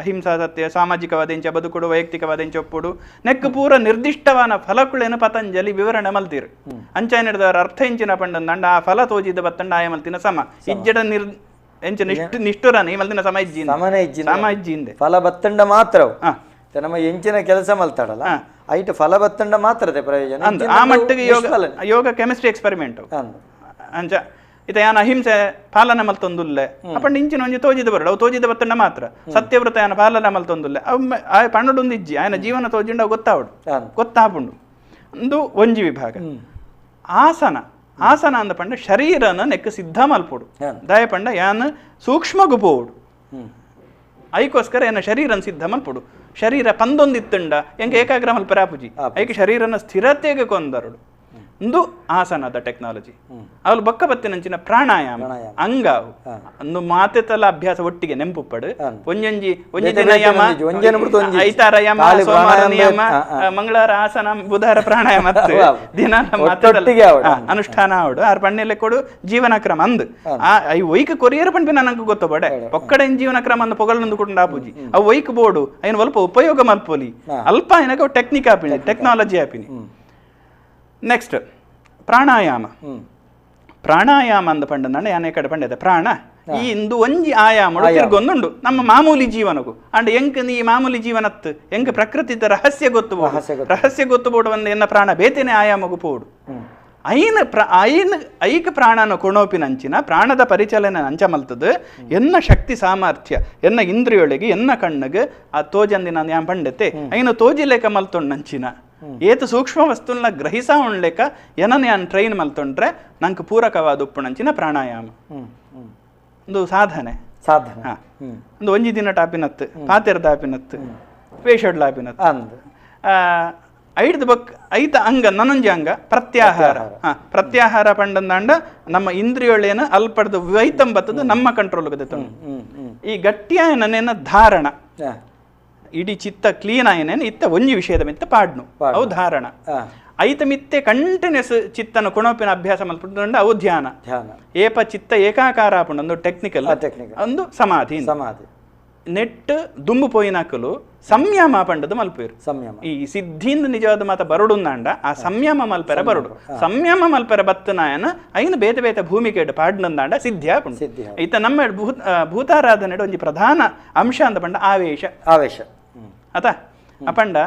ಅಹಿಂಸಾ ಸತ್ಯ ಸಾಮಾಜಿಕವಾದ ಇಂಚ ಬದುಕುಡು ವೈಯಕ್ತಿಕವಾದ ಇಂಚ ಒಪ್ಪುಡು ನೆಕ್ ಪೂರ ನಿರ್ದಿಷ್ಟವಾನ ಫಲಕುಳೇನು ಪತಂಜಲಿ ವಿವರಣೆ ಮಲ್ತೀರು ಅಂಚ ಹಿಡಿದವರ ಅರ್ಥ ಇಂಚಿನ ಪಂಡಂದಂಡ ಆ ಫಲ ತೋಜಿದ ಬತ್ತಂಡ ಆಯ ಮಲ್ತಿನ ಸಮ ಇಜ್ಜಡ ನಿರ್ ಎಂಚ ನಿಷ್ಠುರನ ಈ ಮಲ್ತಿನ ಸಮ ಇಜ್ಜಿ ಸಮ ಇಜ್ಜಿಂದೆ ಫಲ ಬತ್ತಂಡ ಮಾತ್ರ ನಮ್ಮ ಎಂಚಿನ ಕೆಲಸ ಮಲ್ತಾಡಲ್ಲ ಐಟ್ ಫಲ ಬತ್ತಂಡ ಮಾತ್ರತೆ ಪ್ರಯೋಜನ ಆ ಮಟ್ಟಿಗೆ ಯೋಗ ಯೋಗ ಕೆಮಿಸ್ಟ್ರಿ ಎಕ್ಸ್ಪೆರಿಮೆಂಟ್ ಅಂಚ ಇತ ಯಾನ ಅಹಿಂಸೆ ಪಾಲನೆ ಮಲ್ತೊಂದುಲ್ಲೆ ಅಪ್ಪಂಡ ಇಂಚಿನ ಒಂಜಿ ತೋಜಿದ ಬರಡು ಅವು ತೋಜಿದ ಬತ್ತಂಡ ಮಾತ್ರ ಸತ್ಯವ್ರತ ಯಾನ ಪಾಲನೆ ಮಲ್ತೊಂದುಲ್ಲೆ ಅವು ಆಯ ಪಣ್ಣಡೊಂದು ಇಜ್ಜಿ ಆಯನ ಜೀವನ ತೋಜಿಂಡ ಅವು ಗೊತ್ತಾವಡು ಗೊತ್ತಾಪುಂಡು ಒಂದು ಒಂಜಿ ವಿಭಾಗ ಆಸನ ಆಸನ ಅಂದ ಪಂಡ ಶರೀರನ ನೆಕ್ ಸಿದ್ಧ ಮಲ್ಪೊಡು ದಯ ಪಂಡ ಯಾನ ಸೂಕ್ಷ್ಮಗು ಪೋಡು ಐಕೋಸ್ಕರ ಏನ ಶರೀರನ ಸಿದ್ಧ ಮಲ್ಪೊಡು ಶರೀರ ಪಂದೊಂದಿತ್ತುಂಡ ಎಂಕ ಏಕಾಗ್ರ ಮಲ್ಪರ ಆಪುಜಿ ಐಕೆ ಶರೀರನ ಸ್ಥಿರತೆಗೆ ಕೊಂದರುಡು ಒಂದು ಆಸನದ ಟೆಕ್ನಾಲಜಿ ಅವಳು ಬೊಕ್ಕ ಬತ್ತಿನಂಚಿನ ಪ್ರಾಣಾಯಾಮ ಅಂಗ ಒಂದು ಮಾತೆತಲ ಅಭ್ಯಾಸ ಒಟ್ಟಿಗೆ ನೆಂಪುಪ್ಪಡು ಒಂಜೊಂಜಿ ಒಂಜಿ ದಿನ ಯಮ ಐತಾರ ಯಮ ಸೋಮವಾರ ನಿಯಮ ಮಂಗಳವಾರ ಆಸನ ಬುಧವಾರ ಪ್ರಾಣಾಯಾಮ ದಿನ ಅನುಷ್ಠಾನ ಆವಡು ಆರ್ ಪಣ್ಣೆಲೆ ಕೊಡು ಜೀವನ ಕ್ರಮ ಅಂದ್ ಆ I ಒಯ್ಕ್ ಕೊರಿಯರ್ ಪಂಪಿನ ನಂಗೆ ಗೊತ್ತ ಬಡೆ ಒಕ್ಕಡೆ ಜೀವನ ಕ್ರಮ ಅಂದ್ ಪೊಗಳೊಂದು ಕುಟುಂಬ ಆಪುಜಿ ಅವು ಒಯ್ಕ್ ಬೋಡು ಐನ್ ಸ್ವಲ್ಪ ಉಪಯೋಗ ಮಲ್ಪೊಲಿ ಅಲ್ಪ ಏನಕ ಟೆಕ್ನಿಕ್ ಆಪಿನಿ ಟೆಕ್ನಾಲಜಿ ಆಪಿನಿ. ನೆಕ್ಸ್ಟ್ ಪ್ರಾಣಾಯಾಮ. ಪ್ರಾಣಾಯಾಮ ಅಂದ ಪಂಡಂದಂಡ ಯಾನೆ ಕಡೆ ಪಂಡದೆ ಪ್ರಾಣ ಈ ಇಂದು ಒಂಜಿ ಆಯಾಮ ತಿರ್ಗೊಂದುಂಡು ನಮ್ಮ ಮಾಮೂಲಿ ಜೀವನಕ್ಕೂ ಅಂಡ್ ಎಂಕ್ ನೀ ಮಾಮೂಲಿ ಜೀವನತ್ತು ಎಂಕ್ ಪ್ರಕೃತಿದ ರಹಸ್ಯ ಗೊತ್ತು ರಹಸ್ಯ ಗೊತ್ತು ಬೋಡು ಒಂದು ಎನ್ನ ಪ್ರಾಣ ಬೇತೇನೆ ಆಯಾಮಗು ಪೋಡು ಐನ ಐನ ಐಕ ಪ್ರಾಣನ ಕೊಣೋಪಿನಂಚಿನ ಪ್ರಾಣದ ಪರಿಚಲನೆ ಅಂಚ ಮಲ್ತದ ಎನ್ನ ಶಕ್ತಿ ಸಾಮರ್ಥ್ಯ ಎನ್ನ ಇಂದ್ರಿಯೊಳಗೆ ಎನ್ನ ಕಣ್ಣಗೆ ಆ ತೋಜಂದಿನ ಯಾನ್ ಪಂಡತೆ ಐನ ತೋಜಿಲೇಕ ಮಲ್ತೊಂಡಂಚಿನ ಏತ ಸೂಕ್ಷ್ಮ ವಸ್ತುನ ಗ್ರಹಿಸ ಉಣ್ಲೇಕ ಏನನ್ನ ಯಾನ್ ಟ್ರೈನ್ ಮಲ್ತೊಂಡ್ರೆ ನಂಗೆ ಪೂರಕವಾದ ಉಪ್ಪುಣಂಚಿನ ಪ್ರಾಣಾಯಾಮ ಒಂದು ಸಾಧನೆ ಸಾಧನೆ. ಒಂದು ಒಂಜಿ ದಿನ ಟಾಪಿನತ್ತು ಪಾತೆರ ತಾಪಿನತ್ತು ವೇಷಡ್ಲ ಆಪಿನತ್ತು ಐಡ್ದು ಬಕ್ ಐತ ಅಂಗ ನನೊಂಜಿ ಅಂಗ ಪ್ರತ್ಯಾಹಾರ. ಪ್ರತ್ಯಾಹಾರ ಪಂಡಂದಾಂಡ ನಮ್ಮ ಇಂದ್ರಿಯೊಳೇನ ಅಲ್ಪಡ್ದು ವೈತಂಬತ್ತದು ನಮ್ಮ ಕಂಟ್ರೋಲ್ ಈ ಗಟ್ಟಿಯಾಯನ ಧಾರಣ ಇಡೀ ಚಿತ್ತ ಕ್ಲೀನ್ ಆಯನೇನು ಇತ್ತ ಒಂಜಿ ವಿಷಯದ ಮಿತ್ತ ಪಾಡ್ನು ಅವು ಧಾರಣ ಐತ ಮಿತ್ತೆ ಕಂಟಿನ್ಯೂಸ್ ಚಿತ್ತನ ಕುಣಪಿನ ಅಭ್ಯಾಸ ಮಲ್ಪುಂಡ ಅವು ಧ್ಯಾನ. ಏಪ ಚಿತ್ತ ಏಕಾಕಾರ ಆಪುಂಡು ಒಂದು ಟೆಕ್ನಿಕಲ್ ಒಂದು ಸಮಾಧಿ ಸಮಾಧಿ ನೆಟ್ ದುಂಬು ಪೋಯಿನಾಕಲು ಸಂಯಮ ಪಂಡದು ಮಲ್ಪೇರು ಸಂಯಮ ಈ ಸಿದ್ಧಿಂದ ನಿಜವಾದ ಮಾತ ಬರಡುಂದಾಂಡ ಆ ಸಂಯಮ ಮಲ್ಪೆರ ಬರಡು ಸಂಯಮ ಮಲ್ಪೆರ ಬತ್ತನಾಯನ ಐನ ಬೇತೆ ಬೇತೆ ಭೂಮಿಕೆ ಪಾಡ್ನಂದಾಂಡ ಸಿದ್ಧಿ ಆಪುಂಡು. ಈತ ನಮ್ಮ ಭೂತಾರಾಧನೆ ಒಂಜಿ ಪ್ರಧಾನ ಅಂಶ ಅಂದ ಪಂಡ ಆವೇಶ ಆವೇಶ ಅತ ಅಪಂಡ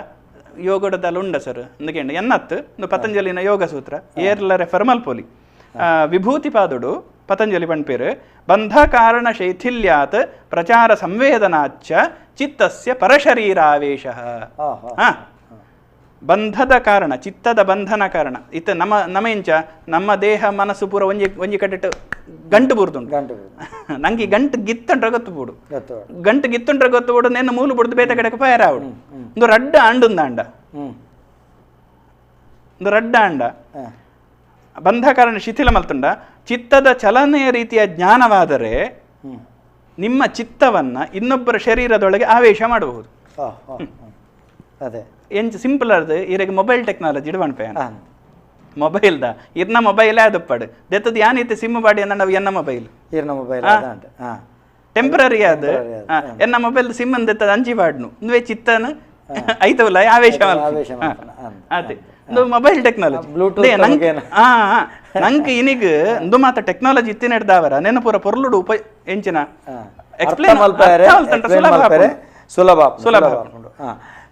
ಯೋಗಡದಲ್ಲ ಉಂಡ ಸರ್ ಅಂದಕೇಂಡ ಎನ್ನತ್ತು ಒಂದು ಪತಂಜಲಿನ ಯೋಗ ಸೂತ್ರ ಏರ್ಲ ರೆಫರ್ ಮಲ್ಪೊಲಿ ವಿಭೂತಿ ಪಾದುಡು ಪತಂಜಲಿ ಪಣ್ಪೇರು ಬಂಧ ಕಾರಣ ಶೈಥಿಲ್ಯಾತ್ ಪ್ರಚಾರ ಸಂವೇದನಾಚ್ಚ ಚಿತ್ತಸ್ಯ ಪರಶರೀರಾವೇಶ. ಬಂಧದ ಕಾರಣ, ಚಿತ್ತದ ಬಂಧನ ಕಾರಣ ಇತ್ತ ನಮ್ಮ ನಮ್ಮ ಎಂಚ ನಮ್ಮ ದೇಹ ಮನಸ್ಸು ಪೂರ ಒಂಜಿ ಒಂಜಿ ಕಟ್ಟಿಟ್ಟು ಗಂಟು ಬೂರ್ದುಂಡು. ನಂಗೆ ಗಂಟು ಗಿತ್ತಂಟ್ರ ಗೊತ್ತು ಬೂಡು, ಗಂಟು ಗಿತ್ತಂಟ್ರ ಗೊತ್ತು ಬೂಡು, ನೆನ್ನ ಮೂಲು ಬುಡ್ದು ಬೇತ ಕಡೆಗೆ ಫೈರ್ ಆವಡು. ಒಂದು ರಡ್ಡ ಅಂಡುಂದಾಂಡ, ಒಂದು ರಡ್ಡ ಅಂಡ ಬಂಧ ಕಾರಣ ಶಿಥಿಲ ಮಲ್ತುಂಡ. ಚಿತ್ತದ ಚಲನೆಯ ರೀತಿಯ ಜ್ಞಾನವಾದರೆ ನಿಮ್ಮ ಚಿತ್ತವನ್ನ ಇನ್ನೊಬ್ಬರ ಶರೀರದೊಳಗೆ ಆವೇಶ ಮಾಡಬಹುದು. ಅದೇ ಎಂಚ ಸಿಂಪಲ್ ಅದು ಇರಗೆ ಮೊಬೈಲ್ ಟೆಕ್ನಾಲಜಿ ಇಡುವಣ್ಪೆ ಮೊಬೈಲ್ದ ಇರ್ನ ಮೊಬೈಲ್ ಅದಪ್ಪಾಡು ದೆತ್ತದ ಯಾನೈತೆ ಸಿಮ್ ಬಾಡಿ ಅಂದ ನಾವು ಎನ್ನ ಮೊಬೈಲ್ ಇರ್ನ ಮೊಬೈಲ್ ಟೆಂಪ್ರರಿ ಅದು ಎನ್ನ ಮೊಬೈಲ್ ಸಿಮ್ ಅಂದೆತ್ತದ ಅಂಚಿ ಬಾಡ್ನು ಇಂದುವೆ ಚಿತ್ತನ ಐತವಲ್ಲ ಆವೇಶ ಅದೇ ಒಂದು ಮೊಬೈಲ್ ಟೆಕ್ನಾಲಜಿ. ನಂಗೆ ಇನಿಗ್ ಇಂದು ಮಾತ ಟೆಕ್ನಾಲಜಿ ಇತ್ತಿನ ಹಿಡ್ದಾವರ ನೆನಪುರ ಪೊರ್ಲುಡು ಉಪ ಎಂಚಿನ ಎಕ್ಸ್ಪ್ಲೇನ್ ಸುಲಭ ಸುಲಭ.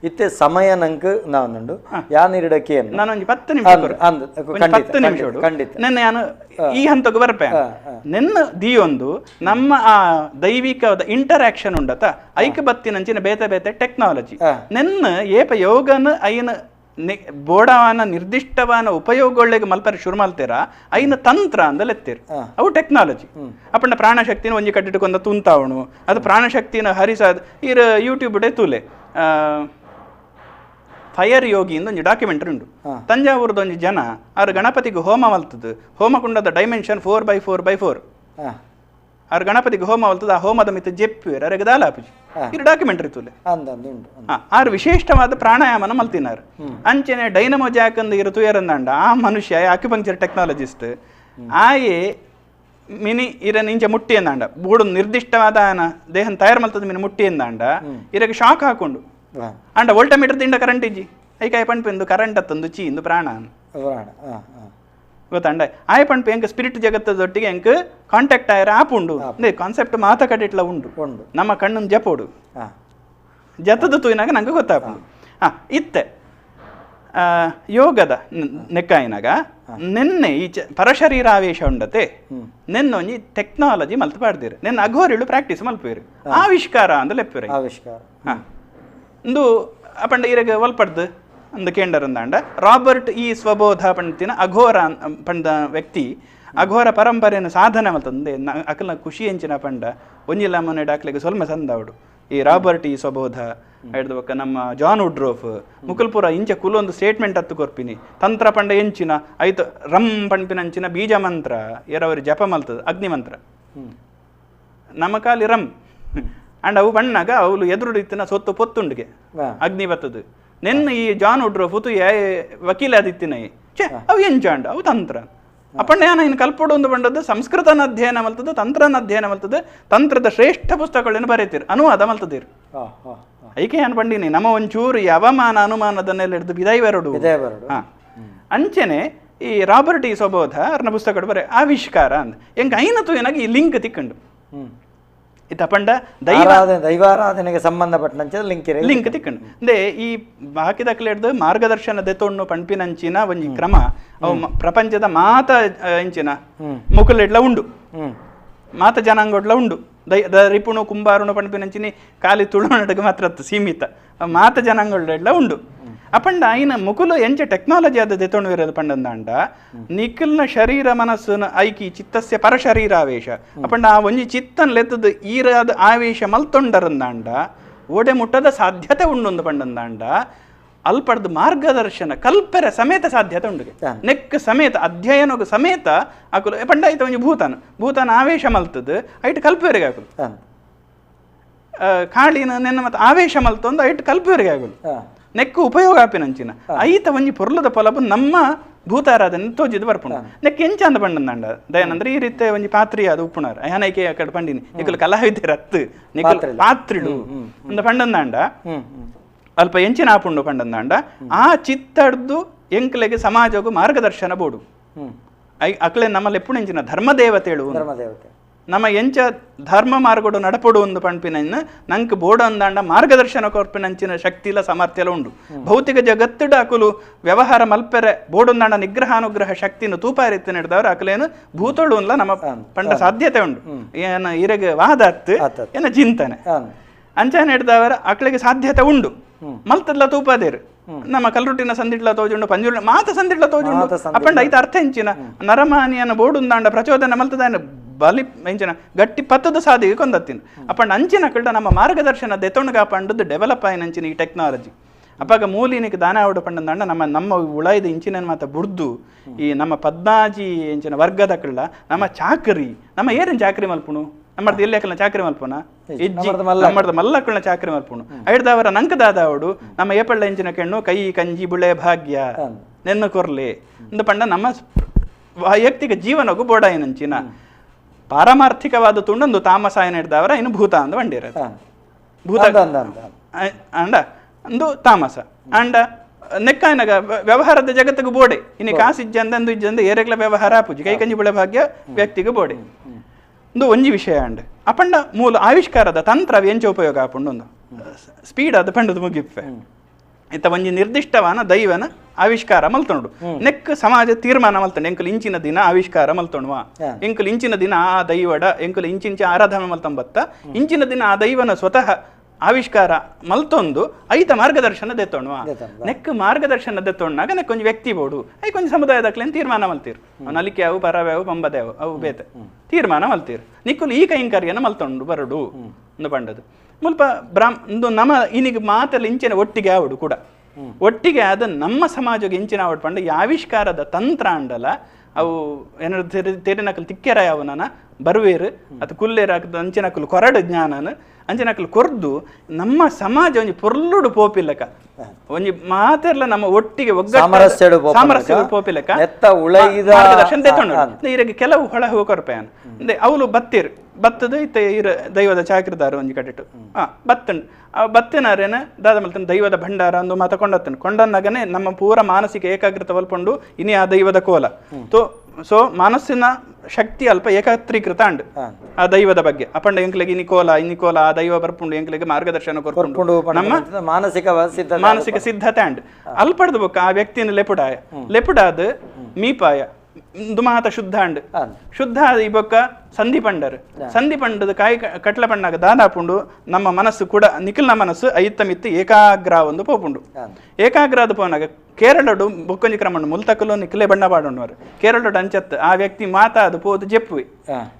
ಇತ್ತೆ ಸಮಯ ನಂಗೆ ನಾವೊಂದುಂಡು ಯಾನಿರಡಕ್ಕೆ ನಾನೊಂದು 10 ನಿಮಿಷ 10 ನಿಮಿಷ ಖಂಡಿತ ನೆನ್ನೆ ನಾನು ಈ ಹಂತಕ್ಕೆ ಬರ್ಪೆ. ನೆನ್ನ ದಿಯೊಂದು ನಮ್ಮ ಆ ದೈವಿಕ ಇಂಟರಾಕ್ಷನ್ ಉಂಡತ ಐಕ ಬತ್ತಿನಂಚಿನ ಬೇತೆ ಬೇತೆ ಟೆಕ್ನಾಲಜಿ ನೆನ್ನ ಏಪ ಯೋಗನ ಐನ ಬೋಡವಾನ ನಿರ್ದಿಷ್ಟವಾನ ಉಪಯೋಗಗಳಿಗೆ ಮಲ್ಪರೆ ಶುರು ಮಲ್ತೀರ ಐನ ತಂತ್ರ ಅಂದಲೆತ್ತೀರಿ ಅವು ಟೆಕ್ನಾಲಜಿ. ಅಪ್ಪಣ್ಣ ಪ್ರಾಣಶಕ್ತಿನ ಒಂಜಿ ಕಟ್ಟಿಟ್ಟುಕೊಂಡ ತುಂತಾವಣು ಅದು ಪ್ರಾಣಶಕ್ತಿನ ಹರಿಸಾದ ಇರ ಯೂಟ್ಯೂಬ್ ಡೇ ತೂಲೆ ಫೈರ್ ಯೋಗಿ ಇಂದ ಒಂಜಿ ಡಾಕ್ಯುಮೆಂಟ್ರಿ ಉಂಡು. ತಂಜಾವೂರದ ಒಂಜಿ ಜನ ಆರು ಗಣಪತಿಗೆ ಹೋಮ ಮಲ್ತದ್ದು, ಹೋಮಕುಂಡದ ಡೈಮೆನ್ಷನ್ 4x4x4. ಆರು ಗಣಪತಿಗೆ ಹೋಮ ಮಲ್ತದ, ಆ ಹೋಮದ ಮಿತ್ತ ಜೆಪ್ಪುವೇರು ಅರೆಗೆ ದಾಲಾಪುಜಿ. ಇದು ಡಾಕ್ಯುಮೆಂಟ್ರಿ ತೂಲೆ. ಆರು ವಿಶಿಷ್ಟವಾದ ಪ್ರಾಣಾಯಾಮನ ಮಲ್ತಿನಾರು. ಅಂಚನೆ ಡೈನಮೋ ಜಾಕ್ ಅಂದ ಇರು ತುಯರಂದಾಂಡ ಆ ಮನುಷ್ಯ ಅಕ್ಯುಪಂಕ್ಚರ್ ಟೆಕ್ನಾಲಜಿಸ್ಟ್ ಆಯೆ ಮಿನಿ ಇರ ನಿಂಚ ಮುಟ್ಟಿ ಎಂದಾಂಡ ಬೂಡು ನಿರ್ದಿಷ್ಟವಾದ ಆನ ದೇಹನ ತಯಾರು ಮಲ್ತದ ಮಿನಿ ಮುಟ್ಟಿ ಎಂದಾಂಡ ಇರಗೆ ಶಾಕ್ ಹಾಕೊಂಡು ಅಂಡ ವೋಲ್ಟಮೀಟರ್ ದಿಂಡ ಕರೆಂಟ್ ಇಜ್ಜಿ ಐಕಾಯ ಪಂಪು ಇಂದು ಕರೆಂಟ್ ಅತ್ತಂದು ಚಿ ಇಂದು ಪ್ರಾಣ ಗೊತ್ತಂಡ ಆಯ ಪಂಪು ಎಂಕ್ ಸ್ಪಿರಿಟ್ ಜಗತ್ತದೊಟ್ಟಿಗೆ ಎಂಕ್ ಕಾಂಟ್ಯಾಕ್ಟ್ ಆಯರ ಆಪ್ ಉಂಡು ಕಾನ್ಸೆಪ್ಟ್ ಮಾತ ಕಟ್ಟಿಟ್ಲ ಉಂಡು ನಮ್ಮ ಕಣ್ಣು ಜಪೋಡು ಜತದ ತೂಯಿನಾಗ ನಂಗೆ ಗೊತ್ತಾಪುಂಡು. ಇತ್ತೆ ಯೋಗದ ನೆಕ್ಕಾಯಿನಾಗ ನಿನ್ನೆ ಈ ಪರಶರೀರಾವೇಶ ಉಂಡತೆ ನಿನ್ನೊಂಜಿ ಟೆಕ್ನಾಲಜಿ ಮಲ್ತು ಪಾಡ್ದಿರು ನಿನ್ನ ಅಘೋರಿಳು ಪ್ರಾಕ್ಟೀಸ್ ಮಲ್ಪೇರು ಆವಿಷ್ಕಾರ ಅಂದ ಲೆಪ್ಪೇರು ಆವಿಷ್ಕಾರ. ಇಂದು ಅಪಂಡ ಇರಗ ಒಲ್ಪಡ್ದು ಅಂದ ಕೇಂಡರಂದಾಂಡ ರಾಬರ್ಟ್ ಇ ಸ್ವಬೋಧ ಪಂಡಿತಿನ ಅಘೋರ ಪಂಡ ವ್ಯಕ್ತಿ ಅಘೋರ ಪರಂಪರೆಯನ್ನು ಸಾಧನೆ ಮಲ್ತಂದೆ ಅಕಲ್ನ ಖುಷಿ ಎಂಚಿನ ಪಂಡ ಒಂಜಿಲ್ಲ ಮನೆ ಡಾಕ್ಲೆಗೆ ಸೊಲ್ಮೆ ಸಂದಾವಡು ಈ ರಾಬರ್ಟ್ ಇ ಸ್ವಬೋಧ ಹಿಡ್ದಬಕ್ಕ ನಮ್ಮ ಜಾನ್ ವುಡ್ರೋಫ್ ಮುಕುಲ್ಪುರ ಇಂಚ ಕುಲೊಂದು ಸ್ಟೇಟ್ಮೆಂಟ್ ಹತ್ತು ಕೊರ್ಪಿನಿ ತಂತ್ರ ಪಂಡ ಎಂಚಿನ ಐತು ರಂ ಪಂಪಿನಂಚಿನ ಬೀಜ ಮಂತ್ರ ಎರವರು ಜಪ ಮಲ್ತದ ಅಗ್ನಿ ಮಂತ್ರ ನಮ್ಮ ಕಾಲಿ ರಂ ಅಂಡ್ ಅವು ಬಣ್ಣಾಗ ಅವಳು ಎದುರು ಇತ್ತಿನ ಸೊತ್ತು ಪೊತ್ತುಂಡಿಗೆ ಅಗ್ನಿ ಬತ್ತದು ನೆನ್ನ ಈ ಜಾನ್ ವುಡ್ರೋಫ್ ಉತು ವಕೀಲ ಅದಿತ್ತಿನ ಛೇ ಅವು ಎಂಚಾಂಡ ಅವು ತಂತ್ರ ಅಪ್ಪಣ್ಣ ಇನ್ನು ಕಲ್ಪೊಡು ಒಂದು ಬಂಡದ್ದು ಸಂಸ್ಕೃತನ ಅಧ್ಯಯನ ಮಲ್ತದ್ದು ತಂತ್ರನ ಅಧ್ಯಯನ ಮಲ್ತದ್ದು ತಂತ್ರದ ಶ್ರೇಷ್ಠ ಪುಸ್ತಕಗಳನ್ನು ಬರೀತೀರಿ ಅನುವಾದ ಮಲ್ತದಿರು. ಐಕೆ ಏನು ಬಂಡಿನಿ ನಮ್ಮ ಒಂಚೂರು ಅವಮಾನ ಅನುಮಾನದನ್ನೆಲ್ಲ ಹಿಡಿದು ಬಿದಾಯಿ ಬರಡು. ಅಂಚೆನೆ ಈ ರಾಬರ್ಟ್ ಇ ಸ್ವಬೋಧ ಅರ್ನ ಪುಸ್ತಕಗಳು ಬರೆ ಆವಿಷ್ಕಾರ ಅಂದ ಎಂಕ ಐನತು ಏನಾಗಿ ಈ ಲಿಂಕ್ ತಿಕ್ಕಂಡು ಇತ್ತಪಂಡ ದೈವ ದೈವಾರಾಧನೆಗೆ ಸಂಬಂಧಪಟ್ಟಂತೆ ಲಿಂಕ್ ಲಿಂಕ್ ತಿಕ್ಕಂಡು ಅಂದ್ರೆ ಈ ಬಾಕಿದಕ್ಲೆ ಹಿಡ್ದು ಮಾರ್ಗದರ್ಶನ ದೆತೊಣ್ಣು ಪಣ್ಪಿನಂಚಿನ ಒಂಜಿ ಕ್ರಮ ಅವು ಪ್ರಪಂಚದ ಮಾತ ಎಂಚಿನ ಮುಕುಲೆಡ್ಲ ಉಂಡು ಮಾತ ಜನಾಂಗೊಡ್ಲ ಉಂಡು ರಿಪುಣು ಕುಂಬಾರುಣು ಪಣ್ಪಿನಂಚಿನಿ ಖಾಲಿ ತುಳುನಾಡಿಗೆ ಮಾತ್ರ ಸೀಮಿತ ಮಾತ ಜನಾಂಗೊಡ್ಲ ಉಂಡು. ಅಪಂಡ ಐನ ಮುಕುಲು ಎಂಚ ಟೆಕ್ನಾಲಜಿ ಆದ ದೆತೊಣ್ಣು ಇರೋದು ಪಂಡಂದಾಂಡ ನಿಖಲ್ನ ಶರೀರ ಮನಸ್ಸುನ ಐಕಿ ಚಿತ್ತಸ್ಯ ಪರಶರೀರಾವೇಶ ಅಪಂಡ ಆ ಒಂಜಿ ಚಿತ್ತನ್ ಲೆತ್ತದು ಈರಾದ ಆವೇಶ ಮಲ್ತೊಂಡರಂದಾಂಡ ಓಡೆ ಮುಟ್ಟದ ಸಾಧ್ಯತೆ ಉಂಡೊಂದು ಪಂಡಂದಾಂಡ ಅಲ್ಪಡ್ದು ಮಾರ್ಗದರ್ಶನ ಕಲ್ಪೆರೆ ಸಮೇತ ಸಾಧ್ಯತೆ ಉಂಡು ನೆಕ್ ಸಮೇತ ಅಧ್ಯಯನಗ ಸಮೇತ ಅಕುಲು ಪಂಡ ಐತ ಒಂಜಿ ಭೂತಾನ ಭೂತಾನ ಆವೇಶ ಮಲ್ತದು ಐಟ್ ಕಲ್ಪೆರೆಗೆ ಆಕುಲು ಕಾಳಿನ ನೆನ್ನ ಮತ್ತೆ ಆವೇಶ ಮಲ್ತೊಂದು ಐಟ್ ಕಲ್ಪೆರೆಗೆ ಆಗುಲು ನೆಕ್ಕು ಉಪಯೋಗ ಆಪಿನಂಚಿನ ಐತ ಒಂಜಿ ಪೊರ್ಲದ ಪೊಲಬು ನಮ್ಮ ಭೂತಾರಾಧನೆ ತೋಜಿದ್ ಬರ್ಪುಂಡು ನೆಕ್ ಎಂಚ ಅಂದ ಪಂಡಂದಾಂಡ ದಯಾನಂದ್ರೆ ಈ ರೀತಿ ಒಂಜಿ ಪಾತ್ರಿ ಅದು ಉಪ್ಪುಣಾರ್ ಅಯ್ಯಾನೈಕೆ ಕಡೆ ಪಂಡಿನಿ ನಿಕುಲು ಕಲಾವಿದರ ಅತ್ತು ನಿಕುಲು ಪಾತ್ರಿಡು ಅಂದ ಪಂಡಂದಾಂಡ ಅಲ್ಪ ಎಂಚಿನ ಆಪುಂಡು ಪಂಡಂದಾಂಡ ಆ ಚಿತ್ತಡ್ದು ಎಂಕ್ಲೆಗೆ ಸಮಾಜಗೂ ಮಾರ್ಗದರ್ಶನ ಬೋಡು ಅಕ್ಲೆ ನಮ್ಮಲ್ಲಿ ಎಪ್ಪುಣೆಂಚಿನ ಧರ್ಮದೇವತೆಳು ಧರ್ಮದೇವತೆ ನಮ್ಮ ಎಂಚ ಧರ್ಮ ಮಾರ್ಗಡು ನಡಪಡು ಒಂದು ಪಣ್ಪಿನ ನಂಗೆ ಬೋಡ ಅಂದಾಂಡ ಮಾರ್ಗದರ್ಶನ ಕೊರ್ಪಿನಂಚಿನ ಶಕ್ತಿಲ ಸಾಮರ್ಥ್ಯಲ ಉಂಡು. ಭೌತಿಕ ಜಗತ್ತುಡ ಅಕುಲು ವ್ಯವಹಾರ ಮಲ್ಪೆರೆ ಬೋಡೊಂದಾಂಡ ನಿಗ್ರಹಾನುಗ್ರಹ ಶಕ್ತಿನ ತೂಪಾರಿತ್ತು ನಡೆದವರು ಅಕುಲೇನು ಭೂತೋಳು ಅನ್ಲ ನಮ್ಮ ಪಂಡ ಸಾಧ್ಯತೆ ಉಂಡು. ಏನ ಇರೆಗೆ ವಾದಾತ್ ಏನ ಚಿಂತನೆ ಅಂಚ ನಡೆದವರ ಅಕ್ಳಿಗೆ ಸಾಧ್ಯತೆ ಉಂಡು. ಮಲ್ತದ್ಲ ತೂಪಾದೇರು ನಮ್ಮ ಕಲ್ರುಟ್ಟಿನ ಸಂದಿಟ್ಲ ತೋಜುಂಡು, ಪಂಜುರ್ಣ ಮಾತ ಸಂದಿಟ್ಲ ತೋಜುಂಡು. ಅಪ್ಪಂಡ ಐತ ಅರ್ಥ ಎಂಚಿನ ನರಮಾನಿಯನ ಬೋಡುಂದಾಂಡ ಪ್ರಚೋದನೆ ಮಲ್ತದಾನ ಬಲಿ ಎಂಚಿನ ಗಟ್ಟಿ ಪತ್ತದ ಸಾದಿಗೆ ಕೊಂದತ್ತಿನ. ಅಪ್ಪಂಡ ಅಂಚಿನ ಕಳ್ಳ ನಮ್ಮ ಮಾರ್ಗದರ್ಶನ ದೆತೊಣಗ ಪಂಡದ್ದು ಡೆವಲಪ್ ಆಯಿನ ಅಂಚಿನ ಈ ಟೆಕ್ನಾಲಜಿ. ಅಪ್ಪಾಗ ಮೂಲಿನಿಗೆ ದಾನ ಆವಡು ಪಂಡಂದಾಂಡ ನಮ್ಮ ನಮ್ಮ ಉಳಾಯ್ದ ಇಂಚಿನ ಮಾತ ಬುಡ್ದು ಈ ನಮ್ಮ ಪದ್ನಾಜಿ ಎಂಚಿನ ವರ್ಗದ ಕಳ್ಳ ನಮ್ಮ ಚಾಕರಿ ನಮ್ಮ ಏರಿನ ಚಾಕರಿ ಮಲ್ಪುಣು ನಮ್ಮರ್ದ ಎಲ್ಲಿ ಹಾಕಲ್ನ ಚಾಕರಿ ಮಲ್ಪುನ ಇಜ್ಜಿ ನಮ್ಮರ್ದ ಮಲ್ಲಕ್ಕಳ್ನ ಚಾಕರಿ ಮಲ್ಪುಣು ಐಡ್ದವರ ನಂಕದಾದವಡು ನಮ್ಮ ಏಪಳ್ಳ ಇಂಚಿನ ಕೆಣ್ಣು ಕೈ ಕಂಜಿ ಬುಳೆ ಭಾಗ್ಯ ನೆನ್ನ ಕೊರ್ಲೆ ಅಂದ ಪಂಡ ನಮ್ಮ ವೈಯಕ್ತಿಕ ಜೀವನಗೂ ಬೋಡಾಯಿನಂಚಿನ ಪಾರಮಾರ್ಥಿಕವಾದ ತುಂಡೊಂದು ತಾಮಸಾಯನ ಹಿಡ್ದವರ ಇನ್ನು ಭೂತ ಅಂದ ವಂಡಿರ ಭೂತ ಅಂಡ ಅಂದು ತಾಮಸ ಅಂಡ ನೆಕ್ಕಾಯನಗ ವ್ಯವಹಾರದ ಜಗತ್ತಿಗೆ ಬೋಡೆ ಇನ್ನು ಕಾಸು ಇಜ್ಜಂದ ಅಂದು ಇಜ್ಜಂದ ಏರೆಗ್ಲ ವ್ಯವಹಾರ ಪೂಜೆ ಕೈ ಕಂಜಿ ಬುಳೆ ಭಾಗ್ಯ ವ್ಯಕ್ತಿಗೆ ಬೋಡೆ ಒಂದು ಒಂಜಿ ವಿಷಯ ಅಂಡ್ ಅಪಂಡ ಮೂಲ ಆವಿಷ್ಕಾರದ ತಂತ್ರ ಎಂಚ ಉಪಯೋಗ ಆಪುಂಡು ಒಂದು ಸ್ಪೀಡ್ ಅದು ಪಂಡದು ಮುಗಿಪ್ಪೆ ಇತ್ತ ಒಂಜಿ ನಿರ್ದಿಷ್ಟವಾನ ದೈವನ ಆವಿಷ್ಕಾರ ಮಲ್ತೊಂಡು ನೆಕ್ ಸಮಾಜ ತೀರ್ಮಾನ ಮಲ್ತೊಂಡು ಎಂಕುಲು ಇಂಚಿನ ದಿನ ಆವಿಷ್ಕಾರ ಮಲ್ತೊಣುವ ಎಂಕುಲು ಇಂಚಿನ ದಿನ ಆ ದೈವಡ ಎಂಕುಲು ಇಂಚಿಂಚ ಆರಾಧನೆ ಮಲ್ತೊಂಬತ್ತ ಇಂಚಿನ ದಿನ ಆ ದೈವನ ಸ್ವತಃ ಆವಿಷ್ಕಾರ ಮಲ್ತೊಂದು ಐತ ಮಾರ್ಗದರ್ಶನ ದೆತ್ತೊಣುವ ನೆಕ್ ಮಾರ್ಗದರ್ಶನ ದೆತ್ತೊಣ್ಣಾಗ ನೆಕ್ ಒಂಜಿ ವ್ಯಕ್ತಿ ಬೋಡು I ಕೊಂಚ ಸಮುದಾಯದಕ್ಲೇನು ತೀರ್ಮಾನ ಮಲ್ತೀರು ನಲಿಕೆ ಅವು ಪರವ್ಯಾವು ಪಂಬದೇವು ಅವು ಬೇತೆ ತೀರ್ಮಾನ ಮಲ್ತೀರು ನಿಕ್ಕುಲು ಈ ಕೈಂಕರ್ಯನ ಮಲ್ತೊಂಡು ಬರಡು ಒಂದು ಪಂಡದು ಮುಲ್ಪ ಒಂದು ನಮ್ಮ ಇನ್ನಿಗೆ ಮಾತೆಲ್ಲ ಇಂಚಿನ ಒಟ್ಟಿಗೆ ಆವಡು ಕೂಡ ಒಟ್ಟಿಗೆ ಆದ ನಮ್ಮ ಸಮಾಜಕ್ಕೆ ಇಂಚಿನ ಆವಡು ಪಂಡ ಈ ಆವಿಷ್ಕಾರದ ತಂತ್ರ ಅಂಡಲ ಅವು ಏನಾದ್ರು ತೆರಿನಕಲು ತಿಕ್ಕೆರ ಯಾವನ ಬರುವೇರು ಅದು ಕುಲ್ಲೇರು ಹಾಕದ ಅಂಚಿನಕಲು ಕೊರಡು ಜ್ಞಾನನ ಅಂಚಿನಕಲು ಕೊರ್ದು ನಮ್ಮ ಸಮಾಜ ಒಂಜಿ ಪೊರ್ಲುಡು ಪೋಪಿಲ್ಲಕ ಒಂಜಿ ಮಾತೆರ್ಲ ನಮ್ಮ ಒಟ್ಟಿಗೆ ಒಗ್ಗಟ್ಟು ಸಾಮರಸ್ಯ ಪೋಪಿಲ್ಲಕ ಮಾರ್ಗದರ್ಶನ ದೆತ್ತೊಂಡು ಇರಗೆ ಕೆಲವು ಹೊಳ ಹೂವು ಕೊರ್ಪೆಯನ್ ಅಂದ್ರೆ ಅವಳು ಬತ್ತೀರು ಬತ್ತದ ಇತ್ತ ಇರ ದೈವದ ಚಾಕ್ರದಾರ ಒಂಜಿ ಕಟ್ಟಿಟ್ಟು ಬತ್ತಂಡು ಆ ಬತ್ತಿನಾರೇನ ದಾದ ಮಲ್ತನ ದೈವದ ಭಂಡಾರ ಅಂದು ಮಾತ ಕೊಂಡತ್ತನು ಕೊಂಡನ್ನಾಗನೆ ನಮ್ಮ ಪೂರ ಮಾನಸಿಕ ಏಕಾಗ್ರತೆ ಒಲ್ಪೊಂಡು ಇನಿ ಆ ದೈವದ ಕೋಲ ತೋ ಸೊ ಮನಸ್ಸಿನ ಶಕ್ತಿ ಅಲ್ಪ ಏಕತ್ರೀಕೃತ ಅಂಡ್ ಆ ದೈವದ ಬಗ್ಗೆ ಅಪಂಡ ಎಂಕ್ಲೆಗೆ ಇನಿ ಕೋಲ ಇನಿ ಕೋಲ ಆ ದೈವ ಬರ್ಪುಂಡು ಎಂಕ್ಲೆಗೆ ಮಾರ್ಗದರ್ಶನ ಕೊರ್ಪುಂಡು ನಮ್ಮ ಮಾನಸಿಕ ಸಿದ್ಧತೆ ಅಂಡ್ ಅಲ್ಪಡ್ದು ಬೊಕ್ಕ ಆ ವ್ಯಕ್ತಿನ ಲೆಪುಡಾಯ ಲೆಪುಡಾದ ಮೀಪಾಯ ಮಾತ ಶುದ್ಧ ಅಂಡ್ ಶುದ್ಧ ಈ ಬೊಕ್ಕ ಸಂಧಿ ಪಂಡರ್ ಸಂಧಿ ಪಂಡದ ಕಾಯಿ ಕಟ್ಲ ಪಣ್ಣಾಗ ದಾದಾಪುಂಡು ನಮ್ಮ ಮನಸ್ಸು ಕೂಡ ನಿಖಿಲ್ನ ಮನಸ್ಸು ಐತ್ತ ಮಿತ್ತು ಏಕಾಗ್ರ ಒಂದು ಪೋಪುಂಡು ಏಕಾಗ್ರ ಅದು ಪೋನಾಗ ಕೇರಳಡು ಬೊಕ್ಕೊಂಜಿ ಕ್ರಮಂಡು ಮುಲ್ತಕಲು ನಿಖಿಲೆ ಬಣ್ಣ ಪಾಡೋಣವರು ಕೇರಳಡು ಅಂಚತ್ತು ಆ ವ್ಯಕ್ತಿ ಮಾತಾ ಅದು ಪೋದು ಜೆಪ್ಪುವಿ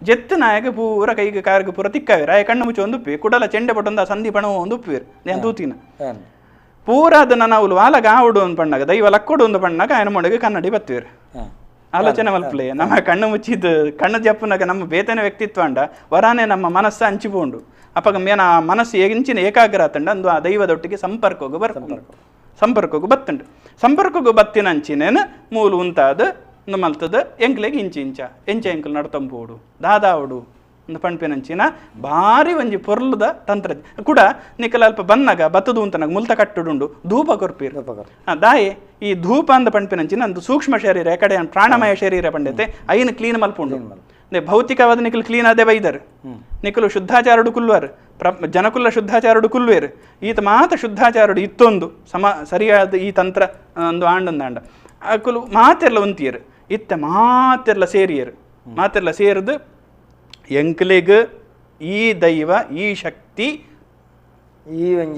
ಜೆತ್ತು ನಾಯಕ ಪೂರ ಕೈಗೆ ಕಾರ್ಗೆ ಪೂರ ತಿಕ್ಕಾವಿರ ಆಯ ಕಣ್ಣು ಮುಚ್ಚಿ ಒಂದು ಉಪ್ಪಿ ಕುಡಲ ಚೆಂಡೆ ಪಟ್ಟೊಂದು ಆ ಸಂಧಿ ಪಣ ಒಂದು ಉಪ್ಪುವಿರು ನಾನು ತೂತಿನ ಪೂರ ಅದನ್ನ ನಾವು ವಾಲಗ ಆವಡು ಒಂದು ಪಣ್ಣಾಗ ದೈವ ಲಕ್ಕೊಡು ಒಂದು ಪಣ್ಣಾಗ ಆಯನ ಮೊಡಗೆ ಕನ್ನಡಿ ಬತ್ತುವಿರು ಆಲೋಚನೆ ಮಲ್ಪಲೆ ನಮ್ಮ ಕಣ್ಣು ಮುಚ್ಚಿದ್ದು ಕಣ್ಣು ಜಪ್ಪುನಾಗ ನಮ್ಮ ಬೇತನ ವ್ಯಕ್ತಿತ್ವ ಅಂಡ ವರಾನೆ ನಮ್ಮ ಮನಸ್ಸು ಹಂಚಿಪೋಂಡು ಅಪ್ಪಾಗ ಮೇನ ಆ ಮನಸ್ಸು ಎಂಚಿನ ಏಕಾಗ್ರ ಆತಂಡ ಅಂದು ಆ ದೈವದೊಟ್ಟಿಗೆ ಸಂಪರ್ಕಕ್ಕೆ ಬರ್ಕೊಂಡು ಸಂಪರ್ಕಕ್ಕೆ ಬತ್ತುಂಡು ಸಂಪರ್ಕಕ್ಕೆ ಬತ್ತಿನ ಅಂಚಿನೇನು ಮೂಲು ಉಂತಾದ ಮಲ್ತದ ಎಂಕ್ಲೆಗೆ ಇಂಚಿ ಇಂಚ ಎಂಚ ಎಂಕಲ್ ನಡ್ತಂಬೋಡು ದಾದಾವಡು ಒಂದು ಪಣ್ಪಿನಂಚಿನ ಭಾರಿ ಒಂಜಿ ಪೊರ್ಲುದ ತಂತ್ರ ಕೂಡ ನಿಕಲ ಅಲ್ಪ ಬನ್ನಾಗ ಬತ್ತದು ಅಂತನಾಗ ಮುಲ್ತ ಕಟ್ಟುಡುಂಡು ಧೂಪ ಕೊರ್ಪೀರು ದಾಯೆ ಈ ಧೂಪ ಅಂದ ಪಣ್ಪಿನಂಚಿನ ಒಂದು ಸೂಕ್ಷ್ಮ ಶರೀರ ಕಡೆ ಪ್ರಾಣಮಯ ಶರೀರ ಪಂಡೈತೆ ಐನು ಕ್ಲೀನ್ ಮಲ್ಪುಂಡು ಭೌತಿಕವಾದ ನಿಕಲ್ ಕ್ಲೀನ್ ಅದೇ ಬೈದರು ನಿಕಲು ಶುದ್ಧಾಚಾರಡು ಕುಲ್ವಾರು ಜನಕುಲ ಶುದ್ಧಾಚಾರಡು ಕುಲ್ವೇರು ಈತ ಮಾತ ಶುದ್ಧಾಚಾರಡು ಇತ್ತೊಂದು ಸಮ ಸರಿಯಾದ ಈ ತಂತ್ರ ಒಂದು ಆಂಡೊಂದು ಆಂಡ ಅಕುಲು ಮಾತೆಲ್ಲ ಒಂತಿಯರು ಇತ್ತ ಮಾತೆಲ್ಲ ಸೇರಿಯರು ಮಾತೆಲ್ಲ ಸೇರಿದು ಎಂಕ್ಲೆಗ್ ಈ ದೈವ ಈ ಶಕ್ತಿ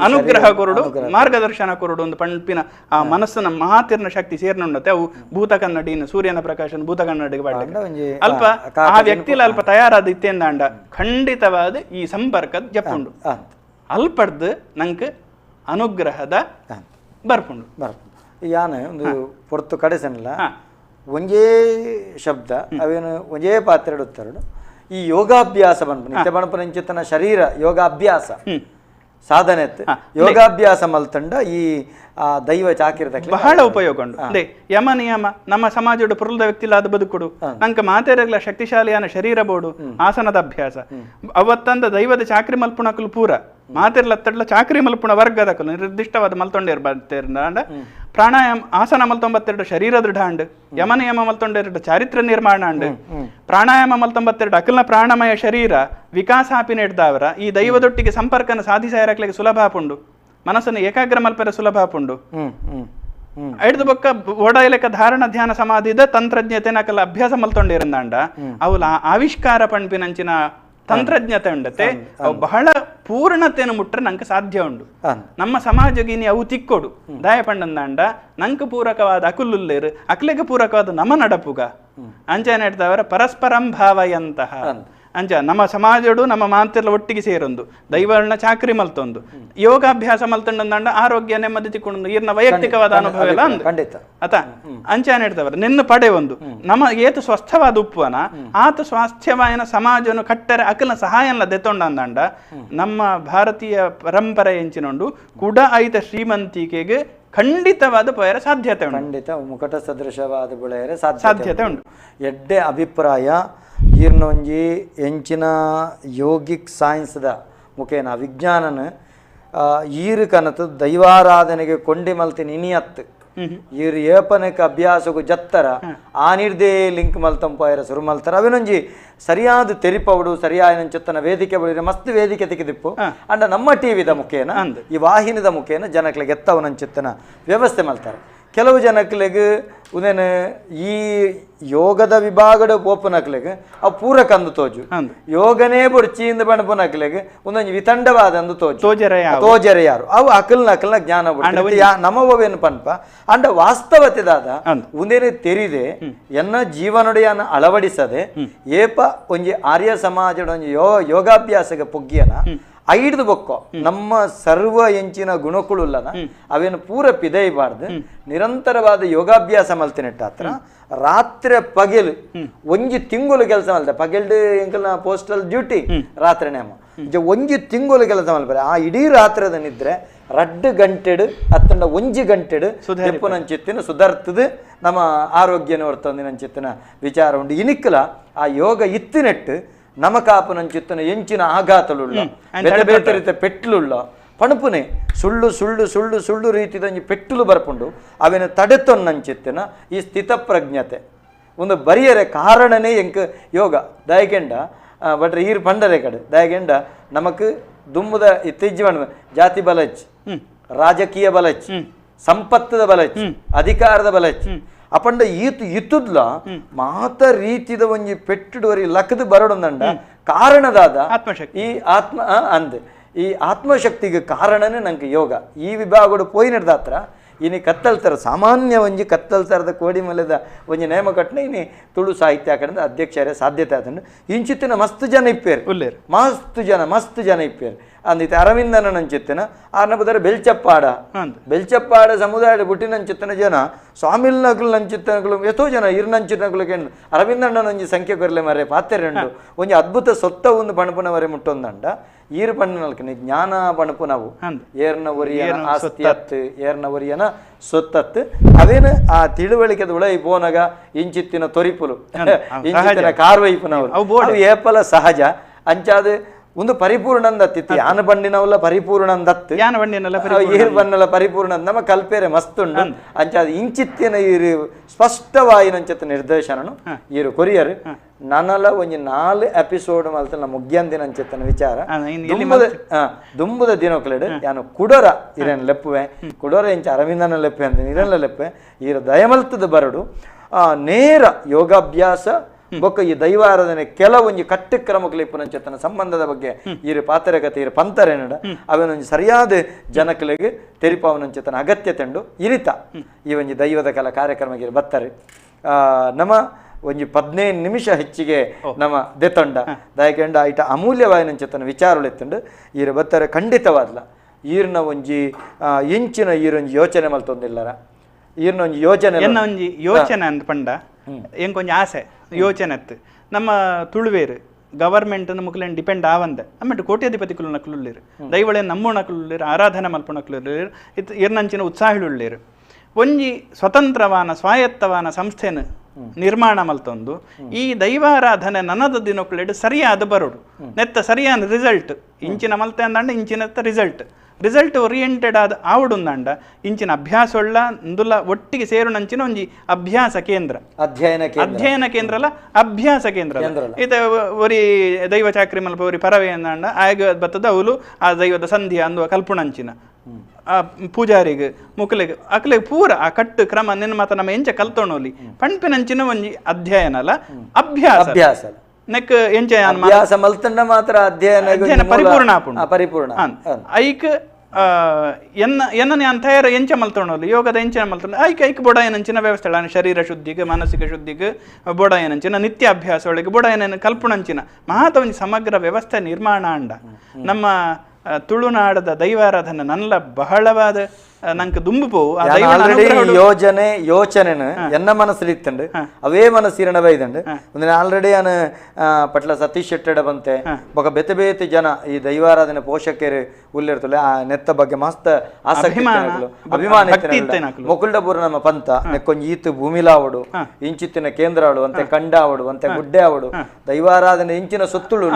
ಅನುಗ್ರಹ ಕೊರಡು ಮಾರ್ಗದರ್ಶನ ಕೊರಡು ಒಂದು ಪಂಪಿನ ಆ ಮನಸ್ಸಿನ ಮಾತಿರ್ನ ಶಕ್ತಿ ಸೇರ್ನುಂಡತೆ ಅವು ಭೂತ ಕನ್ನಡಿನ ಸೂರ್ಯನ ಪ್ರಕಾಶನ ಭೂತ ಕನ್ನಡಿಗೆ ಬಾಡ್ಲೆ ಅಲ್ಪ ಆ ವ್ಯಕ್ತಿಲ ಅಲ್ಪ ತಯಾರಾದ ಇತ್ತೆಂದಾಂಡ ಖಂಡಿತವಾದ ಈ ಸಂಪರ್ಕದ ಜಪ್ಪುಂಡು ಅಲ್ಪಡ್ದು ನಂಗೆ ಅನುಗ್ರಹದ ಬರ್ಪುಂಡು ಬರ್ಪುಂಡು ಯಾನೆ ಒಂದು ಪೊರ್ತು ಕಡೆಸನಲ್ಲ ಒಂಜೇ ಶಬ್ದ ಅವೇನು ಒಂಜೇ ಪಾತ್ರ ಇಡುತ್ತಾರಡು ಈ ಯೋಗಾಭ್ಯಾಸ ಬನ್ಪ ನಿತ್ಯ ಬಣಪನ ಶರೀರ ಯೋಗಾಭ್ಯಾಸ ಸಾಧನೆ ಯೋಗಾಭ್ಯಾಸ ಮಲ್ತಂಡ ಈ ದೈವ ಚಾಕಿರದ ಬಹಳ ಉಪಯೋಗ ಉಂಟು. ಅದೇ ಯಮ ನಿಯಮ ನಮ್ಮ ಸಮಾಜದ ಪುರುಳದ ವ್ಯಕ್ತಿಲಾದ ಬದುಕುಡು ನಂಗೆ ಮಾತೇರಗ್ಲ ಶಕ್ತಿಶಾಲಿಯಾನ ಶರೀರ ಬೋಡು ಆಸನದ ಅಭ್ಯಾಸ ಅವತ್ತಂದ ದೈವದ ಚಾಕ್ರಿ ಮಲ್ಪುಣಕಲು ಪೂರ ಮಾತಿರ್ಲ ತಡ್ಲ ಚಾಕ್ರಿ ಮಲ್ಪುಣ ವರ್ಗದಕಲು ನಿರ್ದಿಷ್ಟವಾದ ಮಲ್ತೊಂಡಿರ್ಬಾರ್ದ ಪ್ರಾಣಾಯಾಮ ಆಸನ ಮಲ್ತೊಂಬತ್ತೆರಡು ಶರೀರ ದೃಢ ಅಂಡ್, ಯಮ ನಿಯಮ ಮಲ್ತೊಂಡೆರಡು ಚಾರಿತ್ರ ನಿರ್ಮಾಣ ಅಂಡ್, ಪ್ರಾಣಾಯಾಮ ಮಲ್ತೊಂಬತ್ತೆರಡು ಅಕಲ್ನ ಪ್ರಾಣಮಯ ಶರೀರ ವಿಕಾಸ ಆಪಿನೆಡ್ದಾವರ ಈ ದೈವದೊಟ್ಟಿಗೆ ಸಂಪರ್ಕನ ಸಾಧಿಸಾಯರಕ್ಲಿಗೆ ಸುಲಭ ಆಪುಂಡು, ಮನಸ್ಸನ್ನು ಏಕಾಗ್ರ ಮಲ್ಪೆರ ಸುಲಭ ಆಪುಂಡು. ಐಡ್ದು ಬೊಕ್ಕ ಓಡಾಯಲೆಕ್ಕ ಧಾರಣ ಧ್ಯಾನ ಸಮಾಧಿದ ತಂತ್ರಜ್ಞತೆ ನಕಲ ಅಭ್ಯಾಸ ಮಲ್ತೊಂಡಿರಂದಾಂಡ ಅವಲ ಆವಿಷ್ಕಾರ ಪಣ್ಪಿನಂಚಿನ ತಂತ್ರಜ್ಞತೆ ಉಂಡತೆ ಅವು ಬಹಳ ಪೂರ್ಣತೆಯನ್ನು ಮುಟ್ರೆ ನಂಗೆ ಸಾಧ್ಯ ಉಂಡು. ನಮ್ಮ ಸಮಾಜಕ್ಕೆ ಇನಿ ಅವು ತಿಕ್ಕೊಡು ದಾಯ ಪಂಡಂದಾಂಡ ನಂಗೆ ಪೂರಕವಾದ ಅಕುಲ್ಲುಲ್ಲೇರು ಅಕ್ಲೆಗೆ ಪೂರಕವಾದ ನಮ ನಡಪುಗ ಅಂಚನೆ ಹೇಳ್ತಾವರ ಪರಸ್ಪರಂ ಭಾವಯಂತಹ ಅಂಚ ನಮ್ಮ ಸಮಾಜಡು ನಮ್ಮ ಮಾಂತಿರ್ಲ ಒಟ್ಟಿಗೆ ಸೇರೊಂದು ದೈವಗಳನ್ನ ಚಾಕ್ರಿ ಮಲ್ತೊಂದು ಯೋಗಾಭ್ಯಾಸ ಮಲ್ತೊಂಡಂದಾಂಡ ಆರೋಗ್ಯ ನೆಮ್ಮದಿ ತಿಕ್ಕೊಂಡು ಈರ್ನ ವೈಯಕ್ತಿಕವಾದ ಅನುಭವ ಎಲ್ಲ ಅಂದ ಅತ ಅಂಚಾನೆ ಹೇಳ್ತಾವರ ನಿನ್ನ ಪಡೆ ಒಂದು ನಮ್ಮ ಏತು ಸ್ವಸ್ಥವಾದ ಉಪ್ಪುವನ ಆತ ಸ್ವಾಸ್ಥ್ಯವಾಯನ ಸಮಾಜವನ್ನು ಕಟ್ಟರೆ ಅಕಲ್ನ ಸಹಾಯನ ದೆತ್ತೊಂಡಂದಾಂಡ ನಮ್ಮ ಭಾರತೀಯ ಪರಂಪರೆ ಎಂಚಿನೊಂಡು ಕೂಡ ಐತ ಶ್ರೀಮಂತಿಕೆಗೆ ಖಂಡಿತವಾದ ಪೋಯರ ಸಾಧ್ಯತೆ ಉಂಟು. ಖಂಡಿತ ಮುಕಟ ಸದೃಶವಾದ ಬೆಳೆಯರೆ ಸಾಧ್ಯತೆ ಉಂಟು. ಎಡ್ಡೆ ಅಭಿಪ್ರಾಯ ಈರ್ನೊಂಜಿ ಎಂಚಿನ ಯೋಗಿಕ್ ಸೈನ್ಸ್ದ ಮುಖೇನ ವಿಜ್ಞಾನನ ಈರು ಕನತು ದೈವಾರಾಧನೆಗೆ ಕೊಂಡಿ ಮಲ್ತಿನ ಇನಿಯತ್ತು ಈರು ಏಪನಕ್ಕೆ ಅಭ್ಯಾಸಕ್ಕೂ ಜತ್ತರ ಆ ನಿರ್ದೇ ಲಿಂಕ್ ಮಲ್ತಂಪಾಯರ ಸುರು ಮಲ್ತಾರ ಅವೇನೊಂಜಿ ಸರಿಯಾದ ತೆರಿಪವಡು ಸರಿಯಾದ ಚಿತ್ತನ ವೇದಿಕೆ ಬಳಿದ್ರೆ ಮಸ್ತ್ ವೇದಿಕೆ ತೆಗೆದಿಪ್ಪು ಅಂಡ ನಮ್ಮ ಟಿವಿದ ಮುಖೇನ ಈ ವಾಹಿನಿದ ಮುಖೇನ ಜನಕ್ಲಿಗೆ ಎತ್ತವನಂಚಿತ್ತನ ವ್ಯವಸ್ಥೆ ಮಲ್ತಾರೆ. ಕೆಲವು ಜನಕ್ಲಿಗೆ ಉದೇನು ಈ ಯೋಗದ ವಿಭಾಗದ ಪೋಪನಕ್ಲೆಗ್ ಅವು ಪೂರಕ ಅಂದು ತೋಜು, ಯೋಗನೇ ಬುಡ್ಚಿಯಿಂದ ಬಣಪನಕ್ಲೆಗ್ ಒಂದೊಂಜಿ ವಿತಂಡವಾದ ಅಂದು ತೋಜು ತೋಜರೆ ಯಾರು ಅವು ಅಕಲ್ನ ಅಕಲ್ನ ಜ್ಞಾನ ನಮವೇನು ಪನ್ಪ ಅಂಡ ವಾಸ್ತವತೆ ದಾದ ಉಂದೇನೆ ತೆರಿದೆ ಎನ್ನ ಜೀವನೊಡೆಯನ್ನ ಅಳವಡಿಸದೆ ಏಪ ಒಂಜಿ ಆರ್ಯ ಸಮಾಜದ ಒಂಜಿ ಯೋಗಾಭ್ಯಾಸಕ್ಕೆ ಪೊಗ್ಗಿಯನ ಐಡ್ದು ಬೊಕ್ಕೋ ನಮ್ಮ ಸರ್ವ ಎಂಚಿನ ಗುಣಕುಳುಲ್ಲನ ಅವೇನು ಪೂರ ಪಿದೈಬಾರ್ದು ನಿರಂತರವಾದ ಯೋಗಾಭ್ಯಾಸ ಮಲ್ತಿನೆಟ್ಟಾತ್ರ ರಾತ್ರಿ ಪಗೆಲು ಒಂಜಿ ತಿಂಗಳು ಕೆಲಸ ಮಲ್ತೆ ಪಗೆಲ್ಡು ಎಂಕಲ್ನ ಪೋಸ್ಟಲ್ ಡ್ಯೂಟಿ ರಾತ್ರಿ ನೇಮ ಒಂಜಿ ತಿಂಗಳು ಕೆಲಸ ಮಲ್ಪರೆ ಆ ಇಡೀ ರಾತ್ರಿದ ನಿದ್ರೆ ರಡ್ಡು ಗಂಟೆಡು ಅತ್ತಂಡ ಒಂಜಿ ಗಂಟೆಡು ನಂಚಿತ್ತಿನ ಸುಧಾರ್ತದ ನಮ್ಮ ಆರೋಗ್ಯನ ಹೊರ್ತೊಂದಿನಂಚಿತ್ತಿನ ವಿಚಾರ ಉಂಡು. ಇನಿಕ್ಕಲ ಆ ಯೋಗ ಇತ್ತಿನೆಟ್ಟು ನಮಕಾಪನಂಚಿತ್ತನ ಎಂಚಿನ ಆಘಾತಲುಳ್ಳ ಬೇತೆ ಬೇತೆ ರೀತಿಯ ಪೆಟ್ಲುಳ್ಳ ಪಣಪುನೆ ಸುಳ್ಳು ಸುಳ್ಳು ಸುಳ್ಳು ಸುಳ್ಳು ರೀತಿದಂಜಿ ಪೆಟ್ಟುಲು ಬರ್ಪುಂಡು ಅವೇನು ತಡೆತೊನ್ನಂಚಿತ್ತನ ಈ ಸ್ಥಿತಪ್ರಜ್ಞತೆ ಒಂದು ಬರಿಯರೆ ಕಾರಣನೇ ಎಂಕ್ ಯೋಗ ದಯಗೆಂಡ ಬಟ್ರೆ ಈರು ಪಂಡರೆ ಕಡೆ ದಯಗೆಂಡ ನಮಕ್ ದುಮ್ಮದ ಇತ್ತೀಚೆ ಜಾತಿ ಬಲಚ್ ರಾಜಕೀಯ ಬಲಚ್ ಸಂಪತ್ತದ ಬಲಚ್ ಅಧಿಕಾರದ ಬಲಚ್ ಅಪಂಡ ಈತು ಇತ್ತುದ್ಲ ಮಾತ ರೀತಿದ ಒಂಜಿ ಪೆಟ್ಟುಡುವರಿ ಲಕ್ಕದ ಬರಡೊಂದಂಡ ಕಾರಣದಾದ ಈ ಆತ್ಮ ಅಂದ್ ಈ ಆತ್ಮಶಕ್ತಿಗೆ ಕಾರಣನೇ ನಂಗೆ ಯೋಗ ಈ ವಿಭಾಗಡು ಪೋಯಿ ನಡೆದಾತ್ರ ಇನಿ ಕತ್ತಲ್ತರ ಸಾಮಾನ್ಯ ಒಂಜಿ ಕತ್ತಲ್ತರದ ಕೋಡಿಮಲೆದ ಒಂಜಿ ನೇಮ ಕಟ್ಟನೆ ಇನಿ ತುಳು ಸಾಹಿತ್ಯ ಕಡೆದ ಅಧ್ಯಕ್ಷರೇ ಸಾಧ್ಯತೆ ಆತಂಡು ಇಂಚಿತ್ತಿನ ಮಸ್ತ್ ಜನ ಇಪ್ಪೇರು ಮಸ್ತ್ ಜನ ಮಸ್ತ್ ಜನ ಇಪ್ಪೇರು ಅಂದಿತ್ತೆ ಅರವಿಂದನ ನಂಚಿತ್ತಿನ ಆರ್ನ ಬದರ ಬೆಲ್ಚಪ್ಪಾಡ ಬೆಲ್ಚಪ್ಪಾಡ ಸಮುದಾಯದ ಬುಟ್ಟಿನಂಚಿತ್ತನ ಜನ ಸ್ವಾಮಿಲ್ನಕುಲು ನಂಚಿತ್ತನಕುಲು ಎಷ್ಟೋ ಜನ ಇರ್ನಂಚಿನಕುಲು ಕೇಂದ್ರ ಅರವಿಂದಣ್ಣನೊಂಜಿ ಸಂಖ್ಯೆ ಕೊರಲೆ ಮರೆ ಪಾತ್ರೆಂಡು ಒಂಜಿ ಅದ್ಭುತ ಸೊತ್ತ ಒಂದು ಪಣಪುನವರೆ ಮುಟ್ಟೊಂದಂಡ ಈರು ಪಣ್ಣನಲ್ಕನೆ ಜ್ಞಾನ ಪಣಪುನವು ಏರ್ನ ಒರಿಯನ ಆಸ್ತಿ ಅತ್ತು ಏರ್ನ ಒರಿಯನ ಸೊತ್ತತ್ತು ಅವೇನು ಆ ತಿಳುವಳಿಕೆದ ಉಳ ಪೋನಗ ಇಂಚಿತ್ತಿನ ತೊರಿಪುಲು ಇಂಚಿತ್ತಿನ ಕಾರ್ವೈಪುನವರು ಅವು ಏಪಲ ಸಹಜ ಅಂಚಾದ ಒಂದು ಪರಿಪೂರ್ಣಂದತ್ತಿತ್ತು ಯಾನ ಬಣ್ಣಿನವಲ್ಲ ಪರಿಪೂರ್ಣಂದತ್ತು ಯಾನ ಬಣ್ಣಿನಲ್ಲ ಏರ್ ಬಣ್ಣಲ ಪರಿಪೂರ್ಣ ನಮ್ಮ ಕಲ್ಪೇರೆ ಮಸ್ತುಂಡು ಅಂಚಾದ ಇಂಚಿತ್ತಿನ ಈರು ಸ್ಪಷ್ಟವಾಯಿನಂಚಿತ್ತ ನಿರ್ದೇಶನನು ಈರು ಕೊರಿಯರ್ ನನಲ ಒಂಜಿ 4 ಎಪಿಸೋಡ್ ಮಲ್ತನ ಮುಗ್ಯಂದಿನ ಅಂಚಿತ್ತನ ವಿಚಾರ ದುಂಬುದ ದಿನಕ್ಲೆಡ್ ಯಾನು ಕುಡೋರ ಇರನ್ ಲೆಪ್ಪುವೆ ಕುಡೋರ ಇಂಚ ಅರವಿಂದನ ಲೆಪ್ಪೆ ಅಂತ ಇರಲ್ಲ ಲೆಪ್ಪೆ ಈರ ದಯಮಲ್ತದ ಬರಡು ಆ ನೇರ ಯೋಗಾಭ್ಯಾಸ ಬೊಕ್ಕ ಈ ದೈವಾರಾಧನೆ ಕೆಲವೊಂಜಿ ಕಟ್ಟುಕ್ರಮಗಳು ಇಪ್ಪುನಂಚೆತ್ತನ ಸಂಬಂಧದ ಬಗ್ಗೆ ಈರು ಪಾತರಕತೆ ಈರು ಪಂತರೇನಡ ಅವನೊಂಜಿ ಸರಿಯಾದ ಜನಕಲಿಗೆ ತೆರಿಪಾವನಂಚೆತ್ತನ ಅಗತ್ಯ ತಂಡು ಇರಿತ ಈ ಒಂಜಿ ದೈವದ ಕಲ ಕಾರ್ಯಕ್ರಮಕ್ಕೆ ಬತ್ತಾರೆ. ನಮ್ಮ ಒಂಜಿ 15 ನಿಮಿಷ ಹೆಚ್ಚಿಗೆ ನಮ್ಮ ದೆತ್ತೊಂಡ ದಯಕೆಂಡ ಐಟ ಅಮೂಲ್ಯವಾಯಿನಂಚೆತ್ತನ ವಿಚಾರಗಳಿತ್ತುಂಡು ಈರು ಬತ್ತಾರೆ ಖಂಡಿತವಾದ್ಲ ಈರ್ನ ಒಂಜಿ ಇಂಚಿನ ಈರೊಂಜಿ ಯೋಚನೆ ಮಲ್ತೊಂದಿಲ್ಲರ ಈರ್ನ ಒಂಜಿ ಯೋಚನೆ ಎನ್ನ ಒಂಜಿ ಯೋಚನೆ ಅಂತ ಪಂಡ ಎಂಕೊಂಜಿ ಆಸೆ ಯೋಚನೆ ಅತ್ತು ನಮ್ಮ ತುಳುವೇರು ಗವರ್ಮೆಂಟ್ ಮುಕ್ಲೇನು ಡಿಪೆಂಡ್ ಆವಂದೆ ನಮ್ಮಟ್ಟು ಕೋಟ್ಯಾಧಿಪತಿ ಕುಲುನಕುಲುಳ್ಳೇರು ದೈವಳೆ ನಮ್ಮುಣಕುಲುಳ್ಳೇರು ಆರಾಧನೆ ಮಲ್ಪುಣಕುಲುಳ್ಳೇರು ಇತ್ತು ಇರ್ನಂಚಿನ ಉತ್ಸಾಹಿಳುಳ್ಳೇರು ಒಂಜಿ ಸ್ವತಂತ್ರವಾನ ಸ್ವಾಯತ್ತವಾನ ಸಂಸ್ಥೆನ ನಿರ್ಮಾಣ ಮಲ್ತೊಂದು ಈ ದೈವಾರಾಧನೆ ನನದ ದಿನಕ್ಕುಲೆಡ್ ಸರಿಯಾದ ಬರೋಡು ನೆತ್ತ ಸರಿಯಾದ ರಿಸಲ್ಟ್ ಇಂಚಿನ ಮಲ್ತೆ ಅಂದಂಡ ಇಂಚಿನತ್ತ ರಿಸಲ್ಟ್ Result oriented ಆದ ಆವಡುಂದಾಂಡ ಇಂಚಿನ ಅಭ್ಯಾಸ ಉಳ್ಳ ಒಟ್ಟಿಗೆ ಸೇರುನಂಚಿನ ಒಂಜಿ ಅಭ್ಯಾಸ ಕೇಂದ್ರ ಅಧ್ಯಯನ ಕೇಂದ್ರ ಅಲ್ಲ ಅಭ್ಯಾಸ ಕೇಂದ್ರ ಇತ ಒರಿ ದೈವ ಚಾಕ್ರಿ ಮಲ್ಪ ಒರಿ ಪರವೆ ಅಂದಾಂಡ ಆಗ ಬತ್ತದ ಅವಲು ಆ ದೈವದ ಸಂಧಿ ಅಂದುವ ಕಲ್ಪುಣಂಚಿನ ಆ ಪೂಜಾರಿಗೆ ಮುಕುಲೆಗ್ ಅಕ್ಲೆಗ್ ಪೂರ ಆ ಕಟ್ಟು ಕ್ರಮ ನಿನ್ನ ಮಾತ ನಮ್ಮ ಎಂಚ ಕಲ್ತೊಣೋಲಿ ಪಣ್ಪಿನಂಚಿನ ಒಂಜಿ ಅಧ್ಯಯನ ಅಲ್ಲ ಅಭ್ಯಾಸ ಅಭ್ಯಾಸ ನೆಕ್ ಎಂಚ ಅಭ್ಯಾಸ ಮಲ್ತಂಡ ಮಾತ್ರ ಅಧ್ಯಯನ ಪರಿಪೂರ್ಣ ಪರಿಪೂರ್ಣ ಐಕ್ ಎನ್ನ ಎನ್ನ ನಾನು ತಯಾರ ಎಂಚ ಮಲ್ತೊಣೋಲಿ ಯೋಗದ ಎಂಚ ಮಲ್ತೊಂಡು ಐಕ್ ಐಕ್ ಬೊಡಾಯನಂಚಿನ ವ್ಯವಸ್ಥೆ ಶರೀರ ಶುದ್ಧಿಗೆ ಮಾನಸಿಕ ಶುದ್ಧಿಗೆ ಬೊಡಾಯನಂಚಿನ ನಿತ್ಯ ಅಭ್ಯಾಸ ಒಳಗೆ ಬೊಡಾಯನ ಕಲ್ಪುಣಂಚಿನ ಮಹಾತ ಒಂಜಿ ಸಮಗ್ರ ವ್ಯವಸ್ಥೆ ನಿರ್ಮಾಣ ಅಂಡ ನಮ್ಮ ತುಳುನಾಡದ ದೈವಾರಾಧನೆ ನಲ್ಲ ಬಹಳವಾದ ನಂಗೆ ದುಂಬು ಪೋವು ಯೋಜನೆ ಯೋಚನೆ ಎನ್ನ ಮನಸ್ಸಲ್ಲಿ ಇತ್ತಂಡು ಅವೇ ಮನಸ್ಸಿರಣ ಬೈದಂಡು ಒಂದಿನ ಆಲ್ರೆಡಿ ನಾನು ಪಟ್ಲ ಸತೀಶ್ ಶೆಟ್ಟಡ ಬಂತೆ ಬೊಕ ಬೇತೆ ಬೇತೆ ಜನ ಈ ದೈವಾರಾಧನೆ ಪೋಷಕರು ಉಲ್ಲಿರ್ತಲ್ಲ ಆ ನೆತ್ತ ಬಗ್ಗೆ ಮಸ್ತ್ ಆಸಕ್ತಿ ಅಭಿಮಾನ ಮೊಕುಲ್ಡಪುರ ನಮ್ಮ ಪಂತ ನೆಕ್ಕೊಂಜಿ ಈತು ಭೂಮಿಲಾವಡು ಇಂಚಿತ್ತಿನ ಕೇಂದ್ರ ಆಡು ಅಂತೆ ಕಂಡಾವಡು ಅಂತೆ ಗುಡ್ಡೆ ಆವಡು ದೈವಾರಾಧನೆ ಇಂಚಿನ ಸೊತ್ತುಳು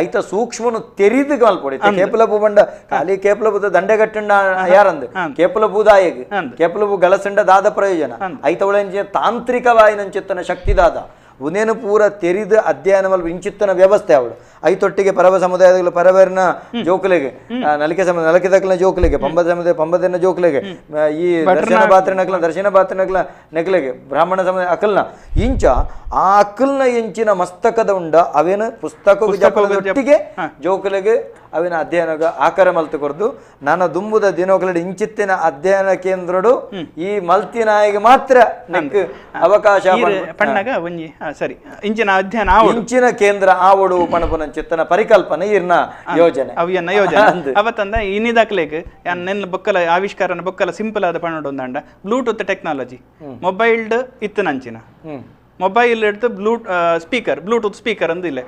ಐತ ಸೂಕ್ಷ್ಮನು ತೆರಿದು ಮಲ್ಪೊಡಿ ಕೇಪಲಪು ಬಂಡ ಖಾಲಿ ಕೇಪಲಪುದ ದಂಡೆಗಟ್ಟಂಡ ಯಾರಂದು ಕೇಪಲಪೂದಾಯಗ್ ಕೇಪಲಪು ಗಳಸಂಡ ದಾದ ಪ್ರಯೋಜನ ಐತವಳ ತಾಂತ್ರಿಕವಾಯಿನಂಚಿತ್ತನ ಶಕ್ತಿ ದಾದ ಉನೇನು ಪೂರ ತೆರಿದು ಅಧ್ಯಯನ ಮಲ್ಪ ಇಂಚಿತ್ತನ ವ್ಯವಸ್ಥೆ ಅವಳು ಐತೊಟ್ಟಿಗೆ ಪರವ ಸಮುದಾಯದ ಪರವರ್ನ ಜೋಕುಲೆಗೆ ನಲಿಕೆ ಸಮುದಾಯ ನಲಕೆ ತಕ್ಕಲ ಜೋಕುಲೆಗೆ ಪಂಬದ ಸಮುದಾಯ ಪಂಬದನ ಜೋಕುಲೆಗೆ ಈ ದರ್ಶನ ಪಾತ್ರ ನಕಲ ದರ್ಶನ ಪಾತ್ರ ನಕಲ ನೆಕಲೆಗೆ ಬ್ರಾಹ್ಮಣ ಸಮುದಾಯ ಅಕಲ್ನ ಇಂಚ ಆ ಅಕಲ್ನ ಇಂಚಿನ ಮಸ್ತಕದ ಉಂಡ ಅವೇನು ಪುಸ್ತಕ ಒಟ್ಟಿಗೆ ಜೋಕುಲೆಗೆ ಅವಿನ ಅಧ್ಯಯನ ಆಕಾರ ಮಲ್ತು ಕೊರ್ದು ನನ್ನ ದುಂಬುದ ದಿನೋಕಲಡಿ ಇಂಚಿತ್ತಿನ ಅಧ್ಯಯನ ಕೇಂದ್ರಡು ಈ ಮಲ್ತಿನಾಯಿಗೆ ಮಾತ್ರ ನೆಕ್ ಅವಕಾಶ ಪಣ್ಣಗ ಒಂಜಿ ಸರಿ ಇಂಚಿನ ಅಧ್ಯಯನ ಇಂಚಿನ ಕೇಂದ್ರ ಆವಡು ಪಣಪುನ ಚಿತ್ತನ ಪರಿಕಲ್ಪನೆ ಇರ್ನ ಯೋಜನೆ ಅವಿಯನ್ನ ಯೋಜನೆ ಅವತ್ತಂದ ಇನ್ನಿದಾಕ್ಲೇಕ್ ನೆನ್ ಬೊಕ್ಕಲ ಆವಿಷ್ಕಾರನ ಬೊಕ್ಕಲ ಸಿಂಪಲ್ ಆದ ಪಣ್ಣಡು ಒಂದಂಡ Bluetooth technology mobile ಇತ್ತನಂಚಿನ mobile ಹಿಡ್ದು speaker Bluetooth speaker ಅಂದಿಲ್ಲ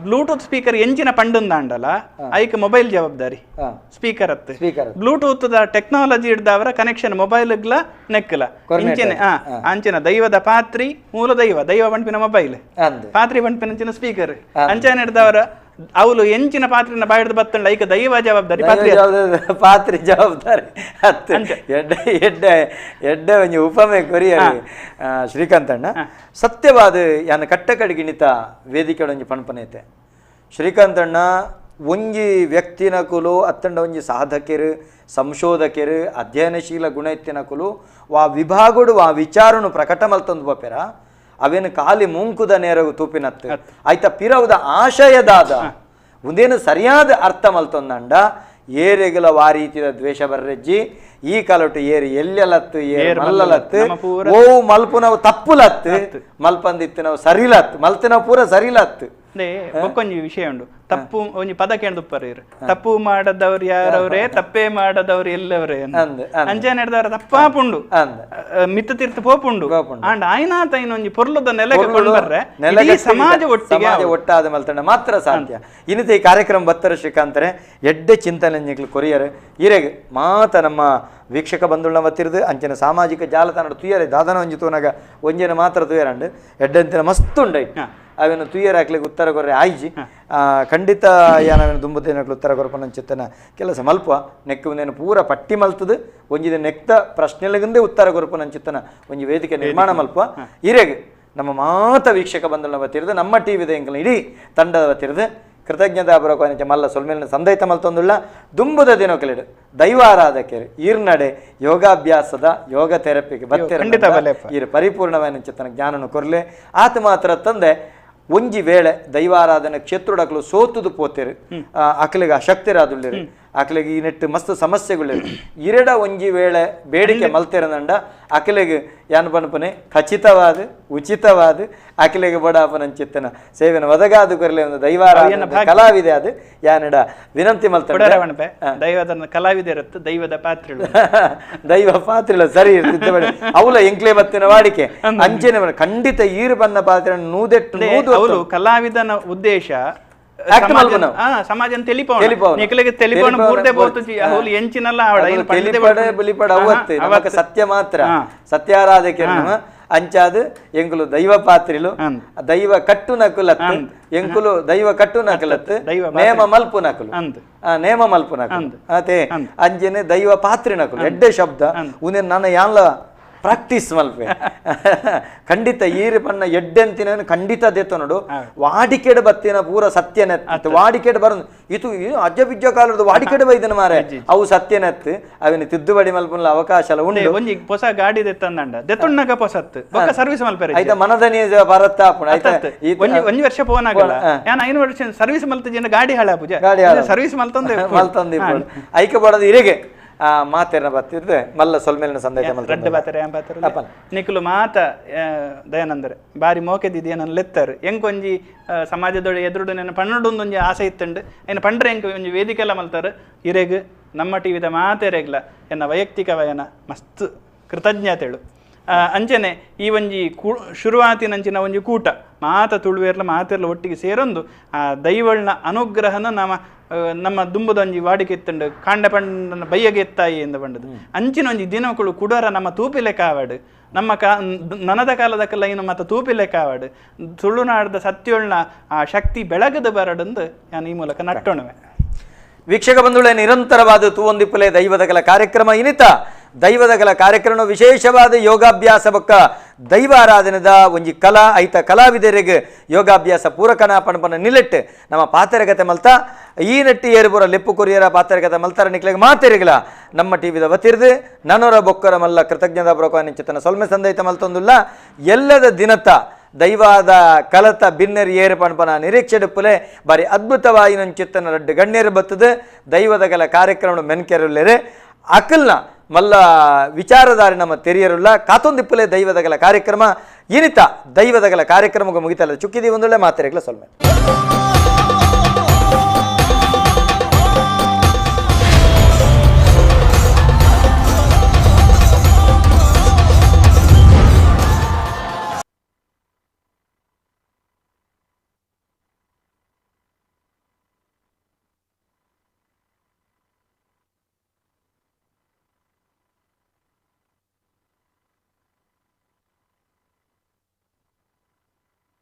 ಬ್ಲೂಟೂತ್ ಸ್ಪೀಕರ್ ಎಂಜಿನ ಪಂಡಂದಾಂಡಲ ಐಕ್ ಮೊಬೈಲ್ ಜವಾಬ್ದಾರಿ ಸ್ಪೀಕರ್ ಅತ್ತೆ ಬ್ಲೂಟೂತ್ ಟೆಕ್ನಾಲಜಿ ಹಿಡ್ದವರ ಕನೆಕ್ಷನ್ ಮೊಬೈಲ್ ನೆಕ್ಕಲ ಇಂಚಿನ ಅಂಚಿನ ದೈವದ ಪಾತ್ರಿ ಮೂಲ ದೈವ ದೈವ ಬಂಡ್ಪಿನ ಮೊಬೈಲ್ ಪಾತ್ರಿ ಬಂಡ್ಪಿನ ಅಂಚಿನ ಸ್ಪೀಕರ್ ಅಂಚನೆ ಹಿಡ್ದವರ ಅವಳು ಎಂಚಿನ ಪಾತ್ರಿನ ಬಾಯಿಡ್ದು ಬತ್ತಂಡ ಐಕ ದೈವ ಜವಾಬ್ದಾರಿ ಪಾತ್ರಿ ಪಾತ್ರಿ ಜವಾಬ್ದಾರಿ ಎಡ್ಡೆ ಎಡ್ಡೆ ಎಡ್ಡೆ ಒಂಜಿ ಉಪಮೆ ಕೊರಿಯರ್ ಶ್ರೀಕಾಂತಣ್ಣ ಸತ್ಯವಾದ ಯಾನ ಕಟ್ಟ ಕಡೆಗಿಣಿತ ವೇದಿಕೆ ಒಂಜಿ ಪಣಪನೈತೆ ಶ್ರೀಕಾಂತಣ್ಣ ಒಂಜಿ ವ್ಯಕ್ತಿನಕುಲು ಅತ್ತಂಡ ಒಂಜಿ ಸಾಧಕರು ಸಂಶೋಧಕರು ಅಧ್ಯಯನಶೀಲ ಗುಣ ಇತ್ತಿನಕುಲು ವಾ ವಿಭಾಗಡು ವಾ ವಿಚಾರನು ಪ್ರಕಟ ಮಲ್ತಂದು ಬಪೆರ ಅವೇನು ಖಾಲಿ ಮೂಂಕುದ ನೇರಗು ತೂಪಿನತ್ತು ಆಯ್ತ ಪಿರವುದ ಆಶಯದಾದ ಒಂದೇನು ಸರಿಯಾದ ಅರ್ಥ ಮಲ್ತೊಂದಂಡ ಏರೆಗಲ ವಾ ರೀತಿಯ ದ್ವೇಷ ಬರ್ರೆಜ್ಜಿ ಈ ಕಾಲೊಟ್ಟು ಏರಿ ಎಲ್ಲೆಲತ್ತು ಏರು ಮಲ್ಲಲತ್ತು ಓ ಮಲ್ಪು ನಾವು ತಪ್ಪುಲತ್ತು ಮಲ್ಪಂದಿತ್ತು ನಾವು ಸರಿಲತ್ತು ಮಲ್ತು ನಾವು ಪೂರ ಸರಿಲತ್ತು ಬೊಕ್ಕೊಂಜಿ ವಿಷಯ ಉಂಡು ತಪ್ಪು ಒಂಜಿ ಪದ ಕೇಂದುಪ್ಪರು ತಪ್ಪು ಮಾಡದವ್ರು ಯಾರವ್ರೇ ತಪ್ಪೇ ಮಾಡದವ್ರು ಎಲ್ಲವರೇ ಅಂಚನೆ ಹಿಡ್ದವ್ರ ತಪ್ಪಾಪುಂಡು ಮಿತ್ತ ತೀರ್ಥ ಪೋಪುಂಡು ಅಂಡ್ ಆಯ್ನಾತ ಇನ್ನೊಂಜಿ ಪೊರ್ಲುದ ನೆಲೆಗೆ ಕೊಂಡು ಬರ್ರೆ ಸಮಾಜ ಒಟ್ಟಿಗೆ ಒಟ್ಟಾದ ಮಲ್ತಂಡ ಮಾತ್ರ ಸಾಧ್ಯ ಇನ್ನಿತ ಈ ಕಾರ್ಯಕ್ರಮ ಬತ್ತರ ಶ್ರೀಕಾಂತರೆ ಎಡ್ಡೆ ಚಿಂತನೆ ಕೊರಿಯರ್ ಇರೆಗ್ ಮಾತ ನಮ್ಮ ವೀಕ್ಷಕ ಬಂಧುಳ್ನ ಬತ್ತಿರ್ದು ಅಂಚಿನ ಸಾಮಾಜಿಕ ಜಾಲತಾಣ ತುಯರೆ ದಾದನ ಒಂಜಿ ತೂನಾಗ ಒಂಜಿನ ಮಾತ್ರ ತುಯರಂಡು ಎಡ್ಡೆಂತಿನ ಮಸ್ತ್ ಉಂಡೈಟ್ ಅವೇನು ತುಯ್ಯರ್ ಹಾಕ್ಲಿಕ್ಕೆ ಉತ್ತರ ಕೊರ್ರೆ ಆಯ್ಜಿ ಖಂಡಿತ ಯಾನವೇನು ದುಂಬುದೇನಕ್ಲು ಉತ್ತರ ಕೊರಪನ ಚಿತ್ತನ ಕೆಲಸ ಮಲ್ಪ ನೆಕ್ಕು ಒಂದೇನು ಪೂರ ಪಟ್ಟಿ ಮಲ್ತದು ಒಂಜಿದ ನೆಕ್ತ ಪ್ರಶ್ನೆಲಿಗಂದೇ ಉತ್ತರ ಕೊರಪನ ಚಿತ್ತನ ಒಂಜಿ ವೇದಿಕೆ ನಿರ್ಮಾಣ ಮಲ್ಪ ಇರೆಗ್ ನಮ್ಮ ಮಾತ ವೀಕ್ಷಕ ಬಂಧುಳ್ನ ಬತ್ತಿರ್ದು ನಮ್ಮ ಟಿ ವಿದ ಎಂಕಲ್ನ ಇಡೀ ತಂಡದ ಬತ್ತಿರ್ದು ಕೃತಜ್ಞತಾ ಬರೋಕ ಮಲ್ಲ ಸೊಲ್ಮೇಲಿನ ಸಂದೈತ ಮಲ್ತೊಂದುಳ್ಳ ದುಂಬುದ ದಿನೊಕಲಿಡು ದೈವಾರಾಧಕರು ಈರ್ನಡೆ ಯೋಗಾಭ್ಯಾಸದ ಯೋಗ ಥೆರಪಿಗೆ ಬತ್ತಿರ ಈರು ಪರಿಪೂರ್ಣವಾದ ಚಿತ್ತನ ಜ್ಞಾನನು ಕೊರ್ಲೆ ಆತ ಮಾತ್ರ ತಂದೆ ಒಂಜಿ ವೇಳೆ ದೈವಾರಾಧನೆ ಕ್ಷೇತ್ರಡಕ್ಲು ಸೋತುದು ಪೋತೆರು ಅಕ್ಲಿಗೆ ಅಶಕ್ತರಾದುಳ್ಳಿರು ಅಕ್ಲಿಗೆ ಈ ನೆಟ್ಟು ಮಸ್ತ್ ಸಮಸ್ಯೆಗಳು ಇರೆಡ ಒಂಜಿ ವೇಳೆ ಬೇಡಿಕೆ ಮಲ್ತೆರನಂಡ ಅಕ್ಲಿಗೆ ಯಾನ್ ಪನ್ಪನೆ ಖಚಿತವಾದ ಉಚಿತವಾದ ಅಕ್ಲಿಗೆ ಬಡಾಪನ ಚಿತ್ತನ ಸೇವೆನ ಒದಗಾದು ಕೊರಲೆ ಒಂದು ದೈವಾರಾಧನೆ ಕಲಾವಿದೆ ಅದು ಯಾನಡ ವಿನಂತಿ ಮಲ್ತ ದೈವದ ಕಲಾವಿದೆ ಇರುತ್ತೆ ದೈವದ ಪಾತ್ರ ದೈವ ಪಾತ್ರ ಸರಿ ಅವಲ ಎಂಕ್ಲೆ ಬತ್ತಿನ ವಾಡಿಕೆ ಅಂಚೆನೆ ಖಂಡಿತ ಈರು ಬನ್ನ ಪಾತ್ರ ನೂದೆಟ್ಟು ಅವಳು ಕಲಾವಿದನ ಉದ್ದೇಶ ಸಮಾಜ ಸತ್ಯ ಮಾತ್ರ ಸತ್ಯಾರಾಧಕರು. ಅಂಚಾದ ಎಂಕುಲು ದೈವ ಪಾತ್ರಿಲು ದೈವ ಕಟ್ಟು ನಕುಲತ್ ಎಂಕುಲು ದೈವ ಕಟ್ಟು ನಕಲತ್ ನೇಮ ಮಲ್ಪು ನಕುಲು ನೇಮ ಮಲ್ಪು ನಕುಲು ಅತೆ ಅಂಚನೆ ದೈವ ಪಾತ್ರಿ ನಕುಲು ಎಡ್ಡೆ ಶಬ್ದ ಉನೆ ನಾನು ಯಾನ್ಲ ಪ್ರಾಕ್ಟೀಸ್ ಮಲ್ಪೆ ಖಂಡಿತ ಈರು ಪಣ್ಣ ಎಡ್ಡೆ ಅಂತಿನ ಖಂಡಿತ ದೇತ ನೋಡು ವಾಡಿಕೆಡ್ ಬತ್ತಿನ ಪೂರ ಸತ್ಯನೆತ್ ವಾಡಿಕೆಡ್ ಬರ ಇದು ಅಜ್ಜ ಬಿಜ್ಜ ಕಾಲದ ವಾಡಿಕೆಡ್ ಬೈದನ ಮಾರೆ ಅವು ಸತ್ಯನೆತ್ ಅವಿನ ತಿದ್ದುಪಡಿ ಮಲ್ಪುನ ಅವಕಾಶ ಉಂಡು ಒಂಜಿ ಹೊಸ ಗಾಡಿ ದೆತ್ತಂದಂಡ ದೆತ್ತುಣ್ಣಗ ಪೊಸತ್ ಬೊಕ್ಕ ಸರ್ವಿಸ್ ಮಲ್ಪೆರೆ ಐತ ಮನದನಿ ಬರತ್ತ ಆಯ್ತಾ ಒಂಜಿ ಒಂಜಿ ವರ್ಷ ಫೋನ್ ಆಗಲ್ಲ ಯಾನ್ 5 ವರ್ಷ ಸರ್ವಿಸ್ ಮಲ್ತ ಗಾಡಿ ಹಾಳ ಪೂಜೆ ಗಾಡಿ ಸರ್ವಿಸ್ ಮಲ್ತಂದೆ ಮಲ್ತಂದೆ ಐಕೆ ಬಡದು ಇರೆಗೆ ಆ ಮಾತೆರ್ನ ಬತ್ತಿರ್ದೆ ಮಲ್ಲ ಸೊಲ್ಮೇಲಿನ ಸಂದೇಶ ರಡ್ಡ ಬಾತಾರೆ ಬಾತಾರೆ ನಿಕುಲು ಮಾತ ದಯಾನಂದರೆ ಬಾರಿ ಮೋಕೆದಿದೆಯ ನನ್ನ ಲೆತ್ತರು ಎಂಕೊಂಜಿ ಸಮಾಜದೊಳ ಎದುರುಡು ನನ್ನ ಪಣ್ಣಡೊಂದೊಂಜಿ ಆಸೆ ಇತ್ತುಂಡು ಏನ ಪಂಡ್ರೆ ಎಂಕ್ ಒಂಜಿ ವೇದಿಕೆ ಎಲ್ಲ ಮಲ್ತಾರೆ ಇರೆಗ್ ನಮ್ಮ ಟಿವಿದ ಮಾತೆರೆಗ್ಲ ಎನ್ನ ವೈಯಕ್ತಿಕ ವಯನ ಮಸ್ತ್ ಕೃತಜ್ಞತೆಳು ಅಂಚನೆ ಈ ಒಂಜಿ ಶುರುವಾತಿನಂಚಿನ ಒಂಜಿ ಕೂಟ ಮಾತ ತುಳುವೇರ್ಲ ಮಾತೆರ್ಲ ಒಟ್ಟಿಗೆ ಸೇರೊಂದು ಆ ದೈವಳ್ನ ಅನುಗ್ರಹನ ನಮ್ಮ ನಮ್ಮ ದುಂಬುದೊಂಜಿ ವಾಡಿಕೆ ಇತ್ತುಂಡು ಕಾಂಡ ಪಂಡನ ಬಯ್ಯಗೆ ಎತ್ತಾಯಿ ಎಂದು ಬಂಡದು ಅಂಚಿನ ಒಂಜಿ ದಿನಕುಳು ಕುಡರ ನಮ್ಮ ತೂಪಿಲೆ ಕಾವಾಡು ನಮ್ಮ ನನದ ಕಾಲದಕ್ಕೆಲ್ಲ ಇನ್ನು ಮತ್ತು ತೂಪಿಲೆ ಕಾವಾಡು ತುಳುನಾಡದ ಸತ್ಯೊಳ್ನ ಆ ಶಕ್ತಿ ಬೆಳಗದ ಬರಡಂದು ನಾನು ಈ ಮೂಲಕ ನಟ್ಟೊಣವೆ. ವೀಕ್ಷಕ ಬಂಧುಗಳೇ, ನಿರಂತರವಾದ ತೂವೊಂದಿಪ್ಪಲೆ ದೈವದ ಕಲ ಕಾರ್ಯಕ್ರಮ ಇನಿತ ದೈವದ ಕಲ ಕಾರ್ಯಕ್ರಮ ವಿಶೇಷವಾದ ಯೋಗಾಭ್ಯಾಸ ಬೊಕ್ಕ ದೈವ ಆರಾಧನೆದ ಒಂಜಿ ಕಲಾ ಐತ ಕಲಾವಿದರಿಗೆ ಯೋಗಾಭ್ಯಾಸ ಪೂರಕನ ಪಣಪನ ನಿಲೆಟ್ಟು ನಮ್ಮ ಪಾತೆರಗತೆ ಮಲ್ತ ಈ ನೆಟ್ಟಿ ಏರುಪುರ ಲೆಪ್ಪು ಕೊರಿಯರ ಪಾತೆರಗತೆ ಮಲ್ತಾರ ನಿಕ್ಲೆಗ್ ಮಾತೆರಿಗಲ ನಮ್ಮ ಟಿವಿದ ವತಿರ್ದು ನನೊರ ಬೊಕ್ಕರ ಮಲ್ಲ ಕೃತಜ್ಞತಾ ಪೂರ್ವಕ ಸೊಲ್ಮೆ ಸಂದೈತ ಮಲ್ತೊಂದುಲ್ಲ. ಎಲ್ಲದ ದಿನತ ದೈವಾದ ಕಲತ ಬಿನ್ನರ್ ಏರು ಪಣಪನ ನಿರೀಕ್ಷೆಡುಪ್ಪಲೆ ಬಾರಿ ಅದ್ಭುತವಾಯಿನಂಚಿತ್ತನ ರಡ್ಡು ಗಣ್ಯರು ಬತ್ತದು ದೈವದ ಕಲ ಕಾರ್ಯಕ್ರಮ ಮೆನ್ಕೆರುಲ್ಲೇರೆ ಅಕಲ್ನ ಮಲ್ಲ ವಿಚಾರಧಾರಿ ನಮ್ಮ ತೆರಿಯರುಲ್ಲ ಕಾತೊಂದಿಪ್ಪಲೆ ದೈವದಗಲ ಕಾರ್ಯಕ್ರಮ ಇನಿತ ದೈವದಗಲ ಕಾರ್ಯಕ್ರಮಕ್ಕೆ ಮುಗಿತಲ್ಲ ಚುಕ್ಕಿದಿ ಒಂದೊಳ್ಳೆ ಮಾತೆರೆಗ್ಲ ಸೊಲ್ಮೆ.